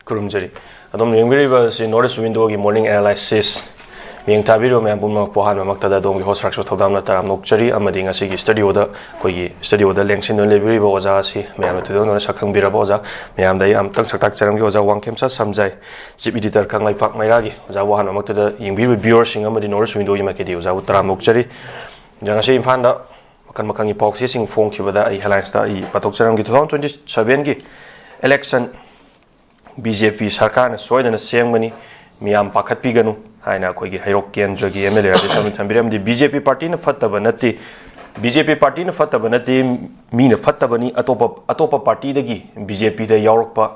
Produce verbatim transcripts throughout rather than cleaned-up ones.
ꯈꯨꯔꯨꯝꯖꯔꯤ꯫ ꯑꯗꯣꯝꯅ ꯌꯦꯡꯕꯤꯔꯤꯕ ꯑꯁꯤ North East Window ꯒꯤ Morning Analysis꯫ ꯃꯤꯠꯌꯦꯡ ꯇꯥꯕꯤꯔꯤꯕ ꯃꯌꯥꯝ ꯄꯨꯝꯅꯃꯛꯄꯨ ꯑꯍꯥꯟꯕ ꯃꯛꯇꯗ ꯑꯗꯣꯝꯒꯤ host ꯍꯥꯏꯔꯛꯁꯨ ꯊꯧꯗꯥꯝꯅ ꯇꯔꯥꯝꯅ ꯑꯣꯛꯆꯔꯤ, ꯑꯃꯗꯤ ꯉꯁꯤꯒꯤ studio ꯗ, ꯑꯩꯈꯣꯏꯒꯤ studio ꯗ ꯂꯦꯡꯁꯤꯟꯗꯨꯅ ꯂꯩꯕꯤꯔꯤꯕ ꯑꯣꯖꯥ ꯑꯁꯤ ꯃꯌꯥꯝꯅ ꯊꯣꯏꯗꯣꯛꯅ ꯁꯛꯈꯪꯕꯤꯔꯕ ꯑꯣꯖꯥ ꯃꯌꯥꯝꯗ ꯑꯩ ꯑꯃꯨꯛꯇꯪ ꯁꯛꯇꯥꯛꯆꯔꯝꯒꯦ꯫ ꯑꯣꯖꯥ ꯋꯥꯡꯈꯦꯝꯆꯥ ꯁꯝꯖꯥꯏ, Chief Editor ꯀꯪꯂꯩꯄꯥꯛ ꯃꯩꯔꯥꯒꯤ꯫ ꯑꯣꯖꯥꯕꯨ ꯑꯍꯥꯟꯕ ꯃꯛꯇꯗ ꯌꯦꯡꯕꯤꯔꯤꯕ viewer ꯁꯤꯡ ꯑꯃꯗꯤ North East Window ꯒꯤ ꯃꯥꯏꯀꯩꯗꯒꯤ ꯑꯣꯖꯥꯕꯨ ꯇꯔꯥꯝꯅ ꯑꯣꯛꯆꯔꯤ꯫ ꯑꯣꯖꯥ, ꯉꯁꯤ ꯏꯝꯐꯥꯜꯗ ꯃꯈꯜ ꯃꯈꯜꯒꯤ ꯄꯥꯎꯆꯦꯁꯤꯡ ꯐꯣꯡꯈꯤꯕꯗ ꯑꯩ headlines ꯇ ꯑꯩ ꯄꯥꯊꯣꯛꯆꯔꯝꯒꯦ꯫ Two thousand twenty seven ꯒꯤ election B J P ꯁꯔꯀꯥꯔꯅ ꯁꯣꯏꯗꯅ ꯁꯦꯝꯒꯅꯤ, ꯃꯤꯌꯥꯝ ꯄꯥꯈꯠꯄꯤꯒꯅꯨ ꯍꯥꯏꯅ ꯑꯩꯈꯣꯏꯒꯤ ꯍꯩꯔꯣꯛ ꯀꯦꯟꯗ꯭ꯔꯒꯤ M L A ꯔꯥꯙꯦꯁ꯭ꯌꯥꯝꯅ ꯊꯝꯕꯤꯔꯦ꯫ ꯑꯃꯗꯤ B J P party ꯅ ꯐꯠꯇꯕ ꯅꯠꯇꯦ, B J P party ꯅ ꯐꯠꯇꯕ ꯅꯠꯇꯦ, ꯃꯤꯅ ꯐꯠꯇꯕꯅꯤ, ꯑꯇꯣꯞꯄ, ꯑꯇꯣꯞꯄ party ꯗꯒꯤ B J P ꯗ ꯌꯥꯎꯔꯛꯄ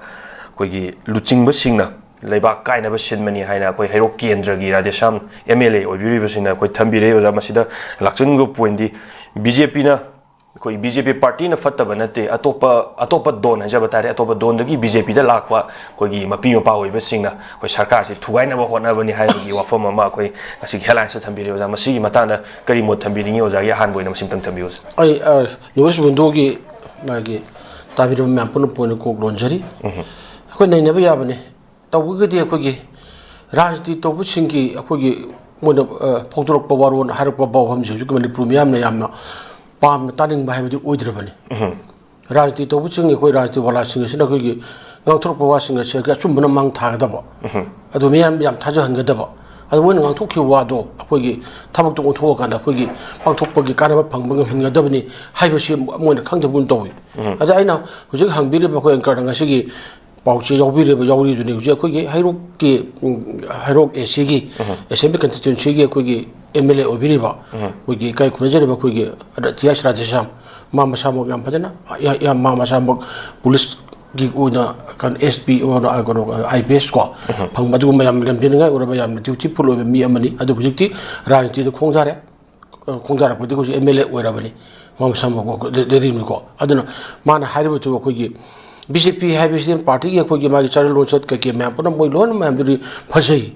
ꯑꯩꯈꯣꯏꯒꯤ ꯂꯨꯆꯤꯡꯕꯁꯤꯡꯅ ꯂꯩꯕꯥꯛ ꯀꯥꯏꯅꯕ ꯁꯤꯟꯕꯅꯤ ꯍꯥꯏꯅ ꯑꯩꯈꯣꯏ ꯍꯩꯔꯣꯛ ꯀꯦꯟꯗ꯭ꯔꯒꯤ ꯔꯥꯙꯦꯁ꯭ꯌꯥꯝ M L A ꯑꯣꯏꯕꯤꯔꯤꯕꯁꯤꯡꯅ ꯑꯩꯈꯣꯏ ꯊꯝꯕꯤꯔꯦ꯫ ꯑꯣꯖꯥ, ꯃꯁꯤꯗ ꯂꯥꯛꯆꯅꯤꯡꯕ point ꯗꯤ, B J P ꯅ, ꯑꯩꯈꯣꯏ B J P party ꯅ ꯐꯠꯇꯕ ꯅꯠꯇꯦ, ꯑꯇꯣꯞꯄ, ꯑꯇꯣꯞꯄ ꯗꯣꯟ ꯍꯥꯏꯖꯕ ꯇꯥꯔꯦ, ꯑꯇꯣꯞꯄ ꯗꯣꯟꯗꯒꯤ B J P ꯗ ꯂꯥꯛꯄ ꯑꯩꯈꯣꯏꯒꯤ ꯃꯄꯤ ꯃꯄꯥ ꯑꯣꯏꯕꯁꯤꯡꯅ ꯑꯩꯈꯣꯏ ꯁꯔꯀꯥꯔꯁꯤ ꯊꯨꯒꯥꯏꯅꯕ ꯍꯣꯠꯅꯕꯅꯤ ꯍꯥꯏꯕꯒꯤ ꯋꯥꯐꯝ ꯑꯃ ꯑꯩꯈꯣꯏ ꯉꯁꯤꯒꯤ headlines ꯇ ꯊꯝꯕꯤꯔꯦ꯫ ꯑꯣꯖꯥ, ꯃꯁꯤꯒꯤ ꯃꯇꯥꯡꯗ ꯀꯔꯤ ꯃꯣꯠ ꯊꯝꯕꯤꯅꯤꯡꯉꯤ? ꯑꯣꯖꯥꯒꯤ ꯑꯍꯥꯟꯕ ꯑꯣꯏꯅ ꯃꯁꯤꯝꯇꯪ ꯊꯝꯕꯤꯌꯨ, ꯑꯣꯖꯥ꯫ ꯑꯩ, ꯑ, North East Window ꯒꯤ ꯃꯥꯒꯤ ꯇꯥꯕꯤꯔꯤꯕ ꯃꯌꯥꯝ ꯄꯨꯝꯅꯃꯛꯄꯨ ꯑꯣꯏꯅ ꯀꯣꯛ ꯂꯣꯟꯖꯔꯤ꯫ ꯑꯩꯈꯣꯏ ꯅꯩꯅꯕ ꯌꯥꯕꯅꯤ꯫ ꯇꯧꯕꯒꯤꯗꯤ ꯑꯩꯈꯣꯏꯒꯤ ꯔꯥꯖꯅꯤꯇꯤ ꯇꯧꯕꯁꯤꯡꯒꯤ ꯑꯩꯈꯣꯏꯒꯤ ꯃꯣꯏꯅ, ꯑ, ꯐꯣꯡꯗꯣꯔꯛꯄ ꯋꯥꯔꯣꯜ, ꯍꯥꯏꯔꯛꯄ ꯋꯥꯐꯝꯁꯦ ꯍꯧꯖꯤꯛꯀꯤ ꯃꯅꯤꯄꯨꯔ ꯃꯤꯌꯥꯝꯅ ꯌꯥꯝꯅ ꯄꯥꯝꯅ ꯇꯥꯅꯤꯡꯕ ꯍꯥꯏꯕꯗꯤ ꯑꯣꯏꯗ꯭ꯔꯕꯅꯤ꯫ ꯔꯥꯖꯅꯤꯇꯤ ꯇꯧꯕꯁꯤꯡ, ꯑꯩꯈꯣꯏ ꯔꯥꯖꯅꯤꯇꯤ ꯋꯥꯂꯥꯁꯤꯡ ꯑꯁꯤꯅ ꯑꯩꯈꯣꯏꯒꯤ ꯉꯥꯡꯊꯣꯔꯛꯄ ꯋꯥꯁꯤꯡ ꯑꯁꯤ ꯑꯆꯨꯝꯕꯅ ꯃꯥꯡ ꯊꯥꯒꯗꯕ, ꯑꯗꯨ ꯃꯤꯌꯥꯝ ꯌꯥꯝ ꯊꯥꯖꯍꯟꯒꯗꯕ, ꯑꯗꯨ ꯃꯣꯏꯅ ꯉꯥꯡꯊꯣꯛꯈꯤꯕ ꯋꯥꯗꯣ ꯑꯩꯈꯣꯏꯒꯤ ꯊꯕꯛꯇ ꯑꯣꯟꯊꯣꯛꯑꯀꯥꯟꯗ ꯑꯩꯈꯣꯏꯒꯤ ꯄꯥꯡꯊꯣꯛꯄꯒꯤ ꯀꯥꯟꯅꯕ ꯐꯪꯕ ꯉꯝꯍꯟꯒꯗꯕꯅꯤ ꯍꯥꯏꯕꯁꯤ ꯃꯣꯏꯅ ꯈꯪꯗꯕꯒꯨꯝ ꯇꯧꯏ꯫ ꯑꯗ ꯑꯩꯅ ꯍꯧꯖꯤꯛ ꯍꯪꯕꯤꯔꯤꯕ ꯑꯩꯈꯣꯏ anchor ꯅ ꯉꯁꯤꯒꯤ ꯄꯥꯎꯆꯦ ꯌꯥꯎꯕꯤꯔꯤꯕ, ꯌꯥꯎꯔꯤꯗꯨꯅꯤ꯫ ꯍꯧꯖꯤꯛ ꯑꯩꯈꯣꯏꯒꯤ ꯍꯩꯔꯣꯛꯀꯤ, ꯎꯝ, ꯍꯩꯔꯣꯛ A C ꯒꯤ, Assembly Constituency ꯒꯤ ꯑꯩꯈꯣꯏꯒꯤ M L A ꯑꯣꯏꯕꯤꯔꯤꯕ, ꯑꯩꯈꯣꯏꯒꯤ ꯏꯀꯥꯏ ꯈꯨꯝꯅꯖꯔꯤꯕ ꯑꯩꯈꯣꯏꯒꯤ ꯔꯥ-, ꯇꯤ ꯑꯥꯏ ꯁꯤ ꯔꯥꯙꯦꯁ꯭ꯌꯥꯝ, ꯃꯥ ꯃꯁꯥꯃꯛ ꯌꯥꯝ ꯐꯖꯅ, ꯌꯥ-, ꯌꯥꯝ ꯃꯥ ꯃꯁꯥꯃꯛ police ꯀꯤ ꯑꯣꯏꯅ ꯀꯩꯅꯣ, S P ꯑꯣꯏꯅ, ꯑ, ꯀꯩꯅꯣ, I P S ꯀꯣ, ꯐꯪꯕ ꯑꯗꯨꯒꯨꯝꯕ ꯌꯥꯝ ꯂꯝꯖꯤꯡꯅꯤꯡꯉꯥꯏ ꯑꯣꯏꯔꯕ ꯌꯥꯝꯅ dutiful ꯑꯣꯏꯕ ꯃꯤ ꯑꯃꯅꯤ꯫ ꯑꯗꯨ ꯍꯧꯖꯤꯛꯇꯤ ꯔꯥꯖꯅꯤꯇꯤꯗ ꯈꯣꯡꯗꯥꯔꯦ꯫ ꯑ, ꯈꯣꯡꯗꯥꯔꯛꯄꯗꯒꯤ ꯍꯧꯖꯤꯛ M L A ꯑꯣꯏꯔꯕꯅꯤ꯫ ꯃꯥ ꯃꯁꯥꯃꯛ ꯂꯩꯔꯤꯕꯅꯤꯀꯣ꯫ ꯑꯗꯨꯅ ꯃꯥꯅ ꯍꯥꯏꯔꯤꯕꯗꯨ ꯑꯩꯈꯣꯏꯒꯤ B J P ꯍꯥꯏꯕꯁꯤꯗꯤ party ꯒꯤ ꯑꯩꯈꯣꯏꯒꯤ ꯃꯥꯒꯤ ꯆꯥꯔꯦ ꯂꯣꯟꯆꯠ ꯀꯩꯀꯩ ꯃꯌꯥꯝ ꯄꯨꯝꯅꯃꯛ ꯃꯣꯏ ꯂꯣꯏꯅ ꯃꯌꯥꯝꯗꯨꯗꯤ ꯐꯖꯩ꯫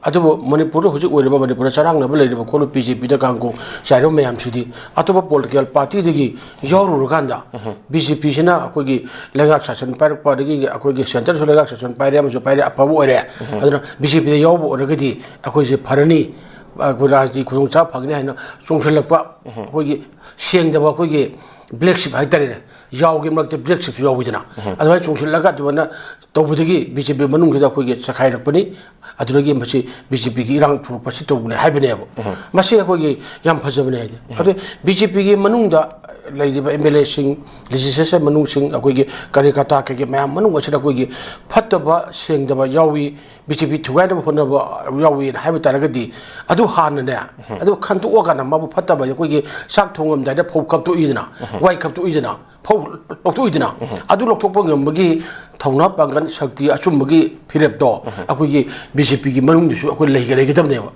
ꯑꯗꯨꯕꯨ ꯃꯅꯤꯄꯨꯔꯗ ꯍꯧꯖꯤꯛ ꯑꯣꯏꯔꯤꯕ, ꯃꯅꯤꯄꯨꯔꯗ ꯆꯔꯥꯡꯅꯕ ꯂꯩꯔꯤꯕ ꯈꯣꯠꯂꯤꯕ ꯕꯤ ꯖꯦ ꯄꯤꯗ ꯀꯥꯡꯕꯨ ꯆꯥꯏꯔꯕ ꯃꯌꯥꯝꯁꯤꯗꯤ ꯑꯇꯣꯞꯄ ꯄꯣꯂꯤꯇꯤꯀꯦꯜ ꯄꯥꯔꯇꯤꯗꯒꯤ ꯌꯥꯎꯔꯨꯔꯀꯥꯟꯗ ꯕꯤ ꯖꯦ ꯄꯤꯁꯤꯅ ꯑꯩꯈꯣꯏꯒꯤ ꯂꯩꯉꯥꯛ ꯁꯥꯁꯟ ꯄꯥꯏꯔꯛꯄ, ꯑꯗꯒꯤ ꯑꯩꯈꯣꯏꯒꯤ ꯁꯦꯟꯇꯔꯁꯨ ꯂꯩꯉꯥꯛ ꯁꯥꯁꯟ ꯄꯥꯏꯔꯦ, ꯑꯃꯁꯨ ꯄꯥꯏꯔꯦ, ꯑꯐꯕ ꯑꯣꯏꯔꯦ, ꯑꯗꯨꯅ ꯕꯤ ꯖꯦ ꯄꯤꯗ ꯌꯥꯎꯕ ꯑꯣꯏꯔꯒꯗꯤ ꯑꯩꯈꯣꯏꯁꯦ ꯐꯔꯅꯤ, ꯑꯩꯈꯣꯏ ꯔꯥꯖꯅꯤꯇꯤ ꯈꯨꯗꯣꯡꯆꯥꯕ ꯐꯪꯒꯅꯤ ꯍꯥꯏꯅ ꯆꯣꯡꯁꯤꯜꯂꯛꯄ ꯑꯩꯈꯣꯏꯒꯤ ꯁꯦꯡꯗꯕ ꯑꯩꯈꯣꯏꯒꯤ ꯕ꯭ꯂꯦꯛ ꯁꯤꯞ ꯍꯥꯏꯇꯥꯔꯦꯅꯦ, ꯌꯥꯎꯒꯤ ꯃꯔꯛꯇ ꯕ꯭ꯂꯦꯛ ꯁꯤꯞꯁꯨ ꯌꯥꯎꯋꯤꯗꯅ, ꯑꯗꯨꯃꯥꯏꯅ ꯆꯣꯡꯁꯤꯜꯂꯒ ꯑꯗꯨꯃꯥꯏꯅ ꯇꯧꯕꯗꯒꯤ ꯕꯤ ꯖꯦ ꯄꯤ ꯃꯅꯨꯡꯁꯤꯗ ꯑꯩꯈꯣꯏꯒꯤ ꯆꯈꯥꯏꯔꯛꯄꯅꯤ꯫ ꯑꯗꯨꯗꯒꯤ ꯃꯁꯤ ꯕꯤ ꯖꯦ ꯄꯤꯒꯤ ꯏꯔꯥꯡ ꯊꯣꯛꯂꯛꯄꯁꯤ ꯇꯧꯕꯅꯦ ꯍꯥꯏꯕꯅꯦꯕ꯫ ꯃꯁꯤ ꯑꯩꯈꯣꯏꯒꯤ ꯌꯥꯝ ꯐꯖꯕꯅꯦ ꯍꯥꯏꯗꯤ꯫ ꯑꯗꯨ ꯕꯤ ꯖꯦ ꯄꯤꯒꯤ ꯃꯅꯨꯡꯗ ꯂꯩꯔꯤꯕ ꯑꯦꯝ ꯑꯦꯜ ꯑꯦꯁꯤꯡ, ꯂꯦꯖꯤꯁꯂꯦꯆꯔ ꯃꯅꯨꯡꯁꯤꯡ, ꯑꯩꯈꯣꯏꯒꯤ ꯀꯥꯔꯌꯀꯔꯇꯥ ꯀꯩꯀꯩ ꯃꯌꯥꯝ ꯃꯅꯨꯡ ꯑꯁꯤꯗ ꯑꯩꯈꯣꯏꯒꯤ ꯐꯠꯇꯕ ꯁꯦꯡꯗꯕ ꯌꯥꯎꯏ, ꯕꯤ ꯖꯦ ꯄꯤ ꯊꯨꯒꯥꯏꯅꯕ ꯍꯣꯠꯅꯕ ꯌꯥꯎꯏꯅ ꯍꯥꯏꯕ ꯇꯥꯔꯒꯗꯤ, ꯑꯗꯨ ꯍꯥꯟꯅꯅꯦ, ꯑꯗꯨ ꯈꯟꯗꯣꯛꯑꯀꯥꯟꯗ ꯃꯥꯕꯨ ꯐꯠꯇꯕ ꯑꯩꯈꯣꯏꯒꯤ ꯆꯥꯛ ꯊꯣꯡꯉꯝꯗꯥꯏꯗ ꯐꯧ ꯈꯞꯇꯣꯛꯏꯗꯅ, ꯋꯥꯏ ꯈꯞꯇꯣꯛꯏꯗꯅ, ꯐꯧ ꯂꯧꯊꯣꯛꯏꯗꯅ, ꯑꯗꯨ ꯂꯧꯊꯣꯛꯄ ꯉꯝꯕꯒꯤ ꯊꯧꯅꯥ ꯄꯥꯡꯒꯜ ꯁꯛꯇꯤ ꯑꯆꯨꯝꯕꯒꯤ ꯐꯤꯔꯦꯞꯇꯣ ꯑꯩꯈꯣꯏꯒꯤ ꯕꯤ ꯖꯦ ꯄꯤꯒꯤ ꯃꯅꯨꯡꯗꯁꯨ ꯑꯩꯈꯣꯏ ꯂꯩꯒ-, ꯂꯩꯒꯗꯕꯅꯦꯕ꯫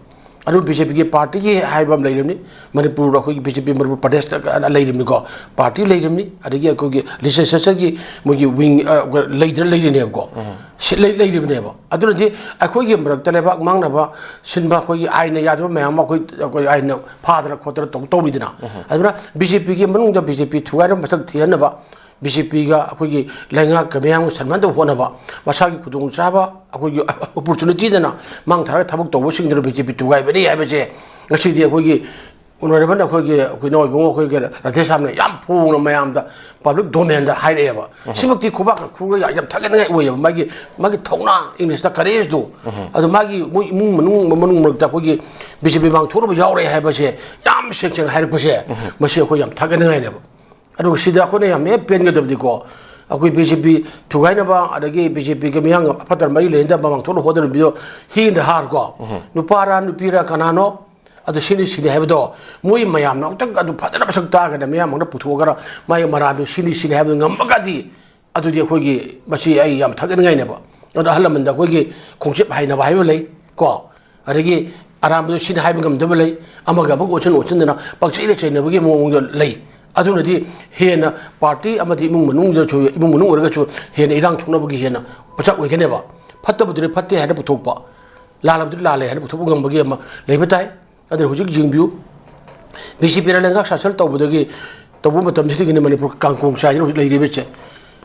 ꯑꯗꯨ ꯕꯤ ꯖꯦ ꯄꯤꯒꯤ ꯄꯥꯔꯇꯤꯒꯤ ꯍꯥꯏꯕ ꯑꯃ ꯂꯩꯔꯤꯕꯅꯤ, ꯃꯅꯤꯄꯨꯔꯗ ꯑꯩꯈꯣꯏꯒꯤ ꯕꯤ ꯖꯦ ꯄꯤ ꯃꯅꯤꯄꯨꯔ ꯄ꯭ꯔꯗꯦꯁꯇ ꯂꯩꯔꯤꯕꯅꯤꯀꯣ, ꯄꯥꯔꯇꯤ ꯂꯩꯔꯤꯕꯅꯤ, ꯑꯗꯒꯤ ꯑꯩꯈꯣꯏꯒꯤ ꯂꯦꯖꯤꯁꯂꯦꯆꯔꯒꯤ ꯃꯣꯏꯒꯤ ꯋꯤꯡ, ꯑ, ꯂꯩꯗꯅ ꯂꯩꯔꯤꯅꯦꯕꯀꯣ, ꯁꯤ ꯂꯩ-, ꯂꯩꯔꯤꯕꯅꯦꯕ꯫ ꯑꯗꯨꯅꯗꯤ ꯑꯩꯈꯣꯏꯒꯤ ꯃꯔꯛꯇ ꯂꯩꯕꯥꯛ ꯃꯥꯡꯅꯕ ꯁꯤꯟꯕ, ꯑꯩꯈꯣꯏꯒꯤ ꯑꯥꯏꯟꯅ ꯌꯥꯗꯕ ꯃꯌꯥꯝ ꯑꯃ ꯑꯩꯈꯣꯏ, ꯑꯩꯈꯣꯏ ꯑꯥꯏꯟꯅ ꯐꯥꯗꯅ ꯈꯣꯠꯇꯅ ꯇꯧ-, ꯇꯧꯔꯤꯗꯅ꯫ ꯑꯗꯨꯅ ꯕꯤ ꯖꯦ ꯄꯤꯒꯤ ꯃꯅꯨꯡꯗ ꯕꯤ ꯖꯦ ꯄꯤ ꯊꯨꯒꯥꯏꯅꯕ ꯃꯁꯛ ꯊꯤꯍꯟꯅꯕ, ꯕꯤ ꯖꯦ ꯄꯤꯒ ꯑꯩꯈꯣꯏꯒꯤ ꯂꯩꯉꯥꯛꯀ ꯃꯤꯌꯥꯝꯒ ꯁꯟꯃꯥꯟꯗꯧ ꯍꯣꯠꯅꯕ, ꯃꯁꯥꯒꯤ ꯈꯨꯗꯣꯡꯆꯥꯕ, ꯑꯩꯈꯣꯏꯒꯤ ꯑꯣꯄꯣꯔꯆꯨꯅꯤꯇꯤꯗꯅ ꯃꯥꯡ ꯊꯥꯔꯒ ꯊꯕꯛ ꯇꯧꯕꯁꯤꯡꯗꯨꯅ ꯕꯤ ꯖꯦ ꯄꯤ ꯊꯨꯒꯥꯏꯕꯅꯤ ꯍꯥꯏꯕꯁꯦ ꯉꯁꯤꯗꯤ ꯑꯩꯈꯣꯏꯒꯤ ꯑꯣꯅꯔꯦꯕꯜ ꯑꯩꯈꯣꯏꯒꯤ, ꯑꯩꯈꯣꯏ ꯏꯅꯥꯎ ꯏꯕꯨꯡꯉꯣ ꯑꯩꯈꯣꯏꯒꯤ ꯔꯥꯙꯦꯁ꯭ꯌꯥꯝꯅ ꯌꯥꯝ ꯐꯣꯡꯅ ꯃꯌꯥꯝꯗ ꯄꯕ꯭ꯂꯤꯛ ꯗꯣꯃꯦꯟꯗ ꯍꯥꯏꯔꯛꯑꯦꯕ꯫ ꯁꯤꯃꯛꯇꯤ ꯈꯨꯕꯥꯛꯀ ꯈꯨꯔꯒ ꯌꯥꯝ ꯊꯥꯒꯠꯅꯤꯡꯉꯥꯏ ꯑꯣꯏꯌꯦꯕ꯫ ꯃꯥꯒꯤ, ꯃꯥꯒꯤ ꯊꯧꯅꯥ, ꯏꯪꯂꯤꯁꯇ ꯀꯔꯦꯖꯇꯣ, ꯑꯗꯣ ꯃꯥꯒꯤ ꯃꯣꯏ ꯏꯃꯨꯡ ꯃꯅꯨꯡ, ꯃꯅꯨꯡ ꯃꯔꯛꯇ ꯑꯩꯈꯣꯏꯒꯤ ꯕꯤ ꯖꯦ ꯄꯤ ꯃꯥꯡꯊꯣꯛꯅꯕ ꯌꯥꯎꯔꯦ ꯍꯥꯏꯕꯁꯦ ꯌꯥꯝ ꯁꯦꯡ ꯁꯦꯡꯅ ꯍꯥꯏꯔꯛꯄꯁꯦ, ꯃꯁꯤ ꯑꯩꯈꯣꯏ ꯌꯥꯝ ꯊꯥꯒꯠꯅꯤꯡꯉꯥꯏꯅꯦꯕ꯫ ꯑꯗꯨꯒ ꯁꯤꯗ ꯑꯩꯈꯣꯏꯅ ꯌꯥꯝ ꯍꯦꯛ ꯄꯦꯟꯒꯗꯕꯗꯤꯀꯣ, ꯑꯩꯈꯣꯏ ꯕꯤ ꯖꯦ ꯄꯤ ꯊꯨꯒꯥꯏꯅꯕ, ꯑꯗꯒꯤ ꯕꯤ ꯖꯦ ꯄꯤꯒ ꯃꯤꯌꯥꯝꯒ ꯑꯐꯠꯇ ꯃꯔꯤ ꯂꯩꯅꯗꯕ ꯃꯥꯡꯊꯣꯛꯅ ꯍꯣꯠꯅꯔꯝꯃꯤꯗꯣ ꯍꯤ ꯏꯟ ꯗ ꯍꯥꯔꯀꯣ, ꯅꯨꯄꯥꯔꯥ ꯅꯨꯄꯤꯔꯥ ꯀꯅꯥꯅꯣ, ꯑꯗꯨ ꯁꯤꯅꯤ ꯁꯤꯅꯤ ꯍꯥꯏꯕꯗꯣ ꯃꯣꯏ ꯃꯌꯥꯝꯅ ꯑꯃꯨꯛꯇꯪ ꯑꯗꯨ ꯐꯖꯅ ꯃꯁꯛ ꯇꯥꯛꯑꯒꯅ ꯃꯤꯌꯥꯝ ꯑꯃꯅ ꯄꯨꯊꯣꯛꯑꯒꯅ ꯃꯥꯒꯤ ꯃꯔꯥꯜꯗꯨ ꯁꯤꯅꯤ ꯁꯤꯅꯤ ꯍꯥꯏꯕꯗꯨ ꯉꯝꯃꯒꯗꯤ, ꯑꯗꯨꯗꯤ ꯑꯩꯈꯣꯏꯒꯤ ꯃꯁꯤ ꯑꯩ ꯌꯥꯝ ꯊꯥꯒꯠꯅꯤꯡꯉꯥꯏꯅꯦꯕ꯫ ꯑꯗꯣ ꯑꯍꯜ ꯂꯃꯟꯗ ꯑꯩꯈꯣꯏꯒꯤ ꯈꯣꯡꯆꯦꯞ ꯍꯥꯏꯅꯕ ꯍꯥꯏꯕ ꯂꯩ ꯀꯣ, ꯑꯗꯒꯤ ꯑꯔꯥꯟꯕꯗꯨ ꯁꯤꯅꯤ ꯍꯥꯏꯕ ꯉꯝꯗꯕ ꯂꯩ, ꯑꯃꯒ ꯑꯃꯒ ꯑꯣꯟꯁꯤꯟ ꯑꯣꯟꯁꯤꯟꯗꯅ ꯄꯪꯆꯩꯗ ꯆꯩꯅꯕꯒꯤ ꯃꯑꯣꯡꯗ ꯂꯩ꯫ ꯑꯗꯨꯅꯗꯤ ꯍꯦꯟꯅ ꯄꯥꯔꯇꯤ ꯑꯃꯗꯤ ꯏꯃꯨꯡ ꯃꯅꯨꯡꯗꯁꯨ, ꯏꯃꯨꯡ ꯃꯅꯨꯡ ꯑꯣꯏꯔꯒꯁꯨ ꯍꯦꯟꯅ ꯏꯔꯥꯡ ꯊꯣꯛꯅꯕꯒꯤ ꯍꯦꯟꯅ ꯃꯆꯥꯛ ꯑꯣꯏꯒꯅꯦꯕ꯫ ꯐꯠꯇꯕꯗꯨꯗꯤ ꯐꯠꯇꯦ ꯍꯥꯏꯅ ꯄꯨꯊꯣꯛꯄ, ꯂꯥꯜꯂꯕꯗꯤ ꯂꯥꯜꯂꯦ ꯍꯥꯏꯅ ꯄꯨꯊꯣꯛꯄ ꯉꯝꯕꯒꯤ ꯑꯃ ꯂꯩꯕ ꯇꯥꯏ꯫ ꯑꯗꯨꯅ ꯍꯧꯖꯤꯛ ꯌꯦꯡꯕꯤꯌꯨ, ꯕꯤ ꯖꯦ ꯄꯤꯅ ꯂꯩꯉꯥꯛ ꯁꯥꯁꯟ ꯇꯧꯕꯗꯒꯤ, ꯇꯧꯕ ꯃꯇꯝꯁꯤꯗꯒꯤꯅꯤ ꯃꯅꯤꯄꯨꯔ ꯀꯥꯡꯈꯣꯡ ꯆꯥꯏꯗꯅ ꯍꯧꯖꯤꯛ ꯂꯩꯔꯤꯕꯁꯦ꯫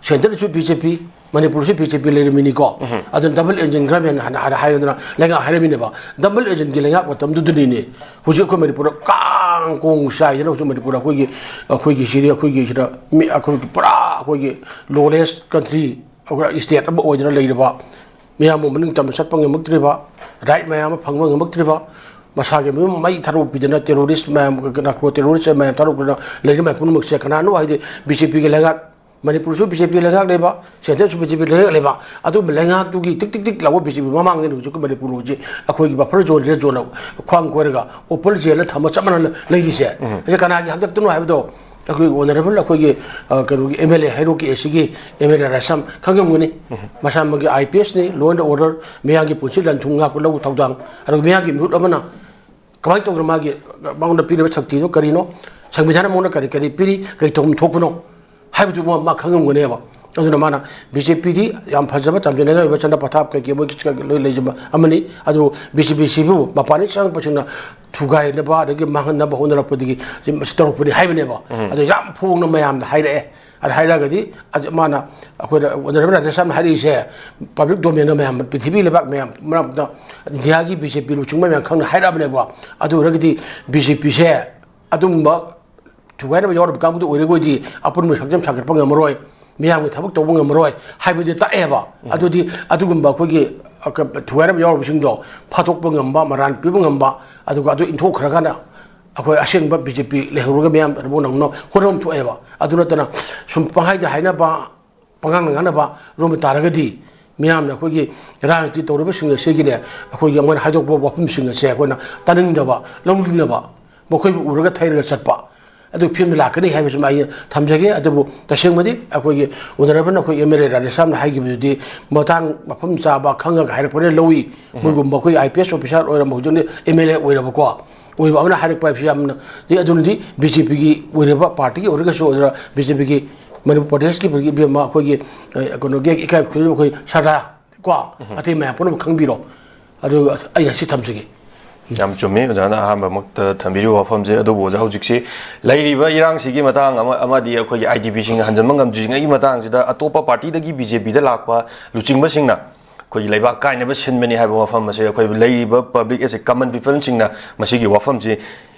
ꯁꯦꯟꯇꯔꯗꯁꯨ ꯕꯤ ꯖꯦ ꯄꯤ, ꯃꯅꯤꯄꯨꯔꯁꯨ ꯕꯤ ꯖꯦ ꯄꯤ ꯂꯩꯔꯝꯃꯤꯅꯤꯀꯣ꯫ ꯑꯗꯨꯅ ꯗꯕꯜ ꯏꯟꯖꯤꯟ ꯒꯔꯃꯦꯟ ꯍꯥꯟꯅ ꯍꯥꯟꯅ ꯍꯥꯏꯔꯗꯅ ꯂꯩꯉꯥꯛ ꯍꯥꯏꯔꯝꯃꯤꯅꯦꯕ꯫ ꯗꯕꯜ ꯏꯟꯖꯤꯟꯒꯤ ꯂꯩꯉꯥꯛ ꯃꯇꯝꯗꯨꯗꯅꯤꯅꯦ ꯍꯧꯖꯤꯛ ꯑꯩꯈꯣꯏ ꯃꯅꯤꯄꯨꯔꯗ ꯀꯥꯡꯈꯣꯡ ꯆꯥꯏꯗꯅ ꯍꯧꯖꯤꯛ ꯃꯅꯤꯄꯨꯔ ꯑꯩꯈꯣꯏꯒꯤ, ꯑꯩꯈꯣꯏꯒꯤ ꯁꯤꯗꯤ ꯑꯩꯈꯣꯏꯒꯤ ꯁꯤꯗ ꯃꯤ ꯑꯩꯈꯣꯏꯒꯤ ꯄꯨꯔꯥ ꯑꯩꯈꯣꯏꯒꯤ ꯂꯣꯂꯦꯁ ꯀꯟꯇ꯭ꯔꯤ, ꯑꯩꯈꯣꯏ ꯏꯁꯇꯦꯠ ꯑꯃ ꯑꯣꯏꯗꯅ ꯂꯩꯔꯤꯕ, ꯃꯤꯌꯥꯝꯕꯨ ꯃꯅꯤꯡ ꯇꯝꯅ ꯆꯠꯄ ꯉꯝꯃꯛꯇ꯭ꯔꯤꯕ, ꯔꯥꯏꯠ ꯃꯌꯥꯝ ꯑꯃ ꯐꯪꯕ ꯉꯝꯃꯛꯇ꯭ꯔꯤꯕ, ꯃꯁꯥꯒꯤ ꯃꯌꯨꯝ ꯃꯩ ꯊꯥꯗꯣꯛꯄꯤꯗꯅ ꯇꯦꯔꯣꯔꯤꯁ ꯃꯌꯥꯝ, ꯅꯥꯔꯀꯣ ꯇꯦꯔꯣꯔꯤꯁ ꯃꯌꯥꯝ ꯊꯥꯗꯣꯛꯇꯅ ꯂꯩꯔꯤ ꯃꯌꯥꯝ ꯄꯨꯝꯅꯃꯛꯁꯦ ꯀꯅꯥꯅꯣ ꯍꯥꯏꯗꯤ ꯕꯤ ꯖꯦ ꯄꯤꯒꯤ ꯂꯩꯉꯥꯛ, ꯃꯅꯤꯄꯨꯔꯁꯨ ꯕꯤ ꯖꯦ ꯄꯤ ꯂꯩꯉꯥꯛ ꯂꯩꯕ, ꯁꯦꯟꯇꯔꯁꯨ ꯕꯤ ꯖꯦ ꯄꯤ ꯂꯩꯉꯥꯛ ꯂꯩꯕ, ꯑꯗꯨꯒꯨꯝꯕ ꯂꯩꯉꯥꯛꯇꯨꯒꯤ ꯇꯤꯛ ꯇꯤꯛ ꯇꯤꯛ ꯂꯥꯎꯕ ꯕꯤ ꯖꯦ ꯄꯤ ꯃꯃꯥꯡꯗꯅꯤ ꯍꯧꯖꯤꯛꯀꯤ ꯃꯅꯤꯄꯨꯔ ꯍꯧꯖꯤꯛ ꯑꯩꯈꯣꯏꯒꯤ ꯕꯐꯔ ꯖꯣꯟ, ꯔꯦꯗ ꯖꯣꯟ ꯈ꯭ꯋꯥꯡ ꯀꯣꯏꯔꯒ ꯑꯣꯄꯟ ꯖꯦꯜꯗ ꯊꯝꯕ ꯆꯞ ꯃꯥꯟꯅꯅ ꯂꯩꯔꯤꯁꯦ꯫ ꯑꯁꯤ ꯀꯅꯥꯒꯤ ꯍꯥꯛꯇꯛꯇꯅꯣ ꯍꯥꯏꯕꯗꯣ ꯑꯩꯈꯣꯏ ꯑꯣꯅꯔꯦꯕꯜ ꯑꯩꯈꯣꯏꯒꯤ, ꯑ, ꯀꯩꯅꯣꯒꯤ ꯑꯦꯝ ꯑꯦꯜ ꯑꯦ ꯍꯩꯔꯣꯛꯀꯤ ꯑꯦ ꯁꯤꯒꯤ ꯑꯦꯝ ꯑꯦꯜ ꯑꯦ ꯔꯥꯙꯦꯁ꯭ꯌꯥꯝ ꯈꯪꯉꯝꯒꯅꯤ꯫ ꯃꯁꯥꯃꯛꯀꯤ ꯑꯥꯏ ꯄꯤ ꯑꯦꯁꯅꯤ, law and order, ꯃꯤꯌꯥꯝꯒꯤ ꯄꯨꯟꯁꯤ ꯂꯟ ꯊꯨꯝ ꯉꯥꯛꯄ ꯂꯧꯕ ꯊꯧꯗꯥꯡ, ꯑꯗꯨꯒ ꯃꯤꯌꯥꯝꯒꯤ ꯃꯤꯍꯨꯠ ꯑꯃꯅ ꯀꯃꯥꯏꯅ ꯇꯧꯗꯅ ꯃꯥꯒꯤ, ꯃꯉꯣꯟꯗ ꯄꯤꯔꯤꯕ ꯁꯛꯇꯤꯗꯣ ꯀꯔꯤꯅꯣ, ꯁꯪꯕꯤꯙꯥꯟꯅ ꯃꯉꯣꯟꯗ ꯀꯔꯤ ꯀꯔꯤ ꯄꯤꯔꯤ, ꯀꯔꯤ ꯇꯧꯐꯝ ꯊꯣꯛꯄꯅꯣ ꯍꯥꯏꯕꯗꯨ ꯃꯥ, ꯃꯥ ꯈꯪꯉꯝꯒꯅꯦꯕ꯫ ꯑꯗꯨꯅ ꯃꯥꯅ ꯕꯤ ꯖꯦ ꯄꯤꯗꯤ ꯌꯥꯝ ꯐꯖꯕ ꯇꯝꯖꯅꯤꯡꯉꯥꯏ ꯑꯣꯏꯕ ꯆꯠꯅ ꯄꯊꯥꯞ ꯀꯩꯀꯩ ꯃꯣꯏꯒꯤ ꯂꯣꯏ ꯂꯩꯖꯕ ꯑꯃꯅꯤ꯫ ꯑꯗꯨ ꯕꯤ ꯖꯦ ꯄꯤ ꯁꯤꯕꯨ ꯃꯄꯥꯟꯗꯒꯤ ꯆꯪꯉꯛꯄꯁꯤꯡꯅ ꯊꯨꯒꯥꯏꯅꯕ ꯑꯗꯒꯤ ꯃꯥꯡꯍꯟꯅꯕ ꯍꯣꯠꯅꯔꯛꯄꯗꯒꯤ ꯃꯁꯤ ꯇꯧꯔꯛꯄꯅꯤ ꯍꯥꯏꯕꯅꯦꯕ꯫ ꯑꯗꯣ ꯌꯥꯝ ꯐꯣꯡꯅ ꯃꯌꯥꯝꯗ ꯍꯥꯏꯔꯛꯑꯦ꯫ ꯑꯗꯨ ꯍꯥꯏꯔꯛꯑꯒꯗꯤ ꯑꯗꯨ ꯃꯥꯅ ꯑꯩꯈꯣꯏꯗ ꯑꯣꯅꯔꯦꯕꯜ ꯔꯥꯙꯦꯁ꯭ꯌꯥꯝꯅ ꯍꯥꯏꯔꯛꯏꯁꯦ ꯄꯕ꯭ꯂꯤꯛ ꯗꯣꯃꯦꯟꯗ ꯃꯌꯥꯝ, ꯄ꯭ꯔꯤꯊꯤꯕꯤ ꯂꯩꯕꯥꯛ ꯃꯌꯥꯝ ꯃꯔꯛꯇ ꯏꯟꯗꯤꯌꯥꯒꯤ ꯕꯤ ꯖꯦ ꯄꯤ ꯂꯨꯆꯤꯡꯕ ꯃꯌꯥꯝ ꯈꯪꯅ ꯍꯥꯏꯔꯛꯑꯕꯅꯦꯕ꯫ ꯑꯗꯨ ꯑꯣꯏꯔꯒꯗꯤ ꯕꯤ ꯖꯦ ꯄꯤꯁꯦ ꯑꯗꯨꯝꯕ ꯊꯨꯒꯥꯏꯅꯕ ꯌꯥꯎꯔꯕ ꯀꯥꯡꯕꯨꯗꯨ ꯑꯣꯏꯔꯒꯗꯤ ꯑꯄꯨꯟꯕ ꯁꯛꯆꯝ ꯁꯥꯒꯠꯄ ꯉꯝꯃꯔꯣꯏ, ꯃꯤꯌꯥꯝꯒꯤ ꯊꯕꯛ ꯇꯧꯕ ꯉꯝꯃꯔꯣꯏ ꯍꯥꯏꯕꯗꯤ ꯇꯥꯛꯑꯦꯕ꯫ ꯑꯗꯨꯗꯤ ꯑꯗꯨꯒꯨꯝꯕ ꯑꯩꯈꯣꯏꯒꯤ, ꯑ, ꯊꯨꯒꯥꯏꯅꯕ ꯌꯥꯎꯔꯕꯁꯤꯡꯗꯣ ꯐꯥꯗꯣꯛꯄ ꯉꯝꯕ, ꯃꯔꯥꯟ ꯄꯤꯕ ꯉꯝꯕ, ꯑꯗꯨꯒ ꯑꯗꯨ ꯏꯟꯊꯣꯛꯈ꯭ꯔꯀꯥꯟꯗ ꯑꯩꯈꯣꯏ ꯑꯁꯦꯡꯕ ꯕꯤ ꯖꯦ ꯄꯤ ꯂꯩꯍꯧꯔꯒ ꯃꯤꯌꯥꯝ ꯑꯗꯨꯕꯨ ꯅꯪꯅ ꯍꯣꯠꯅꯐꯝ ꯊꯣꯛꯑꯦꯕ꯫ ꯑꯗꯨ ꯅꯠꯇꯅ ꯁꯨꯝ ꯄꯪꯍꯥꯏꯗ ꯍꯥꯏꯅꯕ, ꯄꯉꯥꯡꯗ ꯉꯥꯡꯅꯕ ꯔꯣꯝꯗ ꯇꯥꯔꯒꯗꯤ ꯃꯤꯌꯥꯝꯅ ꯑꯩꯈꯣꯏꯒꯤ ꯔꯥꯖꯅꯤꯇꯤ ꯇꯧꯔꯤꯕꯁꯤꯡ ꯑꯁꯤꯒꯤꯅꯦ, ꯑꯩꯈꯣꯏꯒꯤ ꯃꯣꯏꯅ ꯍꯥꯏꯗꯣꯛꯄ ꯋꯥꯐꯝꯁꯤꯡ ꯑꯁꯦ ꯑꯩꯈꯣꯏꯅ ꯇꯥꯅꯤꯡꯗꯕ, ꯂꯧꯅꯤꯡꯗꯕ, ꯃꯈꯣꯏꯕꯨ ꯎꯔꯒ ꯊꯩꯔꯒ ꯆꯠꯄ, ꯑꯗꯨ ꯐꯤꯕꯝꯗ ꯂꯥꯛꯀꯅꯤ ꯍꯥꯏꯕꯁꯤꯃ ꯑꯩ ꯊꯝꯖꯒꯦ꯫ ꯑꯗꯨꯕꯨ ꯇꯁꯦꯡꯕꯗꯤ ꯑꯩꯈꯣꯏꯒꯤ ꯑꯣꯅꯔꯦꯕꯜ ꯑꯩꯈꯣꯏ ꯑꯦꯝ ꯑꯦꯜ ꯑꯦ ꯔꯥꯙꯦꯁ꯭ꯌꯥꯝꯅ ꯍꯥꯏꯈꯤꯕꯗꯨꯗꯤ ꯃꯇꯥꯡ ꯃꯐꯝ ꯆꯥꯕ ꯈꯪꯉꯒ ꯍꯥꯏꯔꯛꯄꯅ ꯂꯧꯏ꯫ ꯃꯣꯏꯒꯨꯝꯕ ꯑꯩꯈꯣꯏ ꯑꯥꯏ ꯄꯤ ꯑꯦꯁ ꯑꯣꯐꯤꯁꯥꯔ ꯑꯣꯏꯔꯝꯕ ꯍꯧꯖꯤꯛꯅ ꯑꯦꯝ ꯑꯦꯜ ꯑꯦ ꯑꯣꯏꯔꯕꯀꯣ, ꯑꯣꯏꯕ ꯑꯃꯅ ꯍꯥꯏꯔꯛꯄ ꯍꯥꯏꯕꯁꯤ ꯌꯥꯝꯅ, ꯑꯗꯨꯅꯗꯤ ꯕꯤ ꯖꯦ ꯄꯤꯒꯤ ꯑꯣꯏꯔꯕ ꯄꯥꯔꯇꯤꯒꯤ ꯑꯣꯏꯔꯒꯁꯨ ꯑꯣꯏꯔ ꯕꯤ ꯖꯦ ꯄꯤꯒꯤ ꯃꯅꯤꯄꯨꯔ ꯄ꯭ꯔꯗꯦꯁꯀꯤ ꯏꯕꯦꯝꯃ ꯑꯩꯈꯣꯏꯒꯤ, ꯑ, ꯀꯩꯅꯣꯒꯤ ꯏꯀꯥꯏ ꯈꯨꯝꯅꯕ ꯑꯩꯈꯣꯏ ꯁꯔꯗꯥ ꯀꯣ, ꯑꯇꯩ ꯃꯌꯥꯝ ꯄꯨꯝꯅꯃꯛ ꯈꯪꯕꯤꯔꯣ꯫ ꯑꯗꯨꯒ ꯑꯩꯅ ꯁꯤ ꯊꯝꯖꯒꯦ꯫ ꯌꯥꯝ ꯆꯨꯝꯃꯤ ꯑꯣꯖꯥꯅ ꯑꯍꯥꯟꯕꯃꯛꯇ ꯊꯝꯕꯤꯔꯤꯕ ꯋꯥꯐꯝꯁꯦ꯫ ꯑꯗꯨꯕꯨ ꯑꯣꯖꯥ, ꯍꯧꯖꯤꯛꯁꯤ ꯂꯩꯔꯤꯕ ꯏꯔꯥꯡꯁꯤꯒꯤ ꯃꯇꯥꯡ ꯑꯃ, ꯑꯃꯗꯤ ꯑꯩꯈꯣꯏꯒꯤ ꯑꯥꯏ ꯗꯤ ꯄꯤꯁꯤꯡ ꯍꯟꯖꯤꯟꯕ ꯉꯝꯗ꯭ꯔꯤꯉꯩꯒꯤ ꯃꯇꯥꯡꯁꯤꯗ ꯑꯇꯣꯞꯄ ꯄꯥꯔꯇꯤꯗꯒꯤ ꯕꯤ ꯖꯦ ꯄꯤꯗ ꯂꯥꯛꯄ ꯂꯨꯆꯤꯡꯕꯁꯤꯡꯅ ꯑꯩꯈꯣꯏꯒꯤ ꯂꯩꯕꯥꯛ ꯀꯥꯏꯅꯕ ꯁꯤꯟꯕꯅꯤ ꯍꯥꯏꯕ ꯋꯥꯐꯝ ꯑꯁꯦ ꯑꯩꯈꯣꯏ ꯂꯩꯔꯤꯕ ꯄꯕ꯭ꯂꯤꯛ ꯑꯦꯁ ꯑꯦ ꯀꯃꯟ ꯄꯤꯄꯜꯁꯤꯡꯅ ꯃꯁꯤꯒꯤ ꯋꯥꯐꯝꯁꯤ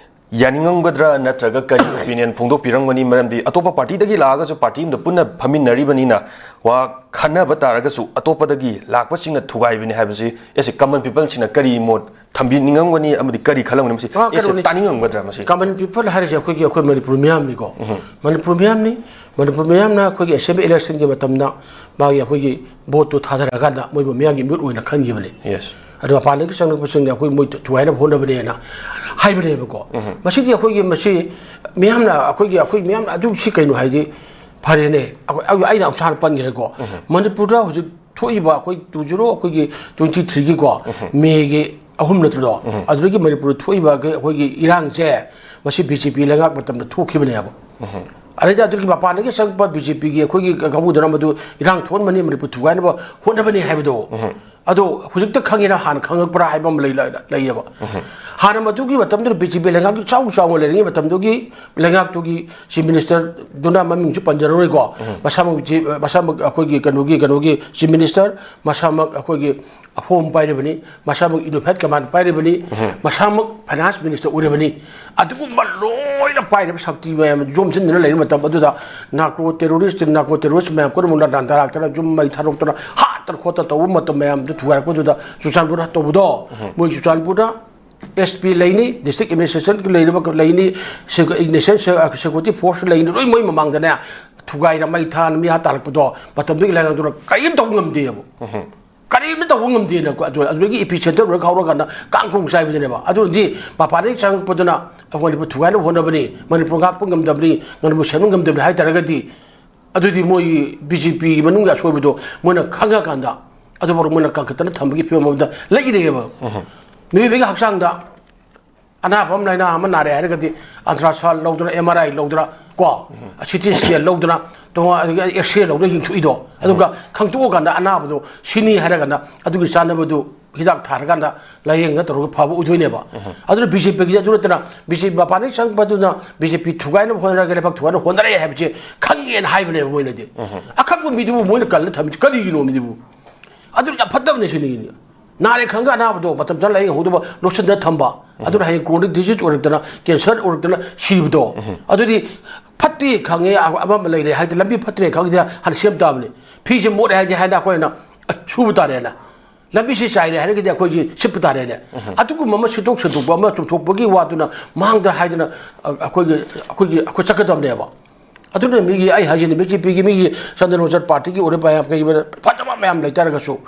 ꯌꯥꯅꯤꯡꯉꯝꯒꯗ꯭ꯔꯥ ꯅꯠꯇ꯭ꯔꯒ ꯀꯔꯤ ꯑꯣꯄꯤꯅꯤꯌꯟ ꯐꯣꯡꯗꯣꯛꯄꯤꯔꯝꯒꯅꯤ? ꯃꯔꯝꯗꯤ ꯑꯇꯣꯞꯄ ꯄꯥꯔꯇꯤꯗꯒꯤ ꯂꯥꯛꯑꯒꯁꯨ ꯄꯥꯔꯇꯤ ꯑꯃꯗ ꯄꯨꯟꯅ ꯐꯝꯃꯤꯟꯅꯔꯤꯕꯅꯤꯅ ꯋꯥ ꯈꯟꯅꯕ ꯇꯥꯔꯒꯁꯨ ꯑꯇꯣꯞꯄꯗꯒꯤ ꯂꯥꯛꯄꯁꯤꯡꯅ ꯊꯨꯒꯥꯏꯕꯅꯤ ꯍꯥꯏꯕꯁꯤ ꯑꯦꯁ ꯑꯦ ꯀꯃꯟ ꯄꯤꯄꯜꯁꯤꯡꯅ ꯀꯔꯤ ꯃꯣꯠ ꯊꯝꯕꯤꯅꯤꯡꯉꯝꯒꯅꯤ ꯑꯃꯗꯤ ꯀꯔꯤ ꯈꯜꯂꯝꯒꯅꯤ? ꯃꯁꯤ ꯑꯥ, ꯑꯦꯁ ꯑꯦ ꯀꯩꯅꯣꯅꯤ꯫ ꯇꯥꯅꯤꯡꯉꯝꯒꯗ꯭ꯔꯥ ꯃꯁꯤ? ꯀꯃꯟ ꯄꯤꯄꯜ ꯍꯥꯏꯔꯤꯁꯦ ꯑꯩꯈꯣꯏꯒꯤ, ꯑꯩꯈꯣꯏ ꯃꯅꯤꯄꯨꯔ ꯃꯤꯌꯥꯝꯅꯤꯀꯣ꯫ ꯃꯅꯤꯄꯨꯔ ꯃꯤꯌꯥꯝꯅꯤ꯫ ꯃꯅꯤꯄꯨꯔ ꯃꯤꯌꯥꯝꯅ ꯑꯩꯈꯣꯏꯒꯤ ꯑꯦꯁꯦꯝꯕ꯭ꯂꯤ ꯏꯂꯦꯛꯁꯟꯒꯤ ꯃꯇꯝꯗ ꯃꯥꯒꯤ ꯑꯩꯈꯣꯏꯒꯤ ꯚꯣꯠꯇꯨ ꯊꯥꯗꯔꯀꯥꯟꯗ ꯃꯣꯏꯕꯨ ꯃꯤꯌꯥꯝꯒꯤ ꯃꯤꯍꯨꯠ ꯑꯣꯏꯅ ꯈꯟꯈꯤꯕꯅꯤ꯫ ꯌꯦꯁ꯫ ꯑꯗꯨ ꯃꯄꯥꯟꯗꯒꯤ ꯆꯪꯂꯛꯄꯁꯤꯡꯅ ꯑꯩꯈꯣꯏ ꯃꯣꯏ ꯊꯨꯒꯥꯏꯅꯕ ꯍꯣꯠꯅꯕꯅꯦꯅ ꯍꯥꯏꯕꯅꯦꯕꯀꯣ꯫ ꯃꯁꯤꯗꯤ ꯑꯩꯈꯣꯏꯒꯤ ꯃꯁꯤ ꯃꯤꯌꯥꯝꯅ ꯑꯩꯈꯣꯏꯒꯤ, ꯑꯩꯈꯣꯏ ꯃꯤꯌꯥꯝꯅ ꯑꯗꯨ ꯁꯤ ꯀꯩꯅꯣ ꯍꯥꯏꯗꯤ ꯐꯔꯦꯅꯦ꯫ ꯑꯩꯈꯣꯏ, ꯑꯩ, ꯑꯩꯅ ꯑꯃꯨꯛ ꯍꯥꯟꯅ ꯄꯟꯈ꯭ꯔꯦꯀꯣ꯫ ꯃꯅꯤꯄꯨꯔꯗ ꯍꯧꯖꯤꯛ ꯊꯣꯛꯏꯕ ꯑꯩꯈꯣꯏ ꯇꯨ ꯖꯤꯔꯣ ꯑꯩꯈꯣꯏꯒꯤ ꯇ꯭ꯋꯦꯟꯇꯤ ꯊ꯭ꯔꯤꯒꯤꯀꯣ ꯃꯦꯒꯤ ꯑꯍꯨꯝ ꯅꯠꯇ꯭ꯔꯣ? ꯑꯗꯨꯗꯒꯤ ꯃꯅꯤꯄꯨꯔꯗ ꯊꯣꯛꯏꯕ ꯑꯩꯈꯣꯏꯒꯤ ꯏꯔꯥꯡꯁꯦ ꯃꯁꯤ ꯕꯤ ꯖꯦ ꯄꯤ ꯂꯩꯉꯥꯛ ꯃꯇꯝꯗ ꯊꯣꯛꯈꯤꯕꯅꯦꯕ꯫ ꯑꯗꯩꯗ ꯑꯗꯨꯒꯤ ꯃꯄꯥꯟꯗꯒꯤ ꯆꯪꯉꯛꯄ ꯕꯤ ꯖꯦ ꯄꯤꯒꯤ ꯑꯩꯈꯣꯏꯒꯤ ꯀꯥꯡꯕꯨꯗꯨꯅ ꯃꯗꯨ ꯏꯔꯥꯡ ꯊꯣꯛꯍꯟꯕꯅꯤ, ꯃꯅꯤꯄꯨꯔ ꯊꯨꯒꯥꯏꯅꯕ ꯍꯣꯠꯅꯕꯅꯤ ꯍꯥꯏꯕꯗꯣ꯫ ꯑꯗꯣ ꯍꯧꯖꯤꯛꯇ ꯈꯪꯉꯤꯔꯥ ꯍꯥꯟꯅ ꯈꯪꯉꯛꯄ꯭ꯔꯥ ꯍꯥꯏꯕ ꯑꯃ ꯂꯩ-, ꯂꯩꯌꯦꯕ꯫ ꯍꯥꯟꯅ ꯃꯗꯨꯒꯤ ꯃꯇꯝꯗꯨꯗ ꯕꯤ ꯖꯦ ꯄꯤ ꯂꯩꯉꯥꯛꯀꯤ ꯆꯥꯎ ꯆꯥꯎꯅ ꯂꯩꯔꯤꯉꯩ ꯃꯇꯝꯗꯨꯒꯤ ꯂꯩꯉꯥꯛꯇꯨꯒꯤ ꯆꯤꯐ ꯃꯤꯅꯤꯁꯇꯔꯗꯨꯅ ꯃꯃꯤꯡꯁꯨ ꯄꯟꯖꯔꯔꯣꯏꯀꯣ꯫ ꯃꯁꯥꯃꯛ ꯆꯤ-, ꯃꯁꯥꯃꯛ ꯑꯩꯈꯣꯏꯒꯤ ꯀꯩꯅꯣꯒꯤ, ꯀꯩꯅꯣꯒꯤ ꯆꯤꯐ ꯃꯤꯅꯤꯁꯇꯔ, ꯃꯁꯥꯃꯛ ꯑꯩꯈꯣꯏꯒꯤ ꯍꯣꯝ ꯄꯥꯏꯔꯤꯕꯅꯤ, ꯃꯁꯥꯃꯛ ꯌꯨꯅꯤꯐꯥꯏꯠ ꯀꯃꯥꯟ ꯄꯥꯏꯔꯤꯕꯅꯤ, ꯃꯁꯥꯃꯛ ꯐꯥꯏꯅꯥꯟꯁ ꯃꯤꯅꯤꯁꯇꯔ ꯑꯣꯏꯔꯤꯕꯅꯤ꯫ ꯑꯗꯨꯒꯨꯝꯕ ꯂꯣꯏꯅ ꯄꯥꯏꯔꯤꯕ ꯁꯛꯇꯤ ꯃꯌꯥꯝ ꯌꯣꯝꯁꯤꯟꯗꯨꯅ ꯂꯩꯔꯤꯕ ꯃꯇꯝ ꯑꯗꯨꯗ ꯅꯥꯔꯀꯣ ꯇꯦꯔꯣꯔꯤꯁ, ꯅꯥꯔꯀꯣ ꯇꯦꯔꯣꯔꯤꯁ ꯃꯌꯥꯝ ꯄꯨꯝꯅꯃꯛꯅ ꯂꯥꯟꯗꯥꯔꯛꯇꯅ ꯌꯨꯝ ꯃꯩ ꯊꯥꯗꯣꯛꯇꯅ ꯍꯥꯠꯇꯅ ꯈꯣꯠꯇꯅ ꯇꯧꯕ ꯃꯇꯝ ꯃꯌꯥꯝꯗꯨ ꯊꯨꯒꯥꯏꯔꯛꯄꯗꯨꯗ ꯆꯨꯔꯆꯥꯟꯄꯨꯔꯗ ꯇꯧꯕꯗꯣ, ꯃꯣꯏ ꯆꯨꯔꯆꯥꯟꯄꯨꯔꯗ ꯑꯦꯁ ꯄꯤ ꯂꯩꯅꯤ, ꯗꯤꯁꯇ꯭ꯔꯤꯛ ꯑꯦꯗꯃꯤꯅꯤꯁꯇ꯭ꯔꯦꯁꯟ ꯂꯩꯔꯤꯕ ꯂꯩꯅꯤ, ꯁꯦꯀ꯭ꯌꯨ-, ꯅꯦꯁꯅꯦꯜ ꯁꯦ-, ꯁꯦꯀ꯭ꯌꯨꯔꯤꯇꯤ ꯐꯣꯔꯁ ꯂꯩꯅꯤ, ꯂꯣꯏ ꯃꯣꯏ ꯃꯃꯥꯡꯗꯅꯦ ꯊꯨꯒꯥꯏꯔ ꯃꯩ ꯊꯥꯅ ꯃꯤ ꯍꯥꯠ ꯇꯥꯜꯂꯛꯄꯗꯣ ꯃꯇꯝꯗꯨꯒꯤ ꯂꯩꯉꯥꯛꯇꯨꯅ ꯀꯔꯤꯝ ꯇꯧꯕ ꯉꯝꯗꯦꯕ꯫ ꯀꯔꯤꯝꯇ ꯇꯧꯕ ꯉꯝꯗꯦꯅ ꯑꯗꯨ, ꯑꯗꯨꯗꯒꯤ ꯏꯄꯤ ꯁꯦꯟꯇꯔ ꯑꯣꯏꯔꯒ ꯍꯧꯔꯀꯥꯟꯗ ꯀꯥꯡ ꯈꯣꯡ ꯆꯥꯏꯕꯗꯨꯅꯦꯕ꯫ ꯑꯗꯨꯅꯗꯤ ꯃꯄꯥꯟꯗꯒꯤ ꯆꯪꯉꯛꯄꯗꯨꯅ ꯑꯩꯈꯣꯏ ꯃꯅꯤꯄꯨꯔ ꯊꯨꯒꯥꯏꯅꯕ ꯍꯣꯠꯅꯕꯅꯤ, ꯃꯅꯤꯄꯨꯔ ꯉꯥꯛꯄ ꯉꯝꯗꯕꯅꯤ, ꯃꯅꯤꯄꯨꯔ ꯁꯦꯝꯕ ꯉꯝꯗꯕꯅꯤ ꯍꯥꯏ ꯇꯥꯔꯒꯗꯤ ꯑꯗꯨꯗꯤ ꯃꯣꯏꯒꯤ ꯕꯤ ꯖꯦ ꯄꯤꯒꯤ ꯃꯅꯨꯡꯒꯤ ꯑꯁꯣꯏꯕꯗꯣ ꯃꯣꯏꯅ ꯈꯪꯉꯀꯥꯟꯗ ꯑꯗꯨꯐꯥꯎ ꯃꯣꯏꯅ ꯀꯟꯈꯠꯇꯅ ꯊꯝꯕꯒꯤ ꯐꯤꯕꯝ ꯑꯃꯗ ꯂꯩꯔꯦꯕ꯫ ꯃꯤꯑꯣꯏꯕꯒꯤ ꯍꯛꯆꯥꯡꯗ ꯑꯅꯥꯕ ꯑꯃ, ꯂꯥꯏꯅꯥ ꯑꯃ ꯅꯥꯔꯦ ꯍꯥꯏꯔꯒꯗꯤ ꯑꯜꯇ꯭ꯔꯥꯁꯥꯎꯟ ꯂꯧꯗꯅ, ꯑꯦꯝ ꯑꯥꯔ ꯑꯥꯏ ꯂꯧꯗꯅ, ꯀꯣ, ꯁꯤ ꯇꯤ ꯁ꯭ꯀꯦꯟ ꯂꯧꯗꯅ, ꯇꯣꯉꯥꯟ, ꯑꯗꯒꯤ ꯑꯦꯛꯁꯔꯦ ꯂꯧꯗꯅ ꯌꯦꯡꯊꯣꯛꯏꯗꯣ꯫ ꯑꯗꯨꯒ ꯈꯪꯇꯣꯛꯑꯀꯥꯟꯗ ꯑꯅꯥꯕꯗꯣ ꯁꯤꯅꯤ ꯍꯥꯏꯔꯒꯅ ꯑꯗꯨꯒꯤ ꯆꯥꯅꯕꯗꯨ ꯍꯤꯗꯥꯛ ꯊꯥꯔꯀꯥꯟꯗ ꯂꯥꯏꯌꯦꯡꯉ ꯇꯧꯔꯒ ꯐꯕ ꯑꯣꯏꯗꯣꯏꯅꯦꯕ꯫ ꯑꯗꯨꯅ ꯕꯤ ꯖꯦ ꯄꯤꯒꯤꯗꯤ ꯑꯗꯨ ꯅꯠꯇꯅ ꯕꯤ ꯖꯦ ꯄꯤ ꯃꯄꯥꯟꯗꯒꯤ ꯆꯪꯉꯛꯄꯗꯨꯅ ꯕꯤ ꯖꯦ ꯄꯤ ꯊꯨꯒꯥꯏꯅꯕ ꯍꯣꯠꯅꯔꯒ ꯂꯩꯕꯥꯛ ꯊꯨꯒꯥꯏꯅꯕ ꯍꯣꯠꯅꯔꯛꯑꯦ ꯍꯥꯏꯕꯁꯦ ꯈꯪꯉꯦꯅ ꯍꯥꯏꯕꯅꯦꯕ ꯃꯣꯏꯅꯗꯤ꯫ ꯑꯈꯪꯕ ꯃꯤꯗꯨꯕꯨ ꯃꯣꯏꯅ ꯀꯜꯂ ꯊꯝꯃꯤꯁꯤ ꯀꯔꯤꯒꯤꯅꯣ ꯃꯤꯗꯨꯕꯨ? ꯑꯗꯨ ꯌꯥꯝ ꯐꯠꯇꯕꯅꯦ ꯁꯤꯅꯤ꯫ ꯅꯥꯔꯦ ꯈꯪꯒ ꯑꯅꯥꯕꯗꯣ ꯃꯇꯝ ꯆꯥꯅ ꯂꯥꯏꯌꯦꯡꯍꯧꯗꯕ, ꯂꯣꯠꯁꯤꯟꯗꯅ ꯊꯝꯕ, ꯑꯗꯨꯅ ꯍꯌꯦꯡ chronic disease ꯑꯣꯏꯔꯛꯇꯅ, cancer ꯑꯣꯏꯔꯛꯇꯅ ꯁꯤꯕꯗꯣ꯫ ꯑꯗꯨꯗꯤ ꯐꯠꯇꯦ ꯈꯪꯉꯦ, ꯑꯃ ꯑꯃ ꯂꯩꯔꯦ ꯍꯥꯏꯗꯤ ꯂꯝꯕꯤ ꯐꯠꯇ꯭ꯔꯦ ꯈꯪꯉꯦ ꯍꯥꯟꯅ ꯁꯦꯝ ꯇꯥꯕꯅꯤ꯫ ꯐꯤꯁꯦ ꯃꯣꯠꯂꯦ ꯍꯥꯏꯗꯤ ꯍꯥꯏꯅ ꯑꯩꯈꯣꯏꯅ ꯁꯨꯕ ꯇꯥꯔꯦꯅ꯫ ꯂꯝꯕꯤꯁꯤ ꯆꯥꯏꯔꯦ ꯍꯥꯏꯔꯒꯗꯤ ꯑꯩꯈꯣꯏꯁꯤ ꯁꯤꯠꯄ ꯇꯥꯔꯦꯅꯦ꯫ ꯑꯗꯨꯒꯨꯝꯕ ꯑꯃ ꯁꯤꯠꯇꯣꯛ ꯁꯦꯡꯗꯣꯛꯄ ꯑꯃ ꯆꯨꯝꯊꯣꯛꯄꯒꯤ ꯋꯥꯗꯨꯅ ꯃꯥꯡꯗ ꯍꯥꯏꯗꯅ, ꯑ, ꯑꯩꯈꯣꯏꯒꯤ, ꯑꯩꯈꯣꯏꯒꯤ, ꯑꯩꯈꯣꯏ ꯆꯠꯀꯗꯕꯅꯦꯕ꯫ ꯑꯗꯨꯅ ꯃꯤꯒꯤ, ꯑꯩ ꯍꯥꯏꯁꯤꯅꯤ, ꯕꯤ ꯖꯦ ꯄꯤꯒꯤ ꯃꯤꯒꯤ ꯆꯟꯗ꯭ꯔ ꯂꯣꯟꯆꯠ ꯄꯥꯔꯇꯤꯒꯤ ꯑꯣꯏꯔ ꯃꯌꯥꯝ ꯀꯩ ꯐꯖꯕ ꯃꯌꯥꯝ ꯂꯩꯇꯥꯔꯒꯁꯨ,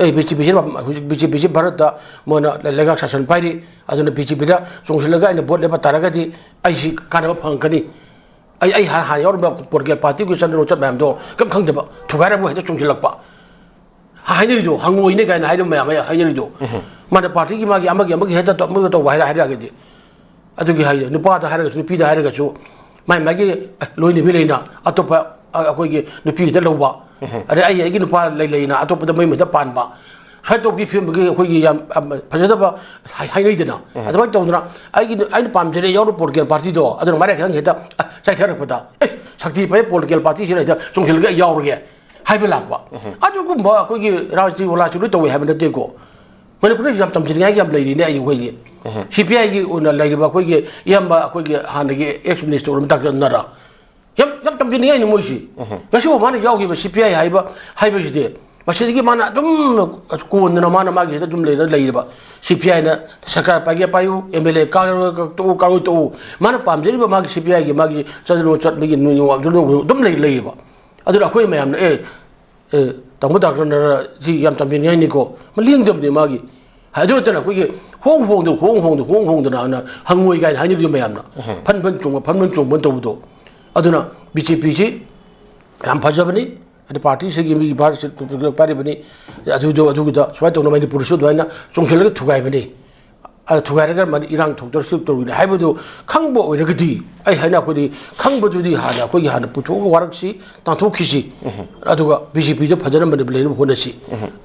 ꯑꯦ, ꯕꯤ ꯖꯦ ꯄꯤꯁꯤꯅ ꯍꯧꯖꯤꯛ ꯕꯤ ꯖꯦ ꯄꯤꯁꯤ ꯚꯥꯔꯠꯇ ꯃꯣꯏꯅ ꯂꯩꯉꯥꯛ ꯁꯥꯁꯟ ꯄꯥꯏꯔꯤ, ꯑꯗꯨꯅ ꯕꯤ ꯖꯦ ꯄꯤꯗ ꯆꯣꯡꯁꯤꯜꯂꯒ ꯑꯩꯅ ꯚꯣꯠ ꯂꯦꯞꯄ ꯇꯥꯔꯒꯗꯤ ꯑꯩꯁꯤ ꯀꯥꯟꯅꯕ ꯐꯪꯉꯛꯀꯅꯤ꯫ ꯑꯩ, ꯑꯩ ꯍꯥꯟꯅ, ꯍꯥꯟꯅ ꯌꯥꯎꯔꯝꯕ ꯄꯣꯂꯤꯇꯤꯀꯦꯜ ꯄꯥꯔꯇꯤꯒꯤ ꯆꯠꯅ ꯂꯣꯟꯆꯠ ꯃꯌꯥꯝꯗꯣ ꯀꯩꯝ ꯈꯪꯗꯕ, ꯊꯨꯒꯥꯏꯔꯕꯨ ꯍꯦꯛꯇ ꯆꯣꯡꯁꯤꯜꯂꯛꯄ꯫ ꯍꯥꯏꯅꯔꯤꯗꯣ ꯍꯪꯉꯣꯏꯅꯦ ꯀꯥꯏꯅ ꯍꯥꯏꯗꯕ ꯃꯌꯥꯝ ꯑꯃ ꯍꯥꯏꯅꯔꯤꯗꯣ꯫ ꯃꯥꯅ ꯄꯥꯔꯇꯤꯒꯤ ꯃꯥꯒꯤ ꯑꯃꯒꯤ, ꯑꯃꯒꯤ ꯍꯦꯛꯇ ꯇꯧ-, ꯑꯃꯒ ꯇꯧꯕ ꯍꯥꯏꯔ-, ꯍꯥꯏꯔꯛꯑꯒꯗꯤ꯫ ꯑꯗꯨꯒꯤ ꯍꯥꯏ, ꯅꯨꯄꯥꯗ ꯍꯥꯏꯔꯒꯁꯨ, ꯅꯨꯄꯤꯗ ꯍꯥꯏꯔꯒꯁꯨ, ꯃꯥꯏ ꯃꯥꯒꯤ, ꯑꯦ, ꯂꯣꯏꯅꯕꯤ ꯂꯩꯅ ꯑꯇꯣꯞꯄ, ꯑ, ꯑꯩꯈꯣꯏꯒꯤ ꯅꯨꯄꯤ ꯍꯦꯛꯇ ꯂꯧꯕ꯫ ꯑꯗꯩ ꯑꯩ, ꯑꯩꯒꯤ ꯅꯨꯄꯥ ꯂꯩ ꯂꯩꯅ ꯑꯇꯣꯞꯄꯗ ꯃꯌꯨꯝ ꯍꯦꯛꯇ ꯄꯥꯟꯕ꯫ ꯁꯨꯃꯥꯏꯅ ꯇꯧꯕꯒꯤ ꯐꯤꯕꯝꯒꯤ ꯑꯩꯈꯣꯏꯒꯤ ꯌꯥꯝ, ꯌꯥꯝ ꯐꯖꯗꯕ ꯍꯥꯏ-, ꯍꯥꯏꯅꯩꯗꯅ꯫ ꯑꯗꯨꯃꯥꯏꯅ ꯇꯧꯗꯅ ꯑꯩꯒꯤ, ꯑꯩꯅ ꯄꯥꯝꯖꯔꯦ ꯌꯥꯎꯔꯨ ꯄꯣꯂꯤꯇꯤꯀꯦꯜ ꯄꯥꯔꯇꯤꯗꯣ, ꯑꯗꯨꯅ ꯃꯥꯅ ꯈꯤꯇꯪ ꯍꯦꯛꯇ, ꯑ, ꯆꯥꯏꯊꯔꯛꯄꯗ, "ꯑꯦ, ꯁꯛꯇꯤ ꯐꯩ ꯄꯣꯂꯤꯇꯤꯀꯦꯜ ꯄꯥꯔꯇꯤꯁꯤꯗ ꯍꯦꯛꯇ ꯆꯣꯡꯁꯤꯜꯂꯒ ꯌꯥꯎꯔꯒꯦ" ꯍꯥꯏꯕ ꯂꯥꯛꯄ꯫ ꯑꯗꯨꯒꯨꯝꯕ ꯑꯩꯈꯣꯏꯒꯤ ꯔꯥꯖꯅꯤꯇꯤ ꯋꯥꯂꯥꯁꯨ ꯂꯣꯏ ꯇꯧꯋꯦ ꯍꯥꯏꯕ ꯅꯠꯇꯦꯀꯣ꯫ ꯃꯅꯤꯄꯨꯔꯗ ꯌꯥꯝ ꯇꯝꯖꯅꯤꯡꯉꯥꯏꯒꯤ ꯌꯥꯝ ꯂꯩꯔꯤꯅꯦ ꯑꯩꯈꯣꯏꯒꯤ꯫ ꯁꯤ ꯄꯤ ꯑꯥꯏꯒꯤ ꯑꯣꯏꯅ ꯂꯩꯔꯤꯕ ꯑꯩꯈꯣꯏꯒꯤ ꯏꯌꯥꯝꯕ ꯑꯩꯈꯣꯏꯒꯤ ꯍꯥꯟꯅꯒꯤ ex minister ꯑꯣꯏꯔꯝꯕ ꯗꯥꯛꯇꯔ ꯅꯔꯥ꯫ ꯌꯥꯝ, ꯌꯥꯝ ꯇꯝꯖꯅꯤꯡꯉꯥꯏꯅꯤ ꯃꯣꯏꯁꯤ꯫ ꯉꯁꯤꯐꯥꯎ ꯃꯥꯅ ꯌꯥꯎꯈꯤꯕ ꯁꯤ ꯄꯤ ꯑꯥꯏ ꯍꯥꯏꯕ, ꯍꯥꯏꯕꯁꯤꯗꯤ ꯃꯁꯤꯗꯒꯤ ꯃꯥꯅ ꯑꯗꯨꯝ ꯀꯣꯟꯗꯅ ꯃꯥꯅ ꯃꯥꯒꯤ ꯍꯦꯛꯇ ꯑꯗꯨꯝ ꯂꯩꯅ ꯂꯩꯔꯤꯕ꯫ ꯁꯤ ꯄꯤ ꯑꯥꯏꯅ ꯁꯔꯀꯥꯔ ꯄꯥꯏꯒꯦ ꯄꯥꯏꯌꯨ, ꯑꯦꯝ ꯑꯦꯜ ꯑꯦ ꯀꯥꯔꯣꯏ ꯇꯣꯛꯎ, ꯀꯥꯔꯣꯏ ꯇꯣꯛꯎ꯫ ꯃꯥꯅ ꯄꯥꯝꯖꯔꯤꯕ ꯃꯥꯒꯤ ꯁꯤ ꯄꯤ ꯑꯥꯏꯒꯤ ꯃꯥꯒꯤ ꯆꯠꯅ ꯂꯣꯟꯆꯠ, ꯃꯤꯒꯤ ꯅꯨꯡ ꯑꯗꯨꯝ ꯂꯩ ꯂꯩꯌꯦꯕ꯫ ꯑꯗꯨꯅ ꯑꯩꯈꯣꯏ ꯃꯌꯥꯝꯅ, "ꯑꯦ, ꯑꯦ, ꯇꯥꯃꯣ ꯗꯥꯛꯇꯔ ꯅꯔꯥ ꯁꯤ ꯌꯥꯝ ꯇꯝꯕꯤꯅꯤꯡꯉꯥꯏꯅꯤꯀꯣ, ꯃꯥ ꯂꯦꯡꯗꯕꯅꯤ ꯃꯥꯒꯤ"꯫ ꯑꯗꯨ ꯅꯠꯇꯅ ꯑꯩꯈꯣꯏꯒꯤ ꯍꯣꯡ ꯍꯣꯡꯗ, ꯍꯣꯡ ꯍꯣꯡꯗ, ꯍꯣꯡ ꯍꯣꯡꯗꯅ ꯑꯅ ꯍꯪꯉꯣꯏ ꯀꯥꯏꯅ ꯍꯥꯏꯅꯕꯗꯣ ꯃꯌꯥꯝꯅ꯫ ꯐꯟ ꯐꯟ ꯆꯣꯡꯕ, ꯐꯟ ꯐꯟ ꯆꯣꯡꯕ ꯇꯧꯕꯗꯣ꯫ ꯑꯗꯨꯅ ꯕꯤ ꯖꯦ ꯄꯤꯁꯤ ꯌꯥꯝ ꯐꯖꯕꯅꯤ꯫ ꯑꯗ ꯄꯥꯔꯇꯤꯁꯤꯒꯤ ꯃꯤꯒꯤ ꯚꯥꯔꯠꯁꯤ ꯄꯥꯏꯔꯤꯕꯅꯤ꯫ ꯑꯗꯨꯗꯣ, ꯑꯗꯨꯒꯤꯗ ꯁꯨꯃꯥꯏꯅ ꯇꯧꯅ ꯃꯅꯤꯄꯨꯔꯁꯨ ꯑꯗꯨꯃꯥꯏꯅ ꯆꯣꯡꯁꯤꯜꯂꯒ ꯊꯨꯒꯥꯏꯕꯅꯤ꯫ ꯑ, ꯊꯨꯒꯥꯏꯔꯒ ꯃꯅꯤ-, ꯏꯔꯥꯡ ꯊꯣꯛꯇꯅ ꯁꯤ ꯇꯧꯔꯤꯅꯤ ꯍꯥꯏꯕꯗꯨ ꯈꯪꯕ ꯑꯣꯏꯔꯒꯗꯤ, ꯑꯩ ꯍꯥꯏꯅ ꯑꯩꯈꯣꯏꯗꯤ ꯈꯪꯕꯗꯨꯗꯤ ꯍꯥꯟꯅ ꯑꯩꯈꯣꯏꯒꯤ ꯍꯥꯟꯅ ꯄꯨꯊꯣꯛꯑꯒ ꯋꯥꯔꯛꯁꯤ, ꯇꯥꯟꯊꯣꯛꯈꯤꯁꯤ꯫ ꯑꯗꯨꯒ ꯕꯤ ꯖꯦ ꯄꯤꯗ ꯐꯖꯅ ꯃꯅꯤꯄꯨꯔ ꯂꯩꯅꯕ ꯍꯣꯠꯅꯁꯤ꯫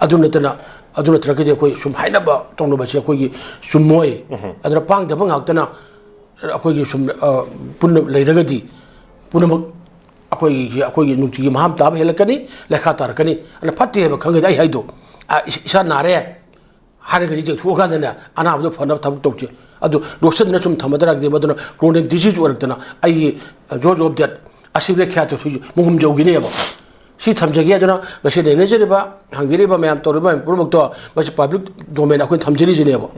ꯑꯗꯨ ꯅꯠꯇꯅ ꯑꯗꯨ ꯅꯠꯇ꯭ꯔꯒꯗꯤ ꯑꯩꯈꯣꯏ ꯁꯨꯝ ꯍꯥꯏꯅꯕ ꯇꯧꯅꯕꯁꯦ ꯑꯩꯈꯣꯏꯒꯤ ꯆꯨꯝꯃꯣꯏ꯫ ꯑꯗꯨꯅ ꯄꯥꯡꯗꯕ ꯉꯥꯛꯇꯅ ꯑꯩꯈꯣꯏꯒꯤ ꯁꯨꯝ, ꯑ, ꯄꯨꯟꯅ ꯂꯩꯔꯒꯗꯤ ꯄꯨꯝꯅꯃꯛ ꯑꯩꯈꯣꯏꯒꯤ, ꯑꯩꯈꯣꯏꯒꯤ ꯅꯨꯡꯇꯤꯒꯤ ꯃꯍꯥꯝ ꯇꯥꯕ ꯍꯦꯜꯂꯛꯀꯅꯤ, ꯂꯩꯈꯥ ꯇꯥꯔꯛꯀꯅꯤ꯫ ꯑꯗꯨꯅ ꯐꯠꯇꯦ ꯍꯥꯏꯕ ꯈꯪꯒꯗꯤ ꯑꯩ ꯍꯥꯏꯗꯣ, ꯑ, ꯏꯁ-, ꯏꯁꯥ ꯅꯥꯔꯦ ꯍꯥꯏꯔꯒꯗꯤ ꯌꯦꯡꯊꯣꯛꯑꯀꯥꯟꯗꯅꯦ ꯑꯅꯥꯕꯗꯣ ꯐꯅꯕ ꯊꯕꯛ ꯇꯧꯁꯤ꯫ ꯑꯗꯨ ꯂꯣꯠꯁꯤꯟꯗꯅ ꯁꯨꯝ ꯊꯝꯃꯗ꯭ꯔꯒꯗꯤ ꯃꯗꯨꯅ chronic disease ꯑꯣꯏꯔꯛꯇꯅ ꯑꯩꯒꯤ, ꯑ, ꯖꯣꯔꯖ ꯑꯣꯐ ꯗꯦꯠ, ꯑꯁꯤꯕ ꯈ꯭ꯌꯥꯠꯇ ꯃꯍꯨꯝ ꯌꯧꯈꯤꯅꯦꯕ꯫ ꯁꯤ ꯊꯝꯖꯒꯦ꯫ ꯑꯗꯨꯅ ꯉꯁꯤ ꯅꯩꯅꯖꯔꯤꯕ, ꯍꯪꯕꯤꯔꯤꯕ ꯃꯌꯥꯝ, ꯇꯧꯔꯤꯕ ꯃꯌꯥꯝ ꯄꯨꯝꯅꯃꯛꯇꯣ ꯃꯁꯤ public domain ꯑꯩꯈꯣꯏꯅ ꯊꯝꯖꯔꯤꯁꯤꯅꯦꯕ꯫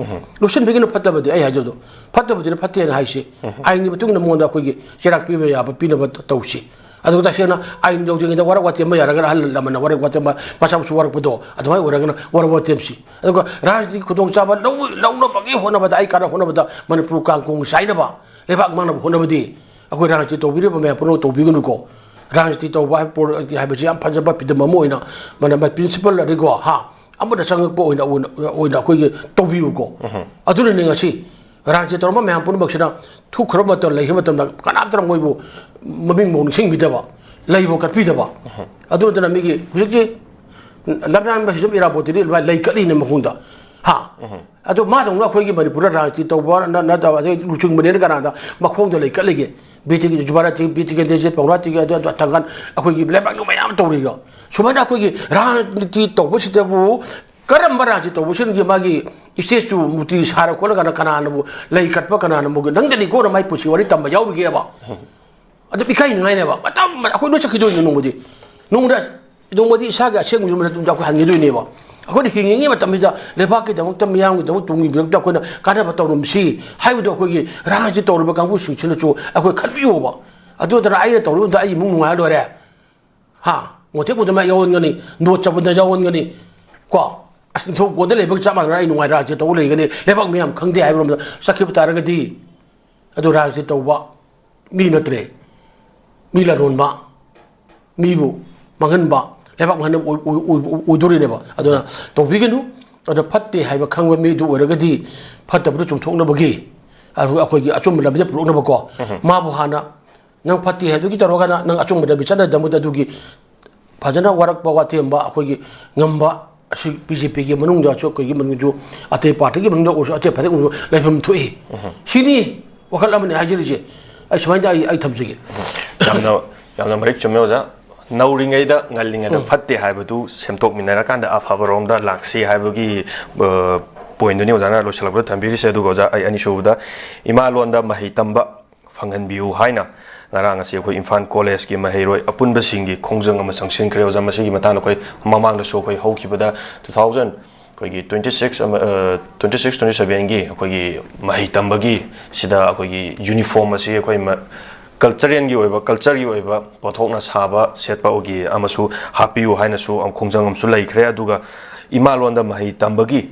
ꯂꯣꯠꯁꯤꯟꯕꯤꯒꯤꯅ ꯐꯠꯇꯕꯗꯤ ꯑꯩ ꯍꯥꯏꯖꯕꯗꯣ, ꯐꯠꯇꯕꯗꯨꯅ ꯐꯠꯇꯦꯅ ꯍꯥꯏꯁꯤ꯫ ꯑꯥꯏꯟꯒꯤ ꯃꯇꯨꯡ ꯏꯟꯅ ꯃꯉꯣꯟꯗ ꯑꯩꯈꯣꯏꯒꯤ ꯆꯩꯔꯥꯛ ꯄꯤꯕ ꯌꯥꯕ ꯄꯤꯅꯕ ꯇꯧꯁꯤ꯫ ꯑꯗꯨꯒ ꯇꯁꯦꯡꯅ ꯑꯥꯏꯟ ꯌꯧꯗ꯭ꯔꯤꯉꯩꯗ ꯋꯥꯔꯛ ꯋꯥꯇꯦꯝꯕ ꯌꯥꯔꯒꯅ, ꯑꯍꯜ ꯂꯃꯟꯅ ꯋꯥꯔꯛ ꯋꯥꯇꯦꯝꯕ, ꯃꯆꯥ ꯃꯁꯨ ꯋꯥꯔꯛꯄꯗꯣ ꯑꯗꯨꯃꯥꯏꯅ ꯑꯣꯏꯔꯒꯅ ꯋꯥꯔꯛ ꯋꯥꯇꯦꯝꯁꯤ꯫ ꯑꯗꯨꯒ ꯔꯥꯖꯅꯤꯇꯤ ꯈꯨꯗꯣꯡꯆꯥꯕ ꯂꯧ-, ꯂꯧꯅꯕꯒꯤ ꯍꯣꯠꯅꯕꯗ, ꯑꯩ ꯀꯥꯟꯅ ꯍꯣꯠꯅꯕꯗ ꯃꯅꯤꯄꯨꯔ ꯀꯥꯡ ꯀꯣꯡ ꯆꯥꯏꯅꯕ, ꯂꯩꯕꯥꯛ ꯃꯥꯡꯅꯕ ꯍꯣꯠꯅꯕꯗꯤ ꯑꯩꯈꯣꯏ ꯔꯥꯖꯅꯤꯇꯤ ꯇꯧꯕꯤꯔꯤꯕ ꯃꯌꯥꯝ ꯄꯨꯝꯅꯃꯛ ꯇꯧꯕꯤꯒꯅꯨꯀꯣ꯫ ꯔꯥꯖꯅꯤꯇꯤ ꯇꯧꯕ ꯍꯥꯏꯕ ꯄꯣ-, ꯍꯥꯏꯕꯁꯤ ꯌꯥꯝ ꯐꯖꯕ ꯐꯤꯗꯝ ꯑꯃ ꯑꯣꯏꯅ ꯃꯅ-, ꯃ-, principle ꯑꯗꯒꯤꯀꯣ, ꯍꯥ, ꯑꯃꯗ ꯆꯪꯉꯛꯄ ꯑꯣꯏꯅ, ꯑꯣꯏꯅ, ꯑꯣꯏꯅ ꯑꯩꯈꯣꯏꯒꯤ ꯇꯧꯕꯤꯌꯨꯀꯣ꯫ ꯑꯗꯨꯅꯅꯦ ꯉꯁꯤ ꯔꯥꯖꯅꯤꯇꯤ ꯇꯧꯔꯝꯕ ꯃꯌꯥꯝ ꯄꯨꯝꯅꯃꯛꯁꯤꯅ ꯊꯣꯛꯈ꯭ꯔꯕ ꯃꯇꯝ, ꯂꯩꯈ꯭ꯔꯕ ꯃꯇꯝꯗ ꯀꯅꯥꯝꯇꯅ ꯃꯣꯏꯕꯨ ꯃꯃꯤꯡꯐꯥꯎ ꯅꯤꯡꯁꯤꯡꯕꯤꯗꯕ, ꯂꯩꯐꯥꯎ ꯀꯠꯄꯤꯗꯕ꯫ ꯑꯗꯨ ꯅꯠꯇꯅ ꯃꯤꯒꯤ ꯍꯧꯖꯤꯛꯁꯤ ꯂꯝꯌꯥꯟꯕ ꯍꯤꯖꯝ ꯏꯔꯥꯕꯣꯠꯇꯨꯗꯤ ꯂꯩ ꯀꯠꯂꯤꯅꯦ ꯃꯈꯣꯡꯗ꯫ ꯍꯥ? ꯑꯗꯣ ꯃꯥꯗꯧꯅ ꯑꯩꯈꯣꯏꯒꯤ ꯃꯅꯤꯄꯨꯔꯗ ꯔꯥꯖꯅꯤꯇꯤ ꯇꯧꯕ ꯅ-, ꯅꯠꯇꯕ, ꯑꯗꯩ ꯂꯨꯆꯤꯡꯕꯅꯦꯅ ꯀꯅꯥꯗ ꯃꯈꯣꯡꯗ ꯂꯩ ꯀꯠꯂꯤꯒꯦ? ꯕꯤꯔ ꯇꯤꯀꯦꯟꯗ꯭ꯔ ꯖꯨꯕꯥꯔꯥꯇꯤ, ꯕꯤꯔ ꯇꯤꯀꯦꯟꯗ꯭ꯔꯖꯤꯠ, ꯄꯥꯎꯔꯥꯇꯤꯒꯤ ꯑꯗꯨ, ꯑꯗꯨ ꯊꯥꯡꯒꯟ ꯑꯩꯈꯣꯏꯒꯤ ꯂꯩꯕꯥꯛ ꯅꯨꯡ ꯃꯌꯥꯝ ꯇꯧꯔꯤꯗꯣ꯫ ꯁꯨꯃꯥꯏꯅ ꯑꯩꯈꯣꯏꯒꯤ ꯔꯥꯖꯅꯤꯇꯤ ꯇꯧꯕꯁꯤꯗꯕꯨ ꯀꯔꯝꯕ ꯔꯥꯖꯅꯤꯇꯤ ꯇꯧꯕꯁꯤꯡꯒꯤ ꯃꯥꯒꯤ statue ꯃꯨꯔꯇꯤ ꯁꯥꯔ ꯈꯣꯠꯂꯒꯅ ꯀꯅꯥꯅꯕꯨ ꯂꯩ ꯀꯠꯄ, ꯀꯅꯥꯅꯕꯨ ꯅꯪꯗꯅꯤꯀꯣꯅ ꯃꯥꯏ ꯄꯨꯟꯁꯤ ꯋꯥꯔꯤ ꯇꯝꯕ ꯌꯥꯎꯔꯤꯒꯦꯕ? ꯑꯗꯨꯝ ꯏꯀꯥꯏꯅꯤꯡꯉꯥꯏꯅꯦꯕ꯫ ꯃꯇꯝ ꯑꯩꯈꯣꯏ ꯂꯣꯏ ꯆꯠꯈꯤꯗꯣꯏꯅꯦ ꯅꯣꯡꯃꯗꯤ꯫ ꯅꯣꯡꯃꯗ, ꯅꯣꯡꯃꯗꯤ ꯏꯁꯥꯒꯤ ꯑꯁꯦꯡꯕ ꯌꯨꯝ ꯑꯗꯨꯝ ꯑꯩꯈꯣꯏ ꯍꯟꯈꯤꯗꯣꯏꯅꯦꯕ꯫ ꯑꯩꯈꯣꯏꯅ ꯍꯤꯡꯉꯤꯉꯩ ꯃꯇꯝꯁꯤꯗ ꯂꯩꯕꯥꯛꯀꯤꯗꯃꯛꯇ, ꯃꯤꯌꯥꯝꯒꯤꯗꯃꯛ, ꯇꯨꯡꯒꯤ ꯃꯤꯔꯛꯇ ꯑꯩꯈꯣꯏꯅ ꯀꯥꯟꯅꯕ ꯇꯧꯔꯝꯁꯤ ꯍꯥꯏꯕꯗꯣ ꯑꯩꯈꯣꯏꯒꯤ ꯔꯥꯖꯅꯤꯇꯤ ꯇꯧꯔꯤꯕ ꯀꯥꯡꯕꯨꯁꯤꯡꯁꯤꯅꯁꯨ ꯑꯩꯈꯣꯏ ꯈꯟꯕꯤꯌꯣꯕ꯫ ꯑꯗꯨ ꯅꯠꯇꯅ ꯑꯩꯅ ꯇꯧꯔꯤꯕ ꯑꯝꯗ ꯑꯩ ꯏꯃꯨꯡ ꯅꯨꯡꯉꯥꯏꯔ ꯂꯣꯏꯔꯦ꯫ ꯍꯥ? ꯃꯣꯟꯊꯦꯛ ꯃꯨꯟꯗꯅ ꯌꯥꯎꯍꯟꯒꯅꯤ, ꯅꯣꯠ ꯆꯥꯕꯗ ꯌꯥꯎꯍꯟꯒꯅꯤ꯫ ꯀꯣ? ꯑꯁ, ꯅꯤꯡꯊꯧ ꯀꯣꯟꯗ ꯂꯩꯕꯒ ꯆꯞ ꯃꯥꯟꯅꯅ ꯑꯩ ꯅꯨꯡꯉꯥꯏ ꯔꯥꯖꯅꯤꯇꯤ ꯇꯧꯕ ꯂꯩꯒꯅꯤ, ꯂꯩꯕꯥꯛ ꯃꯤꯌꯥꯝ ꯈꯪꯗꯦ ꯍꯥꯏꯕꯔꯣꯝꯗ ꯆꯠꯈꯤꯕ ꯇꯥꯔꯒꯗꯤ, ꯑꯗꯨ ꯔꯥꯖꯅꯤꯇꯤ ꯇꯧꯕ ꯃꯤ ꯅꯠꯇ꯭ꯔꯦ꯫ ꯃꯤ ꯂꯂꯣꯟꯕ, ꯃꯤꯕꯨ ꯃꯥꯡꯍꯟꯕ, ꯂꯩꯕꯥꯛ ꯃꯥꯡꯍꯟꯕ ꯑꯣꯏ-, ꯑꯣꯏ-, ꯑꯣꯏ-, ꯑꯣꯏꯗꯣꯔꯤꯅꯦꯕ꯫ ꯑꯗꯨꯅ ꯇꯧꯕꯤꯒꯅꯨ꯫ ꯑꯗꯨꯅ ꯐꯠꯇꯦ ꯍꯥꯏꯕ ꯈꯪꯕ ꯃꯤꯗꯨ ꯑꯣꯏꯔꯒꯗꯤ ꯐꯠꯇꯕꯗꯨ ꯆꯨꯝꯊꯣꯛꯅꯕꯒꯤ ꯑꯗꯨꯒ ꯑꯩꯈꯣꯏꯒꯤ ꯑꯆꯨꯝꯕ ꯂꯝꯕꯤꯗ ꯄꯨꯔꯛꯅꯕꯀꯣ꯫ ꯃꯥꯕꯨ ꯍꯥꯟꯅ ꯅꯪ ꯐꯠꯇꯦ ꯍꯥꯏꯕꯗꯨꯒꯤ ꯇꯧꯔꯒꯅ ꯅꯪ ꯑꯆꯨꯝꯕ ꯂꯝꯕꯤ ꯆꯠꯅꯗꯕꯗ ꯑꯗꯨꯒꯤ ꯐꯖꯅ ꯋꯥꯔꯛꯄ ꯋꯥꯇꯦꯝꯕ ꯑꯩꯈꯣꯏꯒꯤ ꯉꯝꯕ ꯑꯁꯤ ꯕꯤ ꯖꯦ ꯄꯤꯒꯤ ꯃꯅꯨꯡꯗꯁꯨ, ꯑꯩꯈꯣꯏꯒꯤ ꯃꯅꯨꯡꯗꯁꯨ, ꯑꯇꯩ ꯄꯥꯔꯇꯤꯒꯤ ꯃꯅꯨꯡꯗ ꯑꯣꯏꯔꯁꯨ, ꯑꯇꯩ ꯄꯥꯔꯇꯤꯒꯤ ꯃꯅꯨꯡꯗ ꯂꯩꯐꯝ ꯊꯣꯛꯏ꯫ ꯁꯤꯅꯤ ꯋꯥꯈꯜ ꯑꯃꯅꯤ ꯍꯥꯏꯖꯔꯤꯁꯦ꯫ ꯑꯩ ꯁꯨꯃꯥꯏꯅ ꯑꯩ, ꯑꯩ ꯊꯝꯖꯒꯦ꯫ ꯌꯥꯝꯅ, ꯌꯥꯝꯅ ꯃꯔꯤꯛ ꯆꯨꯝꯃꯦ ꯑꯣꯖꯥ꯫ ꯅꯧꯔꯤꯉꯩꯗ, ꯉꯜꯂꯤꯉꯩꯗ ꯐꯠꯇꯦ ꯍꯥꯏꯕꯗꯨ ꯁꯦꯝꯗꯣꯛꯃꯤꯟꯅꯔꯀꯥꯟꯗ ꯑꯐꯕꯔꯣꯝꯗ ꯂꯥꯛꯁꯤ ꯍꯥꯏꯕꯒꯤ, ꯑ, ꯄꯣꯏꯟꯗꯨꯅꯤ ꯑꯣꯖꯥꯅ ꯂꯣꯏꯁꯤꯜꯂꯛꯄꯗ ꯊꯝꯕꯤꯔꯤꯁꯦ꯫ ꯑꯗꯨꯒ ꯑꯣꯖꯥ, ꯑꯩ ꯑꯅꯤꯁꯨꯕꯗ ꯏꯃꯥ ꯂꯣꯟꯗ ꯃꯍꯩ ꯇꯝꯕ ꯐꯪꯍꯟꯕꯤꯌꯨ ꯍꯥꯏꯅ ꯉꯔꯥꯡ ꯑꯁꯤ ꯑꯩꯈꯣꯏ ꯏꯝꯐꯥꯜ ꯀꯣꯂꯦꯖꯀꯤ ꯃꯍꯩꯔꯣꯏ ꯑꯄꯨꯟꯕꯁꯤꯡꯒꯤ ꯈꯣꯡꯖꯪ ꯑꯃ ꯆꯪꯁꯤꯟꯈ꯭ꯔꯦ꯫ ꯑꯣꯖꯥ, ꯃꯁꯤꯒꯤ ꯃꯇꯥꯡꯗ ꯑꯩꯈꯣꯏ ꯃꯃꯥꯡꯗꯁꯨ ꯑꯩꯈꯣꯏ ꯍꯧꯈꯤꯕꯗ two thousand, ꯑꯩꯈꯣꯏꯒꯤ twenty six ꯑꯃ, ꯑ, twenty six twenty sevenꯒꯤ ꯑꯩꯈꯣꯏꯒꯤ ꯃꯍꯩ ꯇꯝꯕꯒꯤ ꯁꯤꯗ ꯑꯩꯈꯣꯏꯒꯤ ꯌꯨꯅꯤꯐꯣꯔꯝ ꯑꯁꯤ ꯑꯩꯈꯣꯏ ꯃ-, ꯀꯜꯆꯔꯦꯜꯒꯤ ꯑꯣꯏꯕ, ꯀꯜꯆꯔꯒꯤ ꯑꯣꯏꯕ ꯄꯣꯠꯊꯣꯛꯅ ꯁꯥꯕ ꯁꯦꯠꯄꯒꯤ ꯑꯃꯁꯨ ꯍꯥꯞꯄꯤꯌꯨ ꯍꯥꯏꯅꯁꯨ ꯈꯣꯡꯖꯪ ꯑꯃꯁꯨ ꯂꯩꯈ꯭ꯔꯦ꯫ ꯑꯗꯨꯒ ꯏꯃꯥ ꯂꯣꯟꯗ ꯃꯍꯩ ꯇꯝꯕꯒꯤ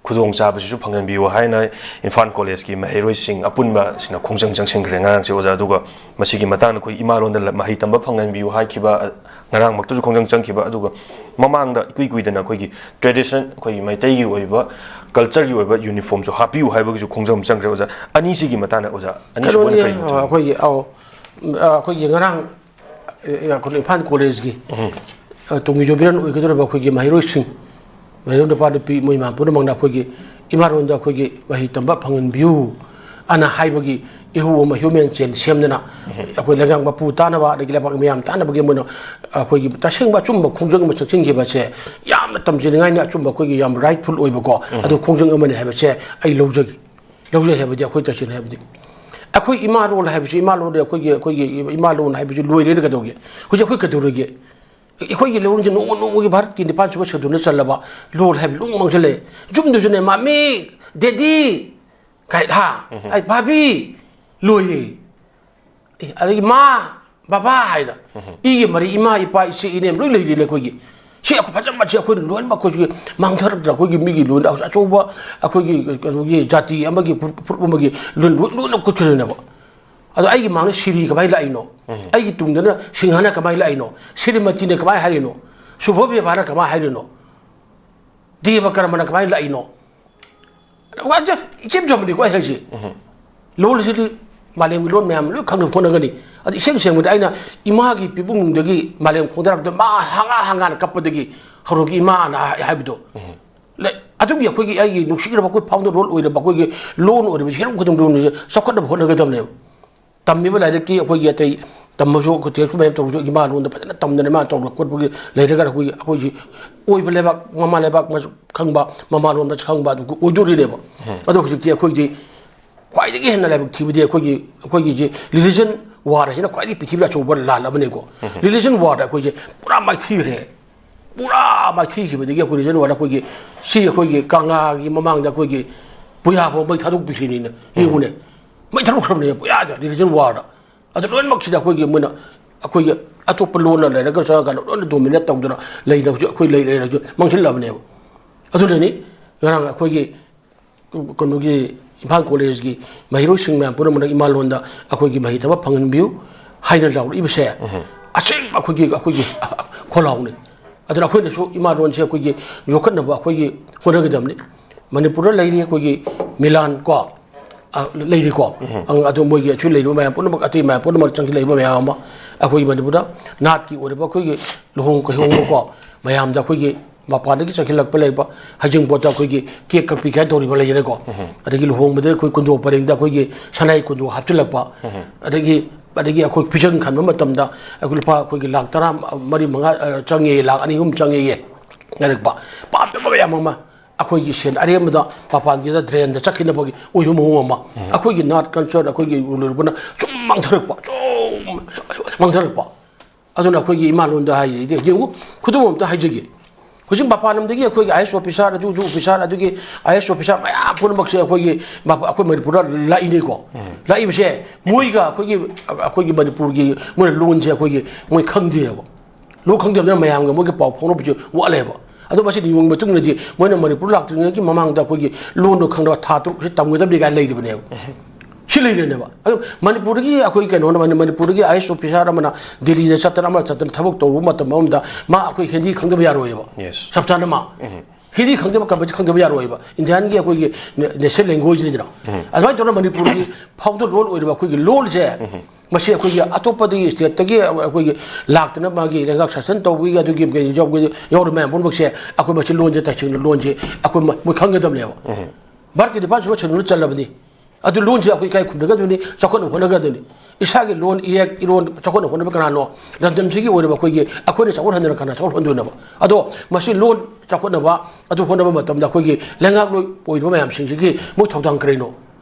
ꯈꯨꯗꯣꯡꯆꯥꯕꯁꯤꯁꯨ ꯐꯪꯍꯟꯕꯤꯌꯨ ꯍꯥꯏꯅ ꯏꯝꯐꯥꯜ ꯀꯣꯂꯦꯖꯀꯤ ꯃꯍꯩꯔꯣꯏꯁꯤꯡ ꯑꯄꯨꯟꯕꯁꯤꯅ ꯈꯣꯡꯖꯪ ꯆꯪꯁꯤꯟꯈ꯭ꯔꯦ ꯉꯔꯥꯡꯁꯦ ꯑꯣꯖꯥ꯫ ꯑꯗꯨꯒ ꯃꯁꯤꯒꯤ ꯃꯇꯥꯡꯗ ꯑꯩꯈꯣꯏ ꯏꯃꯥ ꯂꯣꯟꯗ ꯂ-, ꯃꯍꯩ ꯇꯝꯕ ꯐꯪꯍꯟꯕꯤꯌꯨ ꯍꯥꯏꯈꯤꯕ, ꯑ, ꯉꯔꯥꯡꯃꯛꯇꯁꯨ ꯈꯣꯡꯖꯪ ꯆꯪꯈꯤꯕ꯫ ꯑꯗꯨꯒ ꯃꯃꯥꯡꯗ ꯏꯀꯨꯏ ꯀꯨꯏꯗꯅ ꯑꯩꯈꯣꯏꯒꯤ ꯇ꯭ꯔꯦꯗꯤꯁꯟ, ꯑꯩꯈꯣꯏꯒꯤ ꯃꯩꯇꯩꯒꯤ ꯑꯣꯏꯕ ꯀꯜꯆꯔꯒꯤ ꯑꯣꯏꯕ ꯌꯨꯅꯤꯐꯣꯔꯝꯁꯨ ꯍꯥꯞꯄꯤꯌꯨ ꯍꯥꯏꯕꯒꯤꯁꯨ ꯈꯣꯡꯖꯪ ꯑꯃ ꯆꯪꯈ꯭ꯔꯦ ꯑꯣꯖꯥ꯫ ꯑꯅꯤꯁꯤꯒꯤ ꯃꯇꯥꯡꯗ ꯑꯣꯖꯥ, ꯑꯅꯤꯁꯤꯕꯨ ꯑꯣꯏꯅ ꯀꯩꯅꯣꯅꯤ, ꯀꯔꯤ ꯃꯣꯠ ꯊꯝꯕꯤꯒꯦ? ꯑꯩꯈꯣꯏꯒꯤ, ꯑꯧ, ꯑꯩꯈꯣꯏꯒꯤ ꯉꯔꯥꯡ, ꯑ, ꯑꯩꯈꯣꯏ ꯏꯝꯐꯥꯜ ꯀꯣꯂꯦꯖꯀꯤ, ꯑ, ꯇꯨꯡꯒꯤ ꯌꯨꯝꯕꯤꯔꯦꯟ ꯑꯣꯏꯒꯗꯧꯔꯤꯕ ꯑꯩꯈꯣꯏꯒꯤ ꯃꯍꯩꯔꯣꯏꯁꯤꯡ, ꯃꯍꯩꯔꯣꯏ ꯅꯨꯄꯥ ꯅꯨꯄꯤ ꯃꯣꯏ ꯃꯌꯥꯝ ꯄꯨꯝꯅꯃꯛꯅ ꯑꯩꯈꯣꯏꯒꯤ ꯏꯃꯥꯂꯣꯟꯗ ꯑꯩꯈꯣꯏꯒꯤ ꯃꯍꯩ ꯇꯝꯕ ꯐꯪꯍꯟꯕꯤꯌꯨ ꯑꯅ ꯍꯥꯏꯕꯒꯤ ꯏꯍꯨ ꯑꯃ ꯍ꯭ꯌꯨꯃꯦꯟ ꯆꯦꯟ ꯁꯦꯝꯗꯅ, ꯑꯩꯈꯣꯏ ꯂꯩꯉꯥꯛ ꯃꯄꯨ ꯇꯥꯅꯕ, ꯑꯗꯒꯤ ꯂꯩꯕꯥꯛ ꯃꯤꯌꯥꯝ ꯇꯥꯅꯕꯒꯤ ꯃꯣꯏꯅ ꯑꯩꯈꯣꯏꯒꯤ ꯇꯁꯦꯡꯕ ꯑꯆꯨꯝꯕ ꯈꯣꯡꯖꯪ ꯑꯃ ꯆꯪꯁꯤꯟꯈꯤꯕꯁꯦ ꯌꯥꯝꯅ ꯇꯝꯖꯅꯤꯡꯉꯥꯏꯅꯤ, ꯑꯆꯨꯝꯕ ꯑꯩꯈꯣꯏꯒꯤ ꯌꯥꯝ ꯔꯥꯏꯠꯐꯨꯜ ꯑꯣꯏꯕꯀꯣ, ꯑꯗꯨ ꯈꯣꯡꯖꯪ ꯑꯃꯅꯤ ꯍꯥꯏꯕꯁꯦ ꯑꯩ ꯂꯧꯖꯒꯦ꯫ ꯂꯧꯖꯩ ꯍꯥꯏꯕꯗꯤ ꯑꯩꯈꯣꯏ ꯇꯁꯦꯡꯅ ꯍꯥꯏꯕꯗꯤ ꯑꯩꯈꯣꯏ ꯏꯃꯥ ꯂꯣꯟ ꯍꯥꯏꯕꯁꯤ, ꯏꯃꯥ ꯂꯣꯟꯗ ꯑꯩꯈꯣꯏꯒꯤ, ꯑꯩꯈꯣꯏꯒꯤ ꯏꯃꯥ ꯂꯣꯟ ꯍꯥꯏꯕꯁꯤ ꯂꯣꯏꯔꯦꯅ ꯀꯩꯗꯧꯒꯦ? ꯍꯧꯖꯤꯛ ꯑꯩꯈꯣꯏ ꯀꯩꯗꯧꯔꯒꯦ? ꯑꯩꯈꯣꯏꯒꯤ ꯂꯣꯟꯁꯦ ꯅꯣꯡꯃ ꯅꯣꯡꯃꯒꯤ ꯚꯥꯔꯠꯀꯤ ꯅꯤꯄꯥꯟ ꯁꯨꯕ ꯁꯦꯗꯨꯜꯅ ꯆꯜꯂꯕ ꯂꯣꯟ ꯍꯥꯏꯕ ꯂꯣꯏ ꯃꯥꯡꯁꯤꯜꯂꯛꯑꯦ꯫ ꯌꯨꯝꯗꯁꯨꯅꯦ "ꯃꯥꯃꯤ", "ꯗꯦꯗꯤ" ꯀꯥꯏ, ꯍꯥ? "ꯑꯩ ꯚꯥꯕꯤ", ꯂꯣꯏꯔꯦ꯫ ꯑꯦ, ꯑꯗꯒꯤ "ꯃꯥ", "ꯕꯕꯥ" ꯍꯥꯏꯅ ꯏꯒꯤ ꯃꯔꯤ, ꯏꯃꯥ, ꯏꯄꯥ, ꯏꯆꯦ, ꯏꯅꯦ ꯂꯣꯏ ꯂꯩꯔꯤꯅꯦ ꯑꯩꯈꯣꯏꯒꯤ꯫ ꯁꯤ ꯑꯩꯈꯣꯏ ꯐꯖꯕꯁꯤ ꯑꯩꯈꯣꯏꯅ ꯂꯣꯏꯅꯃꯛ ꯑꯩꯈꯣꯏꯒꯤ ꯃꯥꯡꯊꯔꯛꯇ꯭ꯔꯥ? ꯑꯩꯈꯣꯏꯒꯤ ꯃꯤꯒꯤ ꯂꯣꯟ ꯑꯆꯧꯕ, ꯑꯩꯈꯣꯏꯒꯤ ꯀꯩꯅꯣꯒꯤ ꯖꯥꯇꯤ ꯑꯃꯒꯤ ꯐꯨꯔꯨꯞ, ꯐꯨꯔꯨꯞ ꯑꯃꯒꯤ ꯂꯣꯟ ꯂꯣꯏ-, ꯂꯣꯏꯅ ꯀꯨꯠꯈ꯭ꯔꯤꯅꯦꯕ꯫ ꯑꯗꯣ ꯑꯩꯒꯤ ꯃꯥꯡꯗ ꯁꯤꯔꯤ ꯀꯃꯥꯏꯅ ꯂꯥꯛꯏꯅꯣ? ꯑꯩꯒꯤ ꯇꯨꯡꯗꯅ ꯁꯤꯡꯍꯅ ꯀꯃꯥꯏꯅ ꯂꯥꯛꯏꯅꯣ? ꯁ꯭ꯔꯤꯃꯇꯤꯅ ꯀꯃꯥꯏꯅ ꯍꯥꯏꯔꯤꯅꯣ? ꯁꯨꯚꯣ ꯕꯦꯕꯥꯅ ꯀꯃꯥꯏꯅ ꯍꯥꯏꯔꯤꯅꯣ? ꯗꯦꯕ ꯀꯔꯃꯅ ꯀꯃꯥꯏꯅ ꯂꯥꯛꯏꯅꯣ? ꯋꯥꯁꯦ ꯏꯆꯝ ꯆꯝꯕꯅꯤꯀꯣ ꯑꯩ ꯍꯥꯏꯁꯦ꯫ ꯂꯣꯜꯁꯤꯗꯤ ꯃꯥꯂꯦꯝꯒꯤ ꯂꯣꯟ ꯃꯌꯥꯝ ꯂꯣꯏ ꯈꯪꯅꯕ ꯍꯣꯠꯅꯒꯅꯤ꯫ ꯑꯗꯨ ꯏꯁꯦꯡ ꯁꯦꯡꯕꯗꯤ ꯑꯩꯅ ꯏꯃꯥꯒꯤ ꯄꯤꯕꯨꯡꯗꯒꯤ ꯃꯥꯂꯦꯝ ꯈꯣꯡꯗꯥꯔꯛꯄꯗ ꯃꯥ ꯍꯪꯒꯥ ꯍꯪꯒꯥꯅ ꯀꯞꯄꯗꯒꯤ ꯍꯧꯔꯛꯈꯤ ꯏꯃꯥꯅ ꯍꯥꯏ-, ꯍꯥꯏꯕꯗꯣ꯫ ꯂꯩ-, ꯑꯗꯨꯒꯤ ꯑꯩꯈꯣꯏꯒꯤ ꯑꯩꯒꯤ ꯅꯨꯡꯁꯤꯔꯕ ꯑꯩꯈꯣꯏ founder role ꯑꯣꯏꯔꯕ ꯑꯩꯈꯣꯏꯒꯤ ꯂꯣꯟ ꯑꯣꯏꯔꯤꯕ ꯍꯤꯔꯝ ꯈꯨꯗꯤꯡꯃꯛ ꯂꯣꯟꯁꯦ ꯆꯥꯎꯈꯠꯅꯕ ꯍꯣꯠꯅꯒꯗꯕꯅꯦꯕ꯫ ꯇꯝꯃꯤꯕ ꯂꯥꯏꯔꯤꯛꯀꯤ ꯑꯩꯈꯣꯏꯒꯤ ꯑꯇꯩ ꯇꯝꯕꯁꯨ ꯑꯩꯈꯣꯏ ꯊꯦꯡꯅ ꯃꯌꯥꯝ ꯇꯧꯔꯁꯨ ꯏꯃꯥ ꯂꯣꯟꯗ ꯐꯖꯅ ꯇꯝꯗꯅ ꯏꯃꯥ ꯇꯧꯔꯒ ꯈꯣꯠꯄꯒꯤ ꯂꯩꯔꯒ ꯑꯩꯈꯣꯏꯒꯤ, ꯑꯩꯈꯣꯏꯁꯤ ꯑꯣꯏꯕ ꯂꯩꯕꯥꯛ, ꯃꯃꯥ ꯂꯩꯕꯥꯛ ꯃꯁꯛ ꯈꯪꯕ, ꯃꯃꯥ ꯂꯣꯟ ꯃꯁꯛ ꯈꯪꯕ ꯑꯗꯨ ꯑꯣꯏꯗꯣꯔꯤꯅꯦꯕ꯫ ꯑꯗꯣ ꯍꯧꯖꯤꯛꯇꯤ ꯑꯩꯈꯣꯏꯗꯤ ꯈ꯭ꯋꯥꯏꯗꯒꯤ ꯍꯦꯟꯅ ꯂꯥꯏꯕꯛ ꯊꯤꯕꯗꯤ ꯑꯩꯈꯣꯏꯒꯤ, ꯑꯩꯈꯣꯏꯒꯤꯁꯦ religion war ꯑꯁꯤꯅ ꯈ꯭ꯋꯥꯏꯗꯒꯤ ꯄ꯭ꯔꯤꯊꯤꯕꯤꯗ ꯑꯆꯧꯕ ꯂꯥꯟ ꯑꯃꯅꯤꯀꯣ꯫ Religion war ꯗ ꯑꯩꯈꯣꯏꯁꯦ ꯄꯨꯔꯥ ꯃꯥꯏꯊꯤꯈ꯭ꯔꯦ꯫ ꯄꯨꯔꯥ ꯃꯥꯏꯊꯤꯈꯤꯕꯗꯒꯤ ꯑꯩꯈꯣꯏ religion war ꯗ ꯑꯩꯈꯣꯏꯒꯤ ꯁꯤ ꯑꯩꯈꯣꯏꯒꯤ ꯀꯪꯂꯥꯒꯤ ꯃꯃꯥꯡꯗ ꯑꯩꯈꯣꯏꯒꯤ ꯄꯨꯌꯥ ꯐꯥꯎ ꯃꯩ ꯊꯥꯗꯣꯛꯄꯤꯈ꯭ꯔꯤꯅꯤꯅ ꯌꯦꯡꯉꯨꯅꯦ꯫ ꯃꯩ ꯊꯥꯗꯣꯛꯈ꯭ꯔꯕꯅꯦ ꯄꯨꯌꯥꯗ religion war ꯗ꯫ ꯑꯗꯨ ꯂꯣꯏꯅꯃꯛꯁꯤꯗ ꯑꯩꯈꯣꯏꯒꯤ ꯃꯣꯏꯅ ꯑꯩꯈꯣꯏꯒꯤ ꯑꯇꯣꯞꯄ ꯂꯣꯟꯅ ꯂꯩꯔꯒ ꯆꯪꯉꯀꯥꯟꯗ ꯂꯣꯏꯅ dominate ꯇꯧꯗꯅ ꯂꯩꯅꯕꯁꯨ ꯑꯩꯈꯣꯏ ꯂꯩ ꯂꯩꯔꯁꯨ ꯃꯥꯡꯁꯤꯜꯂꯕꯅꯦꯕ꯫ ꯑꯗꯨꯅꯅꯤ ꯉꯔꯥꯡ ꯑꯩꯈꯣꯏꯒꯤ ꯀꯩꯅꯣꯒꯤ ꯏꯝꯐꯥꯜ ꯀꯣꯂꯦꯖꯀꯤ ꯃꯍꯩꯔꯣꯏꯁꯤꯡ ꯃꯌꯥꯝ ꯄꯨꯝꯅꯃꯛꯅ ꯏꯃꯥ ꯂꯣꯟꯗ ꯑꯩꯈꯣꯏꯒꯤ ꯃꯍꯩ ꯇꯝꯕ ꯐꯪꯍꯟꯕꯤꯌꯨ ꯍꯥꯏꯅ ꯂꯥꯎꯔꯛꯏꯕꯁꯦ ꯑꯁꯦꯡꯕ ꯑꯩꯈꯣꯏꯒꯤ, ꯑꯩꯈꯣꯏꯒꯤ ꯈꯣꯜꯂꯥꯎꯅꯤ꯫ ꯑꯗꯨꯅ ꯑꯩꯈꯣꯏꯅꯁꯨ ꯏꯃꯥ ꯂꯣꯟꯁꯦ ꯑꯩꯈꯣꯏꯒꯤ ꯌꯣꯛꯈꯠꯅꯕ ꯑꯩꯈꯣꯏꯒꯤ ꯍꯣꯠꯅꯒꯗꯕꯅꯤ꯫ ꯃꯅꯤꯄꯨꯔꯗ ꯂꯩꯔꯤ ꯑꯩꯈꯣꯏꯒꯤ ꯃꯤꯂꯥꯟ ꯀꯣ, ꯑ, ꯂꯩꯔꯤꯀꯣ꯫ ꯑꯪ, ꯑꯗꯨ ꯃꯣꯏꯒꯤ ꯑꯁꯤ ꯂꯩꯔꯤꯕ ꯃꯌꯥꯝ ꯄꯨꯝꯅꯃꯛ, ꯑꯇꯩ ꯃꯌꯥꯝ ꯄꯨꯝꯅꯃꯛ ꯆꯪꯁꯤꯜꯂꯛꯏꯕ ꯃꯌꯥꯝ ꯑꯃ ꯑꯩꯈꯣꯏꯒꯤ ꯃꯅꯤꯄꯨꯔꯗ ꯅꯥꯠꯀꯤ ꯑꯣꯏꯔꯕ ꯑꯩꯈꯣꯏꯒꯤ ꯂꯨꯍꯣꯡ ꯀꯩꯍꯣꯡꯕꯀꯣ, ꯃꯌꯥꯝꯗ ꯑꯩꯈꯣꯏꯒꯤ ꯃꯄꯥꯟꯗꯒꯤ ꯆꯪꯁꯤꯜꯂꯛꯄ ꯂꯩꯕ ꯍꯩꯖꯤꯡꯄꯣꯠꯇ ꯑꯩꯈꯣꯏꯒꯤ cake ꯀꯛꯄꯤ ꯀꯥꯏꯅ ꯇꯧꯔꯤꯕ ꯂꯩꯔꯦꯀꯣ꯫ ꯑꯗꯒꯤ ꯂꯨꯍꯣꯡꯕꯗ ꯑꯩꯈꯣꯏ ꯀꯨꯟꯗꯣ ꯄꯔꯦꯡꯗ ꯑꯩꯈꯣꯏꯒꯤ ꯁꯅꯥꯏ ꯀꯨꯟꯗꯣ ꯍꯥꯞꯆꯤꯜꯂꯛꯄ, ꯑꯗꯒꯤ, ꯑꯗꯒꯤ ꯑꯩꯈꯣꯏ ꯐꯤꯖꯪ ꯈꯟꯕ ꯃꯇꯝꯗ ꯑꯩꯈꯣꯏ ꯂꯨꯄꯥ ꯑꯩꯈꯣꯏꯒꯤ ꯂꯥꯛ ꯇꯔꯥ ꯃꯔꯤ ꯃꯉꯥ, ꯑ, ꯆꯪꯉꯦ, ꯂꯥꯛ ꯑꯅꯤ ꯑꯍꯨꯝ ꯆꯪꯉꯦ ꯍꯥꯏꯔꯛꯄ, ꯄꯥꯝꯗꯕ ꯃꯌꯥꯝ ꯑꯃ꯫ ꯑꯩꯈꯣꯏꯒꯤ ꯁꯦꯟ ꯑꯔꯦꯝꯕꯗ ꯃꯄꯥꯟꯒꯤꯗ drain ꯗ ꯆꯠꯈꯤꯅꯕꯒꯤ ꯑꯣꯏꯕ ꯃꯑꯣꯡ ꯑꯃ꯫ ꯑꯩꯈꯣꯏꯒꯤ ꯅꯥꯠ culture ꯑꯩꯈꯣꯏꯒꯤ ꯂꯣꯏꯔꯛꯄꯅ ꯁꯨꯝ ꯃꯥꯡꯊꯔꯛꯄ, ꯁꯨꯝ ꯃꯥꯡꯊꯔꯛꯄ꯫ ꯑꯗꯨꯅ ꯑꯩꯈꯣꯏꯒꯤ ꯏꯃꯥ ꯂꯣꯟꯗ ꯍꯥꯏꯔꯤꯗꯤ ꯌꯦꯡꯉꯨ, ꯈꯨꯗꯝ ꯑꯃꯇ ꯍꯥꯏꯖꯒꯦ꯫ ꯍꯧꯖꯤꯛ ꯃꯄꯥꯟ ꯂꯝꯗꯒꯤ ꯑꯩꯈꯣꯏꯒꯤ I A S officer, ꯑꯗꯨ, ꯑꯗꯨ officer, ꯑꯗꯨꯒꯤ I A S officer ꯃꯌꯥꯝ ꯄꯨꯝꯅꯃꯛꯁꯦ ꯑꯩꯈꯣꯏꯒꯤ ꯃꯄ-, ꯑꯩꯈꯣꯏ ꯃꯅꯤꯄꯨꯔꯗ ꯂꯥꯛꯏꯅꯤꯀꯣ꯫ ꯂꯥꯛꯏꯕꯁꯦ ꯃꯣꯏꯒ ꯑꯩꯈꯣꯏꯒꯤ, ꯑꯩꯈꯣꯏꯒꯤ ꯃꯅꯤꯄꯨꯔꯒꯤ ꯃꯣꯏꯅ ꯂꯣꯟꯁꯦ ꯑꯩꯈꯣꯏꯒꯤ ꯃꯣꯏ ꯈꯪꯗꯦꯕ꯫ ꯂꯣꯟ ꯈꯪꯗꯕꯅꯤꯅ ꯃꯌꯥꯝꯒ ꯃꯣꯏꯒꯤ ꯄꯥꯎ ꯐꯥꯎꯅꯕꯁꯨ ꯋꯥꯠꯂꯦꯕ꯫ ꯑꯗꯣ ꯃꯁꯤ ꯅꯤꯌꯣꯝꯒꯤ ꯃꯇꯨꯡ ꯏꯟꯅꯗꯤ ꯃꯣꯏꯅ ꯃꯅꯤꯄꯨꯔ ꯂꯥꯛꯇ꯭ꯔꯤꯉꯩꯒꯤ ꯃꯃꯥꯡꯗ ꯑꯩꯈꯣꯏꯒꯤ ꯂꯣꯟꯗꯣ ꯈꯪꯅꯕ ꯊꯥ ꯇꯔꯨꯛꯁꯤ ꯇꯝꯒꯗꯕꯅꯤ ꯀꯥꯏꯅ ꯂꯩꯔꯤꯕꯅꯦꯕ꯫ ꯁꯤ ꯂꯩꯔꯦꯅꯦꯕ꯫ ꯑꯗꯣ ꯃꯅꯤꯄꯨꯔꯗꯒꯤ ꯑꯩꯈꯣꯏ ꯀꯩꯅꯣꯅ, ꯃꯅꯤ-, ꯃꯅꯤꯄꯨꯔꯗꯒꯤ I A S officer ꯑꯃꯅ ꯗꯤꯜꯂꯤꯗ ꯆꯠꯇꯅ, ꯑꯃ ꯆꯠꯇꯅ ꯊꯕꯛ ꯇꯧꯔꯨꯕ ꯃꯇꯝ ꯑꯃꯗ ꯃꯥ ꯑꯩꯈꯣꯏ ꯍꯤꯟꯗꯤ ꯈꯪꯗꯕ ꯌꯥꯔꯣꯏꯌꯦꯕ꯫ Yes. ꯆꯞ ꯆꯥꯅ ꯃꯥ꯫ ꯍꯤꯟꯗꯤ ꯈꯪꯗꯕ ꯀꯝꯄꯜꯁꯔꯤ ꯈꯪꯗꯕ ꯌꯥꯔꯣꯏꯕ, ꯏꯟꯗꯤꯌꯥꯟꯒꯤ ꯑꯩꯈꯣꯏꯒꯤ ꯅꯦ-, ꯅꯦꯁꯅꯦꯜ ꯂꯦꯡꯒ꯭ꯋꯦꯖꯅꯤꯗꯅ꯫ ꯑꯗꯨꯃꯥꯏꯅ ꯇꯧꯗꯅ ꯃꯅꯤꯄꯨꯔꯒꯤ ꯐꯥꯎꯗ ꯂꯣꯟ ꯑꯣꯏꯔꯤꯕ ꯑꯩꯈꯣꯏꯒꯤ ꯂꯣꯟꯁꯦ, ꯃꯁꯤ ꯑꯩꯈꯣꯏꯒꯤ ꯑꯇꯣꯞꯄꯗꯒꯤ ꯁ꯭ꯇꯦꯠꯇꯒꯤ ꯑꯩꯈꯣꯏꯒꯤ ꯂꯥꯛꯇꯅ ꯃꯥꯒꯤ ꯂꯩꯉꯥꯛ ꯁꯥꯁꯟ ꯇꯧꯕꯒꯤ ꯑꯗꯨꯒꯤ ꯌꯥꯎꯔ-, ꯌꯥꯎꯔꯤꯕ ꯃꯌꯥꯝ ꯄꯨꯝꯅꯃꯛꯁꯦ ꯑꯩꯈꯣꯏ ꯃꯁꯤ ꯂꯣꯟꯁꯦ ꯇꯁꯦꯡꯅ ꯂꯣꯟꯁꯦ ꯑꯩꯈꯣꯏ ꯃ-, ꯃꯣꯏ ꯈꯪꯒꯗꯕꯅꯦꯕ꯫ ꯚꯥꯔꯠꯀꯤ ꯅꯤꯄꯥꯟ ꯁꯨꯕ ꯁꯦꯗꯨꯜꯗ ꯆꯜꯂꯕꯅꯤ꯫ ꯑꯗꯨ ꯂꯣꯟꯁꯦ ꯑꯩꯈꯣꯏ ꯏꯀꯥꯏ ꯈꯨꯝꯅꯒꯗꯕꯅꯤ, ꯆꯥꯎꯈꯠꯅꯕ ꯍꯣꯠꯅꯒꯗꯕꯅꯤ꯫ ꯏꯁꯥꯒꯤ ꯂꯣꯟ, ꯏꯌꯦꯛ, ꯏꯔꯣꯟ ꯆꯥꯎꯈꯠꯅꯕ ꯍꯣꯠꯅꯕ ꯀꯅꯥꯅꯣ? ꯂꯝꯗꯝꯁꯤꯒꯤ ꯑꯣꯏꯔꯤꯕ ꯑꯩꯈꯣꯏꯒꯤ, ꯑꯩꯈꯣꯏꯅ ꯆꯥꯎꯈꯠꯍꯟꯗꯅ ꯀꯅꯥ ꯆꯥꯎꯈꯠꯍꯟꯗꯣꯏꯅꯣꯕ? ꯑꯗꯣ ꯃꯁꯤ ꯂꯣꯟ ꯆꯥꯎꯈꯠꯅꯕ ꯑꯗꯨ ꯍꯣꯠꯅꯕ ꯃꯇꯝꯗ ꯑꯩꯈꯣꯏꯒꯤ ꯂꯩꯉꯥꯛꯂꯣꯏ ꯑꯣꯏꯔꯤꯕ ꯃꯌꯥꯝꯁꯤꯡꯁꯤꯒꯤ ꯃꯣꯏ ꯊꯧꯗꯥꯡ ꯀꯔꯤꯅꯣ?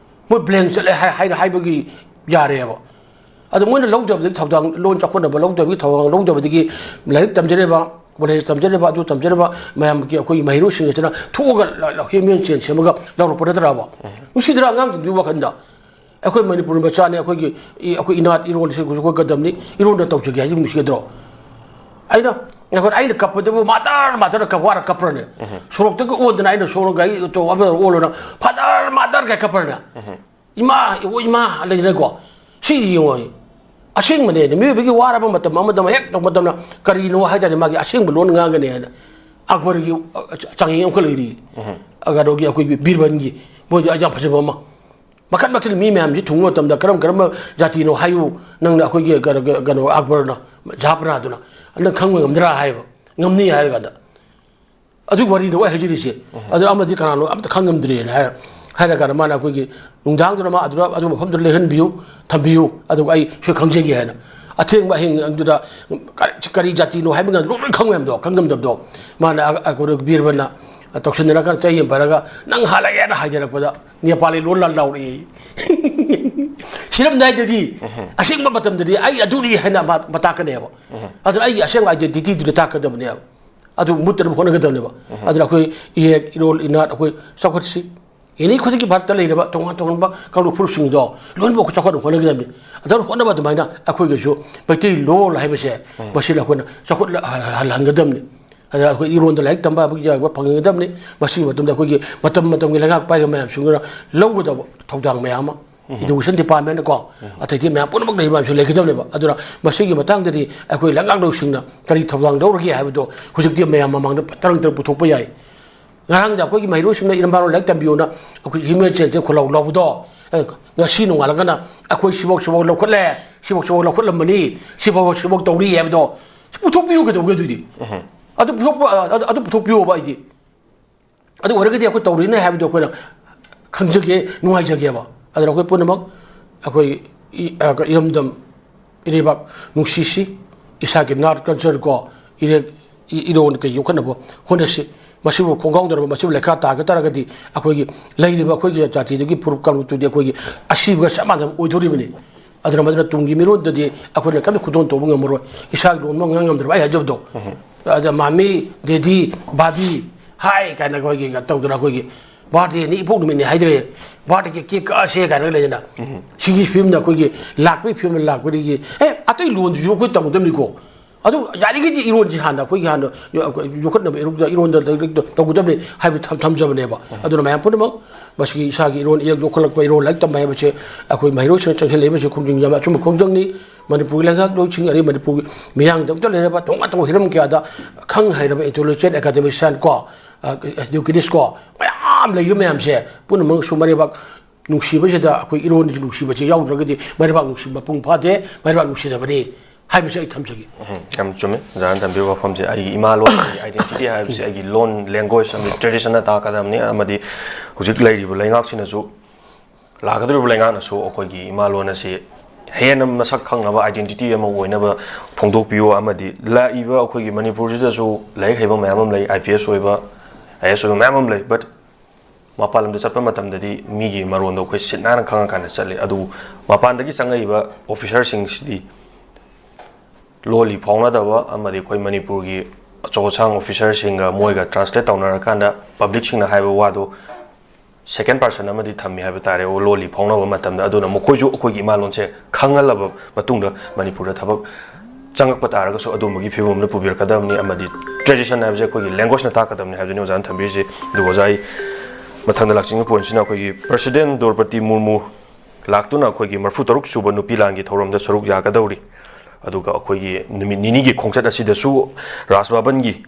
ꯃꯣꯏ ꯕ꯭ꯂꯦꯡ ꯆꯠꯂꯦ ꯍꯥꯏ-, ꯍꯥꯏꯅ ꯍꯥꯏꯕꯒꯤ ꯌꯥꯔꯦꯕ꯫ ꯑꯗꯣ ꯃꯣꯏꯅ ꯂꯧꯗꯕꯗꯒꯤ ꯊꯧꯗꯥꯡ, ꯂꯣꯟ ꯆꯥꯎꯈꯠꯅꯕ ꯂꯧꯗꯕꯒꯤ ꯊꯧꯗꯥꯡ ꯂꯧꯗꯕꯗꯒꯤ ꯂꯥꯏꯔꯤꯛ ꯇꯝꯖꯔꯤꯕ, ꯀꯣꯂꯦꯖ ꯇꯝꯖꯔꯤꯕ, ꯑꯗꯨ ꯇꯝꯖꯔꯤꯕ ꯃꯌꯥꯝꯒꯤ ꯑꯩꯈꯣꯏꯒꯤ ꯃꯍꯩꯔꯣꯏꯁꯤꯡ ꯑꯁꯤꯅ ꯊꯣꯛꯑꯒ ꯂ-, ꯂ-, ꯍꯦꯟꯃꯦꯟ ꯆꯦꯟ ꯁꯦꯝꯃꯒ ꯂꯧꯔꯛꯄ ꯅꯠꯇ꯭ꯔꯕ? ꯅꯨꯡꯁꯤꯗ꯭ꯔꯥ ꯑꯉꯥꯡꯁꯤꯡꯗꯨꯒꯤ ꯋꯥꯈꯜꯗ? ꯑꯩꯈꯣꯏ ꯃꯅꯤꯄꯨꯔ ꯃꯆꯥꯅꯤ, ꯑꯩꯈꯣꯏꯒꯤ ꯏ-, ꯑꯩꯈꯣꯏ ꯏꯅꯥꯠ ꯏꯔꯣꯟꯁꯦ ꯑꯩꯈꯣꯏ ꯀꯗꯝꯅꯤ, ꯏꯔꯣꯟꯗ ꯇꯧꯖꯒꯦ ꯍꯥꯏꯁꯤ ꯅꯨꯡꯁꯤꯒꯗ꯭ꯔꯣ? ꯑꯩꯅ, ꯑꯩꯈꯣꯏ, ꯑꯩꯅ ꯀꯞꯄꯗꯕꯨ ꯃꯥꯇꯔ ꯃꯥꯇꯔ ꯀꯞ ꯋꯥꯔ ꯀꯞꯄ꯭ꯔꯅꯦ? ꯁꯣꯔꯣꯛꯇꯒ ꯑꯣꯟꯗꯅ ꯑꯩꯅ ꯁꯣꯔꯣꯛ ꯒꯥꯔꯤ ꯑꯣꯇꯣ ꯑꯃꯗ ꯑꯣꯜꯂꯣꯅ ꯐꯥꯗꯔ ꯃꯥꯇꯔ ꯀꯥꯏ ꯀꯞꯄ꯭ꯔꯅꯦ? ꯏꯃꯥ, ꯏꯕꯣ, ꯏꯃꯥ ꯂꯩꯗꯅꯀꯣ꯫ ꯁꯤ ꯌꯦꯡꯉꯣ, ꯑꯁꯦꯡꯕꯅꯦ꯫ ꯃꯤꯑꯣꯏꯕꯒꯤ ꯋꯥꯔꯕ ꯃꯇꯝ ꯑꯃꯗ ꯍꯦꯛ ꯇꯧꯕ ꯃꯇꯝꯗ ꯀꯔꯤꯅꯣ ꯍꯥꯏ ꯇꯥꯔꯗꯤ ꯃꯥꯒꯤ ꯑꯁꯦꯡꯕ ꯂꯣꯟ ꯉꯥꯡꯒꯅꯤ ꯍꯥꯏꯅ ꯑꯛꯕꯔꯒꯤ, ꯑ, ꯆ-, ꯆꯥꯡꯌꯦꯡ ꯑꯃꯈꯛ ꯂꯩꯔꯤ꯫ ꯎꯝ꯫ ꯑ, ꯀꯩꯅꯣꯒꯤ ꯑꯩꯈꯣꯏꯒꯤ ꯕꯤꯔꯕꯟꯒꯤ, ꯃꯣꯏꯗꯤ ꯌꯥꯝ ꯐꯖꯕ ꯑꯃ꯫ ꯃꯈꯟ ꯃꯈꯟ ꯃꯤ ꯃꯌꯥꯝꯁꯤ ꯊꯨꯡꯕ ꯃꯇꯝꯗ ꯀꯔꯝ ꯀꯔꯝꯕ ꯖꯥꯇꯤꯅꯣ ꯍꯥꯏꯌꯨ, ꯅꯪꯅ ꯑꯩꯈꯣꯏꯒꯤ ꯀꯩꯅꯣ, ꯀꯩꯅꯣ, ꯀꯩꯅꯣ ꯑꯛꯕꯔꯅ, ꯖꯍꯥꯄꯅꯥꯗꯨꯅ, ꯅꯪ ꯈꯪꯕ ꯉꯝꯗ꯭ꯔꯥ ꯍꯥꯏꯕ꯫ ꯉꯝꯅꯤ ꯍꯥꯏꯔ ꯀꯥꯟꯗ ꯑꯗꯨꯒꯤ ꯋꯥꯔꯤꯗꯣ ꯑꯩ ꯍꯥꯏꯖꯔꯤꯁꯦ꯫ ꯎꯝ꯫ ꯑꯗꯨ ꯑꯃꯗꯤ ꯀꯅꯥꯅꯣ ꯑꯝꯇ ꯈꯪꯉꯝꯗ꯭ꯔꯦꯅ ꯍꯥꯏꯔ, ꯍꯥꯏꯔ ꯀꯥꯟꯗ ꯃꯥꯅ ꯑꯩꯈꯣꯏꯒꯤ ꯅꯨꯡꯗꯥꯡꯗꯨꯗ ꯃꯥ ꯑꯗꯨꯗ, ꯑꯗꯨ ꯃꯐꯝꯗꯨꯗ ꯂꯩꯍꯟꯕꯤꯌꯨ, ꯊꯝꯕꯤꯌꯨ, ꯑꯗꯨꯒ ꯑꯩ ꯁꯣꯏ ꯈꯪꯖꯒꯦ ꯍꯥꯏꯅ꯫ ꯑꯊꯦꯡꯕ ꯑꯍꯤꯡ ꯑꯗꯨꯗ ꯀꯔꯤ, ꯀꯔꯤ ꯖꯥꯇꯤꯅꯣ ꯍꯥꯏꯕ ꯉꯝꯗ-, ꯂꯣꯏ ꯈꯪꯕ ꯃꯌꯥꯝꯗꯣ, ꯈꯪꯉꯝꯗꯕꯗꯣ, ꯃꯥꯅ ꯑ-, ꯑ-, ꯑꯩꯈꯣꯏ ꯕꯤꯔꯕꯜꯅ ꯇꯧꯁꯤꯟꯅꯔꯒ ꯆꯩ ꯑꯃ ꯄꯥꯏꯔꯒ "ꯅꯪ ꯍꯥꯜꯂꯒꯦꯅ" ꯍꯥꯏꯊꯔꯛꯄꯗ ꯅꯦꯄꯥꯂꯤ ꯂꯣꯟ ꯂꯥꯟ ꯂꯥꯎꯔꯛꯑꯦ꯫ ꯁꯤꯔꯝꯗꯥꯏꯗꯗꯤ, ꯎꯝ꯫ ꯑꯁꯦꯡꯕ ꯃꯇꯝꯗꯗꯤ ꯑꯩ ꯑꯗꯨꯅꯤ ꯍꯥꯏꯅ ꯃꯥ, ꯃꯥ ꯇꯥꯛꯀꯅꯦꯕ꯫ ꯎꯝ꯫ ꯑꯗꯨꯅ ꯑꯩꯒꯤ ꯑꯁꯦꯡꯕ identityꯗꯨꯗ ꯇꯥꯛꯀꯗꯕꯅꯦꯕ꯫ ꯑꯗꯨ ꯃꯨꯠꯇꯅꯕ ꯍꯣꯠꯅꯒꯗꯕꯅꯦꯕ꯫ ꯎꯝ꯫ ꯑꯗꯨꯅ ꯑꯩꯈꯣꯏ ꯏꯌꯦꯛ, ꯏꯔꯣꯜ, ꯏꯅꯥꯠ ꯑꯩꯈꯣꯏ ꯆꯥꯎꯈꯠꯁꯤ꯫ ꯑꯦꯅꯤ ꯈꯨꯗꯤꯡꯒꯤ ꯚꯥꯔꯠꯇ ꯂꯩꯔꯤꯕ ꯇꯣꯉꯥꯟ ꯇꯣꯉꯥꯟꯕ ꯀꯥꯡꯂꯨꯞ ꯐꯨꯔꯨꯞꯁꯤꯡꯗꯣ ꯂꯣꯏꯅꯃꯛ ꯑꯩꯈꯣꯏ ꯆꯥꯎꯈꯠꯅꯕ ꯍꯣꯠꯅꯒꯗꯕꯅꯤ꯫ ꯑꯗꯨꯅ ꯍꯣꯠꯅꯕ ꯑꯗꯨꯃꯥꯏꯅ ꯑꯩꯈꯣꯏꯒꯤꯁꯨ ꯃꯩꯇꯩ ꯂꯣꯜ ꯍꯥꯏꯕꯁꯦ, ꯎꯝ꯫ ꯃꯁꯤꯅ ꯑꯩꯈꯣꯏꯅ ꯆꯥꯎꯈꯠ ꯍꯜꯍꯟꯒꯗꯕꯅꯤ꯫ ꯑꯗꯨꯅ ꯑꯩꯈꯣꯏ ꯏꯔꯣꯟꯗ ꯂꯥꯏꯔꯤꯛ ꯇꯝꯕ ꯍꯥꯏꯕꯒꯤ ꯌꯥꯕ ꯐꯪꯒꯗꯕꯅꯤ꯫ ꯃꯁꯤꯒꯤ ꯃꯇꯝꯗ ꯑꯩꯈꯣꯏꯒꯤ ꯃꯇꯝ ꯃꯇꯝꯒꯤ ꯂꯩꯉꯥꯛ ꯄꯥꯏꯔꯤꯕ ꯃꯌꯥꯝꯁꯤꯡꯗꯨꯅ ꯂꯧꯒꯗꯕ ꯊꯧꯗꯥꯡ ꯃꯌꯥꯝ ꯑꯃ, ꯎꯝ꯫ Education department ꯀꯣ, ꯎꯝ꯫ ꯑꯇꯩꯗꯤ ꯃꯌꯥꯝ ꯄꯨꯝꯅꯃꯛ ꯂꯩꯔꯤꯕ ꯃꯌꯥꯝꯁꯨ ꯂꯩꯒꯗꯕꯅꯦꯕ꯫ ꯑꯗꯨꯅ ꯃꯁꯤꯒꯤ ꯃꯇꯥꯡꯗꯗꯤ ꯑꯩꯈꯣꯏ ꯂꯩꯉꯥꯛꯂꯣꯏꯁꯤꯡꯅ ꯀꯔꯤ ꯊꯧꯗꯥꯡ ꯂꯧꯔꯒꯦ ꯍꯥꯏꯕꯗꯣ ꯍꯧꯖꯤꯛꯇꯤ ꯃꯌꯥꯝ ꯃꯃꯥꯡꯗ ꯇꯔꯪ ꯇꯔꯪ ꯄꯨꯊꯣꯛꯄ ꯌꯥꯏ꯫ ꯉꯔꯥꯡꯗ ꯑꯩꯈꯣꯏꯒꯤ ꯃꯍꯩꯔꯣꯏꯁꯤꯡꯅ ꯏꯔꯝꯕꯥꯔꯣ ꯂꯥꯏꯔꯤꯛ ꯇꯝꯕꯤꯌꯣꯅ ꯑꯩꯈꯣꯏ ꯍ꯭ꯌꯨꯃꯦꯟ ꯆꯦꯟꯁꯦ ꯈꯨꯜꯂꯧ ꯂꯧꯕꯗꯣ, ꯑꯦ, ꯉꯁꯤ ꯅꯣꯡꯉꯥꯜꯂꯒꯅ ꯑꯩꯈꯣꯏ ꯁꯤꯐꯥꯎ ꯁꯤꯐꯥꯎ ꯂꯧꯈꯠꯂꯦ, ꯁꯤꯐꯥꯎ ꯁꯤꯐꯥꯎ ꯂꯧꯈꯠꯂꯝꯕꯅꯤ, ꯁꯤꯐꯥꯎ ꯁꯤꯐꯥꯎ ꯇꯧꯔꯤ ꯍꯥꯏꯕꯗꯣ ꯄꯨꯊꯣꯛꯄꯤꯌꯨ꯫ ꯀꯩꯗꯧꯒꯦ ꯑꯗꯨꯗꯤ? ꯑꯗꯨ ꯄꯨꯊꯣꯛꯄ, ꯑꯗꯨ, ꯑꯗꯨ ꯄꯨꯊꯣꯛꯄꯤꯌꯣꯕ꯫ ꯑꯩꯗꯤ ꯑꯗꯨ ꯑꯣꯏꯔꯒꯗꯤ ꯑꯩꯈꯣꯏ ꯇꯧꯔꯤꯅꯦ ꯍꯥꯏꯕꯗꯣ ꯑꯩꯈꯣꯏꯅ ꯈꯪꯖꯒꯦ, ꯅꯨꯡꯉꯥꯏꯖꯒꯦꯕ꯫ ꯑꯗꯨꯅ ꯑꯩꯈꯣꯏ ꯄꯨꯝꯅꯃꯛ ꯑꯩꯈꯣꯏ ꯏ-, ꯑ, ꯏꯔꯝꯗꯝ ꯏꯔꯩꯕꯥꯛ ꯅꯨꯡꯁꯤꯁꯤ, ꯏꯁꯥꯒꯤ ꯅꯥꯠ ꯀꯜꯆꯔ ꯀꯣ, ꯏꯔꯦꯛ-, ꯏ-, ꯏꯔꯣꯟ ꯀꯩ ꯌꯣꯛꯈꯠꯅꯕ ꯍꯣꯠꯅꯁꯤ꯫ ꯃꯁꯤꯕꯨ ꯈꯣꯡꯒꯥꯎꯅꯔꯕ, ꯃꯁꯤꯕꯨ ꯂꯩꯈꯥ ꯇꯥꯒ ꯇꯥꯔꯒꯗꯤ ꯑꯩꯈꯣꯏꯒꯤ ꯂꯩꯔꯤꯕ ꯑꯩꯈꯣꯏꯒꯤ ꯖꯥꯇꯤꯗꯨꯒꯤ ꯐꯨꯔꯨꯞ ꯀꯥꯡꯂꯨꯞꯇꯨꯗꯤ ꯑꯩꯈꯣꯏꯒꯤ ꯑꯁꯤꯕꯒ ꯆꯞ ꯃꯥꯟꯅꯕ ꯑꯣꯏꯗꯣꯔꯤꯕꯅꯤ꯫ ꯑꯗꯨꯅ ꯃꯗꯨꯅ ꯇꯨꯡꯒꯤ ꯃꯤꯔꯣꯟꯗꯗꯤ ꯑꯩꯈꯣꯏꯅ ꯀꯔꯤꯝꯇ ꯈꯨꯗꯣꯜ ꯇꯧꯕ ꯉꯝꯃꯔꯣꯏ꯫ ꯏꯁꯥꯒꯤ ꯂꯣꯟ ꯑꯃ ꯉꯥꯡ ꯉꯝꯗ꯭ꯔꯕ ꯑꯩ ꯍꯥꯏꯖꯕꯗꯣ꯫ ꯑꯗ ꯃꯥꯃꯤ, ꯗꯦꯗꯤ, ꯕꯥꯕꯤ, ꯍꯥꯏ ꯀꯥꯏꯅ ꯑꯩꯈꯣꯏꯒꯤ ꯇꯧꯗꯅ ꯑꯩꯈꯣꯏꯒꯤ ꯕꯥꯔꯗꯦꯅꯤ, ꯏꯄꯣꯛ ꯅꯨꯃꯤꯠꯅꯤ ꯍꯥꯏꯗ꯭ꯔꯦ, ꯕꯥꯔꯗꯦꯒꯤ ꯀꯦꯛ ꯀꯛꯑꯁꯦ ꯀꯥꯏꯅ ꯂꯩꯗꯅ꯫ ꯁꯤꯒꯤ ꯐꯤꯕꯝꯗ ꯑꯩꯈꯣꯏꯒꯤ ꯂꯥꯛꯄꯒꯤ ꯐꯤꯕꯝꯗ ꯂꯥꯛꯄꯗꯒꯤ, ꯑꯦ, ꯑꯇꯩ ꯂꯣꯟꯗꯨꯁꯨ ꯑꯩꯈꯣꯏ ꯇꯝꯒꯗꯕꯅꯤꯀꯣ꯫ ꯑꯗꯨ ꯌꯥꯔꯤꯈꯩꯗꯤ ꯏꯔꯣꯟꯁꯤ ꯍꯥꯟꯅ ꯑꯩꯈꯣꯏꯒꯤ ꯍꯥꯟꯅ ꯌꯣ-, ꯌꯣꯛꯈꯠꯅꯕ ꯏꯔꯨꯗ ꯏꯔꯣꯟꯗ ꯂꯥꯏꯔꯤꯛꯇ ꯇꯧꯒꯗꯕꯅꯤ ꯍꯥꯏꯕ ꯊꯝ-, ꯊꯝꯖꯕꯅꯦꯕ꯫ ꯑꯗꯨꯅ ꯃꯌꯥꯝ ꯄꯨꯝꯅꯃꯛ ꯃꯁꯤꯒꯤ ꯏꯁꯥꯒꯤ ꯏꯔꯣꯟ ꯏꯌꯦꯛ ꯌꯣꯛꯈꯠꯂꯛꯄ, ꯏꯔꯣꯟ ꯂꯥꯏꯔꯤꯛ ꯇꯝꯕ ꯍꯥꯏꯕꯁꯦ ꯑꯩꯈꯣꯏ ꯃꯍꯩꯔꯣꯏꯁꯤꯡꯅ ꯆꯪꯁꯤꯜꯂꯛꯏꯕꯁꯤ ꯈꯣꯡꯖꯪ ꯌꯥꯝꯅ ꯑꯆꯨꯝꯕ ꯈꯣꯡꯖꯪꯅꯤ꯫ ꯃꯅꯤꯄꯨꯔꯒꯤ ꯂꯩꯉꯥꯛꯂꯣꯏꯁꯤꯡ ꯑꯗꯩ ꯃꯅꯤꯄꯨꯔꯒꯤ ꯃꯤꯌꯥꯝꯒꯤꯗꯃꯛꯇ ꯂꯩꯔꯕ ꯇꯣꯉꯥꯟ ꯇꯣꯉꯥꯟꯕ ꯍꯤꯔꯝ ꯀꯌꯥꯗ ꯈꯪ ꯍꯩꯔꯕ intellectual, academician ꯀꯣ, ꯑ, educationist ꯀꯣ, ꯃꯌꯥꯝ ꯂꯩꯔꯤꯕ ꯃꯌꯥꯝꯁꯦ ꯄꯨꯝꯅꯃꯛꯁꯨ ꯃꯔꯩꯕꯥꯛ ꯅꯨꯡꯁꯤꯕꯁꯤꯗ ꯑꯩꯈꯣꯏ ꯏꯔꯣꯟꯁꯤ ꯅꯨꯡꯁꯤꯕꯁꯤ ꯌꯥꯎꯗ꯭ꯔꯒꯗꯤ ꯃꯔꯩꯕꯥꯛ ꯅꯨꯡꯁꯤ ꯃꯄꯨꯡ ꯐꯥꯗꯦ, ꯃꯔꯩꯕꯥꯛ ꯅꯨꯡꯁꯤꯗꯕꯅꯤ ꯍꯥꯏꯕꯁꯤ ꯑꯩ ꯊꯝꯖꯒꯦ꯫ ꯎꯝ, ꯌꯥꯝ ꯆꯨꯝꯃꯤ ꯑꯣꯖꯥꯅ ꯊꯝꯕꯤꯕ ꯋꯥꯐꯝꯁꯦ꯫ ꯑꯩꯒꯤ ꯏꯃꯥ ꯂꯣꯟ, ꯑꯩꯒꯤ identity ꯍꯥꯏꯕꯁꯤ, ꯑꯩꯒꯤ ꯂꯣꯟ, language ꯑꯃꯗꯤ tradition ꯇꯥꯛꯀꯗꯕꯅꯤ, ꯑꯃꯗꯤ ꯍꯧꯖꯤꯛ ꯂꯩꯔꯤꯕ ꯂꯩꯉꯥꯛꯁꯤꯅꯁꯨ, ꯂꯥꯛꯀꯗꯧꯔꯤꯕ ꯂꯩꯉꯥꯛꯅꯁꯨ ꯑꯩꯈꯣꯏꯒꯤ ꯏꯃꯥ ꯂꯣꯟ ꯑꯁꯤ ꯍꯦꯟꯅ ꯃꯁꯛ ꯈꯪꯅꯕ, identity ꯑꯃ ꯑꯣꯏꯅꯕ ꯐꯣꯡꯗꯣꯛꯄꯤꯌꯨ꯫ ꯑꯃꯗꯤ ꯂꯥꯛꯏꯕ ꯑꯩꯈꯣꯏꯒꯤ ꯃꯅꯤꯄꯨꯔꯁꯤꯗꯁꯨ ꯂꯥꯏꯔꯤꯛ ꯍꯩꯕ ꯃꯌꯥꯝ ꯑꯃ ꯂꯩ, IPS ꯑꯣꯏꯕ, IAS ꯑꯣꯏꯕ ꯃꯌꯥꯝ ꯑꯃ ꯂꯩ, but ꯃꯄꯥꯟ ꯂꯝꯗ ꯆꯠꯄ ꯃꯇꯝꯗꯗꯤ ꯃꯤꯒꯤ ꯃꯔꯣꯟꯗꯣ ꯑꯩꯈꯣꯏ ꯁꯤꯠ ꯅꯥꯟꯅ ꯈꯪꯉꯀꯥꯟꯗ ꯆꯠꯂꯤ꯫ ꯑꯗꯨꯕꯨ ꯃꯄꯥꯟꯗꯒꯤ ꯆꯪꯉꯛꯏꯕ officerꯁꯤꯡꯁꯤꯗꯤ ꯂꯣꯜꯂꯤ ꯐꯥꯎꯅꯗꯕ ꯑꯃꯗꯤ ꯑꯩꯈꯣꯏ ꯃꯅꯤꯄꯨꯔꯒꯤ ꯑꯆꯧ ꯑꯁꯥꯡ officerꯁꯤꯡꯒ ꯃꯣꯏꯒ translate ꯇꯧꯅꯔꯀꯥꯟꯗ publicꯁꯤꯡꯅ ꯍꯥꯏꯕ ꯋꯥꯗꯣ second person ꯑꯃꯗꯤ ꯊꯝꯃꯤ ꯍꯥꯏꯕ ꯇꯥꯔꯦ, ꯂꯣꯜꯂꯤ ꯐꯥꯎꯅꯕ ꯃꯇꯝꯗ꯫ ꯑꯗꯨꯅ ꯃꯈꯣꯏꯁꯨ ꯑꯩꯈꯣꯏꯒꯤ ꯏꯃꯥ ꯂꯣꯟꯁꯦ ꯈꯪꯍꯜꯂꯕ ꯃꯇꯨꯡꯗ ꯃꯅꯤꯄꯨꯔꯗ ꯊꯕꯛ ꯆꯪꯉꯛꯄ ꯇꯥꯔꯒꯁꯨ ꯑꯗꯨꯝꯕꯒꯤ ꯐꯤꯕꯝ ꯑꯃꯗ ꯄꯨꯕꯤꯔꯛꯀꯗꯕꯅꯤ, ꯑꯃꯗꯤ tradition ꯍꯥꯏꯕꯁꯦ ꯑꯩꯈꯣꯏꯒꯤ language,ꯅ ꯇꯥꯛꯀꯗꯕꯅꯤ ꯍꯥꯏꯕꯗꯨꯅꯤ ꯑꯣꯖꯥꯅ ꯊꯝꯕꯤꯔꯤꯁꯦ꯫ ꯑꯗꯨꯒ ꯑꯣꯖꯥ, ꯑꯩ ꯃꯊꯪꯗ ꯂꯥꯛꯆꯅꯤꯡꯉꯤꯕ pointꯁꯤꯅ ꯑꯩꯈꯣꯏꯒꯤ President ꯗ꯭ꯔꯧꯄꯗꯤ ꯃꯨꯔꯃꯨ ꯂꯥꯛꯇꯨꯅ ꯑꯩꯈꯣꯏꯒꯤ ꯃꯔꯤꯐꯨ ꯇꯔꯨꯛ ꯁꯨꯕ ꯅꯨꯄꯤ ꯂꯥꯟꯒꯤ ꯊꯧꯔꯝꯗ ꯁꯔꯨꯛ ꯌꯥꯒꯗꯧꯔꯤ꯫ ꯑꯗꯨꯒ ꯑꯩꯈꯣꯏꯒꯤ ꯅꯨꯃꯤꯠ ꯅꯤꯅꯤꯒꯤ ꯈꯣꯡꯆꯠ ꯑꯁꯤꯗꯁꯨ ꯔꯥꯖ ꯚꯕꯟꯒꯤ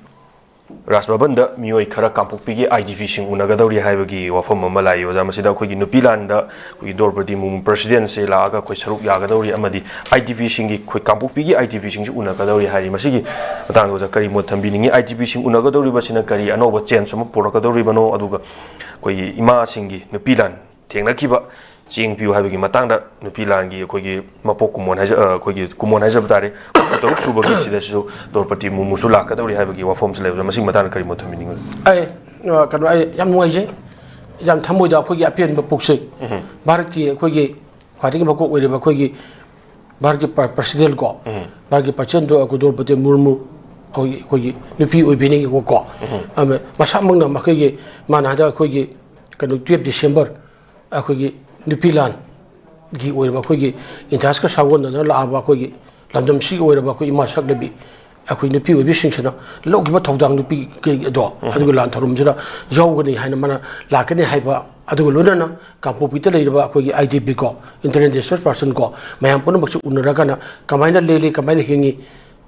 ꯔꯥꯖ ꯚꯕꯟꯗ ꯃꯤꯑꯣꯏ ꯈꯔ ꯀꯥꯡꯄꯣꯛꯄꯤꯒꯤ ꯑꯥꯏ ꯗꯤ ꯄꯤꯁꯤꯡ ꯎꯅꯒꯗꯧꯔꯤ ꯍꯥꯏꯕꯒꯤ ꯋꯥꯐꯝ ꯑꯃ ꯂꯥꯛꯏ, ꯑꯣꯖꯥ꯫ ꯃꯁꯤꯗ ꯑꯩꯈꯣꯏꯒꯤ ꯅꯨꯄꯤ ꯂꯥꯟꯗ ꯑꯩꯈꯣꯏꯒꯤ ꯗ꯭ꯔꯧꯄꯗꯤ ꯃꯨꯔꯃꯨ ꯄ꯭ꯔꯁꯤꯗꯦꯟꯁꯦ ꯂꯥꯛꯑꯒ ꯑꯩꯈꯣꯏ ꯁꯔꯨꯛ ꯌꯥꯒꯗꯧꯔꯤ ꯑꯃꯗꯤ ꯑꯥꯏ ꯗꯤ ꯄꯤꯁꯤꯡꯒꯤ, ꯑꯩꯈꯣꯏ ꯀꯥꯡꯄꯣꯛꯄꯤꯒꯤ ꯑꯥꯏ ꯗꯤ ꯄꯤꯁꯤꯡꯁꯤ ꯎꯅꯒꯗꯧꯔꯤ ꯍꯥꯏꯔꯤ꯫ ꯃꯁꯤꯒꯤ ꯃꯇꯥꯡꯗ ꯑꯣꯖꯥ ꯀꯔꯤ ꯃꯣꯠ ꯊꯝꯕꯤꯅꯤꯡꯉꯤ? ꯑꯥꯏ ꯗꯤ ꯄꯤꯁꯤꯡ ꯎꯅꯒꯗꯧꯔꯤꯕꯁꯤꯅ ꯀꯔꯤ ꯑꯅꯧꯕ ꯆꯦꯟꯖ ꯑꯃ ꯄꯨꯔꯛꯀꯗꯧꯔꯤꯕꯅꯣ? ꯑꯗꯨꯒ ꯑꯩꯈꯣꯏꯒꯤ ꯏꯃꯥꯁꯤꯡꯒꯤ ꯅꯨꯄꯤ ꯂꯥꯟ ꯊꯦꯡꯅꯈꯤꯕ ꯆꯦꯡ ꯄꯤꯌꯨ ꯍꯥꯏꯕꯒꯤ ꯃꯇꯥꯡꯗ ꯅꯨꯄꯤ ꯂꯥꯟꯒꯤ ꯑꯩꯈꯣꯏꯒꯤ ꯃꯄꯣꯛ ꯀꯨꯝꯑꯣꯟ ꯍꯥꯏꯖ-, ꯑ, ꯑꯩꯈꯣꯏꯒꯤ ꯀꯨꯝꯑꯣꯟ ꯍꯥꯏꯖꯕ ꯇꯥꯔꯦ, ꯍꯨꯝꯐꯨ ꯇꯔꯨꯛ ꯁꯨꯕꯒꯤ ꯁꯤꯗꯁꯨ ꯗ꯭ꯔꯧꯄꯗꯤ ꯃꯨꯔꯃꯨꯁꯨ ꯂꯥꯛꯀꯗꯧꯔꯤ ꯍꯥꯏꯕꯒꯤ ꯋꯥꯐꯝꯁꯨ ꯂꯩꯕꯗꯣ, ꯃꯁꯤꯒꯤ ꯃꯇꯥꯡꯗ ꯀꯔꯤ ꯃꯣꯠ ꯊꯝꯕꯤꯅꯤꯡꯕ? ꯑꯩ, ꯑ, ꯀꯩꯅꯣ, ꯑꯩ ꯌꯥꯝ ꯅꯨꯡꯉꯥꯏꯖꯩ, ꯌꯥꯝ ꯊꯃꯣꯏꯗ ꯑꯩꯈꯣꯏꯒꯤ ꯑꯄꯦꯟꯕ ꯄꯣꯛꯆꯩ꯫ ꯚꯥꯔꯠꯀꯤ ꯑꯩꯈꯣꯏꯒꯤ ꯈ꯭ꯋꯥꯏꯗꯒꯤ ꯃꯀꯣꯛ ꯑꯣꯏꯔꯤꯕ ꯑꯩꯈꯣꯏꯒꯤ ꯚꯥꯔꯠꯀꯤ ꯄ꯭ꯔ-, ꯄ꯭ꯔꯁꯤꯗꯦꯟ ꯀꯣ, ꯚꯥꯔꯠꯀꯤ ꯄ꯭ꯔꯁꯤꯗꯦꯟꯗꯣ ꯑꯩꯈꯣꯏ ꯗ꯭ꯔꯧꯄꯗꯤ ꯃꯨꯔꯃꯨ ꯑꯩꯈꯣꯏꯒꯤ, ꯑꯩꯈꯣꯏꯒꯤ ꯅꯨꯄꯤ ꯑꯣꯏꯕꯤꯅꯤꯀꯣ꯫ ꯑꯃ ꯃꯁꯥꯃꯛꯅ ꯃꯈꯣꯏꯒꯤ, ꯃꯥꯅ ꯍꯟꯗꯛ ꯑꯩꯈꯣꯏꯒꯤ ꯀꯩꯅꯣ, twelve December ꯑꯩꯈꯣꯏꯒꯤ ꯅꯨꯄꯤ ꯂꯥꯟꯒꯤ ꯑꯣꯏꯔꯕ ꯑꯩꯈꯣꯏꯒꯤ ꯏꯟꯗꯤꯌꯥꯁꯀ ꯁꯥꯒꯣꯟꯅꯗꯨꯅ ꯂꯥꯛꯑꯕ ꯑꯩꯈꯣꯏꯒꯤ ꯂꯝꯗꯝꯁꯤꯒꯤ ꯑꯣꯏꯔꯕ ꯑꯩꯈꯣꯏ ꯏꯃꯥ ꯁꯛꯅꯕꯤ ꯑꯩꯈꯣꯏ ꯅꯨꯄꯤ ꯑꯣꯏꯕꯤꯁꯤꯡꯁꯤꯅ ꯂꯧꯈꯤꯕ ꯊꯧꯗꯥꯡ, ꯅꯨꯄꯤ ꯀꯩ ꯑꯗꯣ, ꯑꯗꯨꯒ ꯂꯥꯟ ꯊꯧꯔꯝꯁꯤꯗ ꯌꯥꯎꯒꯅꯤ ꯍꯥꯏꯅ ꯃꯥꯅ ꯂꯥꯛꯀꯅꯤ ꯍꯥꯏꯕ, ꯑꯗꯨꯒ ꯂꯣꯏꯅꯅ ꯀꯥꯡꯄꯣꯛꯄꯤꯗ ꯂꯩꯔꯤꯕ ꯑꯩꯈꯣꯏꯒꯤ ꯑꯥꯏ ꯗꯤ ꯄꯤ ꯀꯣ, Indian Dispatch Person ꯀꯣ, ꯃꯌꯥꯝ ꯄꯨꯝꯅꯃꯛꯁꯨ ꯎꯅꯔꯒꯅ ꯀꯃꯥꯏꯅ ꯂꯦꯜꯂꯤ, ꯀꯃꯥꯏꯅ ꯍꯤꯡꯉꯤ,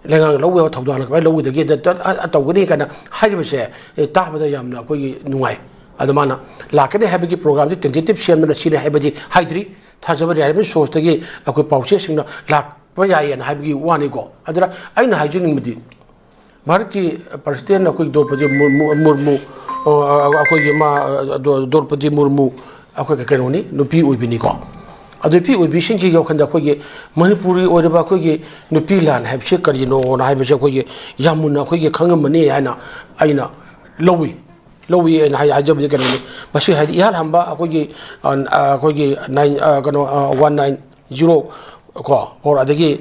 ꯂꯩꯉꯥꯛꯅ ꯂꯧꯕ ꯌꯥꯕ ꯊꯧꯗꯥꯡꯅ ꯀꯃꯥꯏꯅ ꯂꯧꯒꯗꯒꯦ, ꯇ-, ꯇ-, ꯇꯧꯒꯅꯤ ꯀꯥꯏꯅ ꯍꯥꯏꯔꯤꯕꯁꯦ, ꯑꯦ, ꯇꯥꯕꯗ ꯌꯥꯝꯅ ꯑꯩꯈꯣꯏꯒꯤ ꯅꯨꯡꯉꯥꯏ꯫ ꯑꯗꯣ ꯃꯥꯅ ꯂꯥꯛꯀꯅꯤ ꯍꯥꯏꯕꯒꯤ ꯄ꯭ꯔꯣꯒ꯭ꯔꯥꯝꯁꯤ ꯇꯦꯟꯇꯦꯇꯤꯞ ꯁꯦꯝꯗꯅ ꯁꯤꯅꯤ ꯍꯥꯏꯕꯗꯤ ꯍꯥꯏꯗ꯭ꯔꯤ꯫ ꯊꯥꯖꯕ ꯌꯥꯔꯤꯕ ꯁꯣꯔꯁꯇꯒꯤ ꯑꯩꯈꯣꯏ ꯄꯥꯎꯆꯦꯁꯤꯡꯅ ꯂꯥꯛꯄ ꯌꯥꯏꯌꯦꯅ ꯍꯥꯏꯕꯒꯤ ꯋꯥꯅꯤꯀꯣ꯫ ꯑꯗꯨꯅ ꯑꯩꯅ ꯍꯥꯏꯖꯅꯤꯡꯕꯗꯤ, ꯚꯥꯔꯠꯀꯤ ꯄ꯭ꯔꯁꯤꯗꯦꯟ ꯑꯩꯈꯣꯏ ꯗ꯭ꯔꯧꯄꯗꯤ ꯃꯨꯔꯃꯨ, ꯃꯨꯔꯃꯨ, ꯑ, ꯑꯩꯈꯣꯏꯒꯤ ꯃꯥ, ꯑ, ꯗ꯭ꯔꯧꯄꯗꯤ ꯃꯨꯔꯃꯨ ꯑꯩꯈꯣꯏꯒꯤ ꯀꯩꯅꯣꯅꯤ, ꯅꯨꯄꯤ ꯑꯣꯏꯕꯤꯅꯤꯀꯣ꯫ ꯑꯗꯨ ꯅꯨꯄꯤ ꯑꯣꯏꯕꯤꯁꯤꯡꯁꯤꯒꯤ ꯋꯥꯈꯜꯗ ꯑꯩꯈꯣꯏꯒꯤ ꯃꯅꯤꯄꯨꯔꯤ ꯑꯣꯏꯔꯤꯕ ꯑꯩꯈꯣꯏꯒꯤ ꯅꯨꯄꯤ ꯂꯥꯟ ꯍꯥꯏꯕꯁꯤ ꯀꯔꯤꯅꯣꯅ ꯍꯥꯏꯕꯁꯦ ꯑꯩꯈꯣꯏꯒꯤ ꯌꯥꯝ ꯃꯨꯟꯅ ꯑꯩꯈꯣꯏꯒꯤ ꯈꯪꯉꯝꯃꯅꯤ ꯍꯥꯏꯅ ꯑꯩꯅ ꯂꯧꯏ꯫ ꯂꯧꯏ ꯍꯥꯏꯅ ꯍꯥꯏ-, ꯍꯥꯏꯖꯕꯗꯤ ꯀꯩꯅꯣꯅꯤ, ꯃꯁꯤ ꯍꯥꯏꯗꯤ ꯏꯍꯥꯟ ꯍꯥꯟꯕ ꯑꯩꯈꯣꯏꯒꯤ, ꯑ, ꯑ, ꯑꯩꯈꯣꯏꯒꯤ nine, ꯑ, ꯀꯩꯅꯣ, ꯑ, one nine zero ꯀꯣ, four, ꯑꯗꯒꯤ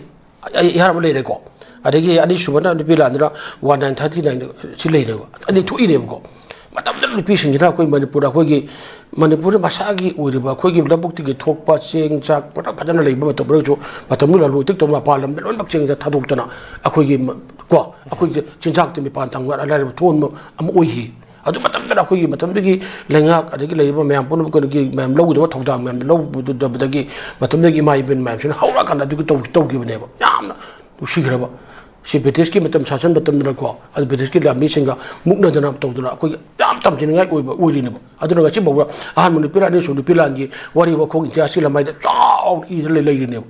ꯑꯩ ꯏꯍꯥꯟ ꯍꯥꯟꯕ ꯂꯩꯔꯦꯀꯣ꯫ ꯑꯗꯒꯤ ꯑꯅꯤꯁꯨꯕꯅ ꯅꯨꯄꯤ ꯂꯥꯟꯗꯨꯅ one nine thirty nine ꯁꯤ ꯂꯩꯔꯦꯕ꯫ ꯑꯅꯤ ꯊꯣꯛꯏꯅꯦꯕꯀꯣ꯫ ꯃꯇꯝꯗꯨꯗ ꯅꯨꯄꯤꯁꯤꯡꯁꯤꯅ ꯑꯩꯈꯣꯏ ꯃꯅꯤꯄꯨꯔꯗ, ꯑꯩꯈꯣꯏꯒꯤ ꯃꯅꯤꯄꯨꯔꯗ ꯃꯁꯥꯒꯤ ꯑꯣꯏꯔꯤꯕ ꯑꯩꯈꯣꯏꯒꯤ ꯂꯧꯕꯨꯛꯇꯒꯤ ꯊꯣꯛꯄ ꯆꯦꯡ ꯆꯥꯛ ꯄꯨꯔꯥ ꯐꯖꯅ ꯂꯩꯕ ꯃꯇꯝ ꯑꯣꯏꯔꯒꯁꯨ, ꯃꯇꯝꯗꯨꯗ ꯂꯂꯣꯟ ꯏꯇꯤꯛ ꯇꯧꯕ ꯃꯄꯥꯟ ꯂꯝꯗ ꯂꯣꯏꯅꯃꯛ ꯆꯦꯡꯁꯦ ꯊꯥꯗꯣꯛꯇꯅ ꯑꯩꯈꯣꯏꯒꯤ ꯃ-, ꯀꯣ, ꯑꯩꯈꯣꯏꯒꯤ ꯆꯤꯟꯖꯥꯛꯇ ꯃꯤꯄꯥꯟ ꯇꯥꯡꯕ ꯑꯔꯥꯏꯕ ꯊꯣꯛꯍꯟꯕ ꯑꯃ ꯑꯣꯏꯈꯤ꯫ ꯑꯗꯨ ꯃꯇꯝꯗꯨꯗ ꯑꯩꯈꯣꯏꯒꯤ ꯃꯇꯝꯗꯨꯒꯤ ꯂꯩꯉꯥꯛ, ꯑꯗꯒꯤ ꯂꯩꯔꯤꯕ ꯃꯌꯥꯝ ꯄꯨꯝꯅꯃꯛ, ꯑꯩꯈꯣꯏꯒꯤ ꯃꯌꯥꯝ ꯂꯧꯒꯗꯕ ꯊꯧꯗꯥꯡ ꯃꯌꯥꯝꯗꯨ ꯂꯧꯒꯗꯕꯗꯒꯤ ꯃꯇꯝꯗꯨꯒꯤ ꯏꯃꯥ ꯏꯕꯦꯟ ꯃꯌꯥꯝꯁꯤꯅ ꯍꯧꯔꯛꯑꯀꯥꯟꯗ ꯑꯗꯨꯒꯤ ꯇꯧ-, ꯇꯧꯈꯤꯕꯅꯦꯕ꯫ ꯌꯥꯝꯅ ꯅꯨꯡꯁꯤꯈ꯭ꯔꯕ꯫ ꯁꯤ ꯕ꯭ꯔꯤꯇꯤꯁꯀꯤ ꯃꯇꯝ, ꯁꯥꯁꯟ ꯃꯇꯝꯗꯅꯀꯣ, ꯑꯗꯨ ꯕ꯭ꯔꯤꯇꯤꯁꯀꯤ ꯂꯥꯟꯃꯤꯁꯤꯡꯒ ꯃꯨꯛꯅꯗꯅ ꯇꯧꯗꯅ ꯑꯩꯈꯣꯏꯒꯤ ꯌꯥꯝ ꯇꯝꯖꯅꯤꯡꯉꯥꯏ ꯑꯣꯏꯕ, ꯑꯣꯏꯔꯤꯅꯦꯕ꯫ ꯑꯗꯨꯅ ꯉꯁꯤ ꯐꯥꯎꯕ ꯑꯍꯥꯟꯕ ꯅꯨꯄꯤ ꯂꯥꯟ, ꯑꯅꯤꯁꯨꯕ ꯅꯨꯄꯤ ꯂꯥꯟꯒꯤ ꯋꯥꯔꯤ ꯋꯥꯈꯣꯡ ꯏꯇꯤꯍꯥꯁꯀꯤ ꯂꯃꯥꯏꯗ ꯆꯥꯎꯅ ꯏꯔ ꯂꯩ-, ꯂꯩꯔꯤꯅꯦꯕ꯫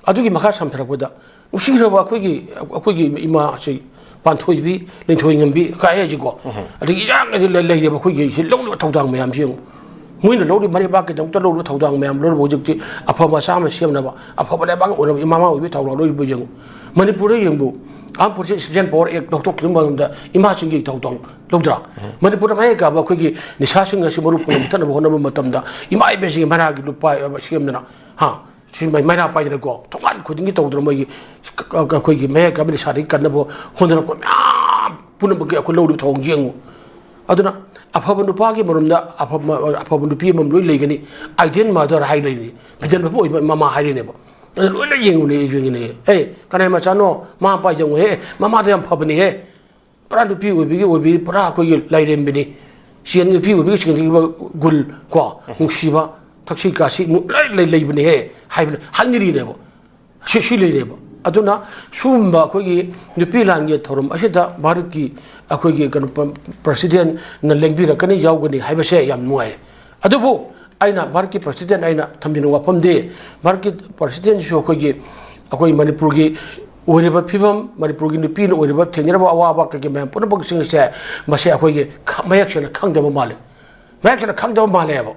ꯑꯗꯨꯒꯤ ꯃꯈꯥ ꯁꯝꯊꯔꯛꯄꯗ ꯅꯨꯡꯁꯤꯈ꯭ꯔꯕ ꯑꯩꯈꯣꯏꯒꯤ, ꯑꯩꯈꯣꯏꯒꯤ ꯏꯃꯥꯁꯤ ꯄꯥꯟꯊꯣꯏꯕꯤ, ꯂꯤꯟꯊꯣꯏ ꯉꯝꯕꯤ ꯀꯥꯏ ꯍꯥꯏꯁꯤꯀꯣ, ꯑꯗꯒꯤ ꯏꯔꯥꯡ ꯑꯁꯤ ꯂꯩ-, ꯂꯩꯔꯤꯕ ꯑꯩꯈꯣꯏꯒꯤ ꯁꯤ ꯂꯧꯔꯤꯕ ꯊꯧꯗꯥꯡ ꯃꯌꯥꯝꯁꯤ ꯌꯦꯡꯉꯨ꯫ ꯃꯣꯏꯅ ꯂꯧꯔꯤꯕ ꯃꯔꯩꯕꯥꯛꯀꯤꯗꯃꯛꯇ ꯂꯧꯔꯤꯕ ꯊꯧꯗꯥꯡ ꯃꯌꯥꯝ ꯂꯧꯔꯤꯕ ꯍꯧꯖꯤꯛꯇꯤ ꯑꯐꯕ ꯃꯆꯥ ꯑꯃ ꯁꯦꯝꯅꯕ, ꯑꯐꯕ ꯂꯩꯕꯥꯛ ꯑꯣꯏꯅꯕ ꯏꯃꯥ ꯃꯥ ꯑꯣꯏꯕꯤ ꯊꯧꯗꯥꯡ ꯂꯧꯔꯤꯕ ꯌꯦꯡꯉꯨ꯫ ꯃꯅꯤꯄꯨꯔꯗ ꯌꯦꯡꯕꯨ, ꯑꯥꯔꯝ ꯐꯣꯔꯁꯦꯁ ꯏꯁꯄꯤꯁꯦꯜ ꯄꯋꯥꯔ ꯑꯦꯛ ꯂꯧꯊꯣꯛꯈꯤꯕ ꯃꯇꯝꯗ ꯏꯃꯥꯁꯤꯡꯒꯤ ꯊꯧꯗꯥꯡ ꯂꯧꯗ꯭ꯔꯥ? ꯃꯅꯤꯄꯨꯔꯗ ꯃꯌꯥꯏ ꯀꯥꯕ ꯑꯩꯈꯣꯏꯒꯤ ꯅꯤꯁꯥꯁꯤꯡ ꯑꯁꯤ ꯃꯔꯨ ꯐꯪꯅ ꯃꯨꯊꯠꯅꯕ ꯍꯣꯠꯅꯕ ꯃꯇꯝꯗ ꯏꯃꯥ ꯏꯕꯦꯟꯁꯤꯡꯒꯤ ꯃꯔꯥꯒꯤ ꯂꯨꯄꯥ ꯁꯦꯝꯗꯅ, ꯍꯥ, ꯁꯤ ꯃꯩ-, ꯃꯩꯔꯥ ꯄꯥꯏꯗꯅꯀꯣ, ꯊꯣꯡꯒꯥꯟ ꯈꯨꯗꯤꯡꯒꯤ ꯇꯧꯗꯅ ꯃꯣꯏꯒꯤ ꯑꯩꯈꯣꯏꯒꯤ ꯃꯌꯥꯏ ꯀꯥꯕ ꯅꯤꯁꯥꯗꯒꯤ ꯀꯟꯅꯕ ꯍꯣꯠꯅꯔꯛꯄ ꯃꯌꯥꯝ ꯄꯨꯝꯅꯃꯛꯀꯤ ꯑꯩꯈꯣꯏ ꯂꯧꯔꯤꯕ ꯊꯧꯑꯣꯡ ꯌꯦꯡꯉꯨ꯫ ꯑꯗꯨꯅ ꯑꯐꯕ ꯅꯨꯄꯥꯒꯤ ꯃꯔꯨꯝꯗ ꯑꯐꯕ, ꯑꯐꯕ ꯅꯨꯄꯤ ꯑꯃꯃꯝ ꯂꯣꯏ ꯂꯩꯒꯅꯤ꯫ ꯑꯥꯏꯗꯦꯟ ꯃꯥꯗꯔ ꯍꯥꯏ ꯂꯩꯔꯤ, ꯃꯤꯗꯜ ꯃꯄꯨ ꯑꯣꯏꯕ ꯃꯃꯥ ꯍꯥꯏꯔꯤꯅꯦꯕ꯫ ꯑꯗꯨ ꯂꯣꯏꯅ ꯌꯦꯡꯉꯨꯅꯦ, ꯌꯦꯡꯉꯤꯅꯦ꯫ ꯑꯦ, ꯀꯅꯥꯏ ꯃꯆꯥꯅꯣ? ꯃꯃꯥ ꯃꯄꯥ ꯌꯦꯡꯉꯨꯍꯦ, ꯃꯃꯥꯗ ꯌꯥꯝ ꯐꯕꯅꯤꯍꯦ꯫ ꯄꯨꯔꯥ ꯅꯨꯄꯤ ꯑꯣꯏꯕꯒꯤ, ꯑꯣꯏꯕꯒꯤ ꯄꯨꯔꯥ ꯑꯩꯈꯣꯏꯒꯤ ꯂꯥꯏꯔꯦꯝꯕꯤꯅꯤ꯫ ꯆꯦꯟ-, ꯅꯨꯄꯤ ꯑꯣꯏꯕꯒꯤ ꯆꯦꯟꯈꯤꯕ ꯒꯨꯜ ꯀꯣ, ꯅꯨꯡꯁꯤꯕ, ꯊꯛꯁꯤ ꯈꯥꯁꯤ ꯃꯨ-, ꯂꯣꯏ ꯂꯩ-, ꯂꯩꯕꯅꯤꯍꯦ ꯍꯥꯏꯕꯅ ꯍꯥꯏꯅꯔꯤꯅꯦꯕ꯫ ꯁꯤ, ꯁꯤ ꯂꯩꯔꯦꯕ꯫ ꯑꯗꯨꯅ ꯁꯤꯒꯨꯝꯕ ꯑꯩꯈꯣꯏꯒꯤ ꯅꯨꯄꯤ ꯂꯥꯟꯒꯤ ꯊꯧꯔꯝ ꯑꯁꯤꯗ ꯚꯥꯔꯠꯀꯤ ꯑꯩꯈꯣꯏꯒꯤ ꯀꯩꯅꯣ ꯄ-, ꯄ꯭ꯔꯁꯤꯗꯦꯟꯅ ꯂꯦꯡꯕꯤꯔꯛꯀꯅꯤ, ꯌꯥꯎꯒꯅꯤ ꯍꯥꯏꯕꯁꯦ ꯌꯥꯝ ꯅꯨꯡꯉꯥꯏ꯫ ꯑꯗꯨꯕꯨ ꯑꯩꯅ ꯚꯥꯔꯠꯀꯤ ꯄ꯭ꯔꯁꯤꯗꯦꯟ ꯑꯩꯅ ꯊꯝꯖꯅꯤꯡꯕ ꯋꯥꯐꯝꯗꯤ, ꯚꯥꯔꯠꯀꯤ ꯄ꯭ꯔꯁꯤꯗꯦꯟꯁꯤꯁꯨ ꯑꯩꯈꯣꯏꯒꯤ, ꯑꯩꯈꯣꯏ ꯃꯅꯤꯄꯨꯔꯒꯤ ꯑꯣꯏꯔꯤꯕ ꯐꯤꯕꯝ, ꯃꯅꯤꯄꯨꯔꯒꯤ ꯅꯨꯄꯤꯅ ꯑꯣꯏꯔꯤꯕ ꯊꯦꯡꯅꯔꯕ ꯑꯋꯥꯕ ꯀꯩꯀꯩ ꯃꯌꯥꯝ ꯄꯨꯝꯅꯃꯛꯁꯤꯡꯁꯦ, ꯃꯁꯦ ꯑꯩꯈꯣꯏꯒꯤ ꯈ-, ꯃꯌꯦꯛ ꯁꯦꯡꯅ ꯈꯪꯗꯕ ꯃꯥꯜꯂꯦ꯫ ꯃꯌꯦꯛ ꯁꯦꯡꯅ ꯈꯪꯗꯕ ꯃꯥꯜꯂꯦꯕ꯫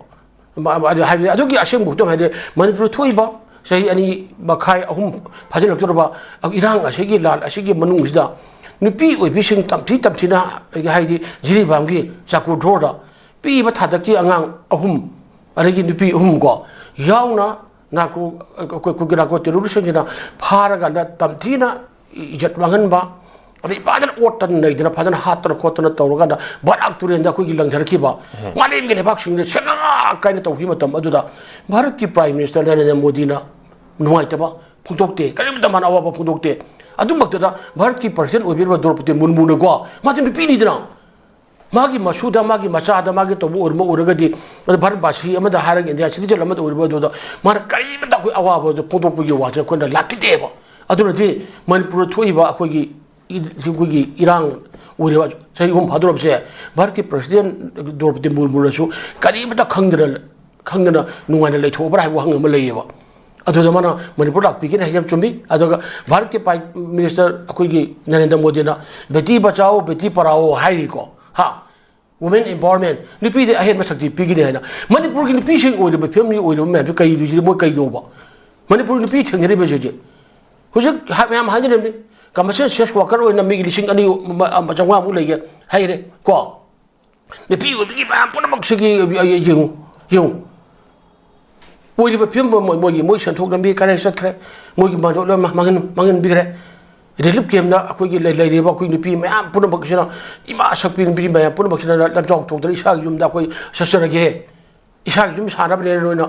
ꯃ-, ꯃ-, ꯑꯗꯨ ꯍꯥꯏꯕꯗꯤ ꯑꯗꯨꯒꯤ ꯑꯁꯦꯡꯕ ꯈꯨꯗꯝ ꯍꯥꯏꯗꯤ ꯃꯅꯤꯄꯨꯔ ꯊꯣꯛꯏꯕ ꯆꯍꯤ ꯑꯅꯤ ꯃꯈꯥꯏ, ꯑꯍꯨꯝ ꯐꯥꯖꯤꯜꯂꯛꯇꯧꯔꯕ ꯏꯔꯥꯡ ꯑꯁꯤꯒꯤ, ꯂꯥꯟ ꯑꯁꯤꯒꯤ ꯃꯅꯨꯡꯁꯤꯗ ꯅꯨꯄꯤ ꯑꯣꯏꯕꯤꯁꯤꯡ ꯇꯝꯊꯤ ꯇꯝꯊꯤꯅ, ꯍꯥꯏꯗꯤ ꯖꯤꯔꯤꯕꯥꯝꯒꯤ ꯆꯥꯀꯨꯔ ꯗ꯭ꯔꯣꯗ ꯄꯤꯛꯏꯕ ꯊꯥꯗꯛꯀꯤ ꯑꯉꯥꯡ ꯑꯍꯨꯝ, ꯑꯗꯒꯤ ꯅꯨꯄꯤ ꯑꯍꯨꯝ ꯀꯣ, ꯌꯥꯎꯅ ꯅꯥꯔꯀꯣ, ꯑꯩꯈꯣꯏ ꯀꯨꯀꯤ ꯅꯥꯔꯀꯣ ꯇꯦꯔꯣꯔꯤꯁꯁꯤꯡꯁꯤꯅ ꯐꯥꯔꯀꯥꯟꯗ ꯇꯝꯊꯤꯅ ꯏꯖꯠ ꯃꯥꯡꯍꯟꯕ, ꯑꯗꯩ ꯐꯖꯅ ꯑꯣꯠꯇꯅ ꯅꯩꯗꯅ, ꯐꯖꯅ ꯍꯥꯠꯇꯅ ꯈꯣꯠꯇꯅ ꯇꯧꯔꯀꯥꯟꯗ ꯕꯔꯥꯛ ꯇꯨꯔꯦꯟꯗ ꯑꯩꯈꯣꯏꯒꯤ ꯂꯪꯊꯔꯛꯈꯤꯕ, ꯎꯝ, ꯃꯥꯂꯦꯝꯒꯤ ꯂꯩꯕꯥꯛꯁꯤꯡꯗ ꯁꯦꯒꯥ ꯀꯥꯏꯅ ꯇꯧꯈꯤꯕ ꯃꯇꯝ ꯑꯗꯨꯗ ꯚꯥꯔꯠꯀꯤ ꯄ꯭ꯔꯥꯏꯝ ꯃꯤꯅꯤꯁꯇꯔ ꯅꯔꯦꯟꯗ꯭ꯔ ꯃꯣꯗꯤꯅ ꯅꯨꯡꯉꯥꯏꯇꯕ ꯐꯣꯡꯗꯣꯛꯇꯦ, ꯀꯔꯤꯝꯇ ꯃꯥꯅ ꯑꯋꯥꯕ ꯐꯣꯡꯗꯣꯛꯇꯦ꯫ ꯑꯗꯨꯃꯛꯇꯗ ꯚꯥꯔꯠꯀꯤ ꯄ꯭ꯔꯁꯤꯗꯦꯟ ꯑꯣꯏꯕꯤꯔꯤꯕ ꯗ꯭ꯔꯧꯄꯗꯤ ꯃꯨꯔꯃꯨꯅꯀꯣ, ꯃꯥꯗꯤ ꯅꯨꯄꯤꯅꯤꯗꯅ, ꯃꯥꯒꯤ ꯃꯁꯨꯗ, ꯃꯥꯒꯤ ꯃꯆꯥꯗ, ꯃꯥꯒꯤ ꯇꯧꯕ ꯑꯣꯏꯔꯝꯕ ꯑꯣꯏꯔꯒꯗꯤ, ꯑꯗ ꯚꯥꯔꯠ ꯚꯥꯁꯤ ꯑꯃꯗ ꯍꯥꯏꯔꯒ, ꯏꯟꯗꯤꯌꯥ ꯁꯤꯇꯤꯖꯦꯟ ꯑꯃꯗ ꯑꯣꯏꯔꯤꯕ ꯑꯗꯨꯗ ꯃꯥꯅ ꯀꯔꯤꯃꯇ ꯑꯩꯈꯣꯏ ꯑꯋꯥꯕꯗꯣ ꯐꯣꯡꯗꯣꯛꯄꯒꯤ ꯋꯥꯁꯦ ꯑꯩꯈꯣꯏꯅ ꯂꯥꯛꯈꯤꯗꯦꯕ꯫ ꯑꯗꯨꯅꯗꯤ ꯃꯅꯤꯄꯨꯔꯗ ꯊꯣꯛꯏꯕ ꯑꯩꯈꯣꯏꯒꯤ, ꯑꯩꯈꯣꯏꯒꯤ ꯏꯔꯥꯡ ꯑꯣꯏꯔꯤꯕ ꯆꯍꯤ ꯑꯍꯨꯝ ꯐꯥꯗꯣꯔꯕꯁꯦ, ꯚꯥꯔꯠꯀꯤ ꯄ꯭ꯔꯁꯤꯗꯦꯟ ꯗ꯭ꯔꯧꯄꯗꯤ ꯃꯨꯔꯃꯨꯅꯁꯨ ꯀꯔꯤꯃꯇ ꯈꯪꯗꯅ, ꯈꯪꯗꯅ ꯅꯨꯡꯉꯥꯏꯅ ꯂꯩꯊꯣꯛꯑꯕ꯭ꯔꯥ ꯍꯥꯏꯕ ꯋꯥꯍꯪ ꯑꯃ ꯂꯩꯌꯦꯕ꯫ ꯑꯗꯨꯗ ꯃꯥꯅ ꯃꯅꯤꯄꯨꯔ ꯂꯥꯛꯄꯤꯒꯅꯤ ꯍꯥꯏꯁꯦ ꯌꯥꯝ ꯆꯨꯝꯃꯤ꯫ ꯑꯗꯨꯒ ꯚꯥꯔꯠꯀꯤ ꯄ꯭ꯔꯥꯏꯝ ꯃꯤꯅꯤꯁꯇꯔ ꯑꯩꯈꯣꯏꯒꯤ ꯅꯔꯦꯟꯗ꯭ꯔ ꯃꯣꯗꯤꯅ "ꯕꯦꯇꯤ ꯕꯆꯥꯑꯣ, ꯕꯦꯇꯤ ꯄꯔꯥꯑꯣ" ꯍꯥꯏꯔꯤꯀꯣ꯫ ꯍꯥ? Women empowerment, ꯅꯨꯄꯤꯗ ꯑꯍꯦꯟꯕ ꯁꯛꯇꯤ ꯄꯤꯒꯅꯤ ꯍꯥꯏꯅ꯫ ꯃꯅꯤꯄꯨꯔꯒꯤ ꯅꯨꯄꯤꯁꯤꯡ ꯑꯣꯏꯔꯤꯕ ꯐꯤꯕꯝꯒꯤ ꯑꯣꯏꯔꯤꯕ ꯃꯌꯥꯝꯁꯦ ꯀꯩ, ꯃꯣꯏ ꯀꯩꯅꯣꯕ? ꯃꯅꯤꯄꯨꯔꯒꯤ ꯅꯨꯄꯤ ꯊꯦꯡꯅꯔꯤꯕꯁꯦ ꯍꯧꯖꯤꯛ, ꯍꯧꯖꯤꯛ ꯍꯥ-, ꯃꯌꯥꯝ ꯍꯥꯏꯅꯔꯤꯕꯅꯤ, ꯀꯃꯔꯁꯤꯌꯦꯜ ꯁꯦꯛꯁ ꯋꯥꯔꯀꯔ ꯑꯣꯏꯅ ꯃꯤꯒꯤ ꯂꯤꯁꯤꯡ ꯑꯅꯤ ꯆꯥꯝꯃꯉꯥꯃꯨꯛ ꯂꯩꯒꯦ ꯍꯥꯏꯔꯦ ꯀꯣ꯫ ꯅꯨꯄꯤ ꯑꯣꯏꯕꯒꯤ ꯃꯌꯥꯝ ꯄꯨꯝꯅꯃꯛꯁꯤꯒꯤ ꯌꯦꯡꯉꯨ, ꯌꯦꯡꯉꯨ꯫ ꯑꯣꯏꯔꯤꯕ ꯐꯤꯕꯝ ꯑꯃ ꯃꯣꯏꯒꯤ, ꯃꯣꯏ ꯁꯦꯟꯊꯣꯛ ꯂꯝꯕꯤ ꯀꯗꯥꯏ ꯆꯠꯈ꯭ꯔꯦ? ꯃꯣꯏꯒꯤ ꯃꯥꯡꯖꯧ ꯂꯣꯏꯅꯃꯛ ꯃꯥꯡꯍꯟ-, ꯃꯥꯡꯍꯟꯕꯤꯈ꯭ꯔꯦ꯫ ꯔꯤꯂꯤꯐ ꯀꯦꯝꯞꯇ ꯑꯩꯈꯣꯏꯒꯤ ꯂꯩ-, ꯂꯩꯔꯤꯕ ꯑꯩꯈꯣꯏ ꯅꯨꯄꯤ ꯃꯌꯥꯝ ꯄꯨꯝꯅꯃꯛꯁꯤꯅ ꯏꯃꯥ ꯁꯛꯄꯤ ꯅꯨꯄꯤ ꯃꯌꯥꯝ ꯄꯨꯝꯅꯃꯛꯁꯤꯅ ꯂꯝꯖꯥꯎ ꯊꯣꯛꯇꯅ ꯏꯁꯥꯒꯤ ꯌꯨꯝꯗ ꯑꯩꯈꯣꯏ ꯆꯠꯆꯔꯒꯦ, ꯏꯁꯥꯒꯤ ꯌꯨꯝ ꯁꯥꯅꯕꯅꯦꯅ ꯅꯣꯏꯅ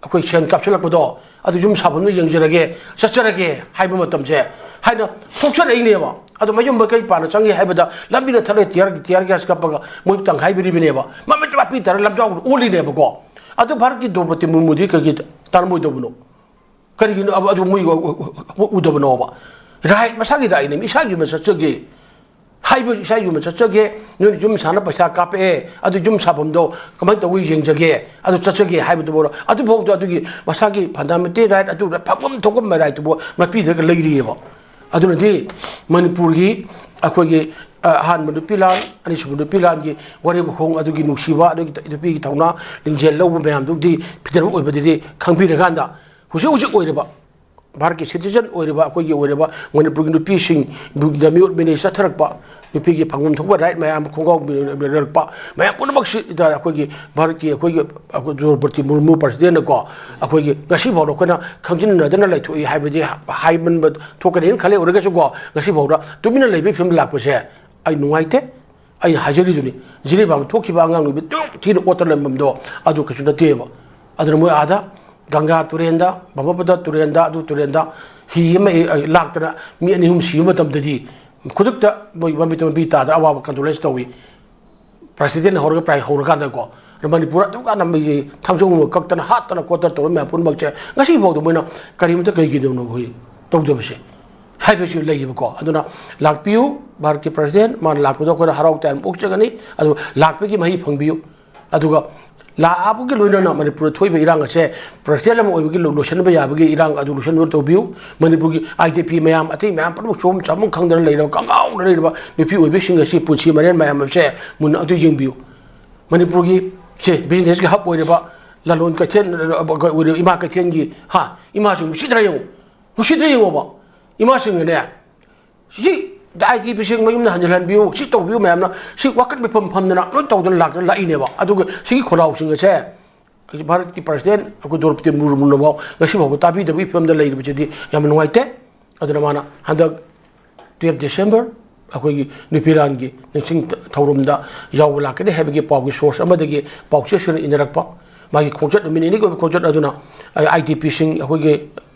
ꯑꯩꯈꯣꯏ ꯁꯦꯟ ꯀꯥꯞꯁꯤꯜꯂꯛꯄꯗꯣ, ꯑꯗꯨ ꯌꯨꯝ ꯁꯥꯐꯝꯗ ꯌꯦꯡꯖꯔꯒꯦ, ꯆꯠꯆꯔꯒꯦ ꯍꯥꯏꯕ ꯃꯇꯝꯁꯦ ꯍꯥꯏꯅ ꯊꯣꯛꯆꯔꯛꯏꯅꯦꯕ꯫ ꯑꯗꯣ ꯃꯌꯨꯝ ꯃꯀꯩ ꯄꯥꯟꯅ ꯆꯪꯉꯦ ꯍꯥꯏꯕꯗ ꯂꯝꯕꯤꯗ ꯊꯠꯂꯒ ꯇꯤꯌꯥꯔ, ꯇꯤꯌꯥꯔ ꯒ꯭ꯌꯥꯁ ꯀꯥꯞꯄꯒ ꯃꯣꯏꯕꯨ ꯇꯪꯈꯥꯏꯕꯤꯔꯤꯕꯅꯦꯕ꯫ ꯃꯃꯤꯠ ꯃꯄꯤ ꯇꯥꯔ ꯂꯝꯖꯥꯎ ꯑꯣꯜꯂꯤꯅꯦꯕꯀꯣ꯫ ꯑꯗꯨ ꯚꯥꯔꯠꯀꯤ ꯗ꯭ꯔꯧꯄꯗꯤ ꯃꯨꯔꯃꯨꯗꯤ ꯀꯩꯒꯤ ꯇꯥꯔꯝꯃꯣꯏꯗꯧꯕꯅꯣ? ꯀꯔꯤꯒꯤꯅꯣ ꯑꯗꯨ ꯃꯣꯏ ꯎꯗꯕꯅꯣꯕ? ꯔꯥꯏꯠ, ꯃꯁꯥꯒꯤ ꯔꯥꯏꯠꯅꯦ, ꯏꯁꯥꯒꯤ ꯌꯨꯝꯗ ꯆꯠꯆꯒꯦ ꯍꯥꯏꯕ, ꯏꯁꯥꯒꯤ ꯌꯨꯝꯗ ꯆꯠꯆꯒꯦ, ꯅꯣꯏꯅ ꯌꯨꯝ ꯁꯥꯅ ꯄꯩꯁꯥ ꯀꯥꯞꯄꯛꯑꯦ, ꯑꯗꯨ ꯌꯨꯝ ꯁꯥꯐꯝꯗꯣ ꯀꯃꯥꯏꯅ ꯇꯧꯏ ꯌꯦꯡꯖꯒꯦ, ꯑꯗꯨ ꯆꯠꯆꯒꯦ ꯍꯥꯏꯕꯗꯨꯕꯨ, ꯑꯗꯨꯐꯥꯎꯗ ꯑꯗꯨꯒꯤ ꯃꯁꯥꯒꯤ ꯐꯟꯗꯥꯃꯦꯟꯇꯦꯜ ꯔꯥꯏꯠ, ꯑꯗꯨ ꯐꯪꯐꯝ ꯊꯣꯛꯄ ꯔꯥꯏꯠꯇꯨꯕꯨ ꯃꯄꯤꯗ꯭ꯔꯒ ꯂꯩꯔꯤꯑꯕ꯫ ꯑꯗꯨꯅꯗꯤ ꯃꯅꯤꯄꯨꯔꯒꯤ ꯑꯩꯈꯣꯏꯒꯤ, ꯑ, ꯑꯍꯥꯟꯕ ꯅꯨꯄꯤ ꯂꯥꯟ, ꯑꯅꯤꯁꯨꯕ ꯅꯨꯄꯤ ꯂꯥꯟꯒꯤ ꯋꯥꯔꯦꯞ ꯍꯣꯡ ꯑꯗꯨꯒꯤ ꯅꯨꯡꯁꯤꯕ, ꯑꯗꯨꯒꯤ ꯅꯨꯄꯤꯒꯤ ꯊꯧꯅꯥ ꯂꯤꯡꯖꯦꯜ ꯂꯧꯕ ꯃꯌꯥꯝꯗꯨꯗꯤ ꯐꯤꯗꯔ ꯑꯣꯏꯕꯗꯗꯤ ꯈꯪꯕꯤꯔꯀꯥꯟꯗ, ꯍꯧꯖꯤꯛ ꯍꯧꯖꯤꯛ ꯑꯣꯏꯔꯤꯕ ꯚꯥꯔꯠꯀꯤ ꯁꯤꯇꯤꯖꯟ ꯑꯣꯏꯔꯤꯕ ꯑꯩꯈꯣꯏꯒꯤ ꯑꯣꯏꯔꯤꯕ ꯃꯅꯤꯄꯨꯔꯒꯤ ꯅꯨꯄꯤꯁꯤꯡꯗ ꯃꯤꯑꯣꯠ ꯃꯤꯅꯩ ꯆꯠꯊꯔꯛꯄ, ꯅꯨꯄꯤꯒꯤ ꯐꯪꯐꯝ ꯊꯣꯛꯄ ꯔꯥꯏꯠ ꯃꯌꯥꯝ ꯈꯣꯡꯒꯥꯎ ꯂꯩꯔꯛꯄ ꯃꯌꯥꯝ ꯄꯨꯝꯅꯃꯛꯁꯤꯗ ꯑꯩꯈꯣꯏꯒꯤ ꯚꯥꯔꯠꯀꯤ ꯑꯩꯈꯣꯏꯒꯤ, ꯑꯩꯈꯣꯏ ꯗ꯭ꯔꯧꯄꯗꯤ ꯃꯨꯔꯃꯨ ꯄ꯭ꯔꯁꯤꯗꯦꯟꯅꯀꯣ, ꯑꯩꯈꯣꯏꯒꯤ ꯉꯁꯤꯐꯥꯎꯗ ꯑꯩꯈꯣꯏꯅ ꯈꯪꯖꯤꯟꯅꯗꯅ ꯂꯩꯊꯣꯛꯏ ꯍꯥꯏꯕꯗꯤ ꯍꯥꯏꯃꯟꯕ ꯊꯣꯛꯀꯅꯤꯅ ꯈꯜꯂꯦ꯫ ꯑꯣꯏꯔꯒꯁꯨꯀꯣ, ꯉꯁꯤꯐꯥꯎꯗ ꯇꯨꯃꯤꯟꯅ ꯂꯩꯕꯒꯤ ꯐꯤꯕꯝꯗ ꯂꯥꯛꯄꯁꯦ ꯑꯩ ꯅꯨꯡꯉꯥꯏꯇꯦ꯫ ꯑꯩꯅ ꯍꯥꯏꯖꯔꯤꯗꯨꯅꯤ, ꯖꯤꯔꯤꯕꯥꯝ ꯊꯣꯛꯈꯤꯕ ꯑꯉꯥꯡ ꯅꯨꯄꯤ ꯑꯗꯨꯛ ꯊꯤꯅ ꯑꯣꯠꯇ ꯂꯩꯔꯝꯕꯗꯣ ꯑꯗꯨ ꯀꯩꯁꯨ ꯅꯠꯇꯦꯕ꯫ ꯑꯗꯨꯅ ꯃꯣꯏ ꯑꯥꯗ ꯒꯪꯒꯥ ꯇꯨꯔꯦꯟꯗ, ꯕ꯭ꯔꯍꯃꯄꯨꯇ꯭ꯔ ꯇꯨꯔꯦꯟꯗ, ꯑꯗꯨ ꯇꯨꯔꯦꯟꯗ ꯍꯤ ꯑꯃ, ꯑ, ꯂꯥꯛꯇꯅ ꯃꯤ ꯑꯅꯤ ꯑꯍꯨꯝ ꯁꯤꯕ ꯃꯇꯝꯗꯗꯤ ꯈꯨꯗꯛꯇ ꯃꯣꯏ ꯃꯃꯤꯠꯇ ꯃꯄꯤ ꯇꯥꯗꯅ ꯑꯋꯥꯕ ꯀꯟꯗꯣꯂꯦꯟꯁ ꯇꯧꯏ꯫ ꯄ꯭ꯔꯁꯤꯗꯦꯟ ꯍꯧꯔꯒ ꯄ꯭ꯔꯥꯏ ꯍꯧꯔꯀꯥꯟꯗꯀꯣ, ꯑꯗꯣ ꯃꯅꯤꯄꯨꯔ ꯑꯗꯨꯝ ꯀꯥꯟꯗ ꯃꯩꯁꯦ ꯊꯥꯡꯖꯧꯒꯨꯝꯕ ꯀꯛꯇꯅ ꯍꯥꯠꯇꯅ ꯈꯣꯠꯇꯅ ꯇꯧꯔ ꯃꯌꯥꯝ ꯄꯨꯝꯅꯃꯛꯁꯦ ꯉꯁꯤꯐꯥꯎꯗ ꯃꯣꯏꯅ ꯀꯔꯤꯝꯇ ꯀꯩꯒꯤꯗꯕꯅꯣ ꯑꯩꯈꯣꯏ? ꯇꯧꯗꯕꯁꯦ ꯍꯥꯏꯕꯁꯨ ꯂꯩꯌꯦꯕꯀꯣ꯫ ꯑꯗꯨꯅ ꯂꯥꯛꯄꯤꯌꯨ, ꯚꯥꯔꯠꯀꯤ ꯄ꯭ꯔꯁꯤꯗꯦꯟ ꯃꯥꯅ ꯂꯥꯛꯄꯗꯣ ꯑꯩꯈꯣꯏꯅ ꯍꯔꯥꯎ ꯇꯌꯥꯝꯅ ꯑꯣꯛꯆꯒꯅꯤ꯫ ꯑꯗꯨ ꯂꯥꯛꯄꯒꯤ ꯃꯍꯩ ꯐꯪꯕꯤꯌꯨ꯫ ꯑꯗꯨꯒ ꯂꯥꯛꯑꯕꯒꯤ ꯂꯣꯏꯅꯅ ꯃꯅꯤꯄꯨꯔꯗ ꯊꯣꯛꯏꯕ ꯏꯔꯥꯡ ꯑꯁꯦ ꯄ꯭ꯔꯁꯤꯗꯦꯟ ꯑꯃ ꯑꯣꯏꯕꯒꯤ ꯂꯣꯏꯁꯤꯟꯕ ꯌꯥꯕꯒꯤ ꯏꯔꯥꯡ ꯑꯗꯨ ꯂꯣꯏꯁꯤꯟꯕ ꯇꯧꯕꯤꯌꯨ꯫ ꯃꯅꯤꯄꯨꯔꯒꯤ ꯑꯥꯏ ꯗꯤ ꯄꯤ ꯃꯌꯥꯝ, ꯑꯇꯩ ꯃꯌꯥꯝ ꯄꯨꯝꯅꯃꯛ ꯆꯣꯝ ꯆꯥꯐꯝ ꯈꯪꯗꯅ ꯂꯩꯔꯕ, ꯀꯪꯉꯥꯎꯅ ꯂꯩꯔꯕ ꯅꯨꯄꯤ ꯑꯣꯏꯕꯤꯁꯤꯡ ꯑꯁꯤ, ꯄꯨꯟꯁꯤ ꯃꯔꯦꯜ ꯃꯌꯥꯝ ꯑꯁꯦ ꯃꯨꯟꯅ ꯑꯝꯇ ꯌꯦꯡꯕꯤꯌꯨ꯫ ꯃꯅꯤꯄꯨꯔꯒꯤ ꯁꯦ businessꯀꯤ hub ꯑꯣꯏꯔꯤꯕ ꯂꯂꯣꯟ ꯀꯩꯊꯦꯜ ꯑꯣꯏꯔꯤꯕ ꯏꯃꯥ ꯀꯩꯊꯦꯜꯒꯤ, ꯍꯥ, ꯏꯃꯥꯁꯤꯡ ꯅꯨꯡꯁꯤꯗ꯭ꯔꯥ ꯌꯦꯡꯉꯨ, ꯅꯨꯡꯁꯤꯗ꯭ꯔꯥ ꯌꯦꯡꯉꯣꯕ꯫ ꯏꯃꯥꯁꯤꯡꯅꯅꯦ, ꯁꯤ ꯑꯥꯏ ꯗꯤ ꯄꯤꯁꯤꯡ ꯃꯌꯨꯝꯗ ꯍꯟꯖꯤꯜꯍꯟꯕꯤꯌꯨ, ꯁꯤ ꯇꯧꯕꯤꯌꯨ ꯃꯌꯥꯝꯅ, ꯁꯤ ꯋꯥꯀꯠ ꯃꯤꯐꯝ ꯐꯝꯗꯅ ꯂꯣꯏ ꯇꯧꯗꯅ ꯂꯥꯛꯇꯅ ꯂꯥꯛꯏꯅꯦꯕ꯫ ꯑꯗꯨꯒ ꯁꯤꯒꯤ ꯈꯣꯜꯂꯥꯎꯁꯤꯡ ꯑꯁꯦ ꯚꯥꯔꯠꯀꯤ ꯄ꯭ꯔꯁꯤꯗꯦꯟ ꯑꯩꯈꯣꯏ ꯗ꯭ꯔꯧꯄꯗꯤ ꯃꯨꯔꯃꯨꯅꯐꯥꯎ ꯉꯁꯤ ꯐꯥꯎꯕ ꯇꯥꯕꯤꯗꯕꯒꯤ ꯐꯤꯕꯝꯗ ꯂꯩꯔꯤꯕꯁꯤꯗꯤ ꯌꯥꯝꯅ ꯅꯨꯡꯉꯥꯏꯇꯦ꯫ ꯑꯗꯨꯅ ꯃꯥꯅ ꯍꯟꯗꯛ twelve December ꯑꯩꯈꯣꯏꯒꯤ ꯅꯨꯄꯤꯂꯥꯟꯒꯤ ꯅꯤꯡꯁꯤꯡ ꯊꯧꯔꯝꯗ ꯌꯥꯎꯕ ꯂꯥꯛꯀꯅꯤ ꯍꯥꯏꯕꯒꯤ ꯄꯥꯎꯒꯤ source ꯑꯃꯗꯒꯤ ꯄꯥꯎꯆꯦꯁꯤꯡꯅ ꯏꯅꯔꯛꯄ, ꯃꯥꯒꯤ ꯈꯣꯡꯆꯠ ꯅꯨꯃꯤꯠ ꯅꯤꯅꯤꯒꯤ ꯑꯣꯏꯕ ꯈꯣꯡꯆꯠ ꯑꯗꯨꯅ ꯑꯥꯏ ꯗꯤ ꯄꯤꯁꯤꯡ ꯑꯩꯈꯣꯏꯒꯤ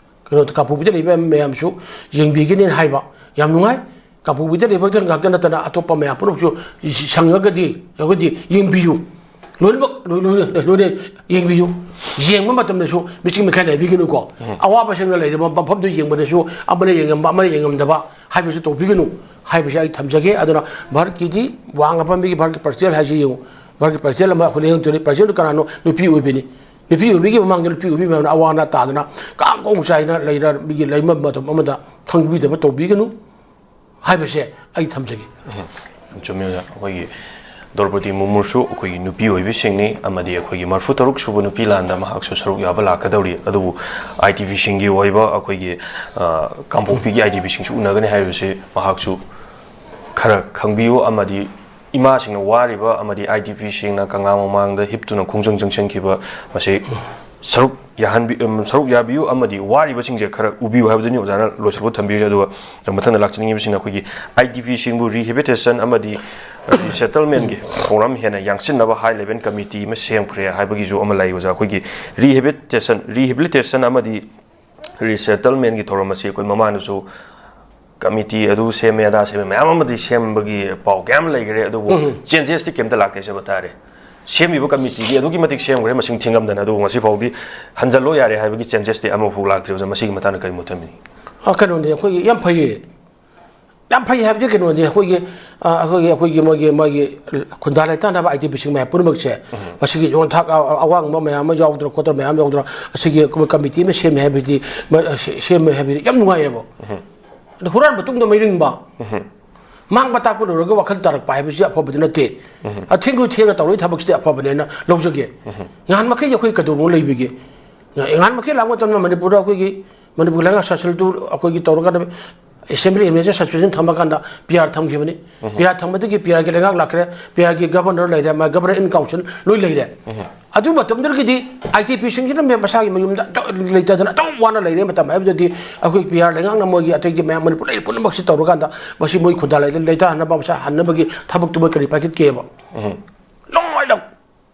ꯀꯩꯅꯣ, ꯀꯥꯡꯄꯣꯛꯄꯤꯗ ꯂꯩꯕ ꯃꯌꯥꯝꯁꯨ ꯌꯦꯡꯕꯤꯒꯅꯤ ꯍꯥꯏꯕ ꯌꯥꯝ ꯅꯨꯡꯉꯥꯏ꯫ ꯀꯥꯡꯄꯣꯛꯄꯤꯗ ꯂꯩꯕ ꯉꯥꯛꯇ ꯅꯠꯇꯅ ꯑꯇꯣꯞꯄ ꯃꯌꯥꯝ ꯄꯨꯝꯅꯃꯛꯁꯨ ꯁꯪꯉꯒꯗꯤ, ꯌꯧꯔꯒꯗꯤ ꯌꯦꯡꯕꯤꯌꯨ꯫ ꯂꯣꯏꯅꯃꯛ ꯂꯣꯏ-, ꯂꯣꯏꯅ, ꯂꯣꯏꯅ ꯌꯦꯡꯕꯤꯌꯨ꯫ ꯌꯦꯡꯕ ꯃꯇꯝꯗꯁꯨ ꯃꯤꯆꯤꯡ ꯃꯤꯈꯥꯏ ꯅꯥꯏꯕꯤꯒꯅꯨꯀꯣ꯫ ꯑꯋꯥꯕꯁꯤꯡꯅ ꯂꯩꯔꯤꯕ ꯃꯐꯝꯗꯨ ꯌꯦꯡꯕꯗꯁꯨ ꯑꯃꯅ ꯌꯦꯡꯉꯝꯕ, ꯑꯃꯅ ꯌꯦꯡꯉꯝꯗꯕ ꯍꯥꯏꯕꯁꯨ ꯇꯧꯕꯤꯒꯅꯨ ꯍꯥꯏꯕꯁꯤ ꯑꯩ ꯊꯝꯖꯒꯦ꯫ ꯑꯗꯨꯅ ꯚꯥꯔꯠꯀꯤꯗꯤ ꯋꯥꯡ ꯑꯄꯥꯝꯕꯤꯒꯤ ꯚꯥꯔꯠꯀꯤ ꯄ꯭ꯔꯁꯤꯗꯦꯟ ꯍꯥꯏꯁꯤ ꯌꯦꯡꯉꯨ꯫ ꯚꯥꯔꯠꯀꯤ ꯄ꯭ꯔꯁꯤꯗꯦꯟ ꯑꯃ ꯑꯩꯈꯣꯏ ꯂꯩꯉꯥꯛꯇꯣꯏꯅꯤ꯫ ꯄ꯭ꯔꯁꯤꯗꯦꯟꯗꯨ ꯀꯅꯥꯅꯣ? ꯅꯨꯄꯤ ꯑꯣꯏꯕꯤꯅꯤ꯫ ꯅꯨꯄꯤ ꯑꯣꯏꯕꯤꯒꯤ ꯃꯃꯥꯡꯗ ꯅꯨꯄꯤ ꯑꯣꯏꯕꯤ ꯃꯌꯥꯝꯅ ꯑꯋꯥ ꯑꯅꯥ ꯇꯥꯗꯅ ꯀꯥꯡ ꯀꯣꯡ ꯆꯥꯏꯅ ꯂꯩꯔ-, ꯃꯤꯒꯤ ꯂꯩꯃ ꯃꯇꯝ ꯑꯃꯗ ꯈꯪꯕꯤꯗꯕ ꯇꯧꯕꯤꯒꯅꯨ ꯍꯥꯏꯕꯁꯦ ꯑꯩ ꯊꯝꯖꯒꯦ꯫ ꯆꯨꯝꯃꯤ ꯑꯣꯖꯥ꯫ ꯑꯩꯈꯣꯏꯒꯤ ꯗ꯭ꯔꯧꯄꯗꯤ ꯃꯨꯔꯃꯨꯁꯨ ꯑꯩꯈꯣꯏꯒꯤ ꯅꯨꯄꯤ ꯑꯣꯏꯕꯤꯁꯤꯡꯅꯤ, ꯑꯃꯗꯤ ꯑꯩꯈꯣꯏꯒꯤ ꯃꯔꯤꯐꯨ ꯇꯔꯨꯛ ꯁꯨꯕ ꯅꯨꯄꯤ ꯂꯥꯟꯗ ꯃꯍꯥꯛꯁꯨ ꯁꯔꯨꯛ ꯌꯥꯕ ꯂꯥꯛꯀꯗꯧꯔꯤ꯫ ꯑꯗꯨꯕꯨ ꯑꯥꯏ ꯗꯤ ꯄꯤꯁꯤꯡꯒꯤ ꯑꯣꯏꯕ ꯑꯩꯈꯣꯏꯒꯤ, ꯑ, ꯀꯥꯡꯄꯣꯛꯄꯤꯒꯤ ꯑꯥꯏ ꯗꯤ ꯄꯤꯁꯤꯡꯁꯨ ꯎꯅꯒꯅꯤ ꯍꯥꯏꯕꯁꯤ ꯃꯍꯥꯛꯁꯨ ꯈꯔ ꯈꯪꯕꯤꯌꯨ, ꯑꯃꯗꯤ ꯏꯃꯥꯁꯤꯡꯅ ꯋꯥꯔꯤꯕ ꯑꯃꯗꯤ ꯑꯥꯏ ꯗꯤ ꯄꯤꯁꯤꯡꯅ ꯀꯪꯂꯥ ꯃꯃꯥꯡꯗ ꯍꯤꯞꯇꯨꯅ ꯈꯣꯡꯖꯪ ꯆꯪꯁꯤꯟꯈꯤꯕ ꯃꯁꯤ ꯁꯔꯨꯛ ꯌꯥꯍꯟꯕꯤ-, ꯎꯝ, ꯁꯔꯨꯛ ꯌꯥꯕꯤꯌꯨ ꯑꯃꯗꯤ ꯋꯥꯔꯤꯕꯁꯤꯡꯁꯦ ꯈꯔ ꯎꯕꯤꯌꯨ ꯍꯥꯏꯕꯗꯨꯅꯤ ꯑꯣꯖꯥꯅ ꯂꯣꯏꯁꯤꯜꯂꯛꯄ ꯊꯝꯕꯤꯔꯤꯁꯦ꯫ ꯑꯗꯨꯒ ꯃꯊꯪꯗ ꯂꯥꯛꯆꯅꯤꯡꯉꯤꯕꯁꯤꯅ ꯑꯩꯈꯣꯏꯒꯤ ꯑꯥꯏ ꯗꯤ ꯄꯤꯁꯤꯡꯕꯨ rehabilitation ꯑꯃꯗꯤ resettlementꯒꯤ ꯊꯧꯔꯝ ꯍꯦꯟꯅ ꯌꯥꯡꯁꯤꯟꯅꯕ high level committee ꯑꯃ ꯁꯦꯝꯈ꯭ꯔꯦ ꯍꯥꯏꯕꯒꯤꯁꯨ ꯑꯃ ꯂꯩ ꯑꯣꯖꯥ꯫ ꯑꯩꯈꯣꯏꯒꯤ rehabilitation, rehabilitation ꯑꯃꯗꯤ resettlementꯒꯤ ꯊꯧꯔꯝ ꯑꯁꯤ ꯑꯩꯈꯣꯏ ꯃꯃꯥꯡꯗꯁꯨ committee ꯑꯗꯨ ꯁꯦꯝꯃꯦ, ꯑꯗꯥ ꯁꯦꯝꯃꯦ, ꯃꯌꯥꯝ ꯑꯃꯗꯤ ꯁꯦꯝꯕꯒꯤ ꯄꯥꯎ ꯀꯌꯥ ꯑꯃ ꯂꯩꯈ꯭ꯔꯦ, ꯑꯗꯨꯕꯨ changesꯇꯤ ꯀꯩꯝꯇ ꯂꯥꯛꯇꯦ ꯁꯤꯕ ꯇꯥꯔꯦ꯫ ꯁꯦꯝꯃꯤꯕ committeeꯒꯤ ꯑꯗꯨꯛꯀꯤ ꯃꯇꯤꯛ ꯁꯦꯝꯈ꯭ꯔꯦ, ꯃꯁꯤꯡ ꯊꯤꯉꯝꯗꯅ, ꯑꯗꯨꯕꯨ ꯉꯁꯤ ꯐꯥꯎꯗꯤ ꯍꯟꯖꯜꯂꯣ ꯌꯥꯔꯦ ꯍꯥꯏꯕꯒꯤ changesꯇꯤ ꯑꯃꯐꯥꯎ ꯂꯥꯛꯇ꯭ꯔꯤ꯫ ꯑꯣꯖꯥ, ꯃꯁꯤꯒꯤ ꯃꯇꯥꯡꯗ ꯀꯔꯤ ꯃꯣꯠ ꯊꯝꯕꯤꯅꯤꯡꯉꯤ? ꯑ, ꯀꯩꯅꯣꯅꯦ, ꯑꯩꯈꯣꯏꯒꯤ ꯌꯥꯝ ꯐꯩꯌꯦ꯫ ꯌꯥꯝ ꯐꯩ ꯍꯥꯏꯕꯗꯤ ꯀꯩꯅꯣꯅꯦ, ꯑꯩꯈꯣꯏꯒꯤ, ꯑ, ꯑꯩꯈꯣꯏꯒꯤ, ꯑꯩꯈꯣꯏꯒꯤ ꯃꯣꯏꯒꯤ, ꯃꯣꯏꯒꯤ ꯈꯨꯟꯗꯥ ꯂꯩꯇꯥꯅꯕ IDPꯁꯤꯡ ꯃꯌꯥꯝ ꯄꯨꯝꯅꯃꯛꯁꯦ, ꯃꯁꯤꯒꯤ ꯌꯣꯟꯊꯥꯛ ꯑ-, ꯑ-, ꯑꯋꯥꯡꯕ ꯃꯌꯥꯝ ꯑꯃ ꯌꯥꯎꯗꯅ ꯈꯣꯠꯇꯅ ꯃꯌꯥꯝ ꯌꯥꯎꯗꯅ ꯑꯁꯤꯒꯤ ꯀꯃꯤꯇꯤ ꯑꯃ ꯁꯦꯝꯃꯦ ꯍꯥꯏꯕꯗꯤ, ꯃ-, ꯑ, ꯁꯦ-, ꯁꯦꯝꯃꯦ ꯍꯥꯏꯕꯗꯤ ꯌꯥꯝ ꯅꯨꯡꯉꯥꯏꯌꯦꯕ꯫ ꯑꯗꯣ ꯍꯨꯔꯥꯟꯕ ꯇꯨꯡꯗ ꯃꯩ ꯔꯤꯡꯕ, ꯃꯥꯡꯕ ꯇꯥꯛꯄ ꯂꯣꯏꯔꯒ ꯋꯥꯈꯜ ꯇꯥꯔꯛꯄ ꯍꯥꯏꯕꯁꯤ ꯑꯐꯕꯗꯤ ꯅꯠꯇꯦ꯫ ꯑꯊꯦꯡꯕ ꯊꯦꯡꯅ ꯇꯧꯔꯛꯏ ꯊꯕꯛꯁꯤꯗꯤ ꯑꯐꯕꯅꯦꯅ ꯂꯧꯖꯒꯦ꯫ ꯉꯍꯥꯟ ꯃꯈꯩ ꯑꯩꯈꯣꯏ ꯀꯩꯗꯧꯕ ꯂꯩꯕꯒꯦ? ꯉꯍꯥꯟ ꯃꯈꯩ ꯂꯥꯛꯄ ꯃꯇꯝꯗ ꯃꯅꯤꯄꯨꯔꯗ ꯑꯩꯈꯣꯏꯒꯤ ꯃꯅꯤꯄꯨꯔ ꯂꯩꯉꯥꯛ ꯁꯥꯁꯟꯗꯨ ꯑꯩꯈꯣꯏꯒꯤ ꯇꯧꯔꯀꯥꯟꯗ Assembly Administrative Suspension ꯊꯝꯃꯀꯥꯟꯗ PR ꯊꯝꯈꯤꯕꯅꯤ꯫ PR ꯊꯝꯕꯗꯒꯤ PRꯒꯤ ꯂꯩꯉꯥꯛ ꯂꯥꯛꯈ꯭ꯔꯦ, PRꯒꯤ Governor ꯂꯩꯔꯦ, ꯃꯥ Governor in Council ꯂꯣꯏ ꯂꯩꯔꯦ꯫ ꯑꯗꯨ ꯃꯇꯝꯗꯨꯗꯒꯤꯗꯤ IDPꯁꯤꯡꯁꯤꯅ ꯃꯦ-, ꯃꯁꯥꯒꯤ ꯃꯌꯨꯝꯗ ꯑꯗꯨꯝ ꯂꯩꯇꯗꯅ ꯑꯗꯨꯝ ꯋꯥꯅ ꯂꯩꯔꯦ꯫ ꯃꯇꯝ ꯍꯥꯏꯕꯗꯗꯤ ꯑꯩꯈꯣꯏ PR ꯂꯩꯉꯥꯛꯅ ꯃꯣꯏꯒꯤ ꯑꯇꯩꯒꯤ ꯃꯌꯥꯝ ꯃꯅꯤꯄꯨꯔ ꯂꯩꯔꯤꯕ ꯄꯨꯝꯅꯃꯛꯁꯤ ꯇꯧꯔꯀꯥꯟꯗ ꯃꯁꯤ ꯃꯣꯏ ꯈꯨꯟꯗꯥ ꯂꯩꯇ-, ꯂꯩꯇꯥꯅꯕ, ꯃꯁꯥ ꯍꯟꯅꯕꯒꯤ ꯊꯕꯛꯇꯨ ꯃꯣꯏ ꯀꯔꯤ ꯄꯥꯏꯈꯠꯀꯦꯕ? ꯂꯣꯏꯅ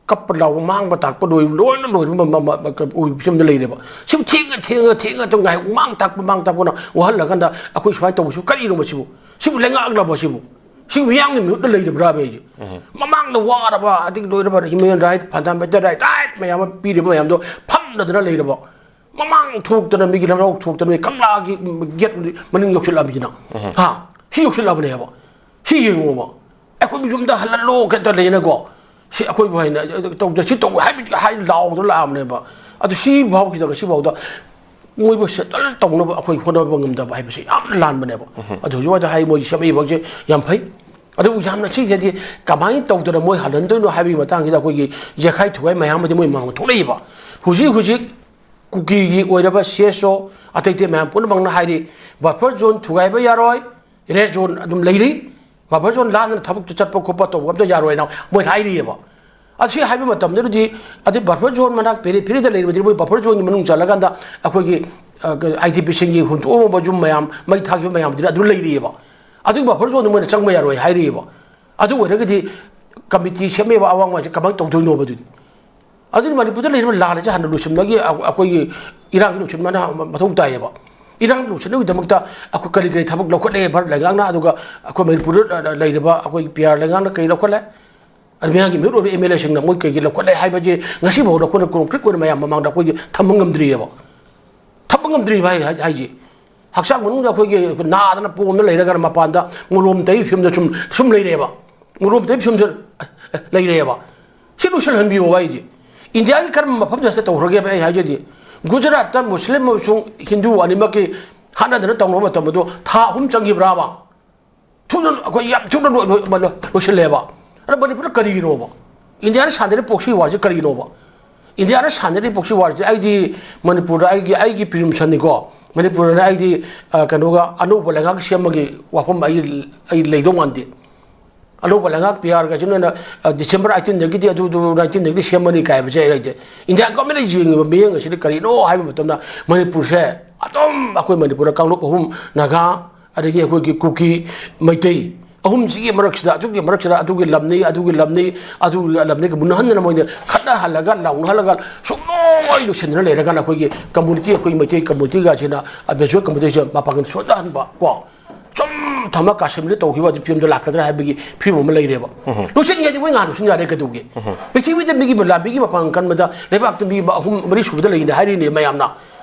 ꯀꯞꯄ ꯂꯥꯎꯕ, ꯃꯥꯡꯕ ꯇꯥꯛꯄ ꯂꯣꯏ-, ꯂꯣꯏꯅ ꯂꯣꯏꯔꯕ ꯃ-, ꯃ-, ꯃ-, ꯑꯣꯏꯕ ꯐꯤꯕꯝꯗ ꯂꯩꯔꯦꯕ꯫ ꯁꯤꯕꯨ ꯊꯦꯡꯅ, ꯊꯦꯡꯅ, ꯊꯦꯡꯅ ꯑꯗꯨꯝ ꯉꯥꯏꯍꯥꯛ ꯃꯥꯡ ꯇꯥꯛꯄ, ꯃꯥꯡ ꯇꯥꯛꯄꯅ ꯋꯥꯍꯜꯂꯀꯥꯟꯗ ꯑꯩꯈꯣꯏ ꯁꯨꯃꯥꯏꯅ ꯇꯧꯕꯁꯤꯕꯨ ꯀꯔꯤꯅꯣ ꯃꯁꯤꯕꯨ? ꯁꯤꯕꯨ ꯂꯩꯉꯥꯛꯂꯕ ꯁꯤꯕꯨ? ꯁꯤꯕꯨ ꯃꯤꯌꯥꯝꯒꯤ ꯃꯤꯍꯨꯠꯅ ꯂꯩꯔꯕ꯭ꯔꯥꯕ ꯑꯩꯁꯦ? ꯃꯃꯥꯡꯗ ꯋꯥꯔꯕ, ꯑꯗꯒꯤ ꯂꯣꯏꯔꯕ human right, fundamental right, right ꯃꯌꯥꯝ ꯑꯃ ꯄꯤꯔꯤꯕ ꯃꯌꯥꯝꯗꯣ ꯐꯝꯗꯗꯅ ꯂꯩꯔꯕ, ꯃꯃꯥꯡ ꯊꯣꯛꯇꯅ, ꯃꯤꯒꯤ ꯂꯝꯖꯥꯎ ꯊꯣꯛꯇꯅ, ꯃꯤ ꯀꯪꯂꯥꯒꯤ gate ꯃꯅꯤꯡ ꯌꯧꯁꯤꯜꯂꯛꯑꯕꯅꯤꯅ꯫ ꯍꯥ? ꯁꯤ ꯌꯧꯁꯤꯜꯂꯛꯑꯕꯅꯦꯕ꯫ ꯁꯤ ꯌꯦꯡꯉꯣꯕ꯫ ꯑꯩꯈꯣꯏꯕꯨ ꯌꯨꯝꯗ ꯍꯜꯍꯜꯂꯣ ꯀꯩꯇ ꯂꯩꯅꯀꯣ꯫ ꯁꯤ ꯑꯩꯈꯣꯏꯕꯨ ꯍꯥꯏꯅ ꯇꯧꯗ, ꯁꯤ ꯇꯧ ꯍꯥꯏꯕꯗꯤ ꯍꯥꯏ ꯂꯥꯎꯗꯅ ꯂꯥꯛꯑꯕꯅꯦꯕ꯫ ꯑꯗꯨ ꯁꯤ ꯐꯥꯎꯁꯤꯗ, ꯉꯁꯤ ꯐꯥꯎꯗ ꯃꯣꯏꯕꯨ settle ꯇꯧꯅꯕ ꯑꯩꯈꯣꯏ ꯍꯣꯠꯅꯕ ꯉꯝꯗꯕ ꯍꯥꯏꯕꯁꯤ ꯌꯥꯝ ꯂꯥꯟꯕꯅꯦꯕ꯫ ꯑꯗꯨ ꯍꯧꯖꯤꯛ ꯋꯥꯏꯗ ꯍꯥꯏ ꯃꯣꯏ ꯁꯦꯝꯃꯛꯏꯕꯁꯦ ꯌꯥꯝ ꯐꯩ꯫ ꯑꯗꯨꯕꯨ ꯌꯥꯝꯅ ꯁꯤꯁꯤꯗꯤ ꯀꯃꯥꯏꯅ ꯇꯧꯗꯅ ꯃꯣꯏ ꯍꯜꯍꯟꯗꯣꯏꯅꯣ ꯍꯥꯏꯕꯒꯤ ꯃꯇꯥꯡꯁꯤꯗ ꯑꯩꯈꯣꯏꯒꯤ ꯌꯦꯛꯈꯥꯏ ꯊꯨꯒꯥꯏ ꯃꯌꯥꯝ ꯑꯃꯗꯤ ꯃꯣꯏ ꯃꯥꯡꯗ ꯊꯣꯛꯂꯛꯏꯕ꯫ ꯍꯧꯖꯤꯛ ꯍꯧꯖꯤꯛ ꯀꯨꯀꯤꯒꯤ ꯑꯣꯏꯔꯕ CSO ꯑꯇꯩ ꯑꯇꯩ ꯃꯌꯥꯝ ꯄꯨꯝꯅꯃꯛꯅ ꯍꯥꯏꯔꯤ, buffer zone ꯊꯨꯒꯥꯏꯕ ꯌꯥꯔꯣꯏ, red zone ꯑꯗꯨꯝ ꯂꯩꯔꯤ, buffer zone ꯂꯥꯟꯗꯅ ꯊꯕꯛꯇ ꯆꯠꯄ ꯈꯣꯠꯄ ꯇꯧꯕ ꯑꯝꯇ ꯌꯥꯔꯣꯏꯅ ꯃꯣꯏ ꯍꯥꯏꯔꯤꯑꯕ꯫ ꯑꯁꯤ ꯍꯥꯏꯕ ꯃꯇꯝꯗꯗꯤ, ꯑꯗꯩ buffer zone ꯃꯅꯥꯛ peripheryꯗ ꯂꯩꯔꯤꯕꯗꯤ ꯃꯣꯏ buffer zoneꯒꯤ ꯃꯅꯨꯡ ꯆꯜꯂꯀꯥꯟꯗ ꯑꯩꯈꯣꯏꯒꯤ, ꯑ, IDPꯁꯤꯡꯒꯤ ꯍꯨꯟꯗꯣꯛꯑꯝꯃꯕ ꯌꯨꯝ ꯃꯌꯥꯝ, ꯃꯩ ꯊꯥꯈꯤꯕ ꯃꯌꯥꯝꯗꯨꯗꯤ ꯑꯗꯨ ꯂꯩꯔꯤꯑꯕ꯫ ꯑꯗꯨꯒꯤ buffer zoneꯗ ꯃꯣꯏꯅ ꯆꯪꯕ ꯌꯥꯔꯣꯏ ꯍꯥꯏꯔꯤꯑꯕ꯫ ꯑꯗꯨ ꯑꯣꯏꯔꯒꯗꯤ ꯀꯃꯤꯇꯤ ꯁꯦꯝꯃꯛꯏꯕ ꯑꯋꯥꯡꯕꯁꯦ ꯀꯃꯥꯏꯅ ꯇꯧꯗꯣꯏꯅꯣꯕ ꯑꯗꯨꯗꯤ? ꯑꯗꯨꯗꯤ ꯃꯅꯤꯄꯨꯔꯗ ꯂꯩꯔꯤꯕ ꯂꯥꯟ ꯑꯁꯦ ꯍꯥꯟꯅ ꯂꯣꯏꯁꯤꯟꯕꯒꯤ ꯑ-, ꯑꯩꯈꯣꯏꯒꯤ ꯏꯔꯥꯡꯒꯤ ꯂꯣꯏꯁꯤꯟꯕꯅ ꯃꯊꯧ ꯇꯥꯏꯌꯦꯕ꯫ ꯏꯔꯥꯡ ꯂꯣꯏꯁꯤꯟꯕꯒꯤꯗꯃꯛꯇ ꯑꯩꯈꯣꯏ ꯀꯔꯤ ꯀꯔꯤ ꯊꯕꯛ ꯂꯧꯈꯠꯂꯦ ꯚꯥꯔꯠ ꯂꯩꯉꯥꯛꯅ, ꯑꯗꯨꯒ ꯑꯩꯈꯣꯏ ꯃꯅꯤꯄꯨꯔꯗ ꯂꯩꯔꯤꯕ ꯑꯩꯈꯣꯏ PR ꯂꯩꯉꯥꯛꯅ ꯀꯔꯤ ꯂꯧꯈꯠꯂꯦ? ꯑꯗꯨ ꯃꯤꯌꯥꯝꯒꯤ ꯃꯤꯍꯨꯠ ꯑꯣꯏꯕ MLAꯁꯤꯡꯅ ꯃꯣꯏ ꯀꯩ ꯀꯩ ꯂꯧꯈꯠꯂꯦ ꯍꯥꯏꯕꯁꯦ ꯉꯁꯤ ꯐꯥꯎꯗ ꯑꯩꯈꯣꯏꯅ concrete ꯑꯣꯏꯅ ꯃꯌꯥꯝ ꯃꯃꯥꯡꯗ ꯑꯩꯈꯣꯏꯒꯤ ꯊꯝꯕ ꯉꯝꯗ꯭ꯔꯤꯑꯕ꯫ ꯊꯝꯕ ꯉꯝꯗ꯭ꯔꯤꯕ ꯍꯥꯏ-, ꯍꯥꯏ-, ꯍꯥꯏꯁꯦ꯫ ꯍꯛꯆꯥꯡ ꯃꯅꯨꯡꯗ ꯑꯩꯈꯣꯏꯒꯤ ꯅꯥꯗꯅ ꯄꯣꯝꯗꯅ ꯂꯩꯔꯒꯅ ꯃꯄꯥꯟꯗ ꯃꯣꯂꯣꯝ ꯇꯩ ꯐꯤꯕꯝꯗ ꯁꯨꯝ ꯁꯨꯝ ꯂꯩꯔꯦꯕ꯫ ꯃꯣꯂꯣꯝ ꯇꯩ ꯐꯤꯕꯝꯗ ꯂꯩꯔꯦꯕ꯫ ꯁꯤ ꯂꯣꯏꯁꯤꯜꯍꯟꯕꯤꯌꯣ ꯍꯥꯏꯁꯦ꯫ ꯏꯟꯗꯤꯌꯥꯒꯤ ꯀꯔꯝꯕ ꯃꯐꯝꯗ ꯍꯦꯛꯇ ꯇꯧꯈ꯭ꯔꯒꯦꯕ? ꯑꯩ ꯍꯥꯏꯖꯗꯤ, ꯒꯨꯖꯔꯥꯠꯇ ꯃꯨꯁꯂꯤꯝ ꯑꯃꯁꯨꯡ ꯍꯤꯟꯗꯨ ꯑꯅꯤꯃꯛꯀꯤ ꯍꯥꯠꯅꯗꯅ ꯇꯧꯅꯕ ꯃꯇꯝ ꯑꯗꯣ ꯊꯥ ꯑꯍꯨꯝ ꯆꯪꯈꯤꯕ꯭ꯔꯥꯕ? ꯊꯨꯅ ꯑꯩꯈꯣꯏ ꯌꯥꯝ ꯊꯨꯅ ꯂꯣꯏ- ꯂꯣꯏ- ꯂꯣꯏ- ꯂꯣꯏꯁꯤꯜꯂꯦꯕ꯫ ꯑꯗ ꯃꯅꯤꯄꯨꯔꯗ ꯀꯔꯤꯒꯤꯅꯣꯕ? ꯏꯟꯗꯤꯌꯥꯅ ꯁꯥꯟꯅꯔꯤꯕ proxy warꯁꯦ ꯀꯔꯤꯒꯤꯅꯣꯕ? ꯏꯟꯗꯤꯌꯥꯅ ꯁꯥꯟꯅꯔꯤꯕ proxy warꯁꯦ ꯑꯩꯗꯤ ꯃꯅꯤꯄꯨꯔꯗ ꯑꯩꯒꯤ ꯑꯩꯒꯤ presumptionꯅꯤꯀꯣ꯫ ꯃꯅꯤꯄꯨꯔꯗꯅ ꯑꯩꯗꯤ, ꯑ, ꯀꯩꯅꯣꯒ ꯑꯅꯧꯕ ꯂꯩꯉꯥꯛ ꯁꯦꯝꯕꯒꯤ ꯋꯥꯐꯝ ꯑꯩ ꯑꯩ ꯂꯩꯗꯧ ꯃꯥꯟꯗꯦ꯫ ꯑꯅꯧꯕ ꯂꯩꯉꯥꯛ ꯄꯤ ꯑꯥꯔꯒꯁꯤꯅ, ꯑ, December eighteenꯗꯒꯤꯗꯤ ꯑꯗꯨꯗꯨ nineteenꯗꯒꯤꯗꯤ ꯁꯦꯝꯃꯅꯤ ꯀꯥꯏꯕꯁꯦ ꯑꯩ ꯂꯩꯇꯦ꯫ ꯏꯟꯗꯤꯌꯥ governmentꯅ ꯌꯦꯡꯉꯤꯕ ꯃꯤꯠꯌꯦꯡ ꯑꯁꯤꯗꯤ ꯀꯔꯤꯅꯣ ꯍꯥꯏꯕ ꯃꯇꯝꯗ, ꯃꯅꯤꯄꯨꯔꯁꯦ ꯑꯗꯨꯝ ꯑꯩꯈꯣꯏ ꯃꯅꯤꯄꯨꯔꯗ ꯀꯥꯡꯂꯨꯞ ꯑꯍꯨꯝ, ꯅꯥꯒꯥ, ꯑꯗꯒꯤ ꯑꯩꯈꯣꯏꯒꯤ ꯀꯨꯀꯤ, ꯃꯩꯇꯩ, ꯑꯍꯨꯝꯁꯤꯒꯤ ꯃꯔꯛꯁꯤꯗ, ꯑꯗꯨꯒꯤ ꯃꯔꯛꯁꯤꯗ ꯑꯗꯨꯒꯤ ꯂꯝꯅꯤ, ꯑꯗꯨꯒꯤ ꯂꯝꯅꯤ, ꯑꯗꯨꯒꯤ ꯂꯝꯅꯤꯒ ꯃꯨꯟꯅꯍꯟꯗꯅ ꯃꯣꯏꯅ ꯈꯠꯅꯍꯜꯂꯒ, ꯂꯥꯎꯅꯍꯜꯂꯒ, ꯁꯨꯡꯂꯣꯏ ꯂꯣꯏꯁꯤꯟꯗꯅ ꯂꯩꯔꯀꯥꯟꯗ ꯑꯩꯈꯣꯏꯒꯤ community, ꯑꯩꯈꯣꯏ ꯃꯩꯇꯩ communityꯒꯁꯤꯅ, ꯑ, major communityꯁꯦ ꯃꯄꯥꯡꯒꯜ ꯁꯣꯟꯊꯍꯟꯕ ꯀꯣ, ꯁꯨꯝ ꯊꯝꯃ ꯀꯥꯁꯃꯤꯔꯗ ꯇꯧꯈꯤꯕ ꯑꯗꯨ ꯐꯤꯕꯝꯗ ꯂꯥꯛꯀꯗ꯭ꯔꯥ ꯍꯥꯏꯕꯒꯤ ꯐꯤꯕꯝ ꯑꯃ ꯂꯩꯔꯦꯕ꯫ ꯂꯣꯏꯁꯤꯟꯒꯦꯗꯤ ꯃꯣꯏ ꯉꯥꯏꯍꯥꯛ ꯂꯣꯏꯁꯤꯟ ꯌꯥꯔꯦ ꯀꯩꯗꯧꯒꯦ? ꯄ꯭ꯔꯤꯊꯤꯕꯤꯗ ꯃꯤꯒꯤ ꯂꯥꯟꯃꯤꯒꯤ ꯃꯄꯥꯡꯒꯜ ꯀꯟꯕꯗ ꯂꯩꯕꯥꯛꯇ ꯃꯤ ꯑꯍꯨꯝ ꯃꯔꯤ ꯁꯨꯕꯗ ꯂꯩꯅꯤ ꯍꯥꯏꯔꯤꯅꯦ ꯃꯌꯥꯝꯅ꯫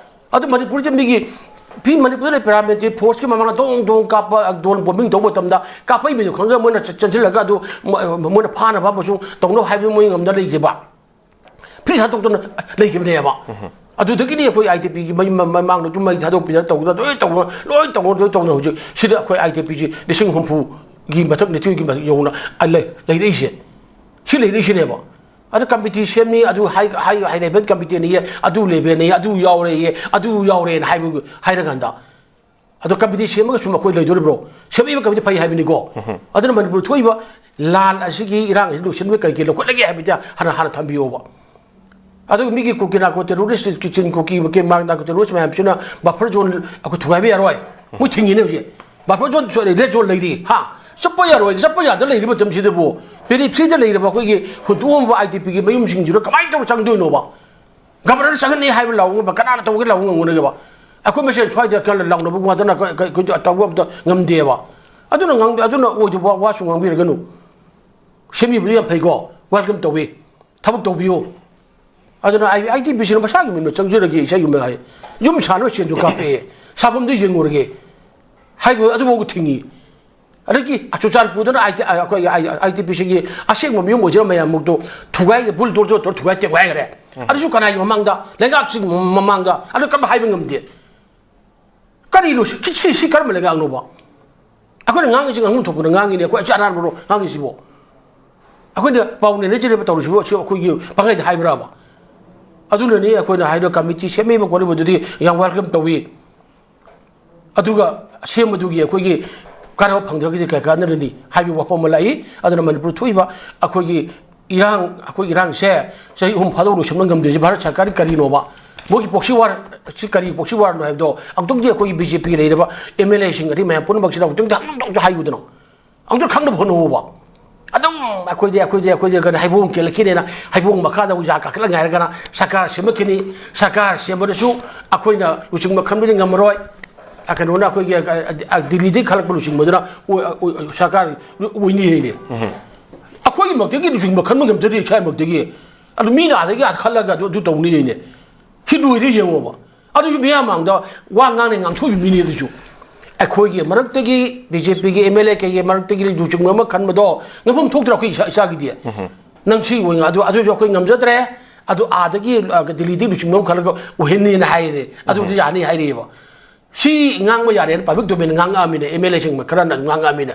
ꯑꯗꯨ ꯃꯅꯤꯄꯨꯔꯁꯦ ꯃꯤꯒꯤ ꯐꯤ ꯃꯅꯤꯄꯨꯔꯗ ꯂꯩ paramilitary forceꯀꯤ ꯃꯃꯥꯡꯗ ꯗꯣꯡ ꯗꯣꯡ ꯀꯥꯞꯄ drone bombing ꯇꯧꯕ ꯃꯇꯝꯗ ꯀꯥꯞꯄꯛꯏ ꯃꯤꯗꯣ ꯈꯪꯗꯅ ꯃꯣꯏꯅ ꯆ- ꯆꯦꯟꯁꯤꯜꯂꯒ ꯑꯗꯨ ꯃ- ꯃꯣꯏꯅ ꯐꯥꯅꯕ ꯑꯃꯁꯨꯡ ꯇꯧꯅꯕ ꯍꯥꯏꯕꯗꯨ ꯃꯣꯏ ꯉꯝꯗ ꯂꯩꯈꯤꯕ꯫ ꯐ꯭ꯔꯤ ꯊꯥꯗꯣꯛꯇꯅ ꯂꯩꯈꯤꯕꯅꯦꯕ꯫ ꯑꯗꯨꯗꯒꯤꯗꯤ ꯑꯩꯈꯣꯏ ITBꯒꯤ ꯃꯩ- ꯃ- ꯃꯃꯥꯡꯗꯁꯨ ꯃꯩ ꯊꯥꯗꯣꯛꯄꯤꯗꯅ ꯇꯧꯗꯅ ꯂꯣꯏ ꯇꯧꯅ ꯂꯣꯏ ꯇꯧꯅ ꯂꯣꯏ ꯇꯧꯅ ꯍꯧꯖꯤꯛ ꯁꯤꯗ ꯑꯩꯈꯣꯏ ITBꯁꯤ ꯂꯤꯁꯤꯡ ꯍꯨꯝꯐꯨꯒꯤ ꯃꯊꯛ ꯅꯤꯊꯣꯏꯒꯤ ꯃꯊꯛ ꯌꯧꯅ ꯂꯩ- ꯂꯩꯔꯛꯏꯁꯦ꯫ ꯁꯤ ꯂꯩꯔꯛꯏꯁꯤꯅꯦꯕ꯫ ꯑꯗ committee ꯁꯦꯝꯅꯤ, ꯑꯗꯨ high high high level committeeꯅꯤꯌꯦ, ꯑꯗꯨ levelꯅꯤꯌꯦ, ꯑꯗꯨ ꯌꯥꯎꯔꯦꯌꯦ, ꯑꯗꯨ ꯌꯥꯎꯔꯦꯅ ꯍꯥꯏꯕ ꯍꯥꯏꯔꯀꯥꯟꯗ, ꯑꯗꯣ committee ꯁꯦꯝꯃꯒ ꯁꯨꯝ ꯑꯩꯈꯣꯏ ꯂꯩꯗꯣꯔꯤꯕ꯭ꯔꯣ? ꯁꯦꯝꯃꯛꯏꯕ committee ꯐꯩ ꯍꯥꯏꯕꯅꯤꯀꯣ꯫ ꯑꯗꯨꯅ ꯃꯅꯤꯄꯨꯔ ꯊꯣꯛꯏꯕ ꯂꯥꯟ ꯑꯁꯤꯒꯤ ꯏꯔꯥꯡ ꯑꯁꯤ ꯂꯣꯏꯁꯤꯟꯕ ꯀꯔꯤ ꯀꯔꯤ ꯂꯧꯈꯠꯂꯒꯦ ꯍꯥꯏꯕꯗꯤ ꯍꯥꯟꯅ ꯍꯥꯟꯅ ꯊꯝꯕꯤꯌꯣꯕ꯫ ꯑꯗꯨꯒ ꯃꯤꯒꯤ ꯀꯨꯀꯤ narco terrorist, ꯀꯤꯆꯤꯟ ꯀꯨꯀꯤ ꯀꯤ narco terrorist ꯃꯌꯥꯝꯁꯤꯅ buffer zone ꯑꯩꯈꯣꯏ ꯊꯨꯒꯥꯏꯕ ꯌꯥꯔꯣꯏ꯫ ꯃꯣꯏ ꯊꯤꯡꯉꯤꯅꯦ ꯍꯧꯖꯤꯛ꯫ Buffer zone, red zone ꯂꯩꯔꯤ꯫ ꯍꯥ? ꯆꯠꯄ ꯌꯥꯔꯣꯏ꯫ ꯆꯠꯄ ꯌꯥꯗ ꯂꯩꯔꯤ ꯃꯇꯝꯁꯤꯗꯕꯨ peripheryꯗ ꯂꯩꯔꯤꯕ ꯑꯩꯈꯣꯏꯒꯤ ꯍꯨꯟꯗꯣꯛꯑꯝꯕ ITBꯒꯤ ꯃꯌꯨꯝꯁꯤꯡꯁꯤꯗ ꯀꯃꯥꯏꯅ ꯇꯧꯔ ꯆꯪꯗꯣꯏꯅꯣꯕ? Governor ꯆꯪꯍꯟꯅꯤ ꯍꯥꯏꯕ ꯂꯥꯎꯕ ꯉꯝꯕ ꯀꯅꯥꯅ ꯇꯧꯒꯦ ꯂꯥꯎꯕ ꯉꯝꯒꯅꯦꯕ? ꯑꯩꯈꯣꯏ ꯃꯁꯦꯟ ꯁ꯭ꯋꯥꯏꯗ ꯈꯔ ꯂꯥꯎꯅꯕ ꯋꯥꯗꯅ ꯑꯩꯈꯣꯏ, ꯑꯩꯈꯣꯏ ꯇꯧꯕ ꯑꯝꯇ ꯉꯝꯗꯦꯕ꯫ ꯑꯗꯨꯅ ꯉꯥꯡꯕꯤ-, ꯑꯗꯨꯅ ꯑꯣꯏꯗꯕ ꯋꯥꯁꯨ ꯉꯥꯡꯕꯤꯔꯒꯅꯨ꯫ ꯁꯦꯝꯕꯤꯕꯗꯤ ꯌꯥꯝ ꯐꯩꯀꯣ, welcome ꯇꯧꯏ, ꯊꯕꯛ ꯇꯧꯕꯤꯌꯨ꯫ ꯑꯗꯨꯅ ꯑꯥꯏ ꯇꯤ ꯄꯤꯁꯤꯅ ꯃꯁꯥꯒꯤ ꯃꯤꯡꯗ ꯆꯪꯖꯔꯒꯦ, ꯏꯁꯩ ꯌꯨꯝ ꯍꯥꯏ, ꯌꯨꯝ ꯁꯥꯅꯕ ꯁꯦꯟꯁꯨ ꯀꯥꯞꯄꯛꯑꯦ, ꯁꯥꯐꯝꯗꯨ ꯌꯦꯡꯉꯨꯔꯒꯦ ꯍꯥꯏꯕ ꯑꯗꯨꯐꯥꯎꯕ ꯊꯤꯡꯉꯤ꯫ ꯑꯗꯒꯤ ꯆꯨꯔꯆꯥꯟꯄꯨꯔꯗꯅ ꯑꯥꯏ ꯇꯤ, ꯑꯩꯈꯣꯏ ꯑꯥꯏ ꯇꯤ ꯄꯤ ꯁꯤꯒꯤ ꯑꯁꯦꯡꯕ ꯃꯌꯨꯝ ꯑꯣꯏꯖꯔꯝꯕ ꯃꯌꯥꯝꯃꯛꯇꯣ ꯊꯨꯒꯥꯏ, ꯕꯨꯜꯗꯣꯖꯔ ꯇꯧꯔ ꯊꯨꯒꯥꯏ ꯇꯦꯛꯈꯥꯏꯈ꯭ꯔꯦ꯫ ꯑꯗꯨꯁꯨ ꯀꯅꯥꯒꯤ ꯃꯃꯥꯡꯗ? ꯂꯩꯉꯥꯛꯁꯤꯒꯤ ꯃꯃꯥꯡꯗ꯫ ꯑꯗꯨ ꯀꯔꯝ ꯍꯥꯏꯕ ꯉꯝꯗꯦ꯫ ꯀꯔꯤꯅꯣ ꯁꯤ, ꯁꯤ, ꯁꯤ ꯀꯔꯝꯕ ꯂꯩꯉꯥꯛꯅꯣꯕ? ꯑꯩꯈꯣꯏꯅ ꯉꯥꯡꯉꯤꯁꯤ ꯉꯥꯡꯐꯝ ꯊꯣꯛꯄꯅ ꯉꯥꯡꯉꯤꯅꯦ, ꯑꯩꯈꯣꯏ ꯑꯆꯥ ꯑꯔꯥꯟꯕꯔꯣ ꯉꯥꯡꯉꯤꯁꯤꯕꯣ? ꯑꯩꯈꯣꯏꯅ ꯄꯥꯎ ꯅꯩꯅꯖꯔꯤꯕ ꯇꯧꯔꯤꯁꯤꯕꯨ ꯁꯤ ꯑꯩꯈꯣꯏꯒꯤ ꯄꯪꯍꯥꯏꯗ ꯍꯥꯏꯕ꯭ꯔꯕ? ꯑꯗꯨꯅꯅꯤ ꯑꯩꯈꯣꯏꯅ ꯍꯥꯏꯗꯣ ꯀꯃꯤꯇꯤ ꯁꯦꯝꯃꯤꯕ ꯈꯣꯠꯂꯤꯕꯗꯨꯗꯤ ꯌꯥꯝ welcome ꯇꯧꯏ꯫ ꯑꯗꯨꯒ ꯁꯦꯝꯕꯗꯨꯒꯤ ꯑꯩꯈꯣꯏꯒꯤ ꯀꯥꯟꯅꯕ ꯐꯪꯗ꯭ꯔꯒꯗꯤ ꯀꯩ ꯀꯥꯟꯅꯔꯅꯤ ꯍꯥꯏꯕꯒꯤ ꯋꯥꯐꯝ ꯑꯃ ꯂꯥꯛꯏ꯫ ꯑꯗꯨꯅ ꯃꯅꯤꯄꯨꯔ ꯊꯣꯛꯏꯕ ꯑꯩꯈꯣꯏꯒꯤ ꯏꯔꯥꯡ, ꯑꯩꯈꯣꯏ ꯏꯔꯥꯡꯁꯦ ꯆꯍꯤ ꯑꯍꯨꯝ ꯐꯥꯗꯣꯛ ꯂꯣꯏꯁꯤꯟꯕ ꯉꯝꯗ꯭ꯔꯤꯁꯦ ꯚꯥꯔꯠ ꯁꯔꯀꯥꯔꯒꯤ ꯀꯔꯤꯅꯣꯕ? ꯃꯣꯏꯒꯤ proxy war ꯁꯤ ꯀꯔꯤ proxy war ꯅꯣ ꯍꯥꯏꯕꯗꯣ ꯑꯃꯨꯛꯇꯪꯗꯤ ꯑꯩꯈꯣꯏꯒꯤ ꯕꯤ ꯖꯦ ꯄꯤ ꯂꯩꯔꯤꯕ ꯑꯦꯝ ꯑꯦꯜ ꯑꯦꯁꯤꯡ ꯑꯗꯩ ꯃꯌꯥꯝ ꯄꯨꯝꯅꯃꯛꯁꯤꯗ ꯑꯃꯨꯛꯇꯪꯗꯤ, ꯑꯃꯨꯛꯇꯪꯗꯤ ꯍꯥꯏꯌꯨꯗꯅ꯫ ꯑꯃꯨꯛꯇꯪ ꯈꯪꯅꯕ ꯍꯣꯠꯅꯧꯕ꯫ ꯑꯗꯨꯝ ꯑꯩꯈꯣꯏꯗꯤ, ꯑꯩꯈꯣꯏꯗꯤ, ꯑꯩꯈꯣꯏꯗꯤ ꯀꯩꯅꯣ ꯍꯩꯕꯣꯡ ꯀꯦꯜꯂꯛꯈꯤꯅꯦꯅ ꯍꯩꯕꯣꯡ ꯃꯈꯥꯗ ꯎꯖꯥ ꯀꯥꯈꯠꯂ ꯉꯥꯏꯔꯒꯅ ꯁꯔꯀꯥꯔ ꯁꯦꯝꯃꯛꯈꯤꯅꯤ꯫ ꯁꯔꯀꯥꯔ ꯁꯦꯝꯕꯗꯁꯨ ꯑꯩꯈꯣꯏꯅ ꯂꯨꯆꯤꯡꯕ ꯈꯟꯕꯗꯤ ꯉꯝꯃꯔꯣꯏ꯫ ꯑ, ꯀꯩꯅꯣꯅ ꯑꯩꯈꯣꯏꯒꯤ, ꯑ, ꯑ, ꯗꯤꯜꯂꯤꯗꯒꯤ ꯈꯜꯂꯛꯄ ꯂꯨꯆꯤꯡꯕꯗꯨꯅ ꯑꯣꯏ-, ꯑ, ꯑꯣꯏ-, ꯁꯔꯀꯥꯔ ꯑꯣꯏꯅꯤ ꯍꯥꯏꯅꯦ꯫ ꯑꯩꯈꯣꯏꯒꯤꯃꯛꯇꯒꯤ ꯂꯨꯆꯤꯡꯕ ꯈꯟꯕ ꯉꯝꯖꯗꯦ ꯏꯁꯥꯃꯛꯇꯒꯤ꯫ ꯑꯗꯨ ꯃꯤꯅ ꯑꯥꯗꯒꯤ ꯑꯥ ꯈꯜꯂꯒ ꯑꯗꯨ, ꯑꯗꯨ ꯇꯧꯅꯤ ꯍꯥꯏꯅꯦ꯫ ꯁꯤ ꯂꯣꯏꯔꯦ ꯌꯦꯡꯉꯣꯕ꯫ ꯑꯗꯨꯁꯨ ꯃꯤꯌꯥꯝ ꯃꯥꯡꯗ ꯋꯥ ꯉꯥꯡꯅ ꯉꯥꯡꯊꯣꯛꯏꯕ ꯃꯤꯅꯤ ꯑꯗꯨꯁꯨ꯫ ꯑꯩꯈꯣꯏꯒꯤ ꯃꯔꯛꯇꯒꯤ ꯕꯤ ꯖꯦ ꯄꯤꯒꯤ ꯑꯦꯝ ꯑꯦꯜ ꯑꯦ ꯀꯩꯒꯤ ꯃꯔꯛꯇꯒꯤ ꯂꯨꯆꯤꯡꯕ ꯑꯃ ꯈꯟꯕꯗꯣ ꯉꯝꯐꯝ ꯊꯣꯛꯇ꯭ꯔꯥ ꯑꯩꯈꯣꯏ ꯏꯁꯥ, ꯏꯁꯥꯒꯤꯗꯤ? ꯅꯪ ꯁꯤ ꯑꯣꯏꯅ ꯑꯗꯨ, ꯑꯗꯨꯁꯨ ꯑꯩꯈꯣꯏ ꯉꯝꯖꯗ꯭ꯔꯦ꯫ ꯑꯗꯨ ꯑꯥꯗꯒꯤ, ꯑ, ꯗꯤꯜꯂꯤꯗꯒꯤ ꯂꯨꯆꯤꯡꯕ ꯑꯃ ꯈꯜꯂꯒ ꯑꯣꯏꯍꯟꯅꯤꯅ ꯍꯥꯏꯔꯦ꯫ ꯑꯗꯨꯗꯤ ꯌꯥꯅꯤ ꯍꯥꯏꯔꯤꯑꯕ꯫ ꯁꯤ ꯉꯥꯡꯕ ꯌꯥꯔꯦꯅ ꯄꯕ꯭ꯂꯤꯛ ꯗꯣꯃꯦꯟ ꯉꯥꯡꯉꯛꯑꯃꯤꯅ, ꯑꯦꯝ ꯑꯦꯜ ꯑꯦꯁꯤꯡ ꯈꯔꯅ ꯑꯗꯨꯝ ꯉꯥꯡꯉꯛꯑꯃꯤꯅ꯫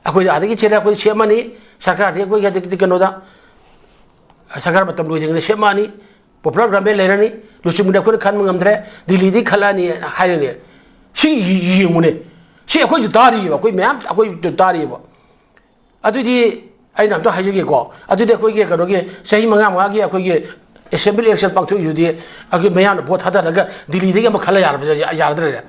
ꯑꯩꯈꯣꯏꯗ ꯑꯥꯗꯒꯤ ꯆꯦꯜꯂꯦ, ꯑꯩꯈꯣꯏ ꯁꯦꯝꯃꯅꯤ꯫ ꯁꯔꯀꯥꯔꯗꯤ ꯑꯩꯈꯣꯏꯒꯤ ꯍꯧꯖꯤꯛꯇꯤ ꯀꯩꯅꯣꯗ, ꯁꯔꯀꯥꯔ ꯃꯇꯝ ꯂꯣꯏꯗ꯭ꯔꯤꯉꯩꯗ ꯁꯦꯝꯃꯛꯑꯅꯤ꯫ Popular government ꯂꯩꯔꯅꯤ, ꯂꯨꯆꯤꯡꯕꯗꯤ ꯑꯩꯈꯣꯏꯅ ꯈꯟꯕ ꯉꯝꯗ꯭ꯔꯦ, ꯗꯤꯜꯂꯤꯗꯒꯤ ꯈꯜꯂꯛꯑꯅꯤ ꯍꯥꯏꯔꯅꯤ꯫ ꯁꯤ ꯌꯦꯡꯉꯨꯅꯦ, ꯁꯤ ꯑꯩꯈꯣꯏꯁꯨ ꯇꯥꯔꯤꯕ, ꯑꯩꯈꯣꯏ ꯃꯌꯥꯝ ꯑꯩꯈꯣꯏꯁꯨ ꯇꯥꯔꯤꯕ꯫ ꯑꯗꯨꯗꯤ ꯑꯩꯅ ꯑꯝꯇ ꯍꯥꯏꯖꯒꯦꯀꯣ, ꯑꯗꯨꯗꯤ ꯑꯩꯈꯣꯏꯒꯤ ꯀꯩꯅꯣꯒꯤ ꯆꯍꯤ ꯃꯉꯥ ꯃꯉꯥꯒꯤ ꯑꯩꯈꯣꯏꯒꯤ assembly election ꯄꯥꯡꯊꯣꯛꯏꯗꯨꯗꯤ ꯑꯩꯈꯣꯏ ꯃꯌꯥꯝꯅ vote ꯊꯥꯗꯔꯒ ꯗꯤꯜꯂꯤꯗꯒꯤ ꯑꯃ ꯈꯜꯂ ꯌꯥꯔꯕ-, ꯌꯥꯔꯗ꯭ꯔꯅꯦ?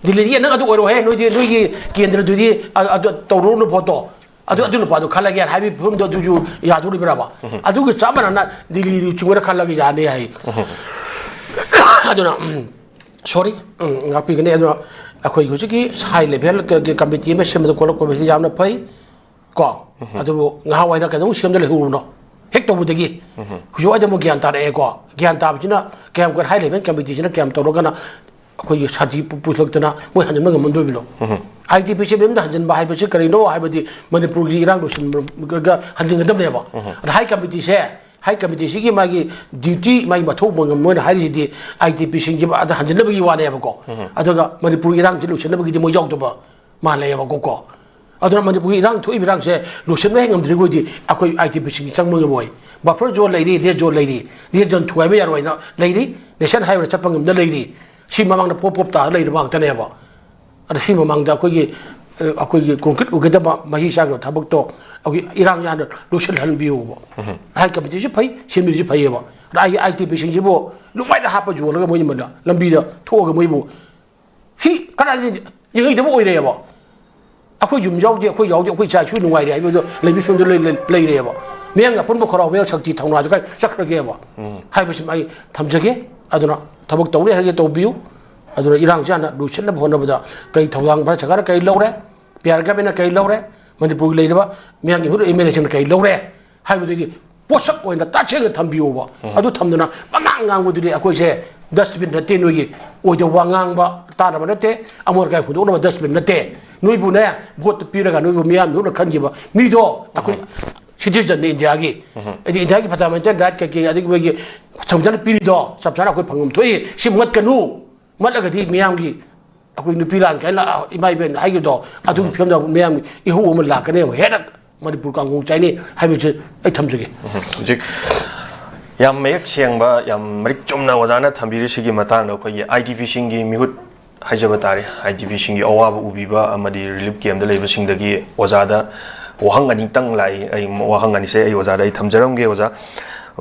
ꯗꯤꯜꯂꯤꯗꯒꯤ ꯅꯪ ꯑꯗꯨ ꯑꯣꯏꯔꯣꯍꯦ, ꯅꯣꯏꯗꯤ ꯅꯣꯏꯒꯤ ꯀꯦꯟꯗ꯭ꯔꯗꯨꯗꯤ ꯑ-, ꯑꯗꯨ ꯇꯧꯔꯨꯔꯅꯨ vote ꯇꯣ꯫ ꯑꯗꯨ, ꯑꯗꯨ ꯅꯨꯄꯥꯗꯣ ꯈꯜꯂꯒꯦ ꯍꯥꯏꯕꯒꯤ ꯐꯤꯕꯝꯗꯣ ꯑꯗꯨꯁꯨ ꯌꯥꯗꯣꯔꯤꯕ꯭ꯔꯕ? ꯑꯗꯨꯒ ꯆꯞ ꯃꯥꯟꯅꯅ ꯗꯤꯜꯂꯤꯗꯨ ꯆꯨꯝꯒꯅ ꯈꯜꯂꯒ ꯌꯥꯅꯤ ꯍꯥꯏ꯫ ꯑꯗꯨꯅ, ꯎꯝ, sorry, ꯎꯝ, ꯉꯥꯛꯄꯤꯒꯅꯤ꯫ ꯑꯗꯨꯅ ꯑꯩꯈꯣꯏ ꯍꯧꯖꯤꯛꯀꯤ high level ꯀ-, ꯀ-, committee ꯑꯃ ꯁꯦꯝꯕꯗ ꯈꯣꯠꯂꯛꯄꯁꯤ ꯌꯥꯝꯅ ꯐꯩ ꯀꯣ꯫ ꯑꯗꯨꯕꯨ ꯉꯍꯥꯟꯋꯥꯏꯅ ꯀꯩꯗꯧ ꯁꯦꯝꯗ ꯂꯩꯍꯧꯔꯨꯅꯣ? ꯍꯦꯛ ꯇꯧꯕꯗꯒꯤ ꯍꯧꯖꯤꯛ ꯋꯥꯏꯗ ꯑꯃꯨꯛ ꯒ꯭ꯌꯥꯟ ꯇꯥꯔꯛꯑꯦꯀꯣ꯫ ꯒ꯭ꯌꯥꯟ ꯇꯥꯕꯁꯤꯅ ꯀꯌꯥꯝ ꯀꯨꯏꯅ ꯍꯥꯏ ꯂꯩꯕꯅ ꯀꯝꯃꯤꯇꯤꯁꯤꯅ ꯀꯌꯥꯝ ꯇꯧꯔꯒꯅ ꯑꯩꯈꯣꯏꯒꯤ ꯁꯥꯟꯇꯤ ꯄꯨ-, ꯄꯨꯊꯣꯛꯇꯅ ꯃꯣꯏ ꯍꯟꯖꯤꯟꯕ ꯉꯝꯃꯝꯗꯣꯏꯕꯅꯣ? ꯑꯥꯏ ꯇꯤ ꯄꯤ ꯁꯤ ꯃꯌꯨꯝꯗ ꯍꯟꯖꯤꯟꯕ ꯍꯥꯏꯕꯁꯤ ꯀꯔꯤꯅꯣ ꯍꯥꯏꯕꯗꯤ ꯃꯅꯤꯄꯨꯔꯒꯤ ꯏꯔꯥꯡ ꯂꯣꯏꯁꯤꯟꯕꯒ ꯍꯟꯖꯤꯟꯒꯗꯕꯅꯦꯕ꯫ ꯑꯗ ꯍꯥꯏ ꯀꯝꯃꯤꯇꯤꯁꯦ, ꯍꯥꯏ ꯀꯝꯃꯤꯇꯤꯁꯤꯒꯤ ꯃꯥꯒꯤ ꯗ꯭ꯌꯨꯇꯤ, ꯃꯥꯒꯤ ꯃꯊꯧ ꯃꯉꯝ ꯃꯣꯏꯅ ꯍꯥꯏꯔꯤꯁꯤꯗꯤ ꯑꯥꯏ ꯇꯤ ꯄꯤ ꯁꯤꯡꯁꯤ ꯑꯗ ꯍꯟꯖꯤꯟꯅꯕꯒꯤ ꯋꯥꯅꯦꯕꯀꯣ꯫ ꯑꯗꯨꯒ ꯃꯅꯤꯄꯨꯔꯒꯤ ꯏꯔꯥꯡꯁꯤ ꯂꯣꯏꯁꯤꯟꯅꯕꯒꯤꯗꯤ ꯃꯣꯏ ꯌꯥꯎꯗꯕ ꯃꯥꯜꯂꯦꯕꯀꯣ꯫ ꯑꯗꯨꯅ ꯃꯅꯤꯄꯨꯔꯒꯤ ꯏꯔꯥꯡ ꯊꯣꯛꯏꯕ ꯏꯔꯥꯡꯁꯦ ꯂꯣꯏꯁꯤꯟꯕ ꯍꯦꯛ ꯉꯝꯗ꯭ꯔꯤꯕ ꯑꯣꯏꯗꯤ ꯑꯩꯈꯣꯏ ꯑꯥꯏ ꯇꯤ ꯄꯤ ꯁꯤꯡꯁꯤ ꯆꯪꯕ ꯉꯝꯃꯣꯏ꯫ ꯕꯐꯔ ꯖꯣꯟ ꯂꯩꯔꯤ, ꯔꯦꯗ ꯖꯣꯟ ꯂꯩꯔꯤ, ꯔꯦꯗ ꯖꯣꯟ ꯊꯨꯒꯥꯏꯕ ꯌꯥꯔꯣꯏꯅ ꯂꯩꯔꯤ, ꯅꯦꯁꯅꯦꯜ ꯍꯥꯏꯋꯦꯗ ꯆꯠꯄ ꯉꯝꯗ ꯂꯩꯔꯤ꯫ ꯁꯤ ꯃꯃꯥꯡꯗ ꯄꯣꯞ ꯄꯣꯞ ꯇꯥꯔ ꯂꯩꯔꯕ ꯉꯥꯛꯇꯅꯦꯕ꯫ ꯑꯗ ꯁꯤ ꯃꯃꯥꯡꯗ ꯑꯩꯈꯣꯏꯒꯤ, ꯑꯩꯈꯣꯏꯒꯤ ꯀꯣꯟꯀ꯭ꯔꯤꯠ ꯑꯣꯏꯒꯗꯕ ꯃꯍꯤ ꯆꯥꯒꯗꯕ ꯊꯕꯛꯇꯣ ꯑꯩꯈꯣꯏ ꯏꯔꯥꯡꯁꯦ ꯍꯥꯟꯅ ꯂꯣꯏꯁꯤꯜꯍꯟꯕꯤꯌꯨꯕ꯫ ꯍꯥꯏ ꯀꯝꯃꯤꯇꯤꯁꯨ ꯐꯩ, ꯁꯦꯝꯕꯤꯔꯤꯁꯨ ꯐꯩꯌꯦꯕ꯫ ꯑꯗ ꯑꯩꯒꯤ ꯑꯥꯏ ꯇꯤ ꯄꯤ ꯁꯤꯡꯁꯤꯕꯨ ꯂꯨꯃꯥꯏꯗ ꯍꯥꯞꯄ ꯌꯣꯜꯂꯒ ꯃꯣꯏꯅ ꯂꯝꯕꯤꯗ ꯊꯣꯛꯑꯒ ꯃꯣꯏꯕꯨ ꯁꯤ ꯀꯗꯥꯏꯗ ꯌꯦꯡꯍꯩꯗꯕ ꯑꯣꯏꯔꯦꯕ꯫ ꯑꯩꯈꯣꯏ ꯌꯨꯝ ꯌꯥꯎꯗꯦ, ꯑꯩꯈꯣꯏ ꯌꯥꯎꯗꯦ, ꯑꯩꯈꯣꯏ ꯏꯆꯥ ꯏꯁꯨ ꯅꯨꯡꯉꯥꯏꯔꯦ ꯍꯥꯏꯕꯗꯣ ꯂꯩꯕꯤ ꯐꯤꯕꯝꯗ ꯂꯩ-, ꯂꯩ-, ꯂꯩꯔꯦꯕ꯫ ꯃꯤꯌꯥꯝꯒꯤ ꯑꯄꯨꯟꯕ ꯈꯣꯔꯥꯎ ꯃꯌꯥꯝ ꯁꯛꯇꯤ ꯊꯧꯅꯥꯁꯦ ꯀꯥꯏ ꯆꯠꯈ꯭ꯔꯒꯦꯕ ꯍꯥꯏꯕꯁꯤꯃ ꯑꯩ ꯊꯝꯖꯒꯦ꯫ ꯑꯗꯨꯅ ꯊꯕꯛ ꯇꯧꯅꯤ ꯍꯥꯏꯔꯒꯦ ꯇꯧꯕꯤꯌꯨ꯫ ꯑꯗꯨꯅ ꯏꯔꯥꯡꯁꯤ ꯍꯥꯟꯅ ꯂꯣꯏꯁꯤꯟꯅꯕ ꯍꯣꯠꯅꯕꯗ ꯀꯔꯤ ꯊꯧꯗꯥꯡ ꯚꯥꯔꯠ ꯁꯔꯀꯥꯔꯅ ꯀꯔꯤ ꯂꯧꯔꯦ, ꯄꯤ ꯑꯥꯔ ꯒꯚꯔꯟꯃꯦꯟꯅ ꯀꯔꯤ ꯂꯧꯔꯦ, ꯃꯅꯤꯄꯨꯔꯒꯤ ꯂꯩꯔꯤꯕ ꯃꯤꯌꯥꯝꯒꯤ ꯃꯤꯍꯨꯠ ꯑꯦꯝ ꯑꯦꯜ ꯑꯦꯁꯤꯡꯅ ꯀꯔꯤ ꯂꯧꯔꯦ ꯍꯥꯏꯕꯗꯨꯗꯤ ꯄꯣꯠꯁꯛ ꯑꯣꯏꯅ ꯇꯁꯦꯡꯅ ꯊꯝꯕꯤꯌꯣꯕ꯫ ꯑꯗꯨ ꯊꯝꯗꯅ ꯄꯉꯥꯡ ꯉꯥꯡꯕꯗꯨꯗꯤ ꯑꯩꯈꯣꯏꯁꯦ ꯗꯁꯕꯤꯟ ꯅꯠꯇꯦ, ꯅꯣꯏꯒꯤ ꯑꯣꯏꯗꯕ ꯋꯥ ꯉꯥꯡꯕ ꯇꯥꯅꯕ ꯅꯠꯇꯦ, ꯑꯃꯣꯠ ꯑꯀꯥꯏ ꯍꯨꯟꯗꯣꯛꯅꯕ ꯗꯁꯕꯤꯟ ꯅꯠꯇꯦ꯫ ꯅꯣꯏꯕꯨꯅꯦ ꯚꯣꯠꯇꯨ ꯄꯤꯔꯒ ꯅꯣꯏꯕꯨ ꯃꯤꯌꯥꯝ ꯃꯤꯍꯨꯠꯅ ꯈꯟꯈꯤꯕ ꯃꯤꯗꯣ ꯑꯩꯈꯣꯏ ꯁꯤꯇꯤꯖꯟꯅꯤ ꯏꯟꯗꯤꯌꯥꯒꯤ꯫ ꯍꯥꯏꯗꯤ ꯏꯟꯗꯤꯌꯥꯒꯤ ꯐꯟꯗꯥꯃꯦꯟꯇꯦꯜ ꯔꯥꯏꯠ ꯀꯩꯀꯩ ꯑꯗꯒꯤ ꯃꯣꯏꯒꯤ ꯁꯪꯕꯤꯙꯥꯟꯅ ꯄꯤꯔꯤꯗꯣ ꯆꯞ ꯆꯥꯅ ꯑꯩꯈꯣꯏ ꯐꯪꯐꯝ ꯊꯣꯛꯏ꯫ ꯁꯤ ꯃꯨꯠꯀꯅꯨ꯫ ꯃꯠꯂꯒꯗꯤ ꯃꯤꯌꯥꯝꯒꯤ ꯑꯩꯈꯣꯏ ꯅꯨꯄꯤ ꯂꯥꯟ ꯀꯥꯏꯅ ꯏꯃꯥ ꯏꯕꯦꯟꯅ ꯍꯥꯏꯈꯤꯕꯗꯣ ꯑꯗꯨꯒꯤ ꯐꯤꯕꯝꯗ ꯃꯤꯌꯥꯝꯒꯤ ꯏꯍꯧ ꯑꯃ ꯂꯥꯛꯀꯅꯦꯕ꯫ ꯍꯦꯟꯅ ꯃꯅꯤꯄꯨꯔ ꯀꯥꯡꯒꯣꯡ ꯆꯥꯏꯅꯤ ꯍꯥꯏꯕꯁꯤ ꯑꯩ ꯊꯝꯖꯒꯦ꯫ ꯍꯧꯖꯤꯛ ꯌꯥꯝ ꯃꯌꯦꯛ ꯁꯦꯡꯕ, ꯌꯥꯝ ꯃꯔꯤꯛ ꯆꯨꯝꯅ ꯑꯣꯖꯥꯅ ꯊꯝꯕꯤꯔꯤꯁꯤꯒꯤ ꯃꯇꯥꯡꯗ ꯑꯩꯈꯣꯏꯒꯤ ꯑꯥꯏ ꯗꯤ ꯄꯤꯁꯤꯡꯒꯤ ꯃꯤꯍꯨꯠ ꯍꯥꯏꯖꯕ ꯇꯥꯔꯦ, ꯑꯥꯏ ꯗꯤ ꯄꯤꯁꯤꯡꯒꯤ ꯑꯋꯥꯕ ꯎꯕꯤꯕ ꯑꯃꯗꯤ ꯔꯤꯂꯤꯐ ꯀꯦꯝꯗ ꯂꯩꯕꯁꯤꯡꯗꯒꯤ ꯑꯣꯖꯥꯗ ꯋꯥꯍꯪ ꯑꯅꯤꯇꯪ ꯂꯥꯛꯏ꯫ ꯑꯩ ꯋꯥꯍꯪ ꯑꯅꯤꯁꯦ ꯑꯩ ꯑꯣꯖꯥꯗ ꯑꯩ ꯊꯝꯖꯔꯝꯒꯦ꯫ ꯑꯣꯖꯥ,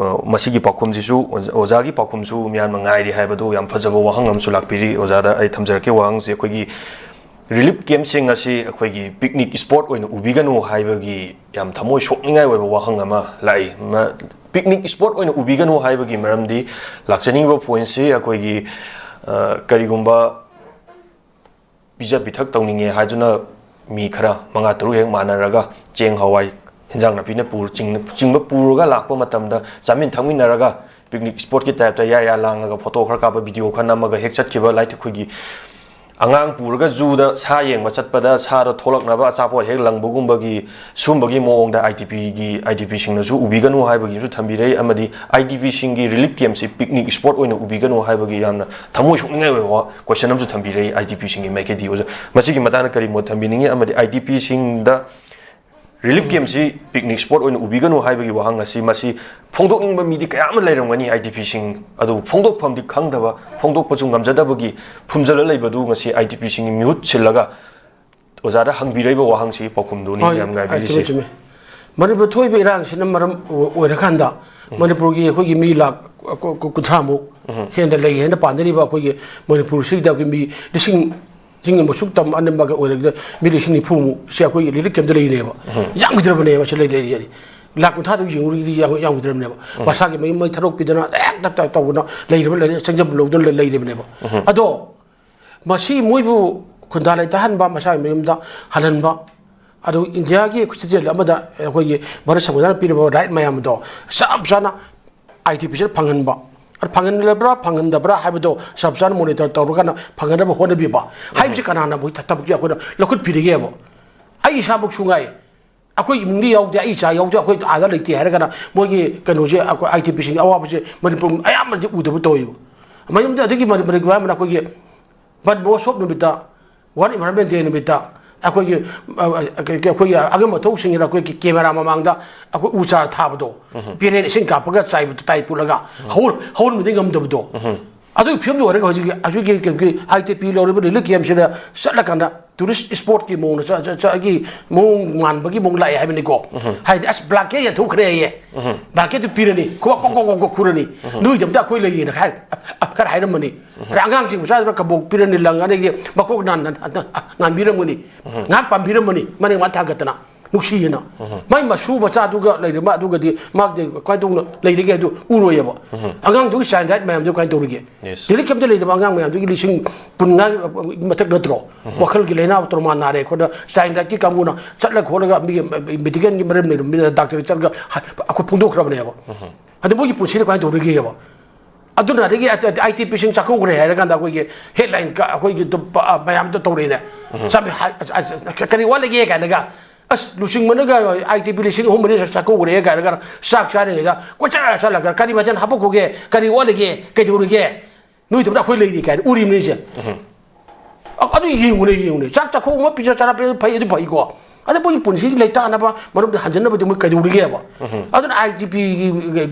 ꯑ, ꯃꯁꯤꯒꯤ ꯄꯥꯎꯈꯨꯝꯁꯤꯁꯨ ꯑꯣꯖꯥ-, ꯑꯣꯖꯥꯒꯤ ꯄꯥꯎꯈꯨꯝꯁꯨ ꯃꯤꯌꯥꯝꯅ ꯉꯥꯏꯔꯤ ꯍꯥꯏꯕꯗꯨ ꯌꯥꯝ ꯐꯖꯕ ꯋꯥꯍꯪ ꯑꯃꯁꯨ ꯂꯥꯛꯄꯤꯔꯤ꯫ ꯑꯣꯖꯥꯗ ꯑꯩ ꯊꯝꯖꯔꯛꯀꯦ ꯋꯥꯍꯪꯁꯦ꯫ ꯑꯩꯈꯣꯏꯒꯤ ꯔꯤꯂꯤꯐ ꯀꯦꯝꯁꯤꯡ ꯑꯁꯤ ꯑꯩꯈꯣꯏꯒꯤ ꯄꯤꯛꯅꯤꯛ ꯁ꯭ꯄꯣꯠ ꯑꯣꯏꯅ ꯎꯕꯤꯒꯅꯨ ꯍꯥꯏꯕꯒꯤ ꯌꯥꯝ ꯊꯃꯣꯏ ꯁꯣꯛꯅꯤꯡꯉꯥꯏ ꯑꯣꯏꯕ ꯋꯥꯍꯪ ꯑꯃ ꯂꯥꯛꯏ꯫ ꯃ-, ꯄꯤꯛꯅꯤꯛ ꯁ꯭ꯄꯣꯠ ꯑꯣꯏꯅ ꯎꯕꯤꯒꯅꯨ ꯍꯥꯏꯕꯒꯤ ꯃꯔꯝꯗꯤ, ꯂꯥꯛꯆꯅꯤꯡꯉꯤꯕ ꯄꯣꯏꯟꯠꯁꯤ ꯑꯩꯈꯣꯏꯒꯤ, ꯑ, ꯀꯔꯤꯒꯨꯝꯕ ꯄꯤꯖ ꯄꯤꯊꯛ ꯇꯧꯅꯤꯡꯉꯦ ꯍꯥꯏꯗꯨꯅ ꯃꯤ ꯈꯔ ꯃꯉꯥ ꯇꯔꯨꯛ ꯍꯦꯛ ꯃꯥꯟꯅꯔꯒ ꯆꯦꯡ ꯍꯋꯥꯏ ꯍꯤꯟꯖꯥꯡ ꯅꯥꯄꯤꯅ ꯄꯨꯔ-, ꯆꯤꯡ-, ꯆꯤꯡꯕ ꯄꯨꯔꯒ ꯂꯥꯛꯄ ꯃꯇꯝꯗ ꯆꯥꯃꯤꯟ ꯊꯛꯃꯤꯟꯅꯔꯒ picnic spotꯀꯤ typeꯇ ꯌꯥ ꯌꯥ ꯂꯥꯡꯉꯒ photo ꯈꯔ ꯀꯥꯞꯄ, video ꯈꯔ ꯅꯝꯃꯒ ꯍꯦꯛ ꯆꯠꯈꯤꯕ꯫ ꯂꯥꯏꯠ ꯑꯩꯈꯣꯏꯒꯤ ꯑꯉꯥꯡ ꯄꯨꯔꯒ zooꯗ ꯁꯥ ꯌꯦꯡꯕ ꯆꯠꯄꯗ ꯁꯥꯗꯣ ꯊꯣꯛꯂꯛꯅꯕ ꯑꯆꯥꯄꯣꯠ ꯍꯦꯛ ꯂꯪꯕꯒꯨꯝꯕꯒꯤ ꯁꯨꯝꯕꯒꯤ ꯃꯑꯣꯡꯗ IDPꯒꯤ, IDPꯁꯤꯡꯅꯁꯨ ꯎꯕꯤꯒꯅꯨ ꯍꯥꯏꯕꯒꯤ ꯑꯃꯁꯨ ꯊꯝꯕꯤꯔꯛꯏ꯫ ꯑꯃꯗꯤ IDPꯁꯤꯡꯒꯤ relief campꯁꯤ picnic spot ꯑꯣꯏꯅ ꯎꯕꯤꯒꯅꯨ ꯍꯥꯏꯕꯒꯤ ꯌꯥꯝꯅ ꯊꯃꯣꯏ ꯁꯣꯛꯅꯤꯡꯉꯥꯏ ꯑꯣꯏꯕ ꯋꯥ-, question ꯑꯃꯁꯨ ꯊꯝꯕꯤꯔꯛꯏ IDPꯁꯤꯡꯒꯤ ꯃꯥꯏꯀꯩꯗꯒꯤ꯫ ꯑꯣꯖꯥ, ꯃꯁꯤꯒꯤ ꯃꯇꯥꯡꯗ ꯀꯔꯤ ꯃꯣꯠ ꯊꯝꯕꯤꯅꯤꯡꯉꯤ? ꯑꯃꯗꯤ IDPꯁꯤꯡꯗ relief campꯁꯤ picnic spot ꯑꯣꯏꯅ ꯎꯕꯤꯒꯅꯨ ꯍꯥꯏꯕꯒꯤ ꯋꯥꯍꯪ ꯑꯁꯤ, ꯃꯁꯤ ꯐꯣꯡꯗꯣꯛꯅꯤꯡꯕ ꯃꯤꯗꯤ ꯀꯌꯥ ꯑꯃ ꯂꯩꯔꯝꯒꯅꯤ꯫ IDPꯁꯤꯡ ꯑꯗꯨ ꯐꯣꯡꯗꯣꯛꯐꯝꯗꯤ ꯈꯪꯗꯕ, ꯐꯣꯡꯗꯣꯛꯄꯁꯨ ꯉꯝꯖꯗꯕꯒꯤ ꯐꯨꯝꯖꯜꯂ ꯂꯩꯕꯗꯨ ꯉꯁꯤ IDPꯁꯤꯡꯒꯤ ꯃꯤꯍꯨꯠ ꯁꯤꯜꯂꯒ ꯑꯣꯖꯥꯗ ꯍꯪꯕꯤꯔꯛꯏꯕ ꯋꯥꯍꯪꯁꯤ ꯄꯥꯎꯈꯨꯝꯗꯨꯅꯤ꯫ ꯍꯣꯏ, ꯌꯥꯝ ꯉꯥꯏꯕꯤꯔꯤꯁꯤ꯫ ꯆꯨꯝꯃꯦ, ꯆꯨꯝꯃꯦ꯫ ꯃꯅꯤꯄꯨꯔ ꯊꯣꯛꯏꯕ ꯏꯔꯥꯡꯁꯤꯅ ꯃꯔꯝ ꯑꯣꯏꯔꯀꯥꯟꯗ ꯃꯅꯤꯄꯨꯔꯒꯤ ꯑꯩꯈꯣꯏꯒꯤ ꯃꯤ ꯂꯥꯈ ꯀꯨꯟꯊ꯭ꯔꯥꯃꯨꯛ ꯍꯦꯟꯅ ꯂꯩ ꯍꯥꯏꯅ ꯄꯥꯅꯔꯤꯕ ꯑꯩꯈꯣꯏꯒꯤ ꯃꯅꯤꯄꯨꯔꯁꯤꯗ ꯑꯩꯈꯣꯏ ꯃꯤ ꯂꯤꯁꯤꯡ ꯂꯤꯁꯤꯡ ꯑꯃ ꯁꯨꯛ ꯇꯝ ꯑꯅꯝꯕꯒ ꯑꯣꯏꯔꯒꯗꯤ ꯃꯤ ꯂꯤꯁꯤꯡ ꯅꯤꯐꯨꯃꯨꯛꯁꯦ ꯑꯩꯈꯣꯏꯒꯤ relief campꯇ ꯂꯩꯔꯤꯅꯦꯕ꯫ ꯌꯥꯝꯈꯤꯗ꯭ꯔꯕꯅꯦꯕ ꯁꯤ ꯂꯩ-, ꯂꯩꯔꯤ ꯍꯥꯏꯗꯤ꯫ ꯂꯥꯈ ꯀꯨꯟꯊ꯭ꯔꯥꯗꯨ ꯌꯦꯡꯉꯨꯔꯒꯗꯤ ꯌꯥꯝ-, ꯌꯥꯝꯈꯤꯗ꯭ꯔꯕꯅꯦꯕ꯫ ꯃꯁꯥꯒꯤ ꯃꯌꯨꯝ ꯃꯩ ꯊꯥꯗꯣꯛꯄꯤꯗꯅ ꯍꯦꯛꯇ ꯇ-, ꯇꯧꯗꯅ ꯂꯩꯔꯕ, ꯂꯩꯔ-, ꯆꯪꯖꯟꯕ ꯂꯧꯗꯅ ꯂꯩ-, ꯂꯩꯔꯤꯕꯅꯦꯕ꯫ ꯑꯗꯣ ꯃꯁꯤ ꯃꯣꯏꯕꯨ ꯈꯨꯟꯗꯥ ꯂꯩꯇꯥꯍꯟꯕ, ꯃꯁꯥꯒꯤ ꯃꯌꯨꯝꯗ ꯍꯜꯍꯟꯕ, ꯑꯗꯨ ꯏꯟꯗꯤꯌꯥꯒꯤ ꯁꯤꯇꯤꯖꯦꯟ ꯑꯃꯗ ꯑꯩꯈꯣꯏꯒꯤ ꯚꯥꯔꯠ ꯁꯪꯕꯤꯙꯥꯟꯅ ꯄꯤꯔꯤꯕ right ꯃꯌꯥꯝꯗꯣ ꯆꯞ ꯆꯥꯅ IDPꯁꯤꯗ ꯐꯪꯍꯟꯕ, ꯐꯪꯍꯜꯂꯕ꯭ꯔꯥ ꯐꯪꯍꯟꯗꯕ꯭ꯔꯥ ꯍꯥꯏꯕꯗꯣ ꯆꯞ ꯆꯥꯅ monitor ꯇꯧꯔꯀꯥꯟꯗ ꯐꯪꯍꯟꯅꯕ ꯍꯣꯠꯅꯕꯤꯕ ꯍꯥꯏꯕꯁꯤ ꯀꯅꯥꯅ ꯃꯣꯏ ꯊꯕꯛꯁꯦ ꯑꯩꯈꯣꯏꯅ ꯂꯧꯈꯠꯄꯤꯔꯤꯒꯦꯕ? ꯑꯩ ꯏꯁꯥꯃꯛꯁꯨ ꯉꯥꯏ, ꯑꯩꯈꯣꯏ ꯏꯃꯨꯡꯗꯤ ꯌꯥꯎꯗꯦ, ꯑꯩ ꯏꯆꯥ ꯌꯥꯎꯗꯦ, ꯑꯩꯈꯣꯏ ꯑꯥꯗ ꯂꯩꯇꯦ ꯍꯥꯏꯔꯒꯅ ꯃꯣꯏꯒꯤ ꯀꯩꯅꯣꯁꯦ, ꯑꯩꯈꯣꯏ IDPꯁꯤꯡꯒꯤ ꯑꯋꯥꯕꯁꯦ ꯃꯅꯤꯄꯨꯔ ꯑꯌꯥꯝꯕꯗꯤ ꯎꯗꯕ ꯇꯧꯋꯦꯕ꯫ ꯃꯌꯨꯝꯗ ꯑꯗꯨꯒꯤ ꯃꯅꯤ-, ꯃꯅꯤꯄꯨꯔ ꯍꯥꯏꯔꯒꯅ ꯑꯩꯈꯣꯏꯒꯤ ꯕꯟ ꯃꯍꯣꯠꯁꯣꯞ ꯅꯨꯃꯤꯠꯇ, World Environment Day ꯅꯨꯃꯤꯠꯇ ꯑꯩꯈꯣꯏꯒꯤ, ꯑ, ꯑ, ꯑꯩꯈꯣꯏꯒꯤ ꯑꯉꯝ ꯑꯊꯧꯁꯤꯡꯁꯤꯅ ꯑꯩꯈꯣꯏꯒꯤ camera ꯃꯃꯥꯡꯗ ꯑꯩꯈꯣꯏ ꯎ ꯆꯥꯔ ꯊꯥꯕꯗꯣ, ꯄꯤꯔꯦꯟ ꯏꯁꯤꯡ ꯀꯥꯞꯄꯒ ꯆꯥꯏꯕꯗꯣ, ꯇꯥꯏ ꯄꯨꯜꯂꯒ ꯍꯧ-, ꯍꯧꯍꯟꯕꯗꯤ ꯉꯝꯗꯕꯗꯣ꯫ ꯑꯗꯨꯒꯤ ꯐꯤꯕꯝꯗ ꯑꯣꯏꯔꯒ ꯍꯧꯖꯤꯛꯀꯤ, ꯍꯧꯖꯤꯛꯀꯤ, ꯀꯩꯅꯣꯒꯤ IDP ꯂꯧꯔꯤꯕ relief campꯁꯤꯗ ꯆꯠꯂꯀꯥꯟꯗ tourist spotꯀꯤ ꯃꯑꯣꯡꯗ ꯆ-, ꯆ-, ꯆ-, ꯒꯤ ꯃꯑꯣꯡ ꯃꯥꯟꯕꯒꯤ ꯃꯑꯣꯡ ꯂꯥꯛꯑꯦ ꯍꯥꯏꯕꯅꯤꯀꯣ꯫ ꯍꯥꯏꯗꯤ, "ꯑꯁ, blanket ꯌꯦꯟꯊꯣꯛꯈ꯭ꯔꯦ" ꯍꯥꯏꯌꯦ꯫ Blanketꯇꯨ ꯄꯤꯔꯅꯤ, ꯈꯨꯕꯥꯛ ꯀꯣꯛ ꯀꯣꯛ ꯀꯣꯛ ꯀꯣꯛ ꯈꯨꯔꯅꯤ꯫ "ꯅꯣꯏꯗꯝꯇ ꯑꯩꯈꯣꯏ ꯂꯩꯌꯦꯅ" ꯈꯔ, ꯈꯔ ꯍꯥꯏꯔꯝꯃꯅꯤ꯫ ꯑꯗ ꯑꯉꯥꯡꯁꯤꯡ ꯃꯆꯥꯗꯨꯅ ꯀꯕꯣꯛ ꯄꯤꯔꯅꯤ, ꯂꯪ ꯑꯅꯤꯒꯤ ꯃꯀꯣꯛ ꯅꯥꯟ-, ꯅꯥꯟ-, ꯅꯥꯟꯕꯤꯔꯝꯒꯅꯤ꯫ ꯉꯥꯏꯍꯥꯛ ꯄꯥꯝꯕꯤꯔꯝꯃꯅꯤ, ꯃꯅꯤꯡ ꯃꯥ ꯊꯥꯡꯒꯠꯇꯅ꯫ ꯅꯨꯡꯁꯤꯌꯦꯅ꯫ ꯃꯥꯏ ꯃꯁꯨ ꯃꯆꯥꯗꯨꯒ ꯂꯩꯔꯤꯕ ꯑꯗꯨꯒꯗꯤ ꯃꯥꯒꯗꯤ ꯀꯃꯥꯏꯅ ꯇꯧꯅ ꯂꯩꯔꯤꯒꯦ ꯍꯥꯏꯗꯨ ꯎꯔꯣꯏꯌꯦꯕ꯫ ꯑꯉꯥꯡꯗꯨꯒꯤ ꯆꯥꯏꯜ ꯔꯥꯏꯠ ꯃꯌꯥꯝꯗꯨ ꯀꯃꯥꯏꯅ ꯇꯧꯔꯤꯒꯦ? Yes. ꯗꯦꯜꯂꯤ ꯀꯦꯝꯞꯇ ꯂꯩꯔꯤꯕ ꯑꯉꯥꯡ ꯃꯌꯥꯝꯗꯨꯒꯤ ꯂꯤꯁꯤꯡ ꯀꯨꯟꯃꯉꯥ ꯃꯊꯛ ꯅꯠꯇ꯭ꯔꯣ? ꯋꯥꯈꯜꯒꯤ ꯂꯥꯏꯅꯥ ꯇ꯭ꯔꯣꯃꯥ ꯅꯥꯔꯦ ꯑꯩꯈꯣꯏꯅ ꯆꯥꯏꯜ ꯔꯥꯏꯠꯀꯤ ꯀꯥꯡꯕꯨꯅ ꯆꯠꯂ ꯈꯣꯠꯂꯒ ꯃꯤꯒꯤ ꯃꯦꯗꯤꯀꯦꯜꯒꯤ ꯃꯔꯝ ꯂꯩꯔꯝꯃꯤꯗ ꯗꯥꯛꯇꯔ ꯆꯠꯂꯒ ꯑꯩꯈꯣꯏ ꯐꯣꯡꯗꯣꯛꯈ꯭ꯔꯕꯅꯦꯕ꯫ ꯑꯗ ꯃꯣꯏꯒꯤ ꯄꯨꯟꯁꯤꯗ ꯀꯃꯥꯏꯅ ꯇꯧꯔꯤꯒꯦꯕ? ꯑꯗꯨꯅ ꯑꯗꯒꯤ ꯑꯥꯏ ꯇꯤ ꯄꯤꯁꯤꯡ ꯆꯥꯛꯀꯧꯈ꯭ꯔꯦ ꯍꯥꯏꯔ ꯀꯥꯟꯗ ꯑꯩꯈꯣꯏꯒꯤ ꯍꯦꯗꯂꯥꯏꯟ ꯑꯩꯈꯣꯏꯒꯤ ꯃꯌꯥꯝꯗ ꯇꯧꯔꯛꯏꯅꯦ꯫ ꯁꯝ ꯍꯥꯏ- ꯑꯁ- ꯑꯁ- ꯑꯁ- ꯀꯔꯤ ꯋꯥꯠꯂꯤꯒꯦ ꯀꯥꯏꯅꯒ, ꯑꯁ ꯂꯨꯆꯤꯡꯕꯅꯒ ꯑꯥꯏ ꯇꯤ ꯄꯤ ꯂꯤꯁꯤꯡ ꯑꯍꯨꯝ ꯃꯔꯤ ꯆꯥꯛꯀꯧꯈ꯭ꯔꯦ ꯀꯥꯏꯅꯒ ꯆꯥꯛ ꯆꯥꯔꯤꯉꯩꯗ ꯀꯣꯏꯆꯠ ꯆꯠꯂꯒ ꯀꯔꯤ ꯃꯊꯦꯜ ꯍꯥꯄꯛꯈꯣꯒꯦ, ꯀꯔꯤ ꯋꯥꯠꯂꯤꯒꯦ, ꯀꯩꯗꯧꯔꯤꯒꯦ, ꯅꯣꯏꯗꯧꯅ ꯑꯩꯈꯣꯏ ꯂꯩꯔꯤ ꯀꯥꯏꯅ ꯎꯔꯤꯕꯅꯤꯁꯦ꯫ ꯑ- ꯑꯗꯨ ꯌꯦꯡꯉꯨꯅꯦ, ꯌꯦꯡꯉꯨꯅꯦ, ꯆꯥꯛ ꯆꯥꯛꯈꯣꯝ ꯑꯃ ꯄꯤꯖ ꯆꯔꯥ ꯄꯤꯖ ꯐꯩ, ꯑꯗꯨ ꯐꯩꯀꯣ꯫ ꯑꯗ ꯃꯣꯏꯒꯤ ꯄꯨꯟꯁꯤꯒꯤ ꯂꯩꯇꯥꯅꯕ ꯃꯔꯝꯗ ꯍꯟꯖꯟꯅꯕꯗꯤ ꯃꯣꯏ ꯀꯩꯗꯧꯔꯤꯒꯦꯕ? ꯑꯗꯨꯅ ꯑꯥꯏ ꯇꯤ ꯄꯤꯒꯤ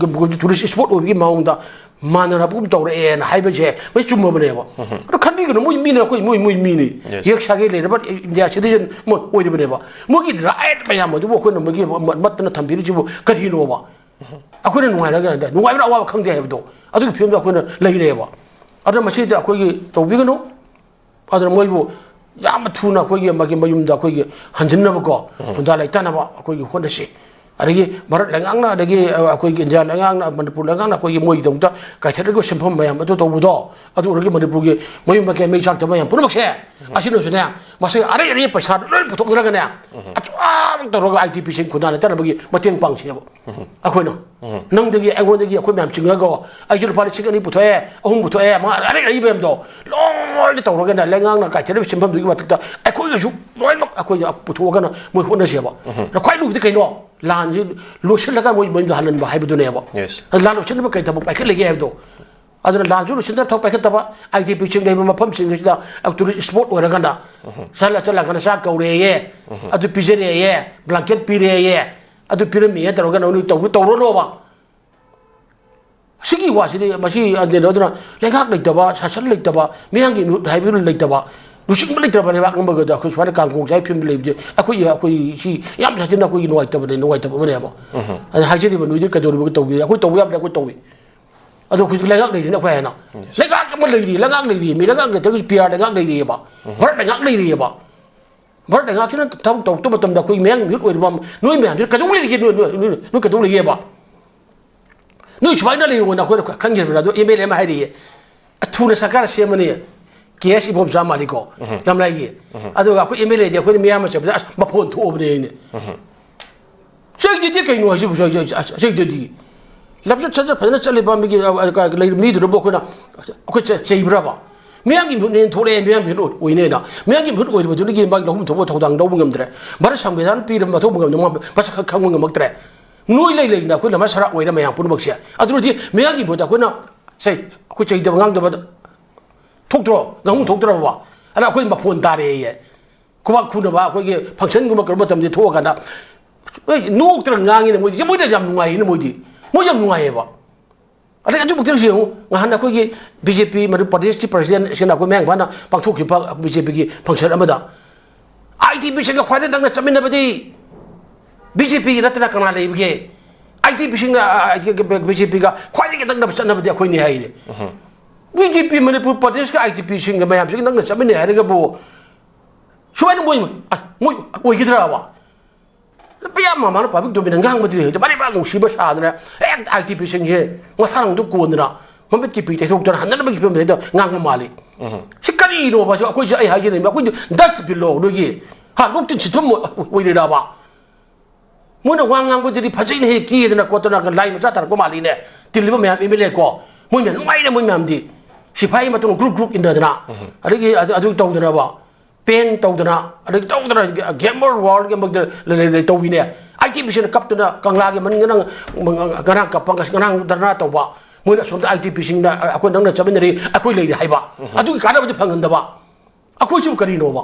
ꯇꯨꯔꯤꯁ ꯏꯁꯄꯣꯠ ꯑꯣꯏꯕꯒꯤ ꯃꯑꯣꯡꯗ ꯃꯥꯟꯅꯔꯕꯒꯨꯝ ꯇꯧꯔꯛꯑꯦꯅ ꯍꯥꯏꯕꯁꯦ ꯃꯣꯏ ꯆꯨꯝꯃꯕꯅꯦꯕ꯫ ꯑꯗꯣ ꯈꯟꯕꯤꯒꯅꯨ, ꯃꯣꯏ ꯃꯤꯅ ꯑꯩꯈꯣꯏ ꯃꯣꯏ ꯃꯣꯏ ꯃꯤꯅꯤ꯫ Yes. ꯌꯦꯛ ꯁꯥꯒꯦ ꯂꯩꯔꯕ ꯏꯟꯗꯤꯌꯥ ꯁꯤꯇꯤꯖꯟ ꯃꯣꯏ ꯑꯣꯏꯔꯤꯕꯅꯦꯕ꯫ ꯃꯣꯏꯒꯤ ꯔꯥꯏꯠ ꯃꯌꯥꯝ ꯑꯗꯨꯕꯨ ꯑꯩꯈꯣꯏꯅ ꯃꯣꯏꯒꯤ ꯃ- ꯃꯠꯇꯅ ꯊꯝꯕꯤꯔꯤꯁꯤꯕꯨ ꯀꯔꯤꯅꯣꯕ? ꯑꯩꯈꯣꯏꯅ ꯅꯨꯡꯉꯥꯏꯔꯒ ꯅꯨꯡꯉꯥꯏꯕꯅ ꯑꯋꯥꯕ ꯈꯪꯗꯦ ꯍꯥꯏꯕꯗꯣ ꯑꯗꯨꯒꯤ ꯐꯤꯕꯝꯗ ꯑꯩꯈꯣꯏꯅ ꯂꯩꯔꯦꯕ꯫ ꯑꯗꯨꯅ ꯃꯁꯤꯗ ꯑꯩꯈꯣꯏꯒꯤ ꯇꯧꯕꯤꯒꯅꯨ꯫ ꯑꯗꯨꯅ ꯃꯣꯏꯕꯨ ꯌꯥꯝꯅ ꯊꯨꯅ ꯑꯩꯈꯣꯏꯒꯤ ꯃꯥꯒꯤ ꯃꯌꯨꯝꯗ ꯑꯩꯈꯣꯏꯒꯤ ꯍꯟꯖꯤꯟꯅꯕꯀꯣ, ꯈꯨꯟꯗꯥ ꯂꯩꯇꯥꯅꯕ ꯑꯩꯈꯣꯏꯒꯤ ꯍꯣꯠꯅꯁꯤ꯫ ꯑꯗꯒꯤ ꯚꯥꯔꯠ ꯂꯩꯉꯥꯛꯅ, ꯑꯗꯒꯤ ꯑꯩꯈꯣꯏꯒꯤ ꯏꯟꯗꯤꯌꯥ ꯂꯩꯉꯥꯛꯅ, ꯃꯅꯤꯄꯨꯔ ꯂꯩꯉꯥꯛꯅ ꯑꯩꯈꯣꯏꯒꯤ ꯃꯣꯏꯒꯤꯗꯃꯛꯇ ꯀꯥꯏꯊꯔꯒ ꯁꯦꯟꯐꯝ ꯃꯌꯥꯝ ꯑꯗꯨ ꯇꯧꯕꯗꯣ, ꯑꯗꯨ ꯑꯣꯏꯔꯒ ꯃꯅꯤꯄꯨꯔꯒꯤ ꯃꯌꯨꯝ ꯃꯀꯩ ꯃꯩ ꯆꯥꯛꯇꯕ ꯃꯌꯥꯝ ꯄꯨꯝꯅꯃꯛꯁꯦ, ꯑꯁꯤꯅꯁꯨꯅꯦ, ꯃꯁꯤ ꯑꯔꯩ ꯑꯔꯩ ꯄꯩꯁꯥꯗꯣ ꯂꯣꯏ ꯄꯨꯊꯣꯛꯅꯔꯒꯅꯦ, ꯑꯆꯧꯕ ꯇꯧꯔꯒ ꯑꯥꯏ ꯇꯤ ꯄꯤꯁꯤꯡ ꯈꯨꯟꯗꯥ ꯂꯩꯇꯥꯅꯕꯒꯤ ꯃꯇꯦꯡ ꯄꯥꯡꯁꯦꯕ꯫ ꯑꯩꯈꯣꯏꯅ, ꯅꯪꯗꯒꯤ ꯑꯩꯉꯣꯟꯗꯒꯤ ꯑꯩꯈꯣꯏ ꯃꯌꯥꯝ ꯆꯤꯡꯉꯒ, ꯑꯩꯁꯨ ꯂꯨꯄꯥ ꯂꯤꯁꯤꯡ ꯑꯅꯤ ꯄꯨꯊꯣꯛꯑꯦ, ꯑꯍꯨꯝ ꯄꯨꯊꯣꯛꯑꯦ, ꯃꯉꯥ, ꯑꯔꯩ ꯑꯔꯩꯕ ꯃꯌꯥꯝꯗꯣ ꯂꯣꯏꯅ ꯇꯧꯔꯒꯅꯦ, ꯂꯩꯉꯥꯛꯅ ꯀꯥꯏꯊꯔꯤꯕ ꯁꯦꯟꯐꯝꯗꯨꯒꯤ ꯃꯊꯛꯇ ꯑꯩꯈꯣꯏꯒꯁꯨ ꯂꯣꯏꯅꯃꯛ ꯑꯩꯈꯣꯏꯅ ꯄꯨꯊꯣꯛꯑꯒꯅ ꯃꯣꯏ ꯍꯣꯠꯅꯁꯦꯕ꯫ ꯑꯗ ꯈ꯭ꯋꯥꯏ ꯂꯨꯕꯗꯤ ꯀꯩꯅꯣ? ꯂꯥꯟꯁꯤ ꯂꯣꯏꯁꯤꯜꯂꯒ ꯃꯣꯏ ꯃꯌꯨꯝꯗ ꯍꯜꯍꯟꯕ ꯍꯥꯏꯕꯗꯨꯅꯦꯕ꯫ Yes. ꯑꯗ ꯂꯥꯟ ꯂꯣꯏꯁꯤꯟꯅꯕ ꯀꯩ ꯊꯕꯛ ꯄꯥꯏꯈꯠꯂꯤꯒꯦ ꯍꯥꯏꯕꯗꯣ, ꯑꯗꯨꯅ ꯂꯥꯟꯁꯨ ꯂꯣꯏꯁꯤꯟꯗꯕ ꯊꯕꯛ ꯄꯥꯏꯈꯠꯇꯕ, ꯑꯥꯏ ꯇꯤ ꯄꯤꯁꯤꯡ ꯂꯩꯕ ꯃꯐꯝꯁꯤꯡ ꯑꯁꯤꯗ ꯇꯨꯔꯤꯁ ꯏꯁꯄꯣꯠ ꯑꯣꯏꯔꯒꯅ ꯆꯠꯂ ꯆꯠꯂꯒꯅ ꯆꯥꯛ ꯀꯧꯔꯦꯌꯦ, ꯑꯗꯨ ꯄꯤꯖꯔꯦꯌꯦ, ꯕ꯭ꯂꯥꯡꯀꯦꯠ ꯄꯤꯔꯦꯌꯦ, ꯑꯗꯨ ꯄꯤꯔꯝꯃꯦꯌꯦ ꯇꯧꯔꯒꯅ ꯅꯣꯏ ꯇꯧꯕ ꯇꯧꯔꯅꯣꯕ꯫ ꯁꯤꯒꯤ ꯋꯥꯁꯤꯗꯤ ꯃꯁꯤ ꯑꯗꯨꯅ ꯑꯗꯨꯅ ꯂꯩꯉꯥꯛ ꯂꯩꯇꯕ, ꯁꯥꯁꯟ ꯂꯩꯇꯕ, ꯃꯤꯌꯥꯝꯒꯤ ꯃꯤꯍꯨꯠ ꯍꯥꯏꯕꯗꯨ ꯂꯩꯇꯕ, ꯂꯨꯆꯤꯡꯕ ꯂꯩꯇ꯭ꯔꯕ ꯂꯩꯕꯥꯛ ꯑꯃꯒꯗ ꯑꯩꯈꯣꯏ ꯁꯨꯃꯥꯏꯅ ꯀꯥꯡꯈꯣꯡ ꯆꯥꯏ ꯐꯤꯕꯝꯗ ꯂꯩꯕꯗꯤ ꯑꯩꯈꯣꯏꯒꯤ, ꯑꯩꯈꯣꯏ ꯁꯤ ꯌꯥꯝ ꯁꯥꯊꯤꯅ ꯑꯩꯈꯣꯏꯒꯤ ꯅꯨꯡꯉꯥꯏꯇꯕꯅꯦ, ꯅꯨꯡꯉꯥꯏꯇꯕ ꯑꯃꯅꯦꯕ꯫ ꯑꯗ ꯍꯥꯏꯖꯔꯤꯕ ꯅꯣꯏꯗꯤ ꯀꯩꯗꯧꯔꯤꯕꯒꯦ ꯇꯧꯒꯦ? ꯑꯩꯈꯣꯏ ꯇꯧꯕ ꯌꯥꯕꯗꯤ ꯑꯩꯈꯣꯏ ꯇꯧꯏ꯫ ꯑꯗꯣ ꯑꯩꯈꯣꯏꯗꯤ ꯂꯩꯉꯥꯛ ꯂꯩꯔꯤꯅ ꯑꯩꯈꯣꯏ ꯍꯥꯏꯅ ꯂꯩꯉꯥꯛ ꯑꯃ ꯂꯩꯔꯤ, ꯂꯩꯉꯥꯛ ꯂꯩꯔꯤ, ꯃꯤ ꯂꯩꯉꯥꯛ ꯂꯩꯇ꯭ꯔꯒꯁꯨ ꯄꯤ ꯑꯥꯔ ꯂꯩꯉꯥꯛ ꯂꯩꯔꯤꯑꯕ, ꯚꯥꯔꯠ ꯂꯩꯉꯥꯛ ꯂꯩꯔꯤꯑꯕ꯫ ꯚꯥꯔꯠ ꯂꯩꯉꯥꯛꯁꯤꯅ ꯊꯕꯛ ꯇꯧꯔꯛꯄ ꯃꯇꯝꯗ ꯑꯩꯈꯣꯏ ꯃꯌꯥꯡꯒꯤ ꯃꯤꯍꯨꯠ ꯑꯣꯏꯔꯤꯕ ꯅꯣꯏ ꯃꯌꯥꯝꯁꯤꯅ ꯀꯩꯗꯧ ꯂꯩꯔꯤꯒꯦ? ꯅꯣꯏ, ꯅꯣꯏ, ꯅꯣꯏ, ꯅꯣꯏ ꯀꯩꯗꯧ ꯂꯩꯒꯦꯕ? ꯅꯣꯏ ꯁꯨꯃꯥꯏꯅ ꯂꯩꯌꯣꯅ ꯑꯩꯈꯣꯏꯅ ꯈꯟꯈ꯭ꯔꯕꯅꯤꯅ, ꯑꯗꯣ ꯑꯦꯝ ꯑꯦꯜ ꯑꯦ ꯑꯃ ꯍꯥꯏꯔꯛꯑꯦ, "ꯊꯨꯅ ꯁꯔꯀꯥꯔ ꯁꯦꯝꯃꯅꯤ"꯫ ꯀꯦ ꯑꯦꯁ ꯏꯕꯣꯝꯆꯥ ꯃꯥꯜꯂꯤꯀꯣ, ꯂꯝꯂꯥꯏꯒꯤ꯫ ꯑꯗꯨꯒ ꯑꯩꯈꯣꯏ ꯑꯦꯝ ꯑꯦꯜ ꯑꯦꯗꯤ ꯑꯩꯈꯣꯏꯅ ꯃꯤꯌꯥꯝ ꯑꯃ ꯆꯠꯄꯗ ꯑꯁ ꯃꯐꯣꯟ ꯊꯣꯛꯑꯕꯅꯦ ꯑꯩꯅ꯫ ꯆꯩꯗꯨꯗꯤ ꯀꯩꯅꯣ ꯍꯥꯏꯁꯤꯕꯨ? ꯆꯩ-, ꯆꯩ-, ꯆꯩ-, ꯆꯩꯗꯨꯗꯤ ꯂꯝꯆꯠ ꯁꯥꯖꯠ ꯐꯖꯅ ꯆꯠꯂꯤꯕ ꯃꯤꯒꯤ, ꯑ, ꯑ, ꯂꯩ-, ꯃꯤꯗꯨꯅꯕꯨ ꯑꯩꯈꯣꯏꯅ, ꯑꯩꯈꯣꯏ ꯆ-, ꯆꯩꯕ꯭ꯔꯕ? ꯃꯤꯌꯥꯝꯒꯤ ꯃꯤꯍꯨꯠꯅꯦꯅ ꯊꯣꯛꯂꯛꯑꯦ, ꯃꯤꯌꯥꯝꯒꯤ ꯃꯤꯍꯨꯠ ꯑꯣꯏꯅꯦꯅ꯫ ꯃꯤꯌꯥꯝꯒꯤ ꯃꯤꯍꯨꯠ ꯑꯣꯏꯔꯤꯕꯗꯨꯅꯒꯤ ꯃꯥꯒꯤ ꯂꯧꯐꯝ ꯊꯣꯛꯄ ꯊꯧꯗꯥꯡ ꯂꯧꯕ ꯉꯝꯗ꯭ꯔꯦ꯫ ꯚꯥꯔꯠ ꯁꯪꯕꯤꯙꯥꯟ ꯄꯤꯔꯕ ꯃꯊꯧ ꯉꯝꯗ꯭ꯔꯦ, ꯃꯥ ꯃꯁꯛ ꯈꯪ-, ꯈꯪꯕ ꯉꯝꯃꯛꯇ꯭ꯔꯦ꯫ ꯅꯣꯏ ꯂꯩ ꯂꯩꯅ ꯑꯩꯈꯣꯏ ꯂꯝꯃ ꯁꯔꯥ ꯑꯣꯏꯔꯦ ꯃꯌꯥꯝ ꯄꯨꯝꯅꯃꯛꯁꯦ꯫ ꯑꯗꯨꯅꯗꯤ ꯃꯤꯌꯥꯝꯒꯤ ꯃꯤꯍꯨꯠꯇ ꯑꯩꯈꯣꯏꯅ, ꯁꯦ, ꯑꯩꯈꯣꯏ ꯆꯩꯗꯕ ꯉꯥꯡꯗꯕ ꯊꯣꯛꯇ꯭ꯔꯣ? ꯉꯥꯡꯐꯝ ꯊꯣꯛꯇ꯭ꯔꯕ? ꯑꯗ ꯑꯩꯈꯣꯏ ꯃꯐꯣꯟ ꯇꯥꯔꯦꯌꯦ꯫ ꯈꯨꯕꯥꯛ ꯈꯨꯅꯕ ꯑꯩꯈꯣꯏꯒꯤ functionꯒꯨꯝꯕ ꯀꯔꯝꯕ ꯃꯇꯝꯗ ꯊꯣꯛꯑꯀꯥꯟꯗ, ꯑꯦ, ꯅꯣꯛꯇꯅ ꯉꯥꯡꯉꯤꯅꯦ ꯃꯣꯏꯗꯤ꯫ ꯃꯣꯏꯗ ꯌꯥꯝ ꯅꯨꯡꯉꯥꯏꯌꯦꯅꯦ ꯃꯣꯏꯗꯤ꯫ ꯃꯣꯏ ꯌꯥꯝ ꯅꯨꯡꯉꯥꯏꯌꯦꯕ꯫ ꯑꯗꯩ ꯑꯗꯨꯃꯛꯇ ꯌꯦꯡꯉꯨ, ꯉꯍꯥꯟ ꯑꯩꯈꯣꯏꯒꯤ ꯕꯤ ꯖꯦ ꯄꯤ ꯃꯅꯤꯄꯨꯔ ꯄ꯭ꯔꯗꯦꯁꯀꯤ presidentꯁꯤꯅ ꯑꯩꯈꯣꯏ ꯃꯌꯥꯡ ꯏꯝꯐꯥꯜꯅ ꯄꯥꯡꯊꯣꯛꯈꯤꯕ ꯕꯤ ꯖꯦ ꯄꯤꯒꯤ function ꯑꯃꯗ ꯑꯥꯏ ꯇꯤ ꯕꯤꯁꯤꯡꯒ ꯈ꯭ꯋꯥꯏꯗꯒꯤ ꯅꯛꯅ ꯆꯠꯃꯤꯟꯅꯕꯗꯤ ꯕꯤ ꯖꯦ ꯄꯤꯒꯤ ꯅꯠꯇꯅ ꯀꯅꯥ ꯂꯩꯕꯒꯦ? ꯑꯥꯏ ꯇꯤ ꯕꯤꯁꯤꯡꯅ, ꯑ, ꯑ, ꯕꯤ ꯖꯦ ꯄꯤꯒ ꯈ꯭ꯋꯥꯏꯗꯒꯤ ꯅꯛꯅꯕ ꯆꯠꯅꯕꯗꯤ ꯑꯩꯈꯣꯏꯅꯤ ꯍꯥꯏꯅꯦ꯫ ꯕꯤ ꯖꯦ ꯄꯤ ꯃꯅꯤꯄꯨꯔ ꯄ꯭ꯔꯗꯦꯁꯀ ꯑꯥꯏ ꯇꯤ ꯕꯤꯁꯤꯡꯒ ꯃꯌꯥꯝꯁꯤꯒ ꯅꯛꯅ ꯆꯠꯃꯤꯟꯅꯩ ꯍꯥꯏꯔꯒꯕꯨ ꯁꯨꯃꯥꯏꯅ ꯃꯣꯏ, ꯑ, ꯃꯣꯏ ꯑꯣꯏꯒꯗ꯭ꯔꯕ? ꯅꯨꯄꯤ ꯑꯃ ꯃꯥꯅ public domainꯗ ꯉꯥꯡꯕꯗꯤ ꯂꯩ, ꯃꯔꯩ ꯃꯔꯥꯡ ꯅꯨꯡꯁꯤꯕ ꯁꯥꯗꯅ ꯍꯦꯛ ꯑꯥꯏ ꯇꯤ ꯕꯤꯁꯤꯡꯁꯦ ꯃꯊꯥꯔꯪꯗꯨ ꯀꯣꯟꯗꯅ ꯃꯃꯤꯠꯀꯤ ꯄꯤ ꯇꯩꯊꯣꯛꯇꯅ ꯍꯟꯅꯅꯕꯒꯤ ꯐꯤꯕꯝꯁꯤꯗ ꯉꯥꯡꯕ ꯃꯥꯜꯂꯤ꯫ ꯁꯤ ꯀꯔꯤꯅꯣꯕ? ꯁꯤ ꯑꯩꯈꯣꯏꯁꯦ, ꯑꯩ ꯍꯥꯏꯖꯅꯤꯡꯕ, ꯑꯩꯈꯣꯏꯗꯤ dustbinꯂꯣ ꯅꯣꯏꯒꯤ? ꯍꯥ, ꯂꯣꯛꯇꯤꯟ ꯁꯤꯠꯐꯝ ꯑꯣꯏꯔꯤꯔꯕ? ꯃꯣꯏꯅ ꯋꯥ ꯉꯥꯡꯕꯗꯨꯗꯤ ꯐꯖꯩꯅ ꯍꯦꯛ ꯀꯦꯗꯅ ꯈꯣꯠꯇꯅ ꯂꯥꯏ ꯃꯆꯥ ꯇꯥꯔꯛꯄ ꯃꯥꯜꯂꯤꯅꯦ꯫ ꯇꯤꯜꯂꯤꯕ ꯃꯌꯥꯝ ꯑꯦꯝ ꯑꯦꯜ ꯑꯦ ꯀꯣ, ꯃꯣꯏ ꯃꯌꯥꯝ ꯅꯨꯡꯉꯥꯏꯅ, ꯃꯣꯏ ꯃꯌꯥꯝꯗꯤ ꯁꯤꯐꯥꯏ ꯃꯇꯨꯡ group group ꯏꯟꯅꯗꯅ, ꯑꯗꯒꯤ ꯑꯗꯨ, ꯑꯗꯨ ꯇꯧꯗꯅꯕ, ꯄꯦꯟ ꯇꯧꯗꯅ, ꯑꯗꯒꯤ ꯇꯧꯗꯅ, ꯒꯦꯝꯕꯔ ꯋꯥꯔꯜꯒꯤ ꯃꯛꯇ ꯂꯩ-, ꯂꯩ-, ꯂꯩ ꯇꯧꯕꯤꯅꯦ꯫ ꯑꯥꯏ ꯇꯤ ꯕꯤꯁꯤꯅ ꯀꯞꯇꯅ ꯀꯪꯂꯥꯒꯤ ꯃꯅꯤꯡꯗ ꯅꯪ ꯉꯔꯥꯡ ꯀꯞꯄ, ꯉꯁꯤ, ꯉꯔꯥꯡ ꯙꯔꯅꯥ ꯇꯧꯕ, ꯃꯣꯏꯅ ꯑꯁꯣꯝꯗ ꯑꯥꯏ ꯇꯤ ꯕꯤꯁꯤꯡꯅ ꯑꯩꯈꯣꯏ ꯅꯪꯅ ꯆꯠꯃꯤꯟꯅꯔꯤ, ꯑꯩꯈꯣꯏ ꯂꯩꯔꯤ ꯍꯥꯏꯕ꯫ ꯑꯗꯨꯒꯤ ꯀꯥꯟꯅꯕꯗꯤ ꯐꯪꯍꯟꯗꯕ꯫ ꯑꯩꯈꯣꯏꯁꯤꯕꯨ ꯀꯔꯤꯅꯣꯕ?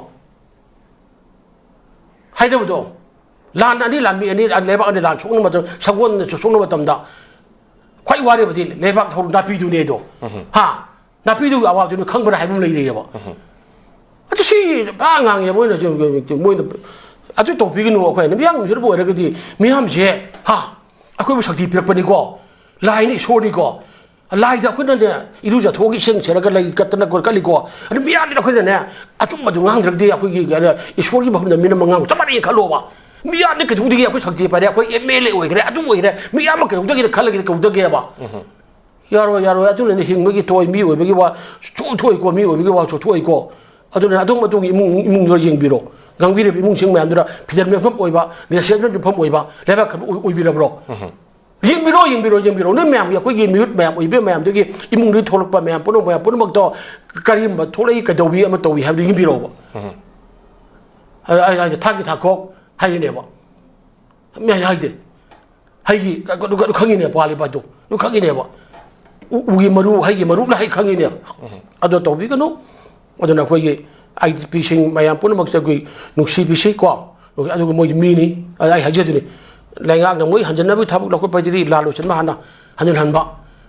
ꯍꯥꯏꯅꯕꯗꯣ, ꯂꯥꯟ ꯑꯅꯤ, ꯂꯥꯟꯃꯤ ꯑꯅꯤ, ꯂꯩꯕꯥꯛ ꯑꯅꯤ ꯂꯥꯟ ꯁꯣꯛꯅꯕ ꯃꯇꯝ, ꯁꯒꯣꯜꯅ ꯁꯣꯛꯅꯕ ꯃꯇꯝꯗ ꯈ꯭ꯋꯥꯏ ꯋꯥꯔꯤꯕꯗꯤ ꯂꯩꯕꯥꯛ ꯍꯧꯔ ꯅꯥꯄꯤꯗꯨꯅꯦ ꯑꯗꯣ꯫ ꯍꯥ? ꯅꯥꯄꯤꯗꯨꯒꯤ ꯑꯋꯥꯕꯗꯨꯅ ꯈꯪꯕ꯭ꯔꯥ ꯍꯥꯏꯕ ꯑꯃ ꯂꯩꯔꯤꯑꯕ꯫ ꯑꯗꯨ ꯁꯤ ꯄꯥ ꯉꯥꯡꯉꯦ ꯃꯣꯏꯅ, ꯃꯣꯏꯅ ꯑꯗꯨ ꯇꯧꯕꯤꯒꯅꯨ꯫ ꯑꯩꯈꯣꯏꯅ ꯃꯤꯌꯥꯝ ꯃꯤꯍꯨꯠ ꯑꯣꯏꯔꯒꯗꯤ ꯃꯤꯌꯥꯝꯁꯦ, ꯍꯥ, ꯑꯩꯈꯣꯏꯕꯨ ꯁꯛꯇꯤ ꯄꯤꯔꯛꯄꯅꯤꯀꯣ, ꯂꯥꯏꯅꯤ, ꯏꯁꯣꯔꯅꯤꯀꯣ, ꯂꯥꯏꯗ ꯑꯩꯈꯣꯏꯅꯅꯦ ꯏꯔꯨꯖꯊꯣꯛꯑꯒ ꯏꯁꯤꯡ ꯁꯦꯠꯂꯒ ꯂꯩ ꯀꯠꯇꯅ ꯀꯠꯂꯤꯀꯣ꯫ ꯑꯗꯨ ꯃꯤꯌꯥꯝꯗꯨꯅ ꯑꯩꯈꯣꯏꯅꯅꯦ ꯑꯆꯨꯝꯕꯗꯨ ꯉꯥꯡꯗ꯭ꯔꯒꯗꯤ ꯑꯩꯈꯣꯏꯒꯤ ꯀꯩꯅꯣ ꯏꯁꯣꯔꯒꯤ ꯃꯐꯝꯗ ꯃꯤꯅ ꯃꯉꯥꯡ ꯆꯞ ꯃꯥꯟꯅꯩ ꯈꯜꯂꯣꯕ꯫ ꯃꯤꯌꯥꯝꯗꯤ ꯀꯩꯗꯧꯗꯒꯦ? ꯑꯩꯈꯣꯏ ꯁꯛꯇꯤ ꯄꯥꯏꯔꯦ, ꯑꯩꯈꯣꯏ ꯑꯦꯝ ꯑꯦꯜ ꯑꯦ ꯑꯣꯏꯈ꯭ꯔꯦ, ꯑꯗꯨ ꯑꯣꯏꯈ꯭ꯔꯦ, ꯃꯤꯌꯥꯝ ꯑꯃ ꯀꯩꯗꯧꯗꯒꯦꯅ ꯈꯜꯂꯒꯗꯤ ꯀꯩꯗꯧꯗꯒꯦꯕ? ꯌꯥꯔꯣꯏ, ꯌꯥꯔꯣꯏ꯫ ꯑꯗꯨꯅꯅꯦ ꯍꯤꯡꯕꯒꯤ ꯊꯣꯛꯏ, ꯃꯤ ꯑꯣꯏꯕꯒꯤ ꯋꯥ ꯊꯣꯛ-, ꯊꯣꯛꯏꯀꯣ, ꯃꯤ ꯑꯣꯏꯕꯒꯤ ꯋꯥꯁꯨ ꯊꯣꯛꯏꯀꯣ꯫ ꯑꯗꯨꯅ ꯑꯗꯨꯝ ꯑꯗꯨꯒꯤ ꯏꯃꯨꯡ, ꯏꯃꯨꯡꯗꯨꯗ ꯌꯦꯡꯕꯤꯔꯣ꯫ ꯉꯥꯡꯕꯤꯔꯤꯕ ꯏꯃꯨꯡꯁꯤꯡ ꯃꯌꯥꯝꯗꯨꯗ ꯐꯤꯖꯟꯕ ꯃꯐꯝ ꯑꯣꯏꯕ, ꯔꯦꯁꯇ꯭ꯔꯨꯔꯦꯟ ꯃꯐꯝ ꯑꯣꯏꯕ ꯂꯩꯕꯥꯛ ꯈꯔ ꯑꯣꯏ-, ꯑꯣꯏꯕꯤꯔꯕ꯭ꯔꯣ? ꯌꯦꯡꯕꯤꯔꯣ, ꯌꯦꯡꯕꯤꯔꯣ, ꯌꯦꯡꯕꯤꯔꯣ꯫ ꯅꯣꯏ ꯃꯌꯥꯝꯒꯤ, ꯑꯩꯈꯣꯏꯒꯤ ꯃꯤꯍꯨꯠ ꯃꯌꯥꯝ ꯑꯣꯏꯕ ꯃꯌꯥꯝꯗꯨꯒꯤ ꯏꯃꯨꯡꯗꯒꯤ ꯊꯣꯛꯂꯛꯄ ꯃꯌꯥꯝ ꯄꯨꯝꯅꯃꯛ, ꯃꯌꯥꯝ ꯄꯨꯝꯅꯃꯛꯇꯣ ꯀꯔꯤꯒꯨꯝꯕ ꯊꯣꯛꯂꯛꯏ, ꯀꯩꯗꯧꯏ, ꯑꯃ ꯇꯧꯏ ꯍꯥꯏꯕꯗꯨ ꯌꯦꯡꯕꯤꯔꯣꯕ꯫ ꯑ, ꯑ, ꯑ, ꯊꯥꯛꯀꯤ ꯊꯥꯛꯈꯣꯛ ꯍꯥꯏꯔꯤꯅꯦꯕ꯫ ꯃꯤ ꯍꯥꯏ-, ꯍꯥꯏꯗꯦ꯫ ꯍꯩꯒꯤ, ꯑꯗꯨ, ꯑꯗꯨ ꯈꯪꯉꯤꯅꯦ, ꯄꯥꯜꯂꯤꯕ ꯍꯥꯏꯗꯣ꯫ ꯑꯗꯨ ꯈꯪꯉꯤꯅꯦꯕ꯫ ꯎ-, ꯎꯒꯤ ꯃꯔꯨ, ꯍꯩꯒꯤ ꯃꯔꯨ ꯂꯣꯏ ꯍꯩ ꯈꯪꯉꯤꯅꯦ꯫ ꯑꯗꯣ ꯇꯧꯕꯤꯒꯅꯨ꯫ ꯑꯗꯨꯅ ꯑꯩꯈꯣꯏꯒꯤ ꯑꯥꯏ ꯗꯤ ꯄꯤꯁꯤꯡ ꯃꯌꯥꯝ ꯄꯨꯝꯅꯃꯛꯁꯦ ꯑꯩꯈꯣꯏ ꯅꯨꯡꯁꯤꯕꯤꯁꯤ ꯀꯣ꯫ ꯑꯗꯨꯒ ꯃꯣꯏꯒꯤ ꯃꯤꯅꯤ꯫ ꯑꯗ ꯑꯩ ꯍꯥꯏꯖꯗꯣꯏꯅꯤ, ꯂꯩꯉꯥꯛꯅ ꯃꯣꯏ ꯍꯟꯖꯟꯅꯕꯒꯤ ꯊꯕꯛ ꯂꯧꯈꯠꯄ ꯍꯥꯏꯗꯨꯗꯤ ꯂꯥꯜ ꯂꯣꯏꯁꯟꯕ ꯍꯥꯟꯅ ꯍꯟꯖꯟꯍꯟꯕ꯫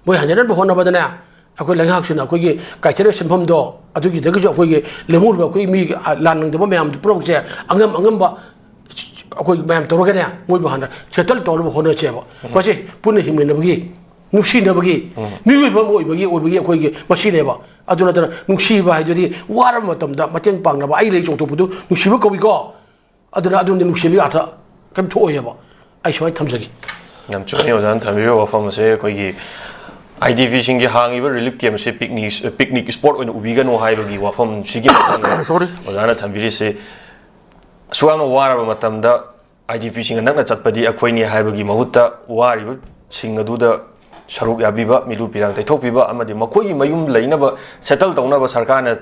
ꯃꯣꯏ ꯍꯟꯖꯟꯍꯟꯕ ꯍꯣꯠꯅꯕꯗꯅꯦ, ꯑꯩꯈꯣꯏ ꯂꯩꯉꯥꯛꯁꯤꯅ ꯑꯩꯈꯣꯏꯒꯤ ꯀꯥꯏꯊꯔꯛꯄ ꯁꯦꯟꯐꯝꯗꯣ ꯑꯗꯨꯒꯤꯗꯒꯤꯁꯨ ꯑꯩꯈꯣꯏꯒꯤ ꯂꯦꯝꯍꯧꯔꯤꯕ ꯑꯩꯈꯣꯏ ꯃꯤ, ꯑ, ꯂꯥꯟ ꯅꯪꯗꯕ ꯃꯌꯥꯝꯗꯨ ꯄꯨꯝꯅꯃꯛꯁꯦ ꯑꯉꯝ ꯑꯉꯝꯕ ꯑꯩꯈꯣꯏ ꯃꯌꯥꯝ ꯇꯧꯔꯒꯅꯦ, ꯃꯣꯏꯕꯨ ꯍꯥꯟꯅ ꯁꯦꯇꯜ ꯇꯧꯅꯕ ꯍꯣꯠꯅꯁꯦꯕ꯫ ꯃꯁꯤ ꯄꯨꯟꯅ ꯍꯤꯡꯃꯤꯟꯅꯕꯒꯤ, ꯅꯨꯡꯁꯤꯅꯕꯒꯤ, ꯃꯤꯑꯣꯏꯕ ꯑꯃ ꯑꯣꯏꯕꯒꯤ, ꯑꯣꯏꯕꯒꯤ ꯑꯩꯈꯣꯏꯒꯤ ꯃꯁꯤꯅꯦꯕ꯫ ꯑꯗꯨ ꯅꯠꯇꯅ ꯅꯨꯡꯁꯤꯕ ꯍꯥꯏꯗꯨꯗꯤ ꯋꯥꯔꯕ ꯃꯇꯝꯗ ꯃꯇꯦꯡ ꯄꯥꯡꯅꯕ, ꯑꯩ ꯂꯩ ꯆꯣꯡꯊꯣꯛꯄꯗꯨ ꯅꯨꯡꯁꯤꯕ ꯀꯧꯏꯀꯣ꯫ ꯑꯗꯨꯅ ꯑꯗꯨꯝꯗꯤ ꯅꯨꯡꯁꯤꯕꯒꯤ ꯑꯥꯔꯊ ꯀꯔꯤꯝ ꯊꯣꯛꯑꯣꯏꯑꯕ꯫ ꯑꯩ ꯁꯨꯃꯥꯏꯅ ꯊꯝꯖꯒꯦ꯫ ꯌꯥꯝ ꯆꯨꯝꯃꯤ ꯑꯣꯖꯥꯅ ꯊꯝꯕꯤꯔꯤꯕ ꯋꯥꯐꯝ ꯑꯁꯦ꯫ ꯑꯩꯈꯣꯏꯒꯤ ꯑꯥꯏ ꯗꯤ ꯄꯤꯁꯤꯡꯒꯤ ꯍꯥꯡꯉꯤꯕ ꯔꯤꯂꯤꯐ ꯀꯦꯝꯁꯦ ꯄꯤꯛꯅꯤꯛ, ꯄꯤꯛꯅꯤꯛ ꯁ꯭ꯄꯣꯠ ꯑꯣꯏꯅ ꯎꯕꯤꯒꯅꯨ ꯍꯥꯏꯕꯒꯤ ꯋꯥꯐꯝꯁꯤꯒꯤ ꯃꯇꯥꯡꯗ Sorry. ꯑꯣꯖꯥꯅ ꯊꯝꯕꯤꯔꯤꯁꯦ꯫ ꯑꯁꯨꯛ ꯌꯥꯝꯅ ꯋꯥꯔꯕ ꯃꯇꯝꯗ ꯑꯥꯏ ꯗꯤ ꯄꯤꯁꯤꯡꯒ ꯅꯛꯅ ꯆꯠꯄꯗꯤ ꯑꯩꯈꯣꯏꯅꯤ ꯍꯥꯏꯕꯒꯤ ꯃꯍꯨꯠꯇ, ꯋꯥꯔꯤꯕꯁꯤꯡ ꯑꯗꯨꯗ ꯁꯔꯨꯛ ꯌꯥꯕꯤꯕ, ꯃꯤꯂꯨ ꯄꯤꯔꯥꯡ ꯇꯩꯊꯣꯛꯄꯤꯕ ꯑꯃꯗꯤ ꯃꯈꯣꯏꯒꯤ ꯃꯌꯨꯝ ꯂꯩꯅꯕ ꯁꯦꯇꯜ ꯇꯧꯅꯕ ꯁꯔꯀꯥꯔꯅ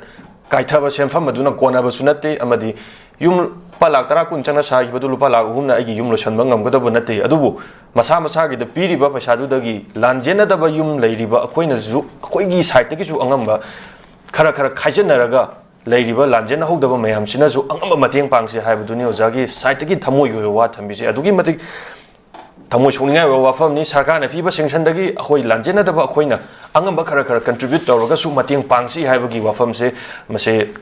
ꯀꯥꯏꯊꯕ ꯁꯦꯟꯐꯝ ꯑꯗꯨꯅ ꯀꯣꯟꯅꯕꯁꯨ ꯅꯠꯇꯦ, ꯑꯃꯗꯤ ꯌꯨꯝ ꯂꯨꯄꯥ ꯂꯥꯈ ꯇꯔꯥ ꯀꯨꯟ ꯆꯪꯅ ꯁꯥꯈꯤꯕꯗꯨ ꯂꯨꯄꯥ ꯂꯥꯈ ꯑꯍꯨꯝꯅ ꯑꯩꯒꯤ ꯌꯨꯝ ꯂꯣꯏꯁꯤꯟꯕ ꯉꯝꯒꯗꯕ ꯅꯠꯇꯦ꯫ ꯑꯗꯨꯕꯨ ꯃꯁꯥ ꯃꯁꯥꯒꯤꯗ ꯄꯤꯔꯤꯕ ꯄꯩꯁꯥꯗꯨꯗꯒꯤ ꯂꯥꯟꯖꯦꯟꯅꯗꯕ ꯌꯨꯝ ꯂꯩꯔꯤꯕ ꯑꯩꯈꯣꯏꯅꯁꯨ, ꯑꯩꯈꯣꯏꯒꯤ ꯁꯥꯏꯠꯇꯒꯤꯁꯨ ꯑꯉꯝꯕ ꯈꯔ ꯈꯔ ꯈꯥꯏꯖꯤꯟꯅꯔꯒ ꯂꯩꯔꯤꯕ ꯂꯥꯟꯖꯦꯟꯅꯍꯧꯗꯕ ꯃꯌꯥꯝꯁꯤꯅꯁꯨ ꯑꯉꯝꯕ ꯃꯇꯦꯡ ꯄꯥꯡꯁꯤ ꯍꯥꯏꯕꯗꯨꯅꯤ ꯑꯣꯖꯥꯒꯤ ꯁꯥꯏꯠꯇꯒꯤ ꯊꯃꯣꯏꯒꯤ ꯑꯣꯏꯕ ꯋꯥ ꯊꯝꯕꯤꯁꯦ꯫ ꯑꯗꯨꯛꯀꯤ ꯃꯇꯤꯛ ꯊꯃꯣꯏ ꯁꯣꯛꯅꯤꯡꯉꯥꯏ ꯑꯣꯏꯕ ꯋꯥꯐꯝꯅꯤ꯫ ꯁꯔꯀꯥꯔꯅ ꯄꯤꯕ ꯁꯦꯡꯁꯟꯗꯒꯤ ꯑꯩꯈꯣꯏ ꯂꯥꯟꯖꯦꯟꯅꯗꯕ ꯑꯩꯈꯣꯏꯅ ꯑꯉꯝꯕ ꯈꯔ ꯈꯔ ꯀꯟꯇ꯭ꯔꯤꯕ꯭ꯌꯨꯠ ꯇꯧꯔꯒꯁꯨ ꯃꯇꯦꯡ ꯄꯥꯡꯁꯤ ꯍꯥꯏꯕꯒꯤ ꯋꯥꯐꯝꯁꯦ, ꯃꯁꯦ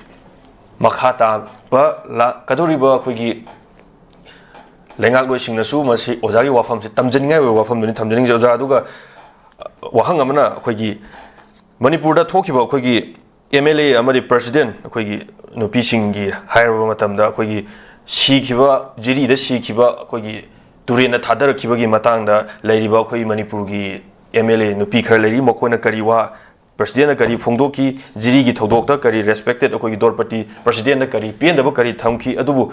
ꯃꯈꯥ ꯇꯥꯕ ꯂꯥꯛꯀꯗꯧꯔꯤꯕ ꯑꯩꯈꯣꯏꯒꯤ ꯂꯩꯉꯥꯛꯂꯣꯏꯁꯤꯡꯅꯁꯨ ꯃꯁꯤ ꯑꯣꯖꯥꯒꯤ ꯋꯥꯐꯝꯁꯦ ꯇꯝꯖꯅꯤꯡꯉꯥꯏ ꯑꯣꯏꯕ ꯋꯥꯐꯝꯗꯨꯅꯤ ꯊꯝꯖꯅꯤꯡꯖꯩ ꯑꯣꯖꯥ꯫ ꯑꯗꯨꯒ ꯋꯥꯍꯪ ꯑꯃꯅ ꯑꯩꯈꯣꯏꯒꯤ ꯃꯅꯤꯄꯨꯔꯗ ꯊꯣꯛꯈꯤꯕ ꯑꯩꯈꯣꯏꯒꯤ ꯑꯦꯝ ꯑꯦꯜ ꯑꯦ ꯑꯃꯗꯤ ꯄ꯭ꯔꯁꯤꯗꯦꯟ ꯑꯩꯈꯣꯏꯒꯤ ꯅꯨꯄꯤꯁꯤꯡꯒꯤ ꯍꯥꯏꯔꯕ ꯃꯇꯝꯗ ꯑꯩꯈꯣꯏꯒꯤ ꯁꯤꯈꯤꯕ, ꯖꯤꯔꯤꯗ ꯁꯤꯈꯤꯕ, ꯑꯩꯈꯣꯏꯒꯤ ꯇꯨꯔꯦꯟꯗ ꯊꯥꯗꯔꯛꯈꯤꯕꯒꯤ ꯃꯇꯥꯡꯗ ꯂꯩꯔꯤꯕ ꯑꯩꯈꯣꯏ ꯃꯅꯤꯄꯨꯔꯒꯤ ꯑꯦꯝ ꯑꯦꯜ ꯑꯦ ꯅꯨꯄꯤ ꯈꯔ ꯂꯩꯔꯤ, ꯃꯈꯣꯏꯅ ꯀꯔꯤ ꯋꯥ, ꯄ꯭ꯔꯁꯤꯗꯦꯟꯅ ꯀꯔꯤ ꯐꯣꯡꯗꯣꯛꯈꯤ, ꯖꯤꯔꯤꯒꯤ ꯊꯧꯗꯣꯛꯇ ꯀꯔꯤ ꯔꯦꯁꯄꯦꯛꯇꯦꯠ ꯑꯩꯈꯣꯏꯒꯤ ꯗ꯭ꯔꯧꯄꯗꯤ ꯄ꯭ꯔꯁꯤꯗꯦꯟꯅ ꯀꯔꯤ ꯄꯦꯟꯗꯕ ꯀꯔꯤ ꯊꯝꯈꯤ, ꯑꯗꯨꯕꯨ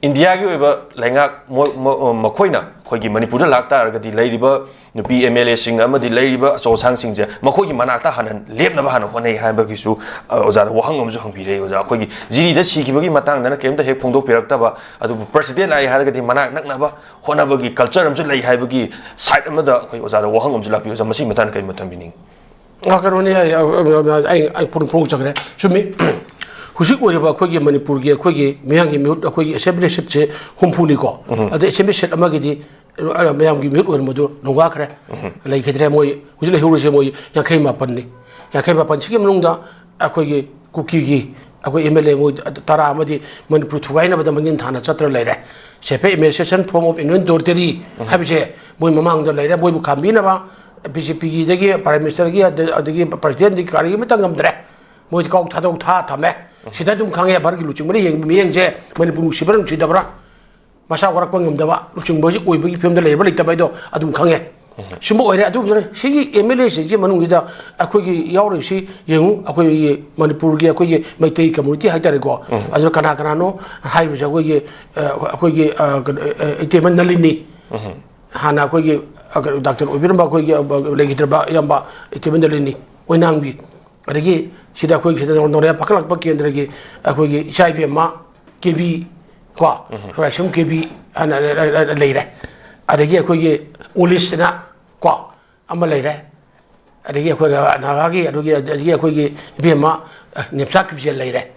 ꯏꯟꯗꯤꯌꯥꯒꯤ ꯑꯣꯏꯕ ꯂꯩꯉꯥꯛ ꯃꯣ-, ꯃꯣ-, ꯃꯈꯣꯏꯅ ꯑꯩꯈꯣꯏꯒꯤ ꯃꯅꯤꯄꯨꯔꯗ ꯂꯥꯛꯇꯥꯔꯒꯗꯤ ꯂꯩꯔꯤꯕ ꯅꯨꯄꯤ ꯑꯦꯝ ꯑꯦꯜ ꯑꯦꯁꯤꯡ ꯑꯃꯗꯤ ꯂꯩꯔꯤꯕ ꯑꯆꯧ ꯑꯁꯥꯡꯁꯤꯡꯁꯦ ꯃꯈꯣꯏꯒꯤ ꯃꯅꯥꯛꯇ ꯍꯥꯟꯅ ꯂꯦꯞꯅꯕ ꯍꯥꯟꯅ ꯍꯣꯠꯅꯩ ꯍꯥꯏꯕꯒꯤꯁꯨ, ꯑ, ꯑꯣꯖꯥꯗ ꯋꯥꯍꯪ ꯑꯃꯁꯨ ꯍꯪꯕꯤꯔꯛꯏ꯫ ꯑꯣꯖꯥ, ꯑꯩꯈꯣꯏꯒꯤ ꯖꯤꯔꯤꯗ ꯁꯤꯈꯤꯕꯒꯤ ꯃꯇꯥꯡꯗꯅ ꯀꯔꯤꯝꯇ ꯍꯦꯛ ꯐꯣꯡꯗꯣꯛꯄꯤꯔꯛꯇꯕ, ꯑꯗꯨꯕꯨ ꯄ꯭ꯔꯁꯤꯗꯦꯟ ꯂꯥꯛꯑꯦ ꯍꯥꯏꯔꯒꯗꯤ ꯃꯅꯥꯛ ꯅꯛꯅꯕ ꯍꯣꯠꯅꯕꯒꯤ ꯀꯜꯆꯔ ꯑꯃꯁꯨ ꯂꯩ ꯍꯥꯏꯕꯒꯤ ꯁꯥꯏꯠ ꯑꯃꯗ ꯑꯩꯈꯣꯏ ꯑꯣꯖꯥꯗ ꯋꯥꯍꯪ ꯑꯃꯁꯨ ꯂꯥꯛꯄꯤ꯫ ꯑꯣꯖꯥ, ꯃꯁꯤꯒꯤ ꯃꯇꯥꯡꯗ ꯀꯔꯤ ꯃꯣꯠ ꯊꯝꯕꯤꯅꯤꯡꯉꯤ? ꯑ, ꯀꯩꯅꯣꯅꯤ, ꯑꯩ, ꯑꯩ, ꯑꯩ, ꯑꯩ ꯐꯣꯡ-, ꯐꯣꯡꯗꯣꯛꯆꯈ꯭ꯔꯦ꯫ ꯆꯨꯝꯃꯤ꯫ ꯍꯧꯖꯤꯛ ꯑꯣꯏꯔꯤꯕ ꯑꯩꯈꯣꯏꯒꯤ ꯃꯅꯤꯄꯨꯔꯒꯤ ꯑꯩꯈꯣꯏꯒꯤ ꯃꯤꯌꯥꯝꯒꯤ ꯃꯤꯍꯨꯠ, ꯑꯩꯈꯣꯏꯒꯤ ꯑꯦꯁꯦꯝꯕ꯭ꯂꯤ ꯁꯤꯠꯁꯦ ꯍꯨꯝꯐꯨꯅꯤꯀꯣ꯫ ꯎꯝ꯫ ꯑꯗ ꯑꯦꯁꯦꯝꯕ꯭ꯂꯤ ꯁꯤꯠ ꯑꯃꯒꯤꯗꯤ, ꯑ, ꯃꯌꯥꯝꯒꯤ ꯃꯤꯍꯨꯠ ꯑꯣꯏꯔꯝꯕꯗꯨ ꯅꯣꯡꯒꯥꯈ꯭ꯔꯦ꯫ ꯎꯝ꯫ ꯂꯩꯈꯤꯗ꯭ꯔꯦ꯫ ꯃꯣꯏ ꯍꯧꯖꯤꯛ ꯂꯩꯍꯧꯔꯤꯁꯦ ꯃꯣꯏ ꯌꯥꯡꯈꯩ ꯃꯥꯄꯟꯅꯤ꯫ ꯌꯥꯡꯈꯩ ꯃꯥꯄꯟꯁꯤꯒꯤ ꯃꯅꯨꯡꯗ ꯑꯩꯈꯣꯏꯒꯤ ꯀꯨꯀꯤꯒꯤ ꯑꯩꯈꯣꯏ ꯑꯦꯝ ꯑꯦꯜ ꯑꯦ ꯃꯣꯏ ꯇꯔꯥ ꯑꯃꯗꯤ ꯃꯅꯤꯄꯨꯔ ꯊꯨꯒꯥꯏꯅꯕꯗ ꯃꯥꯡꯖꯤꯟ ꯊꯥꯅ ꯆꯠꯇꯅ ꯂꯩꯔꯦ꯫ Separate Administration form of Union Territory ꯍꯥꯏꯕꯁꯦ ꯃꯣꯏ ꯃꯃꯥꯡꯗ ꯂꯩꯔꯦ꯫ ꯃꯣꯏꯕꯨ ꯈꯥꯝꯕꯤꯅꯕ ꯕꯤ ꯖꯦ ꯄꯤꯒꯤꯗꯒꯤ, ꯄ꯭ꯔꯥꯏꯝ ꯃꯤꯅꯤꯁꯇꯔꯒꯤ, ꯑꯗ-, ꯑꯗꯒꯤ ꯄ꯭ꯔꯁꯤꯗꯦꯟꯗꯒꯤ ꯀꯔꯤ ꯑꯃꯠꯇ ꯉꯝꯗ꯭ꯔꯦ꯫ ꯃꯣꯏꯗꯤ ꯀꯥꯎ ꯊꯥꯗꯣꯛ ꯊꯥ ꯊꯝꯃꯦ꯫ ꯁꯤꯗ ꯑꯗꯨꯝ ꯈꯪꯉꯦ ꯚꯥꯔꯠꯀꯤ ꯂꯨꯆꯤꯡꯕꯅ ꯌꯦꯡꯕ ꯃꯤꯠꯌꯦꯡꯁꯦ ꯃꯅꯤꯄꯨꯔ ꯅꯨꯡꯁꯤꯕ꯭ꯔꯥ ꯅꯨꯡꯁꯤꯗꯕ꯭ꯔꯥ꯫ ꯃꯁꯥ ꯋꯥꯔꯛꯄ ꯉꯝꯗꯕ ꯂꯨꯆꯤꯡꯕꯁꯤ ꯑꯣꯏꯕꯒꯤ ꯐꯤꯕꯝꯗ ꯂꯩꯕ꯭ꯔꯥ ꯂꯩꯇꯕ ꯍꯥꯏꯗꯣ ꯑꯗꯨꯝ ꯈꯪꯉꯦ꯫ ꯁꯤꯒꯨꯝꯕ ꯑꯣꯏꯔꯦ꯫ ꯑꯗꯨꯕꯨ ꯁꯤꯒꯤ ꯑꯦꯝ ꯑꯦꯜ ꯑꯦꯁꯤꯡꯁꯤ ꯃꯅꯨꯡꯁꯤꯗ ꯑꯩꯈꯣꯏꯒꯤ ꯌꯥꯎꯔꯤꯁꯤ ꯌꯦꯡꯉꯨ, ꯑꯩꯈꯣꯏꯒꯤ ꯃꯅꯤꯄꯨꯔꯒꯤ ꯑꯩꯈꯣꯏꯒꯤ ꯃꯩꯇꯩ ꯀꯝꯃꯨꯅꯤꯇꯤ ꯍꯥꯏꯇꯥꯔꯦꯀꯣ꯫ ꯑꯗꯨꯅ ꯀꯅꯥ ꯀꯅꯥꯅꯣ ꯍꯥꯏꯔꯤꯕꯁꯦ ꯑꯩꯈꯣꯏꯒꯤ, ꯑ, ꯑꯩꯈꯣꯏꯒꯤ, ꯑ, ꯀꯩꯅꯣ, ꯑ, ꯏꯇꯩꯃ ꯅꯂꯤꯅꯤ꯫ ꯍꯥꯟꯅ ꯑꯩꯈꯣꯏꯒꯤ, ꯑ, ꯀꯩꯅꯣ, ꯗꯥꯛꯇꯔ ꯑꯣꯏꯕꯤꯔꯝꯕ ꯑꯩꯈꯣꯏꯒꯤ, ꯑ, ꯂꯩꯈꯤꯗ꯭ꯔꯕ ꯏꯌꯥꯝꯕ ꯏꯇꯩꯃ ꯅꯂꯤꯅꯤ ꯑꯣꯏꯅꯥꯝꯒꯤ꯫ ꯑꯗꯒꯤ ꯁꯤꯗ ꯑꯩꯈꯣꯏ ꯁꯤꯗ ꯅꯣꯔꯦ ꯄꯥꯈꯠꯂꯛꯄ ꯀꯦꯟꯗ꯭ꯔꯒꯤ ꯑꯩꯈꯣꯏꯒꯤ ꯏꯆꯥ ꯏꯕꯦꯝꯃ ꯀꯦꯕꯤ ꯀꯣ, ꯁꯣꯔꯥꯏꯁꯝ ꯀꯦꯕꯤ ꯍꯥꯏꯅ ꯂꯩꯔꯦ꯫ ꯑꯗꯒꯤ ꯑꯩꯈꯣꯏꯒꯤ ꯑꯣꯂꯤꯁꯅ ꯀꯣ ꯑꯃ ꯂꯩꯔꯦ꯫ ꯑꯗꯒꯤ ꯑꯩꯈꯣꯏ ꯅꯥꯒꯥꯒꯤ ꯑꯗꯨꯒꯤ, ꯑꯗꯒꯤ ꯑꯩꯈꯣꯏꯒꯤ ꯏꯕꯦꯝꯃ, ꯑ, ꯅꯦꯝꯆꯥ ꯀꯤꯞꯖꯦꯜ ꯂꯩꯔꯦ꯫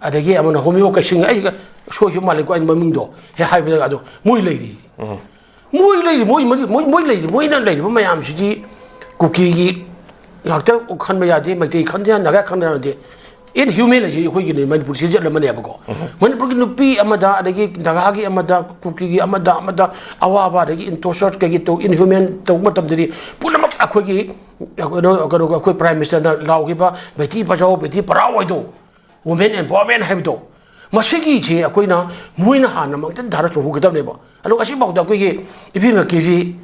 ꯑꯗꯒꯤ ꯑꯃꯅ ꯍꯣꯃꯤꯌꯣ ꯀꯩꯁꯤꯡ, ꯑꯩ ꯁꯣꯏꯈꯤꯕ ꯃꯥꯜꯂꯦꯀꯣ, ꯑꯩ ꯃꯃꯤꯡꯗꯣ ꯍꯦꯛ ꯍꯥꯏꯕꯗ ꯑꯗꯣ ꯃꯣꯏ ꯂꯩꯔꯤ꯫ ꯃꯣꯏ ꯂꯩꯔꯤ, ꯃꯣꯏ, ꯃꯣꯏ, ꯃꯣꯏ, ꯃꯣꯏ ꯂꯩꯔꯤ, ꯃꯣꯏꯅ ꯂꯩꯔꯤꯕ ꯃꯌꯥꯝꯁꯤꯗꯤ ꯀꯨꯀꯤꯒꯤ ꯉꯥꯛꯇ ꯈꯟꯕ ꯌꯥꯗꯦ, ꯃꯩꯇꯩ ꯈꯟꯕ ꯌꯥꯗꯦ, ꯅꯥꯒꯥ ꯈꯟꯕ ꯌꯥꯗꯦ꯫ ꯏꯟꯍ꯭ꯌꯨꯃꯦꯟ ꯍꯥꯏꯁꯤ ꯑꯩꯈꯣꯏꯒꯤꯅꯤ, ꯃꯅꯤꯄꯨꯔ ꯁꯤꯖꯦꯠ ꯑꯃꯅꯦꯕꯀꯣ꯫ ꯃꯅꯤꯄꯨꯔꯒꯤ ꯅꯨꯄꯤ ꯑꯃꯗ, ꯑꯗꯒꯤ ꯅꯥꯒꯥꯒꯤ ꯑꯃꯗ, ꯀꯨꯀꯤꯒꯤ ꯑꯃꯗ, ꯑꯃꯗ ꯑꯋꯥꯕ, ꯑꯗꯒꯤ ꯏꯟꯇꯣꯔꯆꯔ ꯀꯩꯀꯩ ꯇꯧ, ꯏꯟꯍ꯭ꯌꯨꯃꯦꯟ ꯇꯧꯕ ꯃꯇꯝꯗꯗꯤ ꯄꯨꯝꯅꯃꯛ ꯑꯩꯈꯣꯏꯒꯤ, ꯀꯩꯅꯣ, ꯀꯩꯅꯣ, ꯑꯩꯈꯣꯏ ꯄ꯭ꯔꯥꯏꯝ ꯃꯤꯅꯤꯁꯇꯔꯅ ꯂꯥꯎꯈꯤꯕ ꯕꯦꯇꯤ ꯕꯆꯥꯎ, ꯕꯦꯇꯤ ꯄꯔꯥꯎ ꯍꯥꯏꯗꯣ, ꯋꯨꯃꯦꯟ ꯑꯦꯝꯄꯥꯋꯔꯃꯦꯟ ꯍꯥꯏꯕꯗꯣ, ꯃꯁꯤꯒꯤꯁꯦ ꯑꯩꯈꯣꯏꯅ, ꯃꯣꯏꯅ ꯍꯥꯟꯅ ꯃꯥꯡꯖꯤꯟ ꯊꯥꯔ ꯆꯣꯡꯍꯧꯒꯗꯕꯅꯦꯕ꯫ ꯑꯗꯣ ꯉꯁꯤꯐꯥꯎꯗ ꯑꯩꯈꯣꯏꯒꯤ ꯏꯕꯦꯝꯃ ꯀꯦꯖꯤ,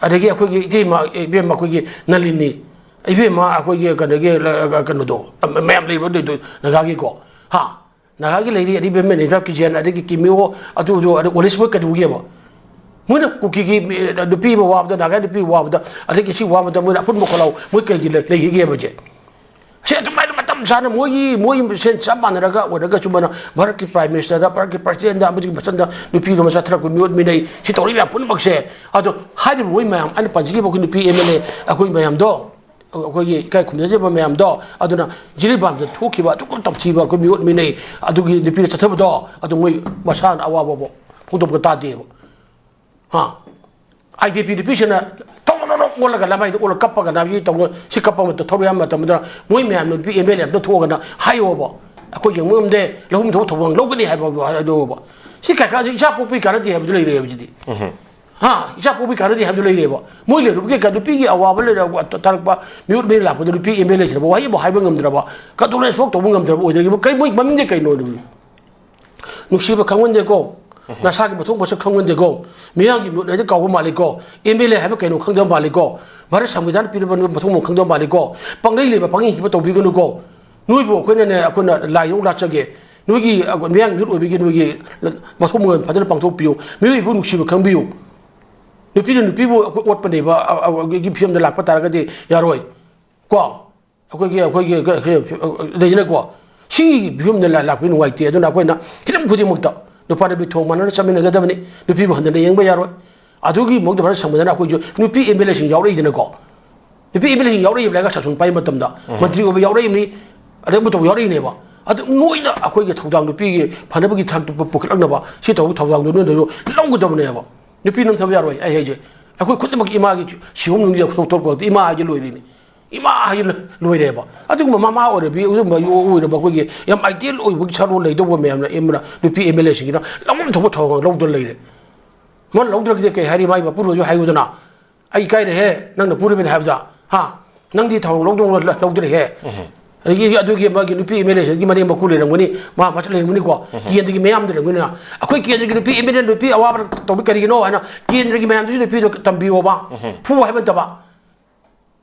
ꯑꯗꯒꯤ ꯑꯩꯈꯣꯏꯒꯤ ꯏꯇꯩꯃ, ꯏꯕꯦꯝꯃ ꯑꯩꯈꯣꯏꯒꯤ ꯅꯂꯤꯅꯤ, ꯏꯕꯦꯝꯃ ꯑꯩꯈꯣꯏꯒꯤ ꯀꯩꯅꯣꯒꯤ, ꯀꯩꯅꯣꯗꯣ, ꯃꯌꯥꯝ ꯂꯩꯕ ꯂꯩꯗꯣ, ꯅꯥꯒꯥꯒꯤꯀꯣ, ꯍꯥ? ꯅꯥꯒꯥꯒꯤ ꯂꯩꯔꯤ, ꯑꯔꯤꯕ ꯃꯦꯅꯦꯖꯔ ꯀꯤꯖꯦꯟ, ꯑꯗꯒꯤ ꯀꯤꯃꯤꯑꯣ, ꯑꯗꯨ, ꯑꯗꯨ, ꯑꯗꯩ ꯑꯣꯂꯤꯁ, ꯃꯣꯏ ꯀꯩꯗꯧꯒꯦꯕ? ꯃꯣꯏꯅ ꯀꯨꯀꯤꯒꯤ ꯃꯤ-, ꯅꯨꯄꯤ ꯑꯃ ꯋꯥꯕꯗ, ꯅꯥꯒꯥ ꯅꯨꯄꯤ ꯑꯃ ꯋꯥꯕꯗ, ꯑꯗꯒꯤ ꯁꯤ ꯋꯥꯕꯗ ꯃꯣꯏꯅ ꯑꯄꯨꯟꯕ ꯈꯣꯜꯂꯥꯎ ꯃꯣꯏ ꯀꯩꯒꯤ ꯂꯩ-, ꯂꯩꯈꯤꯒꯦꯕꯁꯦ? ꯁꯤ ꯑꯗꯨꯃꯥꯏꯅ ꯃꯇꯝ ꯆꯥꯅ ꯃꯣꯏꯒꯤ, ꯃꯣꯏꯒꯤ ꯁꯦꯟ ꯆꯞ ꯃꯥꯟꯅꯔꯒ ꯑꯣꯏꯔꯒꯁꯨ, ꯃꯣꯏꯅ ꯚꯥꯔꯠꯀꯤ ꯄ꯭ꯔꯥꯏꯝ ꯃꯤꯅꯤꯁꯇꯔꯗ, ꯚꯥꯔꯠꯀꯤ ꯄ꯭ꯔꯁꯤꯗꯦꯟꯗ ꯑꯃꯗꯤ ꯃꯊꯪꯗ ꯅꯨꯄꯤꯗꯣ ꯃꯆꯥ ꯊꯔꯛꯄ ꯃꯤꯑꯣꯠ ꯃꯤꯅꯩ, ꯁꯤ ꯇꯧꯔꯤ ꯃꯌꯥꯝ ꯄꯨꯝꯅꯃꯛꯁꯦ꯫ ꯑꯗꯣ ꯍꯥꯏꯔꯤꯕ ꯃꯣꯏ ꯃꯌꯥꯝ, ꯑꯩꯅ ꯄꯟꯖꯈꯤꯕ ꯑꯩꯈꯣꯏ ꯅꯨꯄꯤ ꯑꯦꯝ ꯑꯦꯜ ꯑꯦ, ꯑꯩꯈꯣꯏ ꯃꯌꯥꯝꯗꯣ, ꯑꯩꯈꯣꯏꯒꯤ ꯏꯀꯥꯏ ꯈꯨꯝꯅꯖꯕ ꯃꯌꯥꯝꯗꯣ, ꯑꯗꯨꯅ ꯖꯤꯔꯤꯕꯥꯝꯗ ꯊꯣꯛꯈꯤꯕ ꯑꯗꯨꯛ ꯇꯝꯊꯤꯕ ꯑꯩꯈꯣꯏ ꯃꯤꯑꯣꯠ ꯃꯤꯅꯩ, ꯑꯗꯨꯒꯤ ꯅꯨꯄꯤꯗ ꯆꯠꯊꯕꯗꯣ, ꯑꯗꯨ ꯃꯣꯏ ꯃꯁꯥꯅ ꯑꯋꯥꯕꯕꯨ ꯐꯣꯡꯗꯣꯛꯄ ꯇꯥꯗꯦꯕ꯫ ꯍꯥ? ꯑꯥꯏ ꯗꯤ ꯄꯤ ꯅꯨꯄꯤꯁꯤꯅ ꯊꯣꯛ ꯊꯣꯛ ꯊꯣꯛ ꯑꯣꯜꯂꯒ ꯂꯃꯥꯏꯗ ꯑꯣꯜꯂꯒ ꯀꯞꯄꯒ ꯅꯥꯕꯤ ꯇꯧꯕ, ꯁꯤ ꯀꯞꯄ ꯃꯇꯝ ꯊꯧꯔꯤ ꯌꯥꯝꯕ ꯃꯇꯝꯗ ꯃꯣꯏ ꯃꯌꯥꯝꯅ ꯅꯨꯄꯤ ꯑꯦꯝ ꯑꯦꯜ ꯑꯦ ꯑꯝꯇ ꯊꯣꯛꯑꯒꯅ ꯍꯥꯏꯌꯣꯕ, "ꯑꯩꯈꯣꯏ ꯌꯦꯡꯕ ꯉꯝꯗꯦ, ꯂꯧꯐꯝ ꯊꯣꯛꯄ ꯊꯧꯗꯥꯡ ꯂꯧꯒꯅꯤ" ꯍꯥꯏꯕ ꯍꯥꯏꯗꯣꯕ꯫ ꯁꯤ ꯀꯥꯏ ꯀꯥꯏꯗ ꯏꯆꯥ ꯄꯣꯛꯄꯤ ꯀꯥꯟꯅꯗꯦ ꯍꯥꯏꯕꯗꯨ ꯂꯩꯔꯦ ꯍꯧꯖꯤꯛꯇꯤ꯫ ꯍꯥ, ꯏꯆꯥ ꯄꯣꯛꯄꯤ ꯀꯥꯟꯅꯗꯦ ꯍꯥꯏꯕꯗꯨ ꯂꯩꯔꯦꯕ꯫ ꯃꯣꯏ ꯂꯩꯔꯨꯕ ꯀꯩꯀꯥ ꯅꯨꯄꯤꯒꯤ ꯑꯋꯥꯕ ꯂꯩꯔ ꯇꯥꯔꯛꯄ ꯃꯤꯑꯣꯠ ꯃꯤꯅꯩ ꯂꯥꯛꯄꯗ ꯅꯨꯄꯤ ꯑꯦꯝ ꯑꯦꯜ ꯑꯦꯁꯤꯅ ꯋꯥꯍꯩ ꯑꯃ ꯍꯥꯏꯕ ꯉꯝꯗ꯭ꯔꯕ, ꯀꯟꯗꯣꯂꯦꯟꯁ ꯐꯥꯎ ꯇꯧꯕ ꯉꯝꯗ꯭ꯔꯕ ꯑꯣꯏꯗ꯭ꯔꯤꯕ ꯀꯩ, ꯃꯣꯏ ꯃꯃꯤꯡꯗꯤ ꯀꯩꯅꯣ? ꯅꯨꯡꯁꯤꯕ ꯈꯪꯃꯟꯗꯦꯀꯣ, ꯅꯁꯥꯒꯤ ꯃꯊꯧ ꯃꯁꯛ ꯈꯪꯃꯟꯗꯦꯀꯣ, ꯃꯤꯌꯥꯝꯒꯤ ꯃꯤꯍꯨꯠ ꯍꯥꯏꯗꯤ ꯀꯥꯎꯕ ꯃꯥꯜꯂꯤꯀꯣ, ꯑꯦꯝ ꯑꯦꯜ ꯑꯦ ꯍꯥꯏꯕ ꯀꯩꯅꯣ ꯈꯪꯗꯕ ꯃꯥꯜꯂꯤꯀꯣ, ꯚꯥꯔꯠ ꯁꯪꯕꯤꯙꯥꯟ ꯄꯤꯔꯕ ꯅꯣꯏ ꯃꯊꯧ ꯃꯉꯝ ꯈꯪꯗꯕ ꯃꯥꯜꯂꯤꯀꯣ, ꯄꯪꯂꯩ ꯂꯩꯕ ꯄꯪꯍꯤꯡ ꯍꯤꯡꯕ ꯇꯧꯕꯤꯒꯅꯨꯀꯣ, ꯅꯣꯏꯕꯨ ꯑꯩꯈꯣꯏꯅꯅꯦ, ꯑꯩꯈꯣꯏꯅ ꯂꯥꯏ ꯑꯃꯨꯛ ꯂꯥꯠꯆꯒꯦ, ꯅꯣꯏꯒꯤ ꯃꯤꯌꯥꯝꯒꯤ ꯃꯤꯍꯨꯠ ꯑꯣꯏꯕꯒꯤ ꯅꯣꯏꯒꯤ ꯃꯊꯧ ꯃꯉꯝ ꯐꯖꯅ ꯄꯥꯡꯊꯣꯛꯄꯤꯌꯨ, ꯃꯤꯑꯣꯏꯕꯕꯨ ꯅꯨꯡꯁꯤꯕ ꯈꯪꯕꯤꯌꯨ, ꯅꯨꯄꯤꯅ ꯅꯨꯄꯤꯕꯨ ꯑꯩꯈꯣꯏ ꯑꯣꯠꯄꯅꯦꯕ, ꯑ, ꯑ, ꯒꯤ ꯐꯤꯕꯝꯗ ꯂꯥꯛꯄ ꯇꯥꯔꯒꯗꯤ ꯌꯥꯔꯣꯏ ꯀꯣ꯫ ꯑꯩꯈꯣꯏꯒꯤ, ꯑꯩꯈꯣꯏꯒꯤ, ꯑꯩꯈꯣꯏ ꯂꯩꯗꯅꯀꯣ, ꯁꯤꯒꯤ ꯐꯤꯕꯝꯗ ꯂꯥ-, ꯂꯥꯛꯄꯗꯤ ꯅꯨꯡꯉꯥꯏꯇꯦ꯫ ꯑꯗꯨꯅ ꯑꯩꯈꯣꯏꯅ ꯍꯤꯔꯝ ꯈꯨꯗꯤꯡꯃꯛꯇ ꯅꯨꯄꯥ ꯅꯨꯄꯤ ꯊꯣꯡ ꯃꯥꯟꯅꯅ ꯆꯠꯃꯤꯟꯅꯒꯗꯕꯅꯤ꯫ ꯅꯨꯄꯤꯕꯨ ꯍꯟꯊꯅ ꯌꯦꯡꯕ ꯌꯥꯔꯣꯏ꯫ ꯑꯗꯨꯒꯤ ꯃꯍꯨꯠꯇ ꯚꯥꯔꯠ ꯁꯪꯕꯤꯙꯥꯟꯅ ꯑꯩꯈꯣꯏꯁꯨ ꯅꯨꯄꯤ ꯑꯦꯝ ꯑꯦꯜ ꯑꯦꯁꯤꯡ ꯌꯥꯎꯔꯛꯏꯗꯅꯀꯣ, ꯅꯨꯄꯤ ꯑꯦꯝ ꯑꯦꯜ ꯑꯦꯁꯤꯡ ꯌꯥꯎꯔꯛꯏꯕ ꯂꯥꯏꯔꯤꯛ ꯁꯥꯁꯟ ꯄꯥꯏꯕ ꯃꯇꯝꯗ, ꯃꯟꯇ꯭ꯔꯤ ꯑꯣꯏꯕ ꯌꯥꯎꯔꯛꯏꯕꯅꯤ, ꯑꯗꯩ ꯑꯃ ꯇꯧꯕ ꯌꯥꯎꯔꯛꯏꯅꯦꯕ꯫ ꯑꯗꯨ ꯅꯣꯏꯅ ꯑꯩꯈꯣꯏꯒꯤ ꯊꯧꯗꯥꯡ, ꯅꯨꯄꯤꯒꯤ ꯐꯅꯕꯒꯤ ꯊꯥꯛꯇ ꯄꯨ-, ꯄꯨꯈꯠꯂꯛꯅꯕ ꯁꯤ ꯇꯧꯕ ꯊꯧꯗꯥꯡꯗꯣ ꯅꯣꯏꯅꯁꯨ ꯂꯧꯒꯗꯕꯅꯦꯕ꯫ ꯅꯨꯄꯤ ꯅꯝꯊꯕ ꯌꯥꯔꯣꯏ꯫ ꯑꯩ ꯍꯥꯏꯁꯦ, ꯑꯩꯈꯣꯏ ꯈꯨꯗꯤꯡꯃꯛ ꯏꯃꯥꯒꯤ ꯁꯤꯍꯨꯝ ꯅꯨꯡꯒꯤ ꯊꯣꯛ-, ꯊꯣꯛꯄ ꯏꯃꯥ ꯍꯥꯏꯁꯦ ꯂꯣꯏꯔꯤꯅꯤ꯫ ꯏꯃꯥ ꯍꯥꯏ ꯂꯣꯏꯔꯦꯕ꯫ ꯑꯗꯨꯒꯨꯝꯕ ꯃꯃꯥ ꯑꯣꯏꯔꯕꯤ, ꯑꯗꯨꯒꯨꯝꯕ ꯑꯣꯏꯔꯕ ꯑꯩꯈꯣꯏꯒꯤ ꯌꯥꯝ ideal ꯑꯣꯏꯕꯒꯤ ꯁꯛꯂꯣꯟ ꯂꯩꯗꯧꯕ ꯃꯌꯥꯝꯅ ꯑꯦꯝꯅ ꯅꯨꯄꯤ MLA ꯁꯤꯡꯁꯤꯅ ꯂꯧꯐꯝ ꯊꯣꯛꯄ ꯊꯧꯔꯥꯡ ꯂꯧꯗꯅ ꯂꯩꯔꯦ꯫ ꯃꯥꯅ ꯂꯧꯗ꯭ꯔꯒꯗꯤ ꯀꯩ ꯍꯥꯏꯔꯤ? ꯃꯥꯒꯤ ꯃꯄꯨꯔꯣꯏꯁꯨ ꯍꯥꯏꯌꯨꯗꯅ, "ꯑꯩ ꯏꯀꯥꯏꯔꯦꯍꯦ, ꯅꯪꯅ ꯄꯨꯔꯤꯕꯅꯤ ꯍꯥꯏꯕꯗ, ꯍꯥ? ꯅꯪꯗꯤ ꯊꯧꯔꯥꯡ ꯂꯧꯗꯧ ꯂꯧꯗ꯭ꯔꯦꯍꯦ"꯫ ꯑꯗꯒꯤ ꯑꯗꯨꯒꯤ ꯃꯥꯒꯤ ꯅꯨꯄꯤ MLA ꯁꯤꯡꯒꯤ ꯃꯅꯦꯝ ꯃꯀꯨ ꯂꯩꯔꯝꯒꯅꯤ, ꯃꯥ ꯃꯆꯥ ꯂꯩꯔꯝꯒꯅꯤꯀꯣ, ꯀꯦꯟꯗ꯭ꯔꯒꯤ ꯃꯌꯥꯝꯗ ꯂꯩꯔꯝꯒꯅꯤ꯫ ꯑꯩꯈꯣꯏ ꯀꯦꯟꯗ꯭ꯔꯒꯤ ꯅꯨꯄꯤ MLA ꯅꯨꯄꯤ ꯑꯋꯥꯕ ꯇꯧꯕꯤ ꯀꯔꯤꯒꯤꯅꯣ ꯍꯥꯏꯅ ꯀꯦꯟꯗ꯭ꯔꯒꯤ ꯃꯌꯥꯝꯗꯨꯁꯨ ꯅꯨꯄꯤꯗꯣ ꯇꯝꯕꯤꯌꯣꯕ꯫ ꯐꯨ ꯍꯥꯏꯕ ꯅꯠꯇꯕ꯫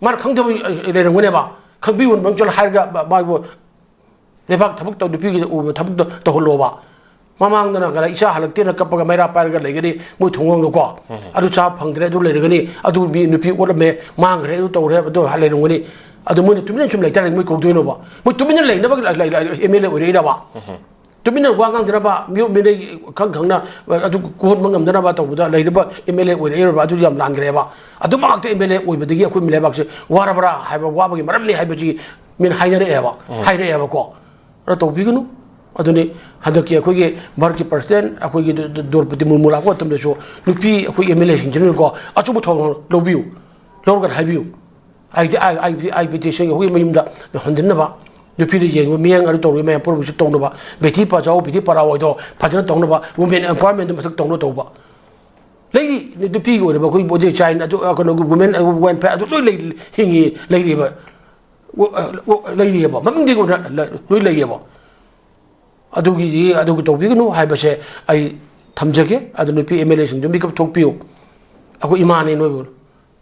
ꯃꯥꯅ ꯈꯪꯗꯕ ꯂꯩꯔꯝꯒꯅꯦꯕ꯫ ꯈꯪꯕꯤꯌꯨ ꯃꯔꯝ ꯆꯠꯂ ꯍꯥꯏꯔꯒ ꯃꯥꯕꯨ ꯂꯩꯕꯥꯛ ꯊꯕꯛ ꯇꯧ-, ꯅꯨꯄꯤꯒꯤꯗ ꯎꯕ ꯊꯕꯛꯇꯣ ꯇꯧꯍꯜꯂꯣꯕ꯫ ꯃꯃꯥꯡꯗꯅ ꯀꯔ ꯏꯆꯥ ꯍꯜꯂꯛꯇꯦꯅ ꯀꯞꯄꯒ ꯃꯩꯔꯥ ꯄꯥꯏꯔꯒ ꯂꯩꯒꯅꯤ ꯃꯣꯏ ꯊꯣꯡꯒꯣꯡꯗꯀꯣ꯫ ꯑꯗꯨ ꯆꯥꯕ ꯐꯪꯗ꯭ꯔꯦ, ꯑꯗꯨ ꯂꯩꯔꯒꯅꯤ, ꯑꯗꯨ ꯃꯤ ꯅꯨꯄꯤ ꯑꯣꯠꯂꯝꯃꯦ, ꯃꯥꯡꯈ꯭ꯔꯦ, ꯑꯗꯨ ꯇꯧꯔꯦ, ꯑꯗꯨ ꯂꯩꯔꯝꯒꯅꯤ꯫ ꯑꯗꯨ ꯃꯣꯏꯅ ꯇꯨꯃꯤꯟꯅ ꯁꯨꯝ ꯂꯩꯇꯥꯔꯗꯤ ꯃꯣꯏ ꯀꯧꯗꯣꯏꯅꯣꯕ? ꯃꯣꯏ ꯇꯨꯃꯤꯟꯅ ꯂꯩꯅꯕ ꯂꯩ-, ꯂꯩ-, MLA ꯑꯣꯏꯔꯛꯏꯔꯕ? ꯇꯨꯃꯤꯟꯅ ꯋꯥ ꯉꯥꯡꯗꯅꯕ, ꯃꯤꯑꯣꯠ ꯃꯤꯅꯩ ꯈꯪ ꯈꯪꯅ ꯑꯗꯨ ꯀꯣꯟꯕ ꯉꯝꯗꯅꯕ ꯇꯧꯕꯗ ꯂꯩꯔꯤꯕ MLA ꯑꯣꯏꯔꯛꯏꯔꯕ? ꯑꯗꯨ ꯌꯥꯝ ꯂꯥꯟꯈ꯭ꯔꯦꯕ꯫ ꯑꯗꯨꯃꯛꯇ MLA ꯑꯣꯏꯕꯗꯒꯤ ꯑꯩꯈꯣꯏ ꯂꯩꯕꯥꯛꯁꯦ ꯋꯥꯔꯕ꯭ꯔꯥ ꯍꯥꯏꯕ, ꯋꯥꯕꯒꯤ ꯃꯔꯝꯅꯤ ꯍꯥꯏꯕꯁꯤ ꯃꯤꯅ ꯍꯥꯏꯅꯔꯛꯑꯦꯕ, ꯍꯥꯏꯔꯛꯑꯦꯕꯀꯣ꯫ ꯑꯗꯣ ꯇꯧꯕꯤꯒꯅꯨ꯫ ꯑꯗꯨꯅꯤ ꯍꯟꯗꯛꯀꯤ ꯑꯩꯈꯣꯏꯒꯤ ꯚꯥꯔꯠꯀꯤ president ꯑꯩꯈꯣꯏꯒꯤ ꯗ-, ꯗ-, ꯗ꯭ꯔꯧꯄꯗꯤ ꯃꯨꯔꯃꯨ ꯂꯥꯛꯄ ꯃꯇꯝꯗꯁꯨ ꯅꯨꯄꯤ ꯑꯩꯈꯣꯏ MLA ꯁꯤꯡꯁꯤꯅꯀꯣ ꯑꯆꯧꯕ ꯊꯧꯗꯥꯡ ꯂꯧꯕꯤꯌꯨ, ꯂꯧꯔꯒ ꯍꯥꯏꯕꯤꯌꯨ꯫ ꯑꯥꯏ T, I, I P, I P T ꯁꯤꯡ ꯑꯩꯈꯣꯏꯒꯤ ꯃꯌꯨꯝꯗ ꯍꯟꯖꯤꯟꯅꯕ, ꯅꯨꯄꯤꯗ ꯌꯦꯡꯕ ꯃꯤꯠꯌꯦꯡ ꯑꯗꯨ ꯇꯧꯔꯒ ꯃꯌꯥꯝ ꯄꯨꯝꯅꯃꯛꯁꯨ ꯇꯧꯅꯕ, ꯕꯦꯇꯤ ꯕꯆꯥꯎ, ꯕꯦꯇꯤ ꯄꯔꯥꯎ ꯍꯥꯏꯗꯣ ꯐꯖꯅ ꯇꯧꯅꯕ, women empowerment ꯃꯊꯛ ꯇꯧꯅꯕ ꯇꯧꯕ꯫ ꯂꯩꯔꯤ, ꯅꯨꯄꯤꯒꯤ ꯑꯣꯏꯔꯕ ꯑꯩꯈꯣꯏ body child ꯑꯗꯨ, ꯑ, ꯀꯩꯅꯣꯒꯤ women, ꯑ, welfare ꯑꯗꯨ ꯂꯣꯏ ꯂꯩ, ꯍꯤꯡꯉꯤ, ꯂꯩꯔꯤꯕ, ꯑ, ꯑ, ꯂꯩꯔꯤꯑꯕ, ꯃꯃꯤꯡꯗꯒꯤ ꯑꯣꯏꯅ ꯂ-, ꯂꯣꯏ ꯂꯩꯌꯦꯕ꯫ ꯑꯗꯨꯒꯤꯗꯤ, ꯑꯗꯨꯒꯤ ꯇꯧꯕꯤꯒꯅꯨ ꯍꯥꯏꯕꯁꯦ ꯑꯩ ꯊꯝꯖꯒꯦ꯫ ꯑꯗꯨ ꯅꯨꯄꯤ MLA ꯁꯤꯡꯗꯨ ꯃꯤꯀꯞ ꯊꯣꯛꯄꯤꯌꯨ꯫ ꯑꯩꯈꯣꯏ ꯏꯃꯥꯅꯤ ꯅꯣꯏꯕꯨ꯫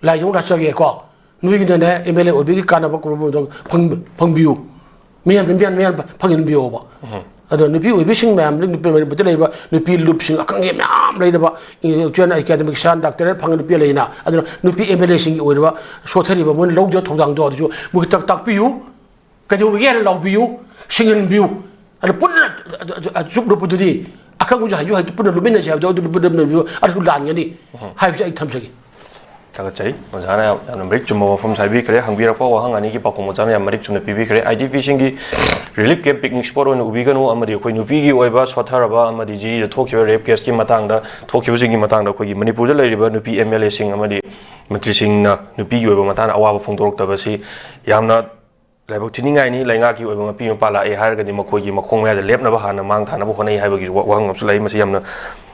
ꯂꯥꯏꯖꯧ ꯂꯥꯠꯆꯒꯦꯀꯣ꯫ ꯅꯣꯏꯒꯤꯅꯗꯅꯦ MLA ꯑꯣꯏꯕꯒꯤ ꯀꯥꯟꯅꯕ ꯀꯨꯝꯕꯗꯣ ꯐꯪ-, ꯐꯪꯕꯤꯌꯨ꯫ ꯃꯤꯌꯥꯝ, ꯃꯤꯌꯥꯝ, ꯃꯤꯌꯥꯝ ꯐꯪꯍꯟꯕꯤꯌꯣꯕ꯫ ꯑꯗꯣ ꯅꯨꯄꯤ ꯑꯣꯏꯕꯤꯁꯤꯡ ꯃꯌꯥꯝ, ꯅꯨꯄꯤ ꯃꯅꯤꯄꯨꯔꯗ ꯂꯩꯔꯤꯕ ꯅꯨꯄꯤ ꯂꯨꯞꯁꯤꯡ ꯑꯈꯪꯒꯤ ꯃꯌꯥꯝ ꯂꯩꯔꯕ, intellectual, academic, ꯁꯥꯟ, doctorate ꯐꯪꯉ ꯅꯨꯄꯤ ꯂꯩꯅ, ꯑꯗꯨꯅ ꯅꯨꯄꯤ MLA ꯁꯤꯡꯒꯤ ꯑꯣꯏꯔꯤꯕ ꯁꯣꯠꯊꯔꯤꯕ ꯃꯣꯏꯅ ꯂꯧꯖ ꯊꯧꯗꯥꯡꯗꯣ ꯑꯗꯨꯁꯨ ꯃꯣꯏ ꯇꯥꯛ-, ꯇꯥꯛꯄꯤꯌꯨ꯫ ꯀꯩꯗꯧꯔꯒꯦ ꯍꯥꯏꯅ ꯂꯥꯎꯕꯤꯌꯨ, ꯁꯤꯡꯍꯟꯕꯤꯌꯨ꯫ ꯑꯗ ꯄꯨꯟꯅ ꯑ-, ꯑ-, ꯑ-, ꯑꯆꯨꯞ ꯂꯨꯞꯄꯗꯨꯗꯤ ꯑꯈꯪꯕꯁꯨ ꯍꯥꯏꯌꯨ, ꯍꯥꯏꯗꯤ ꯄꯨꯟꯅ ꯂꯨꯞꯃꯤꯟꯅꯁꯦ ꯍꯥꯏꯕꯗꯣ ꯑꯗꯨ ꯂꯨꯞꯄꯗꯨ ꯑꯗꯨ ꯂꯥꯟꯒꯅꯤ ꯍꯥꯏꯕꯁꯦ ꯑꯩ ꯊꯝꯖꯒꯦ꯫ ꯊꯥꯒꯠꯆꯔꯤ꯫ ꯑꯣꯖꯥꯅ ꯌꯥꯝ, ꯌꯥꯝꯅ ꯃꯔꯤꯛ ꯆꯨꯝꯕ ꯋꯥꯐꯝ ꯍꯥꯏꯕꯤꯈ꯭ꯔꯦ꯫ ꯍꯪꯕꯤꯔꯛꯄ ꯋꯥꯍꯪ ꯑꯅꯤꯒꯤ ꯄꯥꯎꯈꯨꯝ ꯑꯣꯖꯥꯅ ꯌꯥꯝ ꯃꯔꯤꯛ ꯆꯨꯝꯅ ꯄꯤꯕꯤꯈ꯭ꯔꯦ꯫ IDPꯁꯤꯡꯒꯤ relief camp, picnic spot ꯑꯣꯏꯅ ꯎꯕꯤꯒꯅꯨ ꯑꯃꯗꯤ ꯑꯩꯈꯣꯏ ꯅꯨꯄꯤꯒꯤ ꯑꯣꯏꯕ ꯁꯣꯠꯊꯔꯕ ꯑꯃꯗꯤ ꯖꯤꯔꯤꯗ ꯊꯣꯛꯈꯤꯕ rape caseꯀꯤ ꯃꯇꯥꯡꯗ, ꯊꯣꯛꯈꯤꯕꯁꯤꯡꯒꯤ ꯃꯇꯥꯡꯗ ꯑꯩꯈꯣꯏꯒꯤ ꯃꯅꯤꯄꯨꯔꯗ ꯂꯩꯔꯤꯕ ꯅꯨꯄꯤ MLAꯁꯤꯡ ꯑꯃꯗꯤ ꯃꯟꯇ꯭ꯔꯤꯁꯤꯡꯅ ꯅꯨꯄꯤꯒꯤ ꯑꯣꯏꯕ ꯃꯇꯥꯡꯗ ꯑꯋꯥꯕ ꯐꯣꯡꯗꯣꯔꯛꯇꯕꯁꯤ ꯌꯥꯝꯅ ꯂꯥꯏꯕꯛ ꯊꯤꯅꯤꯡꯉꯥꯏꯅꯤ꯫ ꯂꯩꯉꯥꯛꯀꯤ ꯑꯣꯏꯕ ꯃꯄꯤ ꯃꯄꯥ ꯂꯥꯛꯑꯦ ꯍꯥꯏꯔꯒꯗꯤ ꯃꯈꯣꯏꯒꯤ ꯃꯈꯣꯡ ꯃꯌꯥꯗ ꯂꯦꯞꯅꯕ ꯍꯥꯟꯅ ꯃꯥꯡ ꯊꯥꯅꯕ ꯍꯣꯠꯅꯩ ꯍꯥꯏꯕꯒꯤ ꯋꯥ-, ꯋꯥꯍꯪ ꯑꯃꯁꯨ ꯂꯩ꯫ ꯃꯁꯤ ꯌꯥꯝꯅ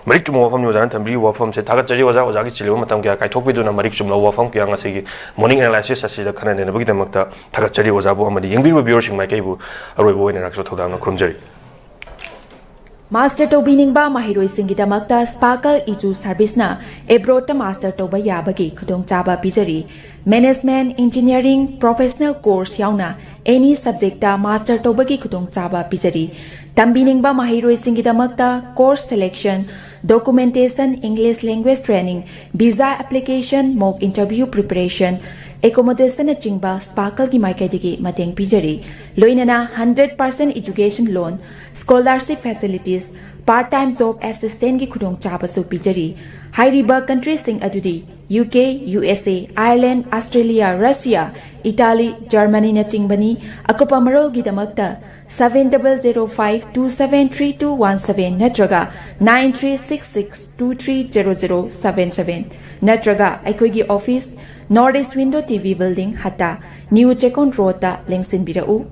ꯃꯔꯤꯛ ꯆꯨꯝꯕ ꯋꯥꯐꯝꯅꯤ ꯑꯣꯖꯥꯅ ꯊꯝꯕꯤꯔꯤꯕ ꯋꯥꯐꯝꯁꯦ꯫ ꯊꯥꯒꯠꯆꯔꯤ ꯑꯣꯖꯥ, ꯑꯣꯖꯥꯒꯤ ꯆꯤꯜꯂꯤꯕ ꯃꯇꯝ ꯀꯌꯥ ꯀꯥꯏꯊꯣꯛꯄꯤꯗꯨꯅ ꯃꯔꯤꯛ ꯆꯨꯝꯂꯕ ꯋꯥꯐꯝ ꯀꯌꯥ ꯉꯁꯤꯒꯤ morning analysis ꯑꯁꯤꯗ ꯈꯟꯅ ꯅꯩꯅꯕꯒꯤꯗꯃꯛꯇ ꯊꯥꯒꯠꯆꯔꯤ ꯑꯣꯖꯥꯕꯨ ꯑꯃꯗꯤ ꯌꯦꯡꯕꯤꯔꯤꯕ viewerꯁꯤꯡ ꯃꯥꯏꯀꯩꯕꯨ ꯑꯔꯣꯏꯕ ꯑꯣꯏꯅ ꯔꯥꯛꯁꯣ ꯊꯧꯗꯥꯡꯅ ꯈꯨꯔꯨꯝꯖꯔꯤ꯫ ꯃꯥꯁꯇꯔ ꯇꯧꯕꯤꯅꯤꯡꯕ ꯃꯍꯩꯔꯣꯏꯁꯤꯡꯒꯤꯗꯃꯛꯇ ꯁ꯭ꯄꯥꯔꯀꯜ ꯏꯖꯨ ꯁꯔꯚꯤꯁꯅ ꯑꯦꯕ꯭ꯔꯣꯗꯇ ꯃꯥꯁꯇꯔ ꯇꯧꯕ ꯌꯥꯕꯒꯤ ꯈꯨꯗꯣꯡꯆꯥꯕ ꯄꯤꯖꯔꯤ꯫ ꯃꯦꯅꯦꯖꯃꯦꯟꯠ, ꯏꯟꯖꯤꯅꯤꯌꯥꯔꯤꯡ, ꯄ꯭ꯔꯣꯐꯦꯁꯅꯦꯜ ꯀꯣꯔꯁ ꯌꯥꯎꯅ ꯑꯦꯅꯤ ꯁꯕꯖꯦꯛꯇ ꯃꯥꯁꯇꯔ ꯇꯧꯕꯒꯤ ꯈꯨꯗꯣꯡꯆꯥꯕ ꯄꯤꯖꯔꯤ꯫ ꯇꯝꯕꯤꯅꯤꯡꯕ ꯃꯍꯩꯔꯣꯏꯁꯤꯡꯒꯤꯗꯃꯛꯇ course selection, documentation, English language training, visa application, mock interview preparation, ꯑꯦꯀꯣꯃꯣꯗꯦꯁꯟꯅꯆꯤꯡꯕ ꯁ꯭ꯄꯥꯔꯀꯜꯒꯤ ꯃꯥꯏꯀꯩꯗꯒꯤ ꯃꯇꯦꯡ ꯄꯤꯖꯔꯤ꯫ ꯂꯣꯏꯅꯅ hundred percent education loan, scholarship facilities, part time job ꯑꯦꯁꯤꯁꯇꯦꯟꯠꯀꯤ ꯈꯨꯗꯣꯡꯆꯥꯕꯁꯨ ꯄꯤꯖꯔꯤ꯫ ꯍꯥꯏꯔꯤꯕ ꯀꯟꯇ꯭ꯔꯤꯁꯤꯡ ꯑꯗꯨꯗꯤ U K, U S A, Ireland, Australia, Russia, Italy, ꯖꯔꯃꯅꯤꯅꯆꯤꯡꯕꯅꯤ꯫ ꯑꯀꯨꯞꯄ ꯃꯔꯣꯜꯒꯤꯗꯃꯛꯇ seven double zero five two seven three two one seven ꯅꯠꯇ꯭ꯔꯒ nine three six six two three zero zero seven seven ꯅꯠꯇ꯭ꯔꯒ ꯑꯩꯈꯣꯏꯒꯤ office, North East Window T V Building, ꯍꯠꯇꯥ, new Chekkon ꯔꯣꯗꯇ ꯂꯦꯡꯁꯤꯟꯕꯤꯔꯛꯎ꯫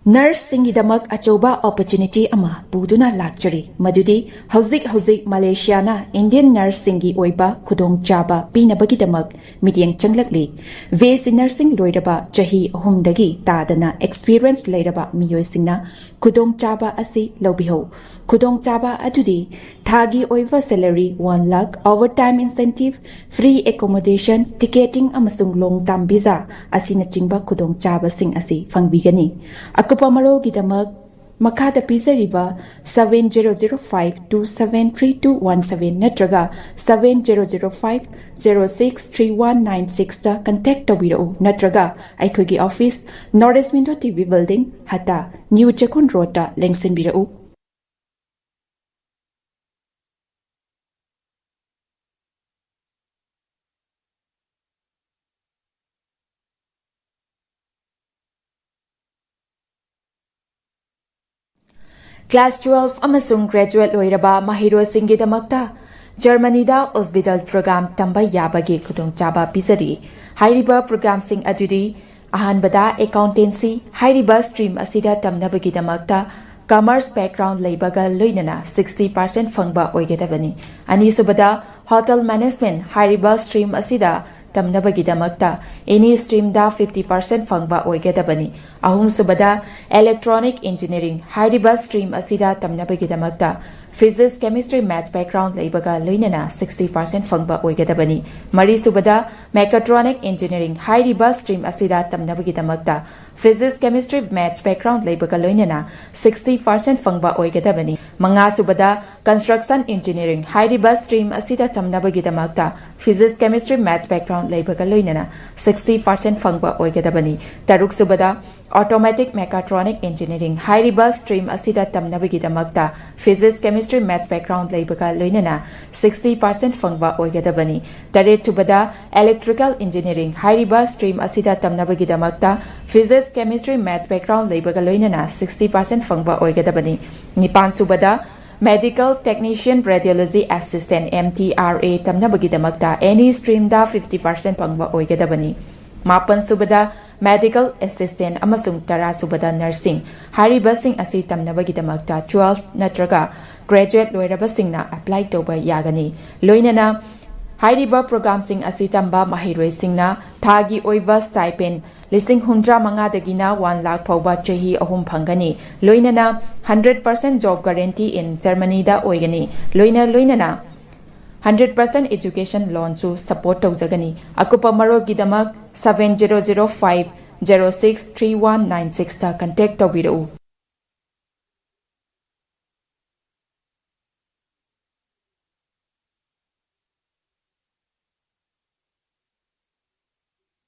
ꯅꯔꯁꯁꯤꯡꯒꯤꯗꯃꯛ ꯑꯆꯧꯕ ꯑꯣꯄꯣꯔꯆꯨꯅꯤꯇꯤ ꯑꯃ ꯄꯨꯗꯨꯅ ꯂꯥꯛꯆꯔꯤ, ꯃꯗꯨꯗꯤ ꯍꯧꯖꯤꯛ ꯍꯧꯖꯤꯛ ꯃꯂꯦꯁꯤꯌꯥꯅ ꯏꯟꯗꯤꯌꯟ ꯅꯔꯁꯁꯤꯡꯒꯤ ꯑꯣꯏꯕ ꯈꯨꯗꯣꯡꯆꯥꯕ ꯄꯤꯅꯕꯒꯤꯗꯃꯛ ꯃꯤꯠꯌꯦꯡ ꯆꯪꯂꯛꯂꯤ꯫ ꯕꯤ ꯑꯦꯁ ꯁꯤ ꯅꯔꯁꯤꯡ ꯂꯣꯏꯔꯕ ꯆꯍꯤ ꯑꯍꯨꯝꯗꯒꯤ ꯇꯥꯗꯅ ꯑꯦꯛꯁꯄꯤꯔꯤꯌꯦꯟꯁ ꯂꯩꯔꯕ ꯃꯤꯑꯣꯏꯁꯤꯡꯅ ꯈꯨꯗꯣꯡꯆꯥꯕ ꯑꯁꯤ ꯂꯧꯕꯤꯍꯧ꯫ ꯈꯨꯗꯣꯡꯆꯥꯕ ꯑꯗꯨꯗꯤ ꯊꯥꯒꯤ ꯑꯣꯏꯕ salary one lakh, overtime incentive, free accommodation, ticketing ꯑꯃꯁꯨꯡ long term visa ꯑꯁꯤꯅꯆꯤꯡꯕ ꯈꯨꯗꯣꯡꯆꯥꯕꯁꯤꯡ ꯑꯁꯤ ꯐꯪꯕꯤꯒꯅꯤ꯫ ꯑꯀꯨꯞꯄ ꯃꯔꯣꯜꯒꯤꯗꯃꯛ ꯃꯈꯥꯗ ꯄꯤꯖꯔꯤꯕ seven zero zero five two seven three two one seven ꯅꯠꯇ꯭ꯔꯒ seven zero zero five zero six three one nine sixꯇ contact ꯇꯧꯕꯤꯔꯛꯎ, ꯅꯠꯇ꯭ꯔꯒ ꯑꯩꯈꯣꯏꯒꯤ office, North East Window T V Building, ꯍꯠꯇꯥ, ꯅ꯭ꯌꯨ ꯆꯦꯛꯀꯣꯟ ꯔꯣꯗꯇ ꯂꯦꯡꯁꯤꯟꯕꯤꯔꯛꯎ꯫ Class twelve ꯑꯃꯁꯨꯡ graduate ꯂꯣꯏꯔꯕ ꯃꯍꯩꯔꯣꯏꯁꯤꯡꯒꯤꯗꯃꯛꯇ ꯖꯔꯃꯅꯤꯗ ꯑꯣꯁꯕꯤꯗꯜ program ꯇꯝꯕ ꯌꯥꯕꯒꯤ ꯈꯨꯗꯣꯡꯆꯥꯕ ꯄꯤꯖꯔꯤ꯫ ꯍꯥꯏꯔꯤꯕ programꯁꯤꯡ ꯑꯗꯨꯗꯤ: ꯑꯍꯥꯟꯕꯗ, accountancy꯫ ꯍꯥꯏꯔꯤꯕ stream ꯑꯁꯤꯗ ꯇꯝꯅꯕꯒꯤꯗꯃꯛꯇ commerce background ꯂꯩꯕꯒ ꯂꯣꯏꯅꯅ sixty percent ꯐꯪꯕ ꯑꯣꯏꯒꯗꯕꯅꯤ꯫ ꯑꯅꯤꯁꯨꯕꯗ, hotel management꯫ ꯍꯥꯏꯔꯤꯕ stream ꯑꯁꯤꯗ ꯇꯝꯅꯕꯒꯤꯗꯃꯛꯇ any streamꯗ fifty percent ꯐꯪꯕ ꯑꯣꯏꯒꯗꯕꯅꯤ꯫ ꯑꯍꯨꯝꯁꯨꯕꯗ, electronic engineering꯫ ꯍꯥꯏꯔꯤꯕ stream ꯑꯁꯤꯗ ꯇꯝꯅꯕꯒꯤꯗꯃꯛꯇ physics, chemistry, maths background ꯂꯩꯕꯒ ꯂꯣꯏꯅꯅ sixty percent ꯐꯪꯕ ꯑꯣꯏꯒꯗꯕꯅꯤ꯫ ꯃꯔꯤꯁꯨꯕꯗ, mechatronic engineering꯫ ꯍꯥꯏꯔꯤꯕ stream ꯑꯁꯤꯗ ꯇꯝꯅꯕꯒꯤꯗꯃꯛꯇ physics, chemistry, maths background ꯂꯩꯕꯒ ꯂꯣꯏꯅꯅ sixty percent ꯐꯪꯕ ꯑꯣꯏꯒꯗꯕꯅꯤ꯫ ꯃꯉꯥꯁꯨꯕꯗ, construction engineering꯫ ꯍꯥꯏꯔꯤꯕ stream ꯑꯁꯤꯗ ꯇꯝꯅꯕꯒꯤꯗꯃꯛꯇ physics, chemistry, maths background ꯂꯩꯕꯒ ꯂꯣꯏꯅꯅ sixty percent ꯐꯪꯕ ꯑꯣꯏꯒꯗꯕꯅꯤ꯫ ꯇꯔꯨꯛꯁꯨꯕꯗ, automatic mechatronic engineering꯫ ꯍꯥꯏꯔꯤꯕ stream ꯑꯁꯤꯗ ꯇꯝꯅꯕꯒꯤꯗꯃꯛꯇ physics, chemistry, maths background ꯂꯩꯕꯒ ꯂꯣꯏꯅꯅ sixty percent ꯐꯪꯕ ꯑꯣꯏꯒꯗꯕꯅꯤ꯫ ꯇꯔꯦꯠꯁꯨꯕꯗ, electrical engineering꯫ ꯍꯥꯏꯔꯤꯕ stream ꯑꯁꯤꯗ ꯇꯝꯅꯕꯒꯤꯗꯃꯛꯇ physics, chemistry, maths background ꯂꯩꯕꯒ ꯂꯣꯏꯅꯅ sixty percent ꯐꯪꯕ ꯑꯣꯏꯒꯗꯕꯅꯤ꯫ ꯅꯤꯄꯥꯟꯁꯨꯕꯗ, medical technician radiology assistant, M T R A, ꯇꯝꯅꯕꯒꯤꯗꯃꯛꯇ any streamꯗ fifty percent ꯐꯪꯕ ꯑꯣꯏꯒꯗꯕꯅꯤ꯫ ꯃꯥꯄꯟꯁꯨꯕꯗ, medical assistant ꯑꯃꯁꯨꯡ ꯇꯔꯥꯁꯨꯕꯗ, nursing꯫ ꯍꯥꯏꯔꯤꯕꯁꯤꯡ ꯑꯁꯤ ꯇꯝꯅꯕꯒꯤꯗꯃꯛꯇ twelve ꯅꯠꯇ꯭ꯔꯒ graduate ꯂꯣꯏꯔꯕꯁꯤꯡꯅ apply ꯇꯧꯕ ꯌꯥꯒꯅꯤ꯫ ꯂꯣꯏꯅꯅ ꯍꯥꯏꯔꯤꯕ programꯁꯤꯡ ꯑꯁꯤ ꯇꯝꯕ ꯃꯍꯩꯔꯣꯏꯁꯤꯡꯅ ꯊꯥꯒꯤ ꯑꯣꯏꯕ stipend ꯂꯤꯁꯤꯡ ꯍꯨꯝꯗ꯭ꯔꯥ ꯃꯉꯥꯗꯒꯤꯅ one lakh ꯐꯥꯎꯕ ꯆꯍꯤ ꯑꯍꯨꯝ ꯐꯪꯒꯅꯤ꯫ ꯂꯣꯏꯅꯅ hundred percent job guarantee in Germanyꯗ ꯑꯣꯏꯒꯅꯤ꯫ ꯂꯣꯏꯅ ꯂꯣꯏꯅꯅ hundred percent education loanꯁꯨ support ꯇꯧꯖꯒꯅꯤ꯫ ꯑꯀꯨꯞꯄ ꯃꯔꯣꯜꯒꯤꯗꯃꯛ seven zero zero five zero six three one nine sixꯇ contact ꯇꯧꯕꯤꯔꯛꯎ꯫